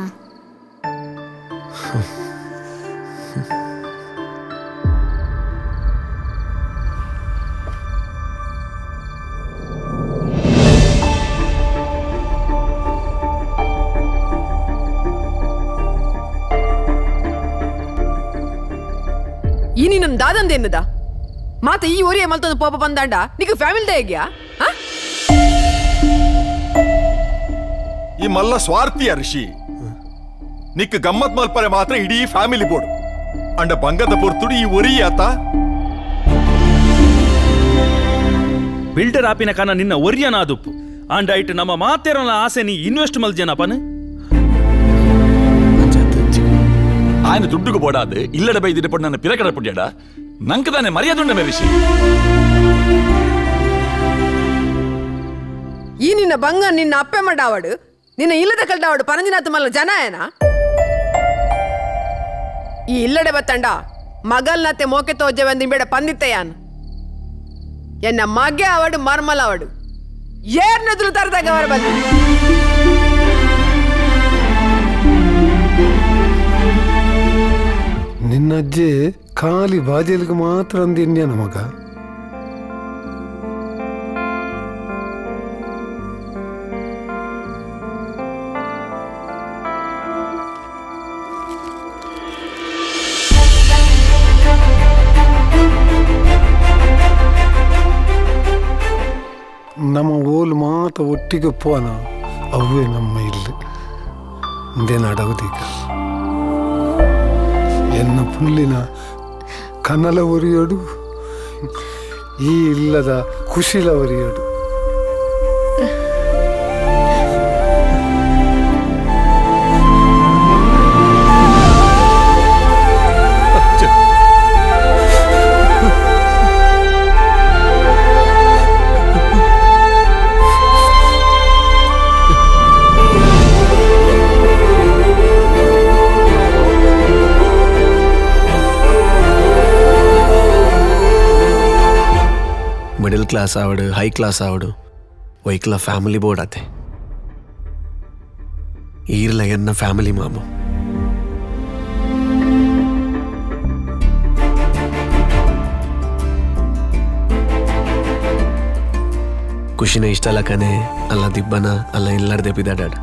ಈ ನಿನ್ನ ದಾದಂದೇನದ ಮಾತ ಈ ಒರಿಯ ಮಲ್ತೊಂದು ಪೋಪ ಬಂದಾಂಡ ನಿಕ್ ಫ್ಯಾಮಿಲಿ ಹೇಗ್ಯಾ? ಈ ಮಲ್ಲ ಸ್ವಾರ್ಥಿಯ ಋಷಿ ನಿಕ್ ಗಮ್ಮತ್ ಮಲ್ಪರೆ ಮಾತ್ರ ಇಡೀ ಫ್ಯಾಮಿಲಿ ಬೋರ್ಡ್ ಅಂಡ ಬಂಗದ ಪೊರ್ತುಡು ಈ ಒರಿಯಾತ ಬಿಲ್ಡರ್ ಆಪಿನ ಕಾನ ನಿನ್ನ ಒರಿಯನಾದುಪ್ಪು ಅಂಡ ಐಟ್ ನಮ್ಮ ಮಾತೇರನ ಆಸೆ ನೀ ಇನ್ವೆಸ್ಟ್ ಮಲ್ಜನಪನ ఆయన ದುಡ್ಡುకు ಬೋಡಾದು ಇಲ್ಲಡ ಬೈದಿಡ ಪಡ್ ನನ್ನ ಪಿರಕಡ ಪುಡ್ಯಾಡ ನಂಕದಾನೆ ಮರ್ಯಾದುಂಡ ಮೇ ಋಷಿ. ಈ ನಿನ್ನ ಬಂಗ ನಿನ್ನ ಅಪ್ಪೆ ಮಾಡಾವಡು ನಿನ್ನ ಇಲ್ಲದ ಕಲ್ಡಾವಡು ಪರಂಜಿನಾಥ ಮಲ್ಲ ಜನ ಏನ ಈ ಇಲ್ಲಡೆ ಬತ್ತಂಡ ಮಗಲ್ನತೆ ಮೋಕೆ ತೋಜವೆಂದು ಬೇಡ ಪಂದಿತ್ತೆಯಾನ್ ಎನ್ನ ಮಗೆ ಅವಡು ಮರ್ಮಲ ಅವಡು ಏರ್ನದುಲು ತರದಾಗ ಅವರ ಬಂದು ನಿನ್ನಜ್ಜೆ ಖಾಲಿ ಬಾಜೆಲ್ಗೆ ಮಾತ್ರ ಅಂದಿನ್ಯ ನಮಗ. ನಮ್ಮ ಓಲ್ ಮಾತ ಒಟ್ಟಿಗೆ ಪೋನ ಅವೇ ನಮ್ಮ ಇಲ್ಲಿ ಇಂದೇನಾಡೋದೀಗ ಎನ್ನ ಪುಲ್ಲಿನ ಕನಲ ಒರಿಯೋಡು ಈ ಇಲ್ಲದ ಖುಷಿಲ ಒರಿಯೋಡು. ಮಿಡಲ್ ಕ್ಲಾಸ್ ಆವಡು ಹೈ ಕ್ಲಾಸ್ ಆವಡು ವೈಕ್ಲ ಫ್ಯಾಮಿಲಿ ಬೋರ್ಡ್ ಆತೆ ಈರ್ಲ ಎನ್ನ ಫ್ಯಾಮಿಲಿ ಮಾಮು. ಖುಷಿನ ಇಷ್ಟ ಲಕ್ಕನೆ ಅಲ್ಲ ದಿಬ್ಬನ ಅಲ್ಲ ಇಲ್ಲಾರ್ದೆ ಬಿದಾಡಾಡ.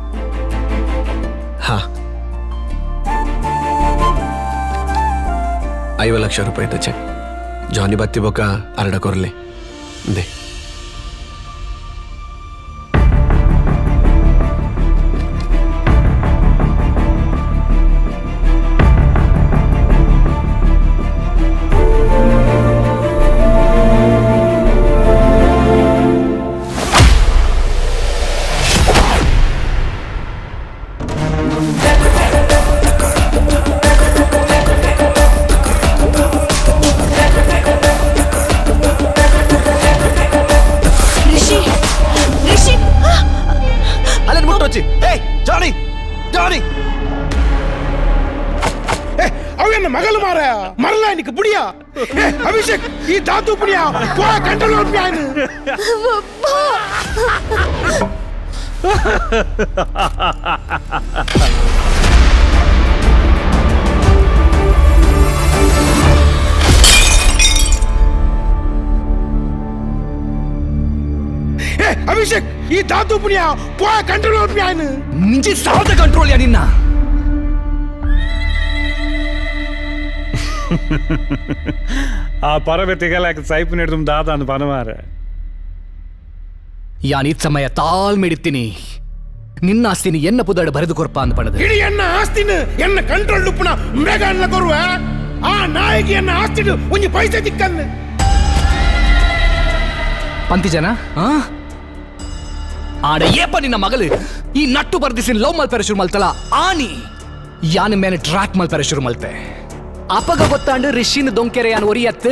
ಹಾ 50 ಲಕ್ಷ ರೂಪಾಯಿ ಚೆಕ್ ಜಾನಿ ಬತ್ತಿ ಬೊಕ್ಕ ಅರಡ ಕೊರ್ಲೆ they. Abhishek ಈ ಧಾತು ಪುಣ್ಯ ಕಂಟ್ರೋಲ್ ಅಭಿಷೇಕ್ ಈ ಧಾತು ಪುಣ್ಯ ಕಂಟ್ರೋಲ್ ಮಿಂಚಿ ಸಾವದ ಕಂಟ್ರೋಲ್ ಯಾ ನಿನ್ನ. ಆ ಪರಬೆತ್ತಿಗೆಲ್ಲ ಸೈಪ್ ಹಿಡಿದು ದಾದ ಅಂದ್ ಪನಮಾರೆ. ಯಾನ್ ಸಮಯ ತಾಳ್ಮೆಡಿತ್ತೀನಿ ನಿನ್ನ ಆಸ್ತಿನಿ ಎನ್ನ ಪುದಾಡ ಬರೆದು ಕೊರ್ಪ ಅಂದ್ ಪಣದ. ಇಡೀ ಎನ್ನ ಆಸ್ತಿನ ಎನ್ನ ಕಂಟ್ರೋಲ್ ಉಪ್ಪುನ ಮೇಗ ಅನ್ನ ಕೊರುವ ಆ ನಾಯಿಗೆ ಎನ್ನ ಆಸ್ತಿಡು ಒಂಜಿ ಪೈಸೆ ತಿಕ್ಕನ್ನ ಪಂತಿ ಜನ ಆಡ ಏಪ ನಿನ್ನ ಮಗಳು ಈ ನಟ್ಟು ಬರ್ದಿಸಿನ ಲವ್ ಮಲ್ಪೆರೆ ಶುರು ಮಲ್ತಲ ಆನಿ ಯಾನ್ ಮೇಲೆ ಟ್ರ್ಯಾಕ್ ಮಲ್ಪೆರೆ ಶುರು ಮಲ್ತೆ. ಅಪಗ ಗೊತ್ತಾಂಡು ರಿಷಿನ ದೊಂಕೆರೆ ಯಾನ್ ಒರಿಯತ್ತು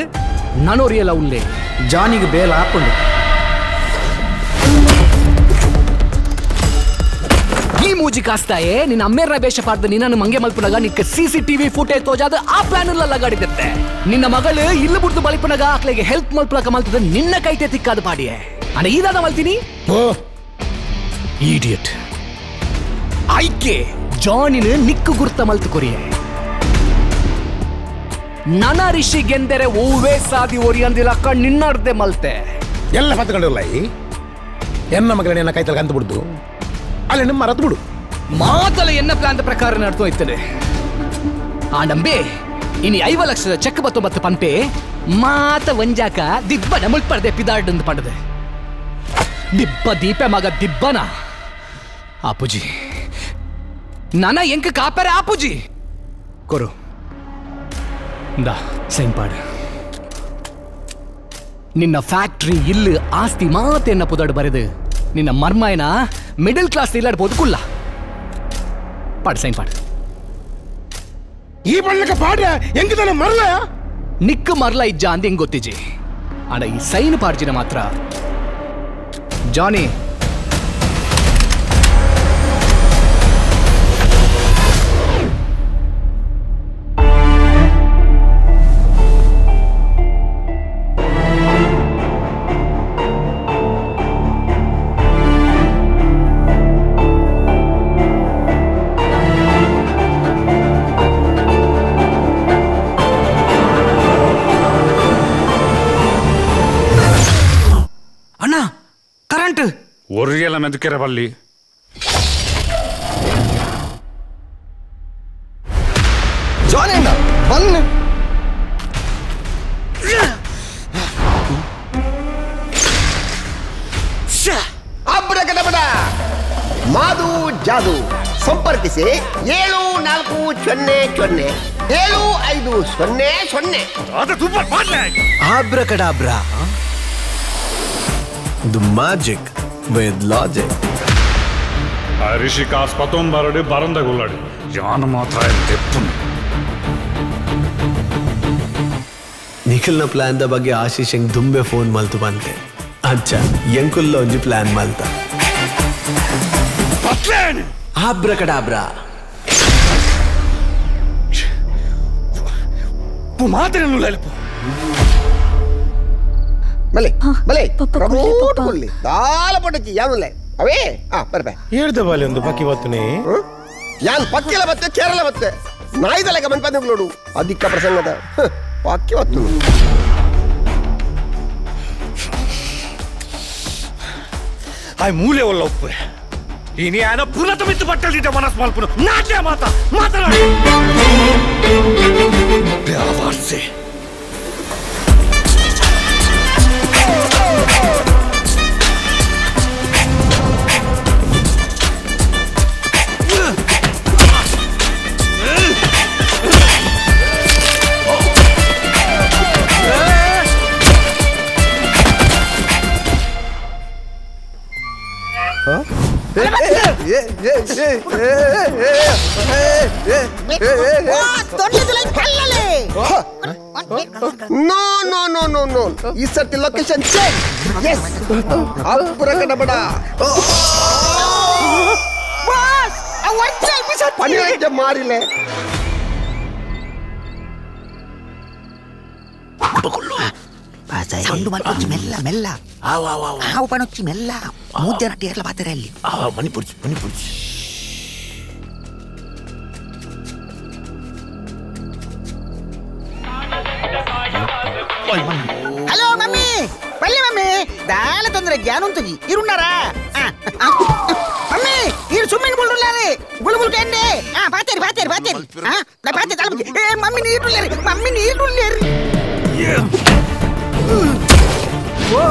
ನಾನು ಒರಿಯಲ್ಲ ಉಲ್ಲೇ ಜಾನಿಗೆ ಬೇಲ್ ಹಾಕೊಂಡು ಈ ಮೂಜಿ ಕಾಸ್ತಾಯೇ ನಿನ್ನ ಅಮ್ಮೇರ ಬೇಷ ಪಾಡ್ದು ನಿನ್ನನ್ನು ಮಂಗೆ ಮಲ್ಪುನಗ ನಿಕ್ಕ ಸಿಸಿಟಿವಿ ಫುಟೇಜ್ ತೋಜಾದ ಆ ಪ್ಲಾನ್ ಲಗಾಡಿದತ್ತೆ. ನಿನ್ನ ಮಗಳು ಇಲ್ಲು ಬಿಡ್ದು ಬಳಿಪುನಗ ಆಕ್ಲೆಗೆ ಹೆಲ್ಪ್ ಮಲ್ಪಲಕ ಮಲ್ತದ ನಿನ್ನ ಕೈತೆ ತಿಕ್ಕಾದ ಪಾಡಿಯೇ ಅಣ್ಣ ಈದಾದ ಮಲ್ತೀನಿ ಈಡಿಯಟ್ ಆಯ್ಕೆ ಜಾನಿನ ನಿಕ್ಕು ಗುರ್ತ ಮಲ್ತು ಕೊರಿಯೇ. ನನ ರಿಷಿಗೆಂದರೆ ಓವೇ ಸಾದಿ ಒರಿಯಂದಿಲಕ್ಕ ನಿನ್ನರ್ದೆ ಮಲ್ತೆ ಎಲ್ಲ ಪತ್ಕೊಂಡಿರಲ್ಲ ಈ ಎನ್ನ ಮಗಳನ್ನ ಕೈತಲ್ ಕಂತು ಬಿಡ್ದು ಅಲ್ಲಿ ನಿಮ್ಮ ಮರತು ಬಿಡು ಮಾತಲ ಎನ್ನ ಪ್ಲಾನ್ ಪ್ರಕಾರ ನಡ್ತು ಹೋಯ್ತದೆ. ಆ ನಂಬೆ ಇನಿ 50 ಲಕ್ಷದ ಚೆಕ್ ಬತ್ತು ಮತ್ತು ಪಂಪೆ ಮಾತ ವಂಜಾಕ ದಿಬ್ಬನ ಮುಳ್ಪರ್ದೆ ಪಿದಾಡ್ದು ಪಂಡದೆ ದಿಬ್ಬ ದೀಪೆ ಮಗ ದಿಬ್ಬನ ಆಪುಜಿ ನನ ಎಂಕ ಕಾಪರೆ ಆಪುಜಿ ಕೊರು ದಾ ಸೈನ್ ಪಾಡು. ನಿನ್ನ ಫ್ಯಾಕ್ಟ್ರಿ ಇಲ್ಲು ಆಸ್ತಿ ಮಾತೆನ್ನ ಪುದಾಡು ಬರೆದು ನಿನ್ನ ಮರ್ಮಾಯನ ಮಿಡಲ್ ಕ್ಲಾಸ್ ಇಲ್ಲಾಡ್ಬೋದು ಕುಲ್ಲ ಪಾಡು ಸೈನ್ ಪಾಡು. ಈ ಬಣ್ಣಕ್ಕೆ ಪಾಡ ಹೆಂಗಿದಾನೆ ಮರಲ ನಿಕ್ಕ ಮರಲ ಇಜ್ಜ ಅಂದ ಹೆಂಗ್ ಗೊತ್ತಿಜಿ ಅಣ್ಣ ಈ ಸೈನ್ ಪಾಡ್ಜಿನ ಮಾತ್ರ ಜಾನಿ ಒರಿಯಲ್ಲ ಮೆದಕೆರೆ ಬಲ್ಲಿ ಜಾನಿ ಅಣ್ಣ ಬನ್ನಿ. ಅಬ್ರಕದಬಡ ಮಾದು ಜಾದು ಸಂಪರ್ಕಿಸಿ 7400 7 5 0 0. ಅದು ತುಂಬಾ ಮಾಡ್ಲೆ. Abracadabra, the magic with logic. ಆ ರಿಷಿ ಕಾಸ್ ಪತ್ತೊಂಬರಡಿ ಬರಂದ ಗುಲ್ಲಾಡಿ ಯಾನು ಮಾತ್ರ ತೆಪ್ಪುನು. ನಿಖಿಲ್ನ ಪ್ಲಾನ್ the ಬಗ್ಗೆ ಆಶೀಶ್ ಹೆಂಗ್ ದುಂಬೆ ಫೋನ್ ಮಲ್ತು ಬಂತೆ. ಅಚ್ಚ ಎಂಕುಲ್ಲ ಒಂಜಿ ಪ್ಲಾನ್ ಮಲ್ತ. ಆಬ್ರಕಡಾಬ್ರಾ ಬಲೆ ಬಲೆ ಪ್ರಮೋಟ್ ಕೊಲ್ಲಿ ದಾಲ ಪಡಚಿ ಯಾನುಲೆ ಅವೇ ಆ ಬರ್ಬೆ ಹೇಳ್ದ ಬಾಲೆ ಒಂದು ಪಕ್ಕಿ ಬತ್ತನೆ ಯಾನ್ ಪಕ್ಕಿಲ ಬತ್ತೆ ಕೇರಳ ಬತ್ತೆ ನಾಯಿದಲೆಗ ಮನ್ಪಂದು ಅಧಿಕ ಪ್ರಸಂಗದ ಪಕ್ಕಿ ಬತ್ತು. ಆಯ್ ಮೂಲೆ ಒಲ್ಲ ಉಪ್ಪು ಇನಿ ಆನ ಪುನತ ಮಿತ್ತು ಬಟ್ಟಲಿದ್ದ ಮನಸ್ ಮಲ್ಪುನು ನಾಟ್ಯ ಮಾತಾ ಮಾತನಾಡಿ ಬ್ಯಾವಾರ್ಸೆ. No no no no no, ಈ ಸರ್ತಿ ಲೊಕೇಶನ್ ಚೇಂಜ್. ಎಸ್ ಅಬ್ರಕಡಬಡ ಬಾಸ್ ಆ ಒಚ್ಚಲ್ ಬಿಸ ಪನಿಗೆ ಮಾರಿಲೆ. ಸೌಂಡ್ ಮಲ್ಪೊಚ್ಚಿ ಮೆಲ್ಲ ಮೆಲ್ಲ ಆವು ಪನೊಚ್ಚಿ ಮೆಲ್ಲ ಮೂಜನ ಟೇರ್ಲ ಪಾತ್ರೆ ಅಲ್ಲಿ ಮಣಿಪುರ್ಚಿ ಮಣಿಪುರ್ಚಿ. ಹಲೋ ಮಮ್ಮಿ, ಬಲ್ಲೆ ಮಮ್ಮಿ, ದಾಲ ತೊಂದರೆ ಜ್ಞಾನುಂತುಜಿ ಇರುಣ್ಣಾರಾ ಮಮ್ಮಿ? ಇರು ಸ್ವಿಮ್ಮಿಂಗ್ ಪೂಲ್ ಉಳ್ಳಾರೆ ಗುಳು ಗುಳು ಕೇಂಡೆ. ಆ ಪಾತೇರಿ ಪಾತೇರಿ ಪಾತೇರಿ. ಆ ನಾ ಪಾತೆ ತಲುಪುಜಿ. ಏ ಮಮ್ಮಿ ನೀರುಳ್ಳೇರಿ, ಮಮ್ಮಿ ನೀರುಳ್ಳೇರಿ. ಓ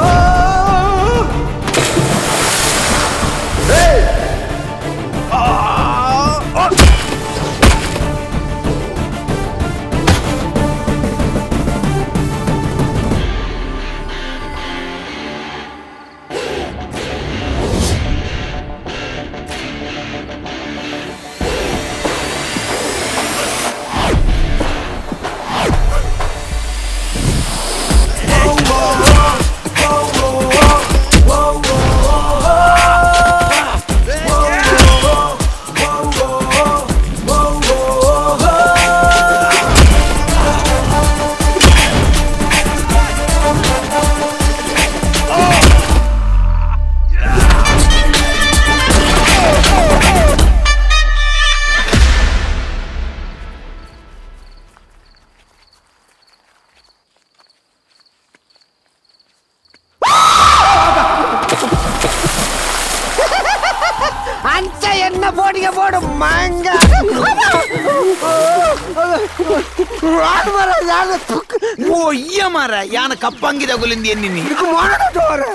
ಮಾರ ಯಾನ ಕಪ್ಪಂಗಿದ ಗುಲಿಂದ ಎನ್ನಿನಿ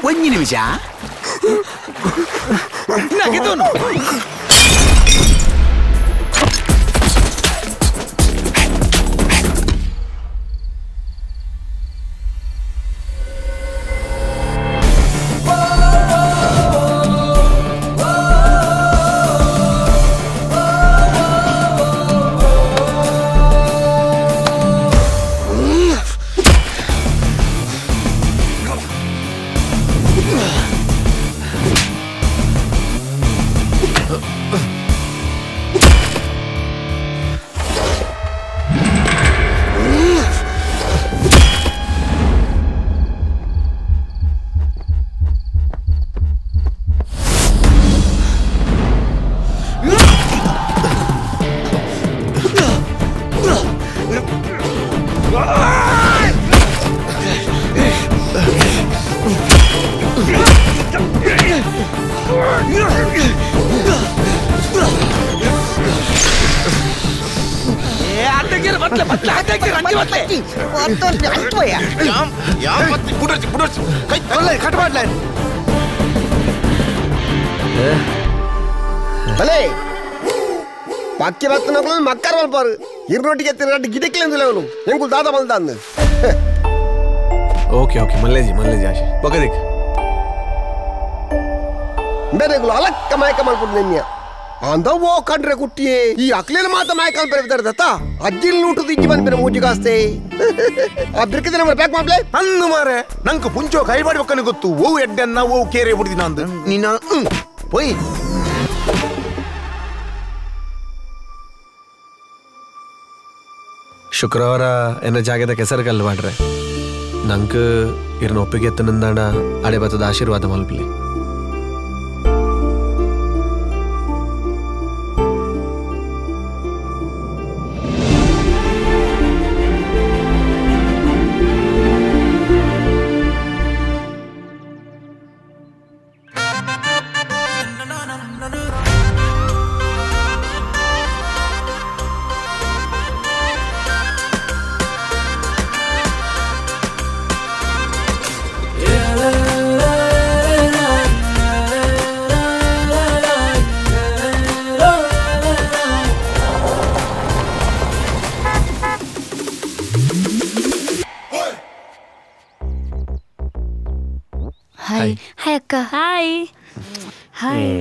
ಒಂಜಿ ನಿಮಿಷ ನಗೆದೋನು. ಬಲೆ ಪಕ್ಕಿ ಬತ್ತನಗಳು ಮಕ್ಕರ್ ಮಲ್ಪಾರು ಇರ್ನೊಟ್ಟಿಗೆ ತಿರ್ಗಾಟ ಗಿಡಕ್ಲೆ ಅವನು ಎಂಕುಲ್ ದಾದ ಮಲ್ದಾಂದು. ಓಕೆ ಓಕೆ ಮಲ್ಲೇಜಿ ಮಲ್ಲೇಜಿ ಆಶೆ ಬೊಕದಿಕ್ ಬೇರೆಗಳು ಅಲಕ್ಕ ಮಾಯಕ ಮಲ್ಪುಡು ನಿನ್ಯ ಅಂದ ಓ ಕಂಡ್ರೆ ಕುಟ್ಟಿಯೇ ಈ ಅಕ್ಲೇನ ಮಾತ ಮಾಯಕ ಅನ್ಪರೆ ದತ್ತ ಅಜ್ಜಿಲ್ ನೂಟು ಇಜ್ಜಿ ಬಂದ್ಬಿರ ಮೂಜಿ ಕಾಸ್ತೆ ಆ ಬಿರ್ಕಿದ ನಂಬರ್ ಪ್ಯಾಕ್ ಮಾಡ್ಲೆ ಅಂದು ಮಾರೆ ನಂಗೆ ಪುಂಚೋ ಕೈಬಾಡಿ ಒಕ್ಕನೆ ಗೊತ್ತು ಓ ಎಡ್ಡನ್ನ ಓ ಕೇರೆ ಬಿಡ್ದಿನ ಅಂದು ನೀನ ಪೋಯ್. ಶುಕ್ರವಾರ ಎನ್ನ ಜಾಗದ ಕೆಸರು ಕಲ್ಲು ಮಾಡ್ರೆ ನಂಗೆ ಇರ್ನ ಒಪ್ಪಿಗೆ ಎತ್ತನಂದಾಣ ಅಡೆ ಬತ್ತದ ಆಶೀರ್ವಾದ ಮಲ್ಪಲಿ. ಹಾಯ್ ಅಕ್ಕ. Hi hi.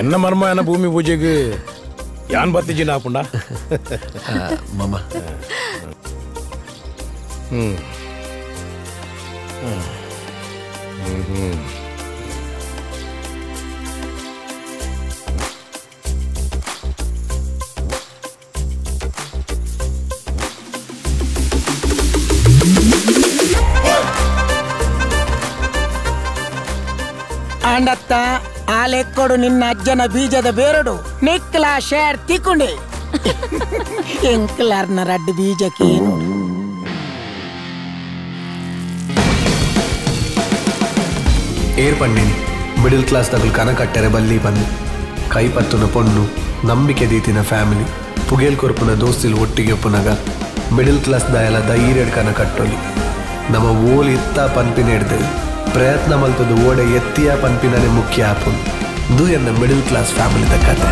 ಎನ್ನ ಮರ್ಮ ಎನ್ನ ಭೂಮಿ ಪೂಜೆಗೆ ಯಾನ್ ಬತ್ತಿಜಿನ ಹಾಪುಂಡ ಮಮ್ಮ. ಆಂಡತ್ತ ಆಲೆಕ್ಕೊಡು ನಿನ್ನ ಅಜ್ಜನ ಬೀಜದ ಬೇರಡು ನಿಕ್ಲ ಶೇರ್ ತಿಕ್ಕೊಂಡೆ ಎಂಕ್ಲಾರ್ನ ರಡ್ಡು ಬೀಜಕ್ಕೇನು. ಏರ್ ಪಂಡಿನಿ ಮಿಡಿಲ್ ಕ್ಲಾಸ್ ತಗುಲ್ ಕನ ಕಟ್ಟರೆ ಬಲ್ಲಿ ಬಂದು ಕೈ ಪತ್ತುನ ಪೊಣ್ಣು ನಂಬಿಕೆ ದೀತಿನ ಫ್ಯಾಮಿಲಿ ಪುಗೇಲ್ ಕೊರ್ಪುನ ದೋಸ್ತಿಲ್ ಒಟ್ಟಿಗೆ ಒಪ್ಪುನಗ ಮಿಡಿಲ್ ಕ್ಲಾಸ್ ದಾಯಲ ಧೈರ್ಯಡ್ ಕನ ಕಟ್ಟೊಲಿ ನಮ್ಮ ಓಲ್ ಇತ್ತ ಪನ್ಪಿನ ಹಿಡ್ದು ಪ್ರಯತ್ನ ಮಲ್ತದ ಓಡೆ ಎತ್ತಿಯ ಪನ್ಪಿನೇ ಮುಖ್ಯ ಆಪುನ್ ಇದು ಎನ್ನ ಮಿಡಿಲ್ ಕ್ಲಾಸ್ ಫ್ಯಾಮಿಲಿದ ಕತೆ.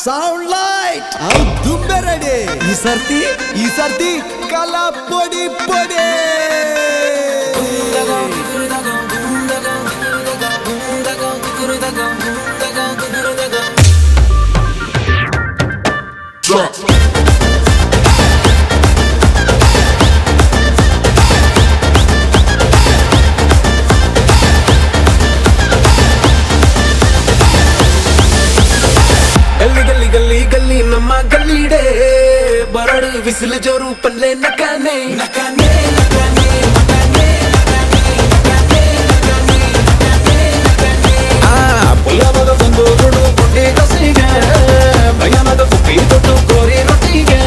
ಸೌಂಡ್ ಲೈಟ್ ದುಂಬೆ ರೆಡಿ. ಈ ಸರ್ತಿ ಕಲಾ ಪೊಡಿ ಪೊಡಿ. ಗಲ್ಲಿ ಗಲ್ಲಿ ಗಲ್ಲಿ ಗಲ್ಲಿ ನಮ್ಮ ಗಲ್ಲಿಡೆ ಬರಡು ವಿಸಿಲು ಜೋರು ಪಲ್ಲೆ ನಕಾನೆ ನಕಾನೆ ನಕಾನೆ ಆ ಪುಲ್ಲವದ ತಂದು ದುಡು ಪುಟ್ಟಿ ಕಸಿಗೆ ಭಯನದ ಕುಪ್ಪಿ ತೊಟ್ಟು ಕೋರಿ ರೊಟ್ಟಿಗೆ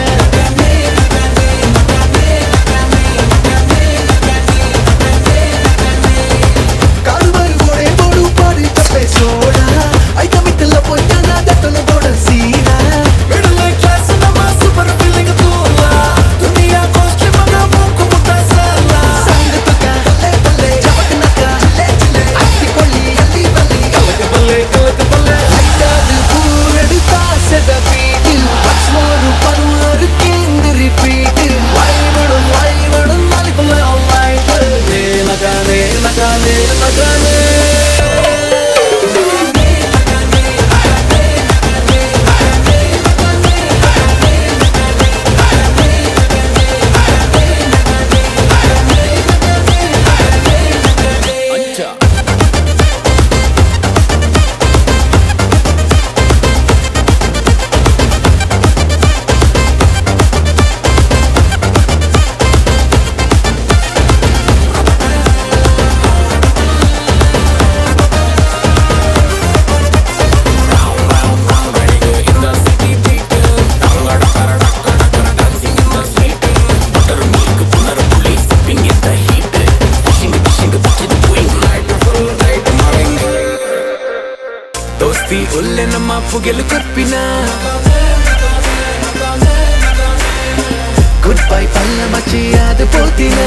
ಕಾಡುಬಾರು ಗೋಡೆ ಬೋಡು ಪಾಡಿ ಚಪ್ಪೆ ಸೋಡ ಐತ ಮಿತ್ತಲ್ಲ ಪೊಯ್ಯನ ದತ್ತನ ಬೋಡ ಸೀನಾ ಮಿಡಲ್ ಕ್ಲಾಸ್ ನಮ್ಮ ಸೂಪರ್ ಫೀಲಿಂಗ್ ತೂಲ ದುನಿಯಾ ಕಾಸ್ಟ್ಲಿ ಮಗ ಮೂಕು ಮುಟ್ಟ ಸಾಲ ಸಂಗತಕ ಬಲ್ಲೆ ಬಲ್ಲೆ ಜಬಕನಕ ಚಿಲ್ಲೆ ಚಿಲ್ಲೆ ಅತ್ತಿಕೊಳ್ಳಿ ಅಲ್ಲಿ ಬಲ್ಲಿ ಕಲಕ ಬಲ್ಲೆ ಕಲಕ ಬಲ್ಲೆ ಐತಾದು ಪೂರಡು ತಾಸದ ಬೀಟು ಪಚ್ಮೋರು ಪರುವರು ಕೇಂದ್ರ ರಿಪೀಟ್ ವಾಯ್ಬಡು ವಾಯ್ಬಡು ನಾಲಿಪಲ್ಲೆ ಆಲ್ ನೈಟ್ ನಕಾನೆ ನಕಾನೆ ನಕಾನೆ. ದೋಸ್ತಿ ಒಲ್ಲೆ ನಮ್ಮ ಪುಗೆಲು ಕರ್ಪಿನ ಗುಡ್ ಬೈ ಪಲ್ಲ ಮಚಿಯಾದ ಪೋತಿನ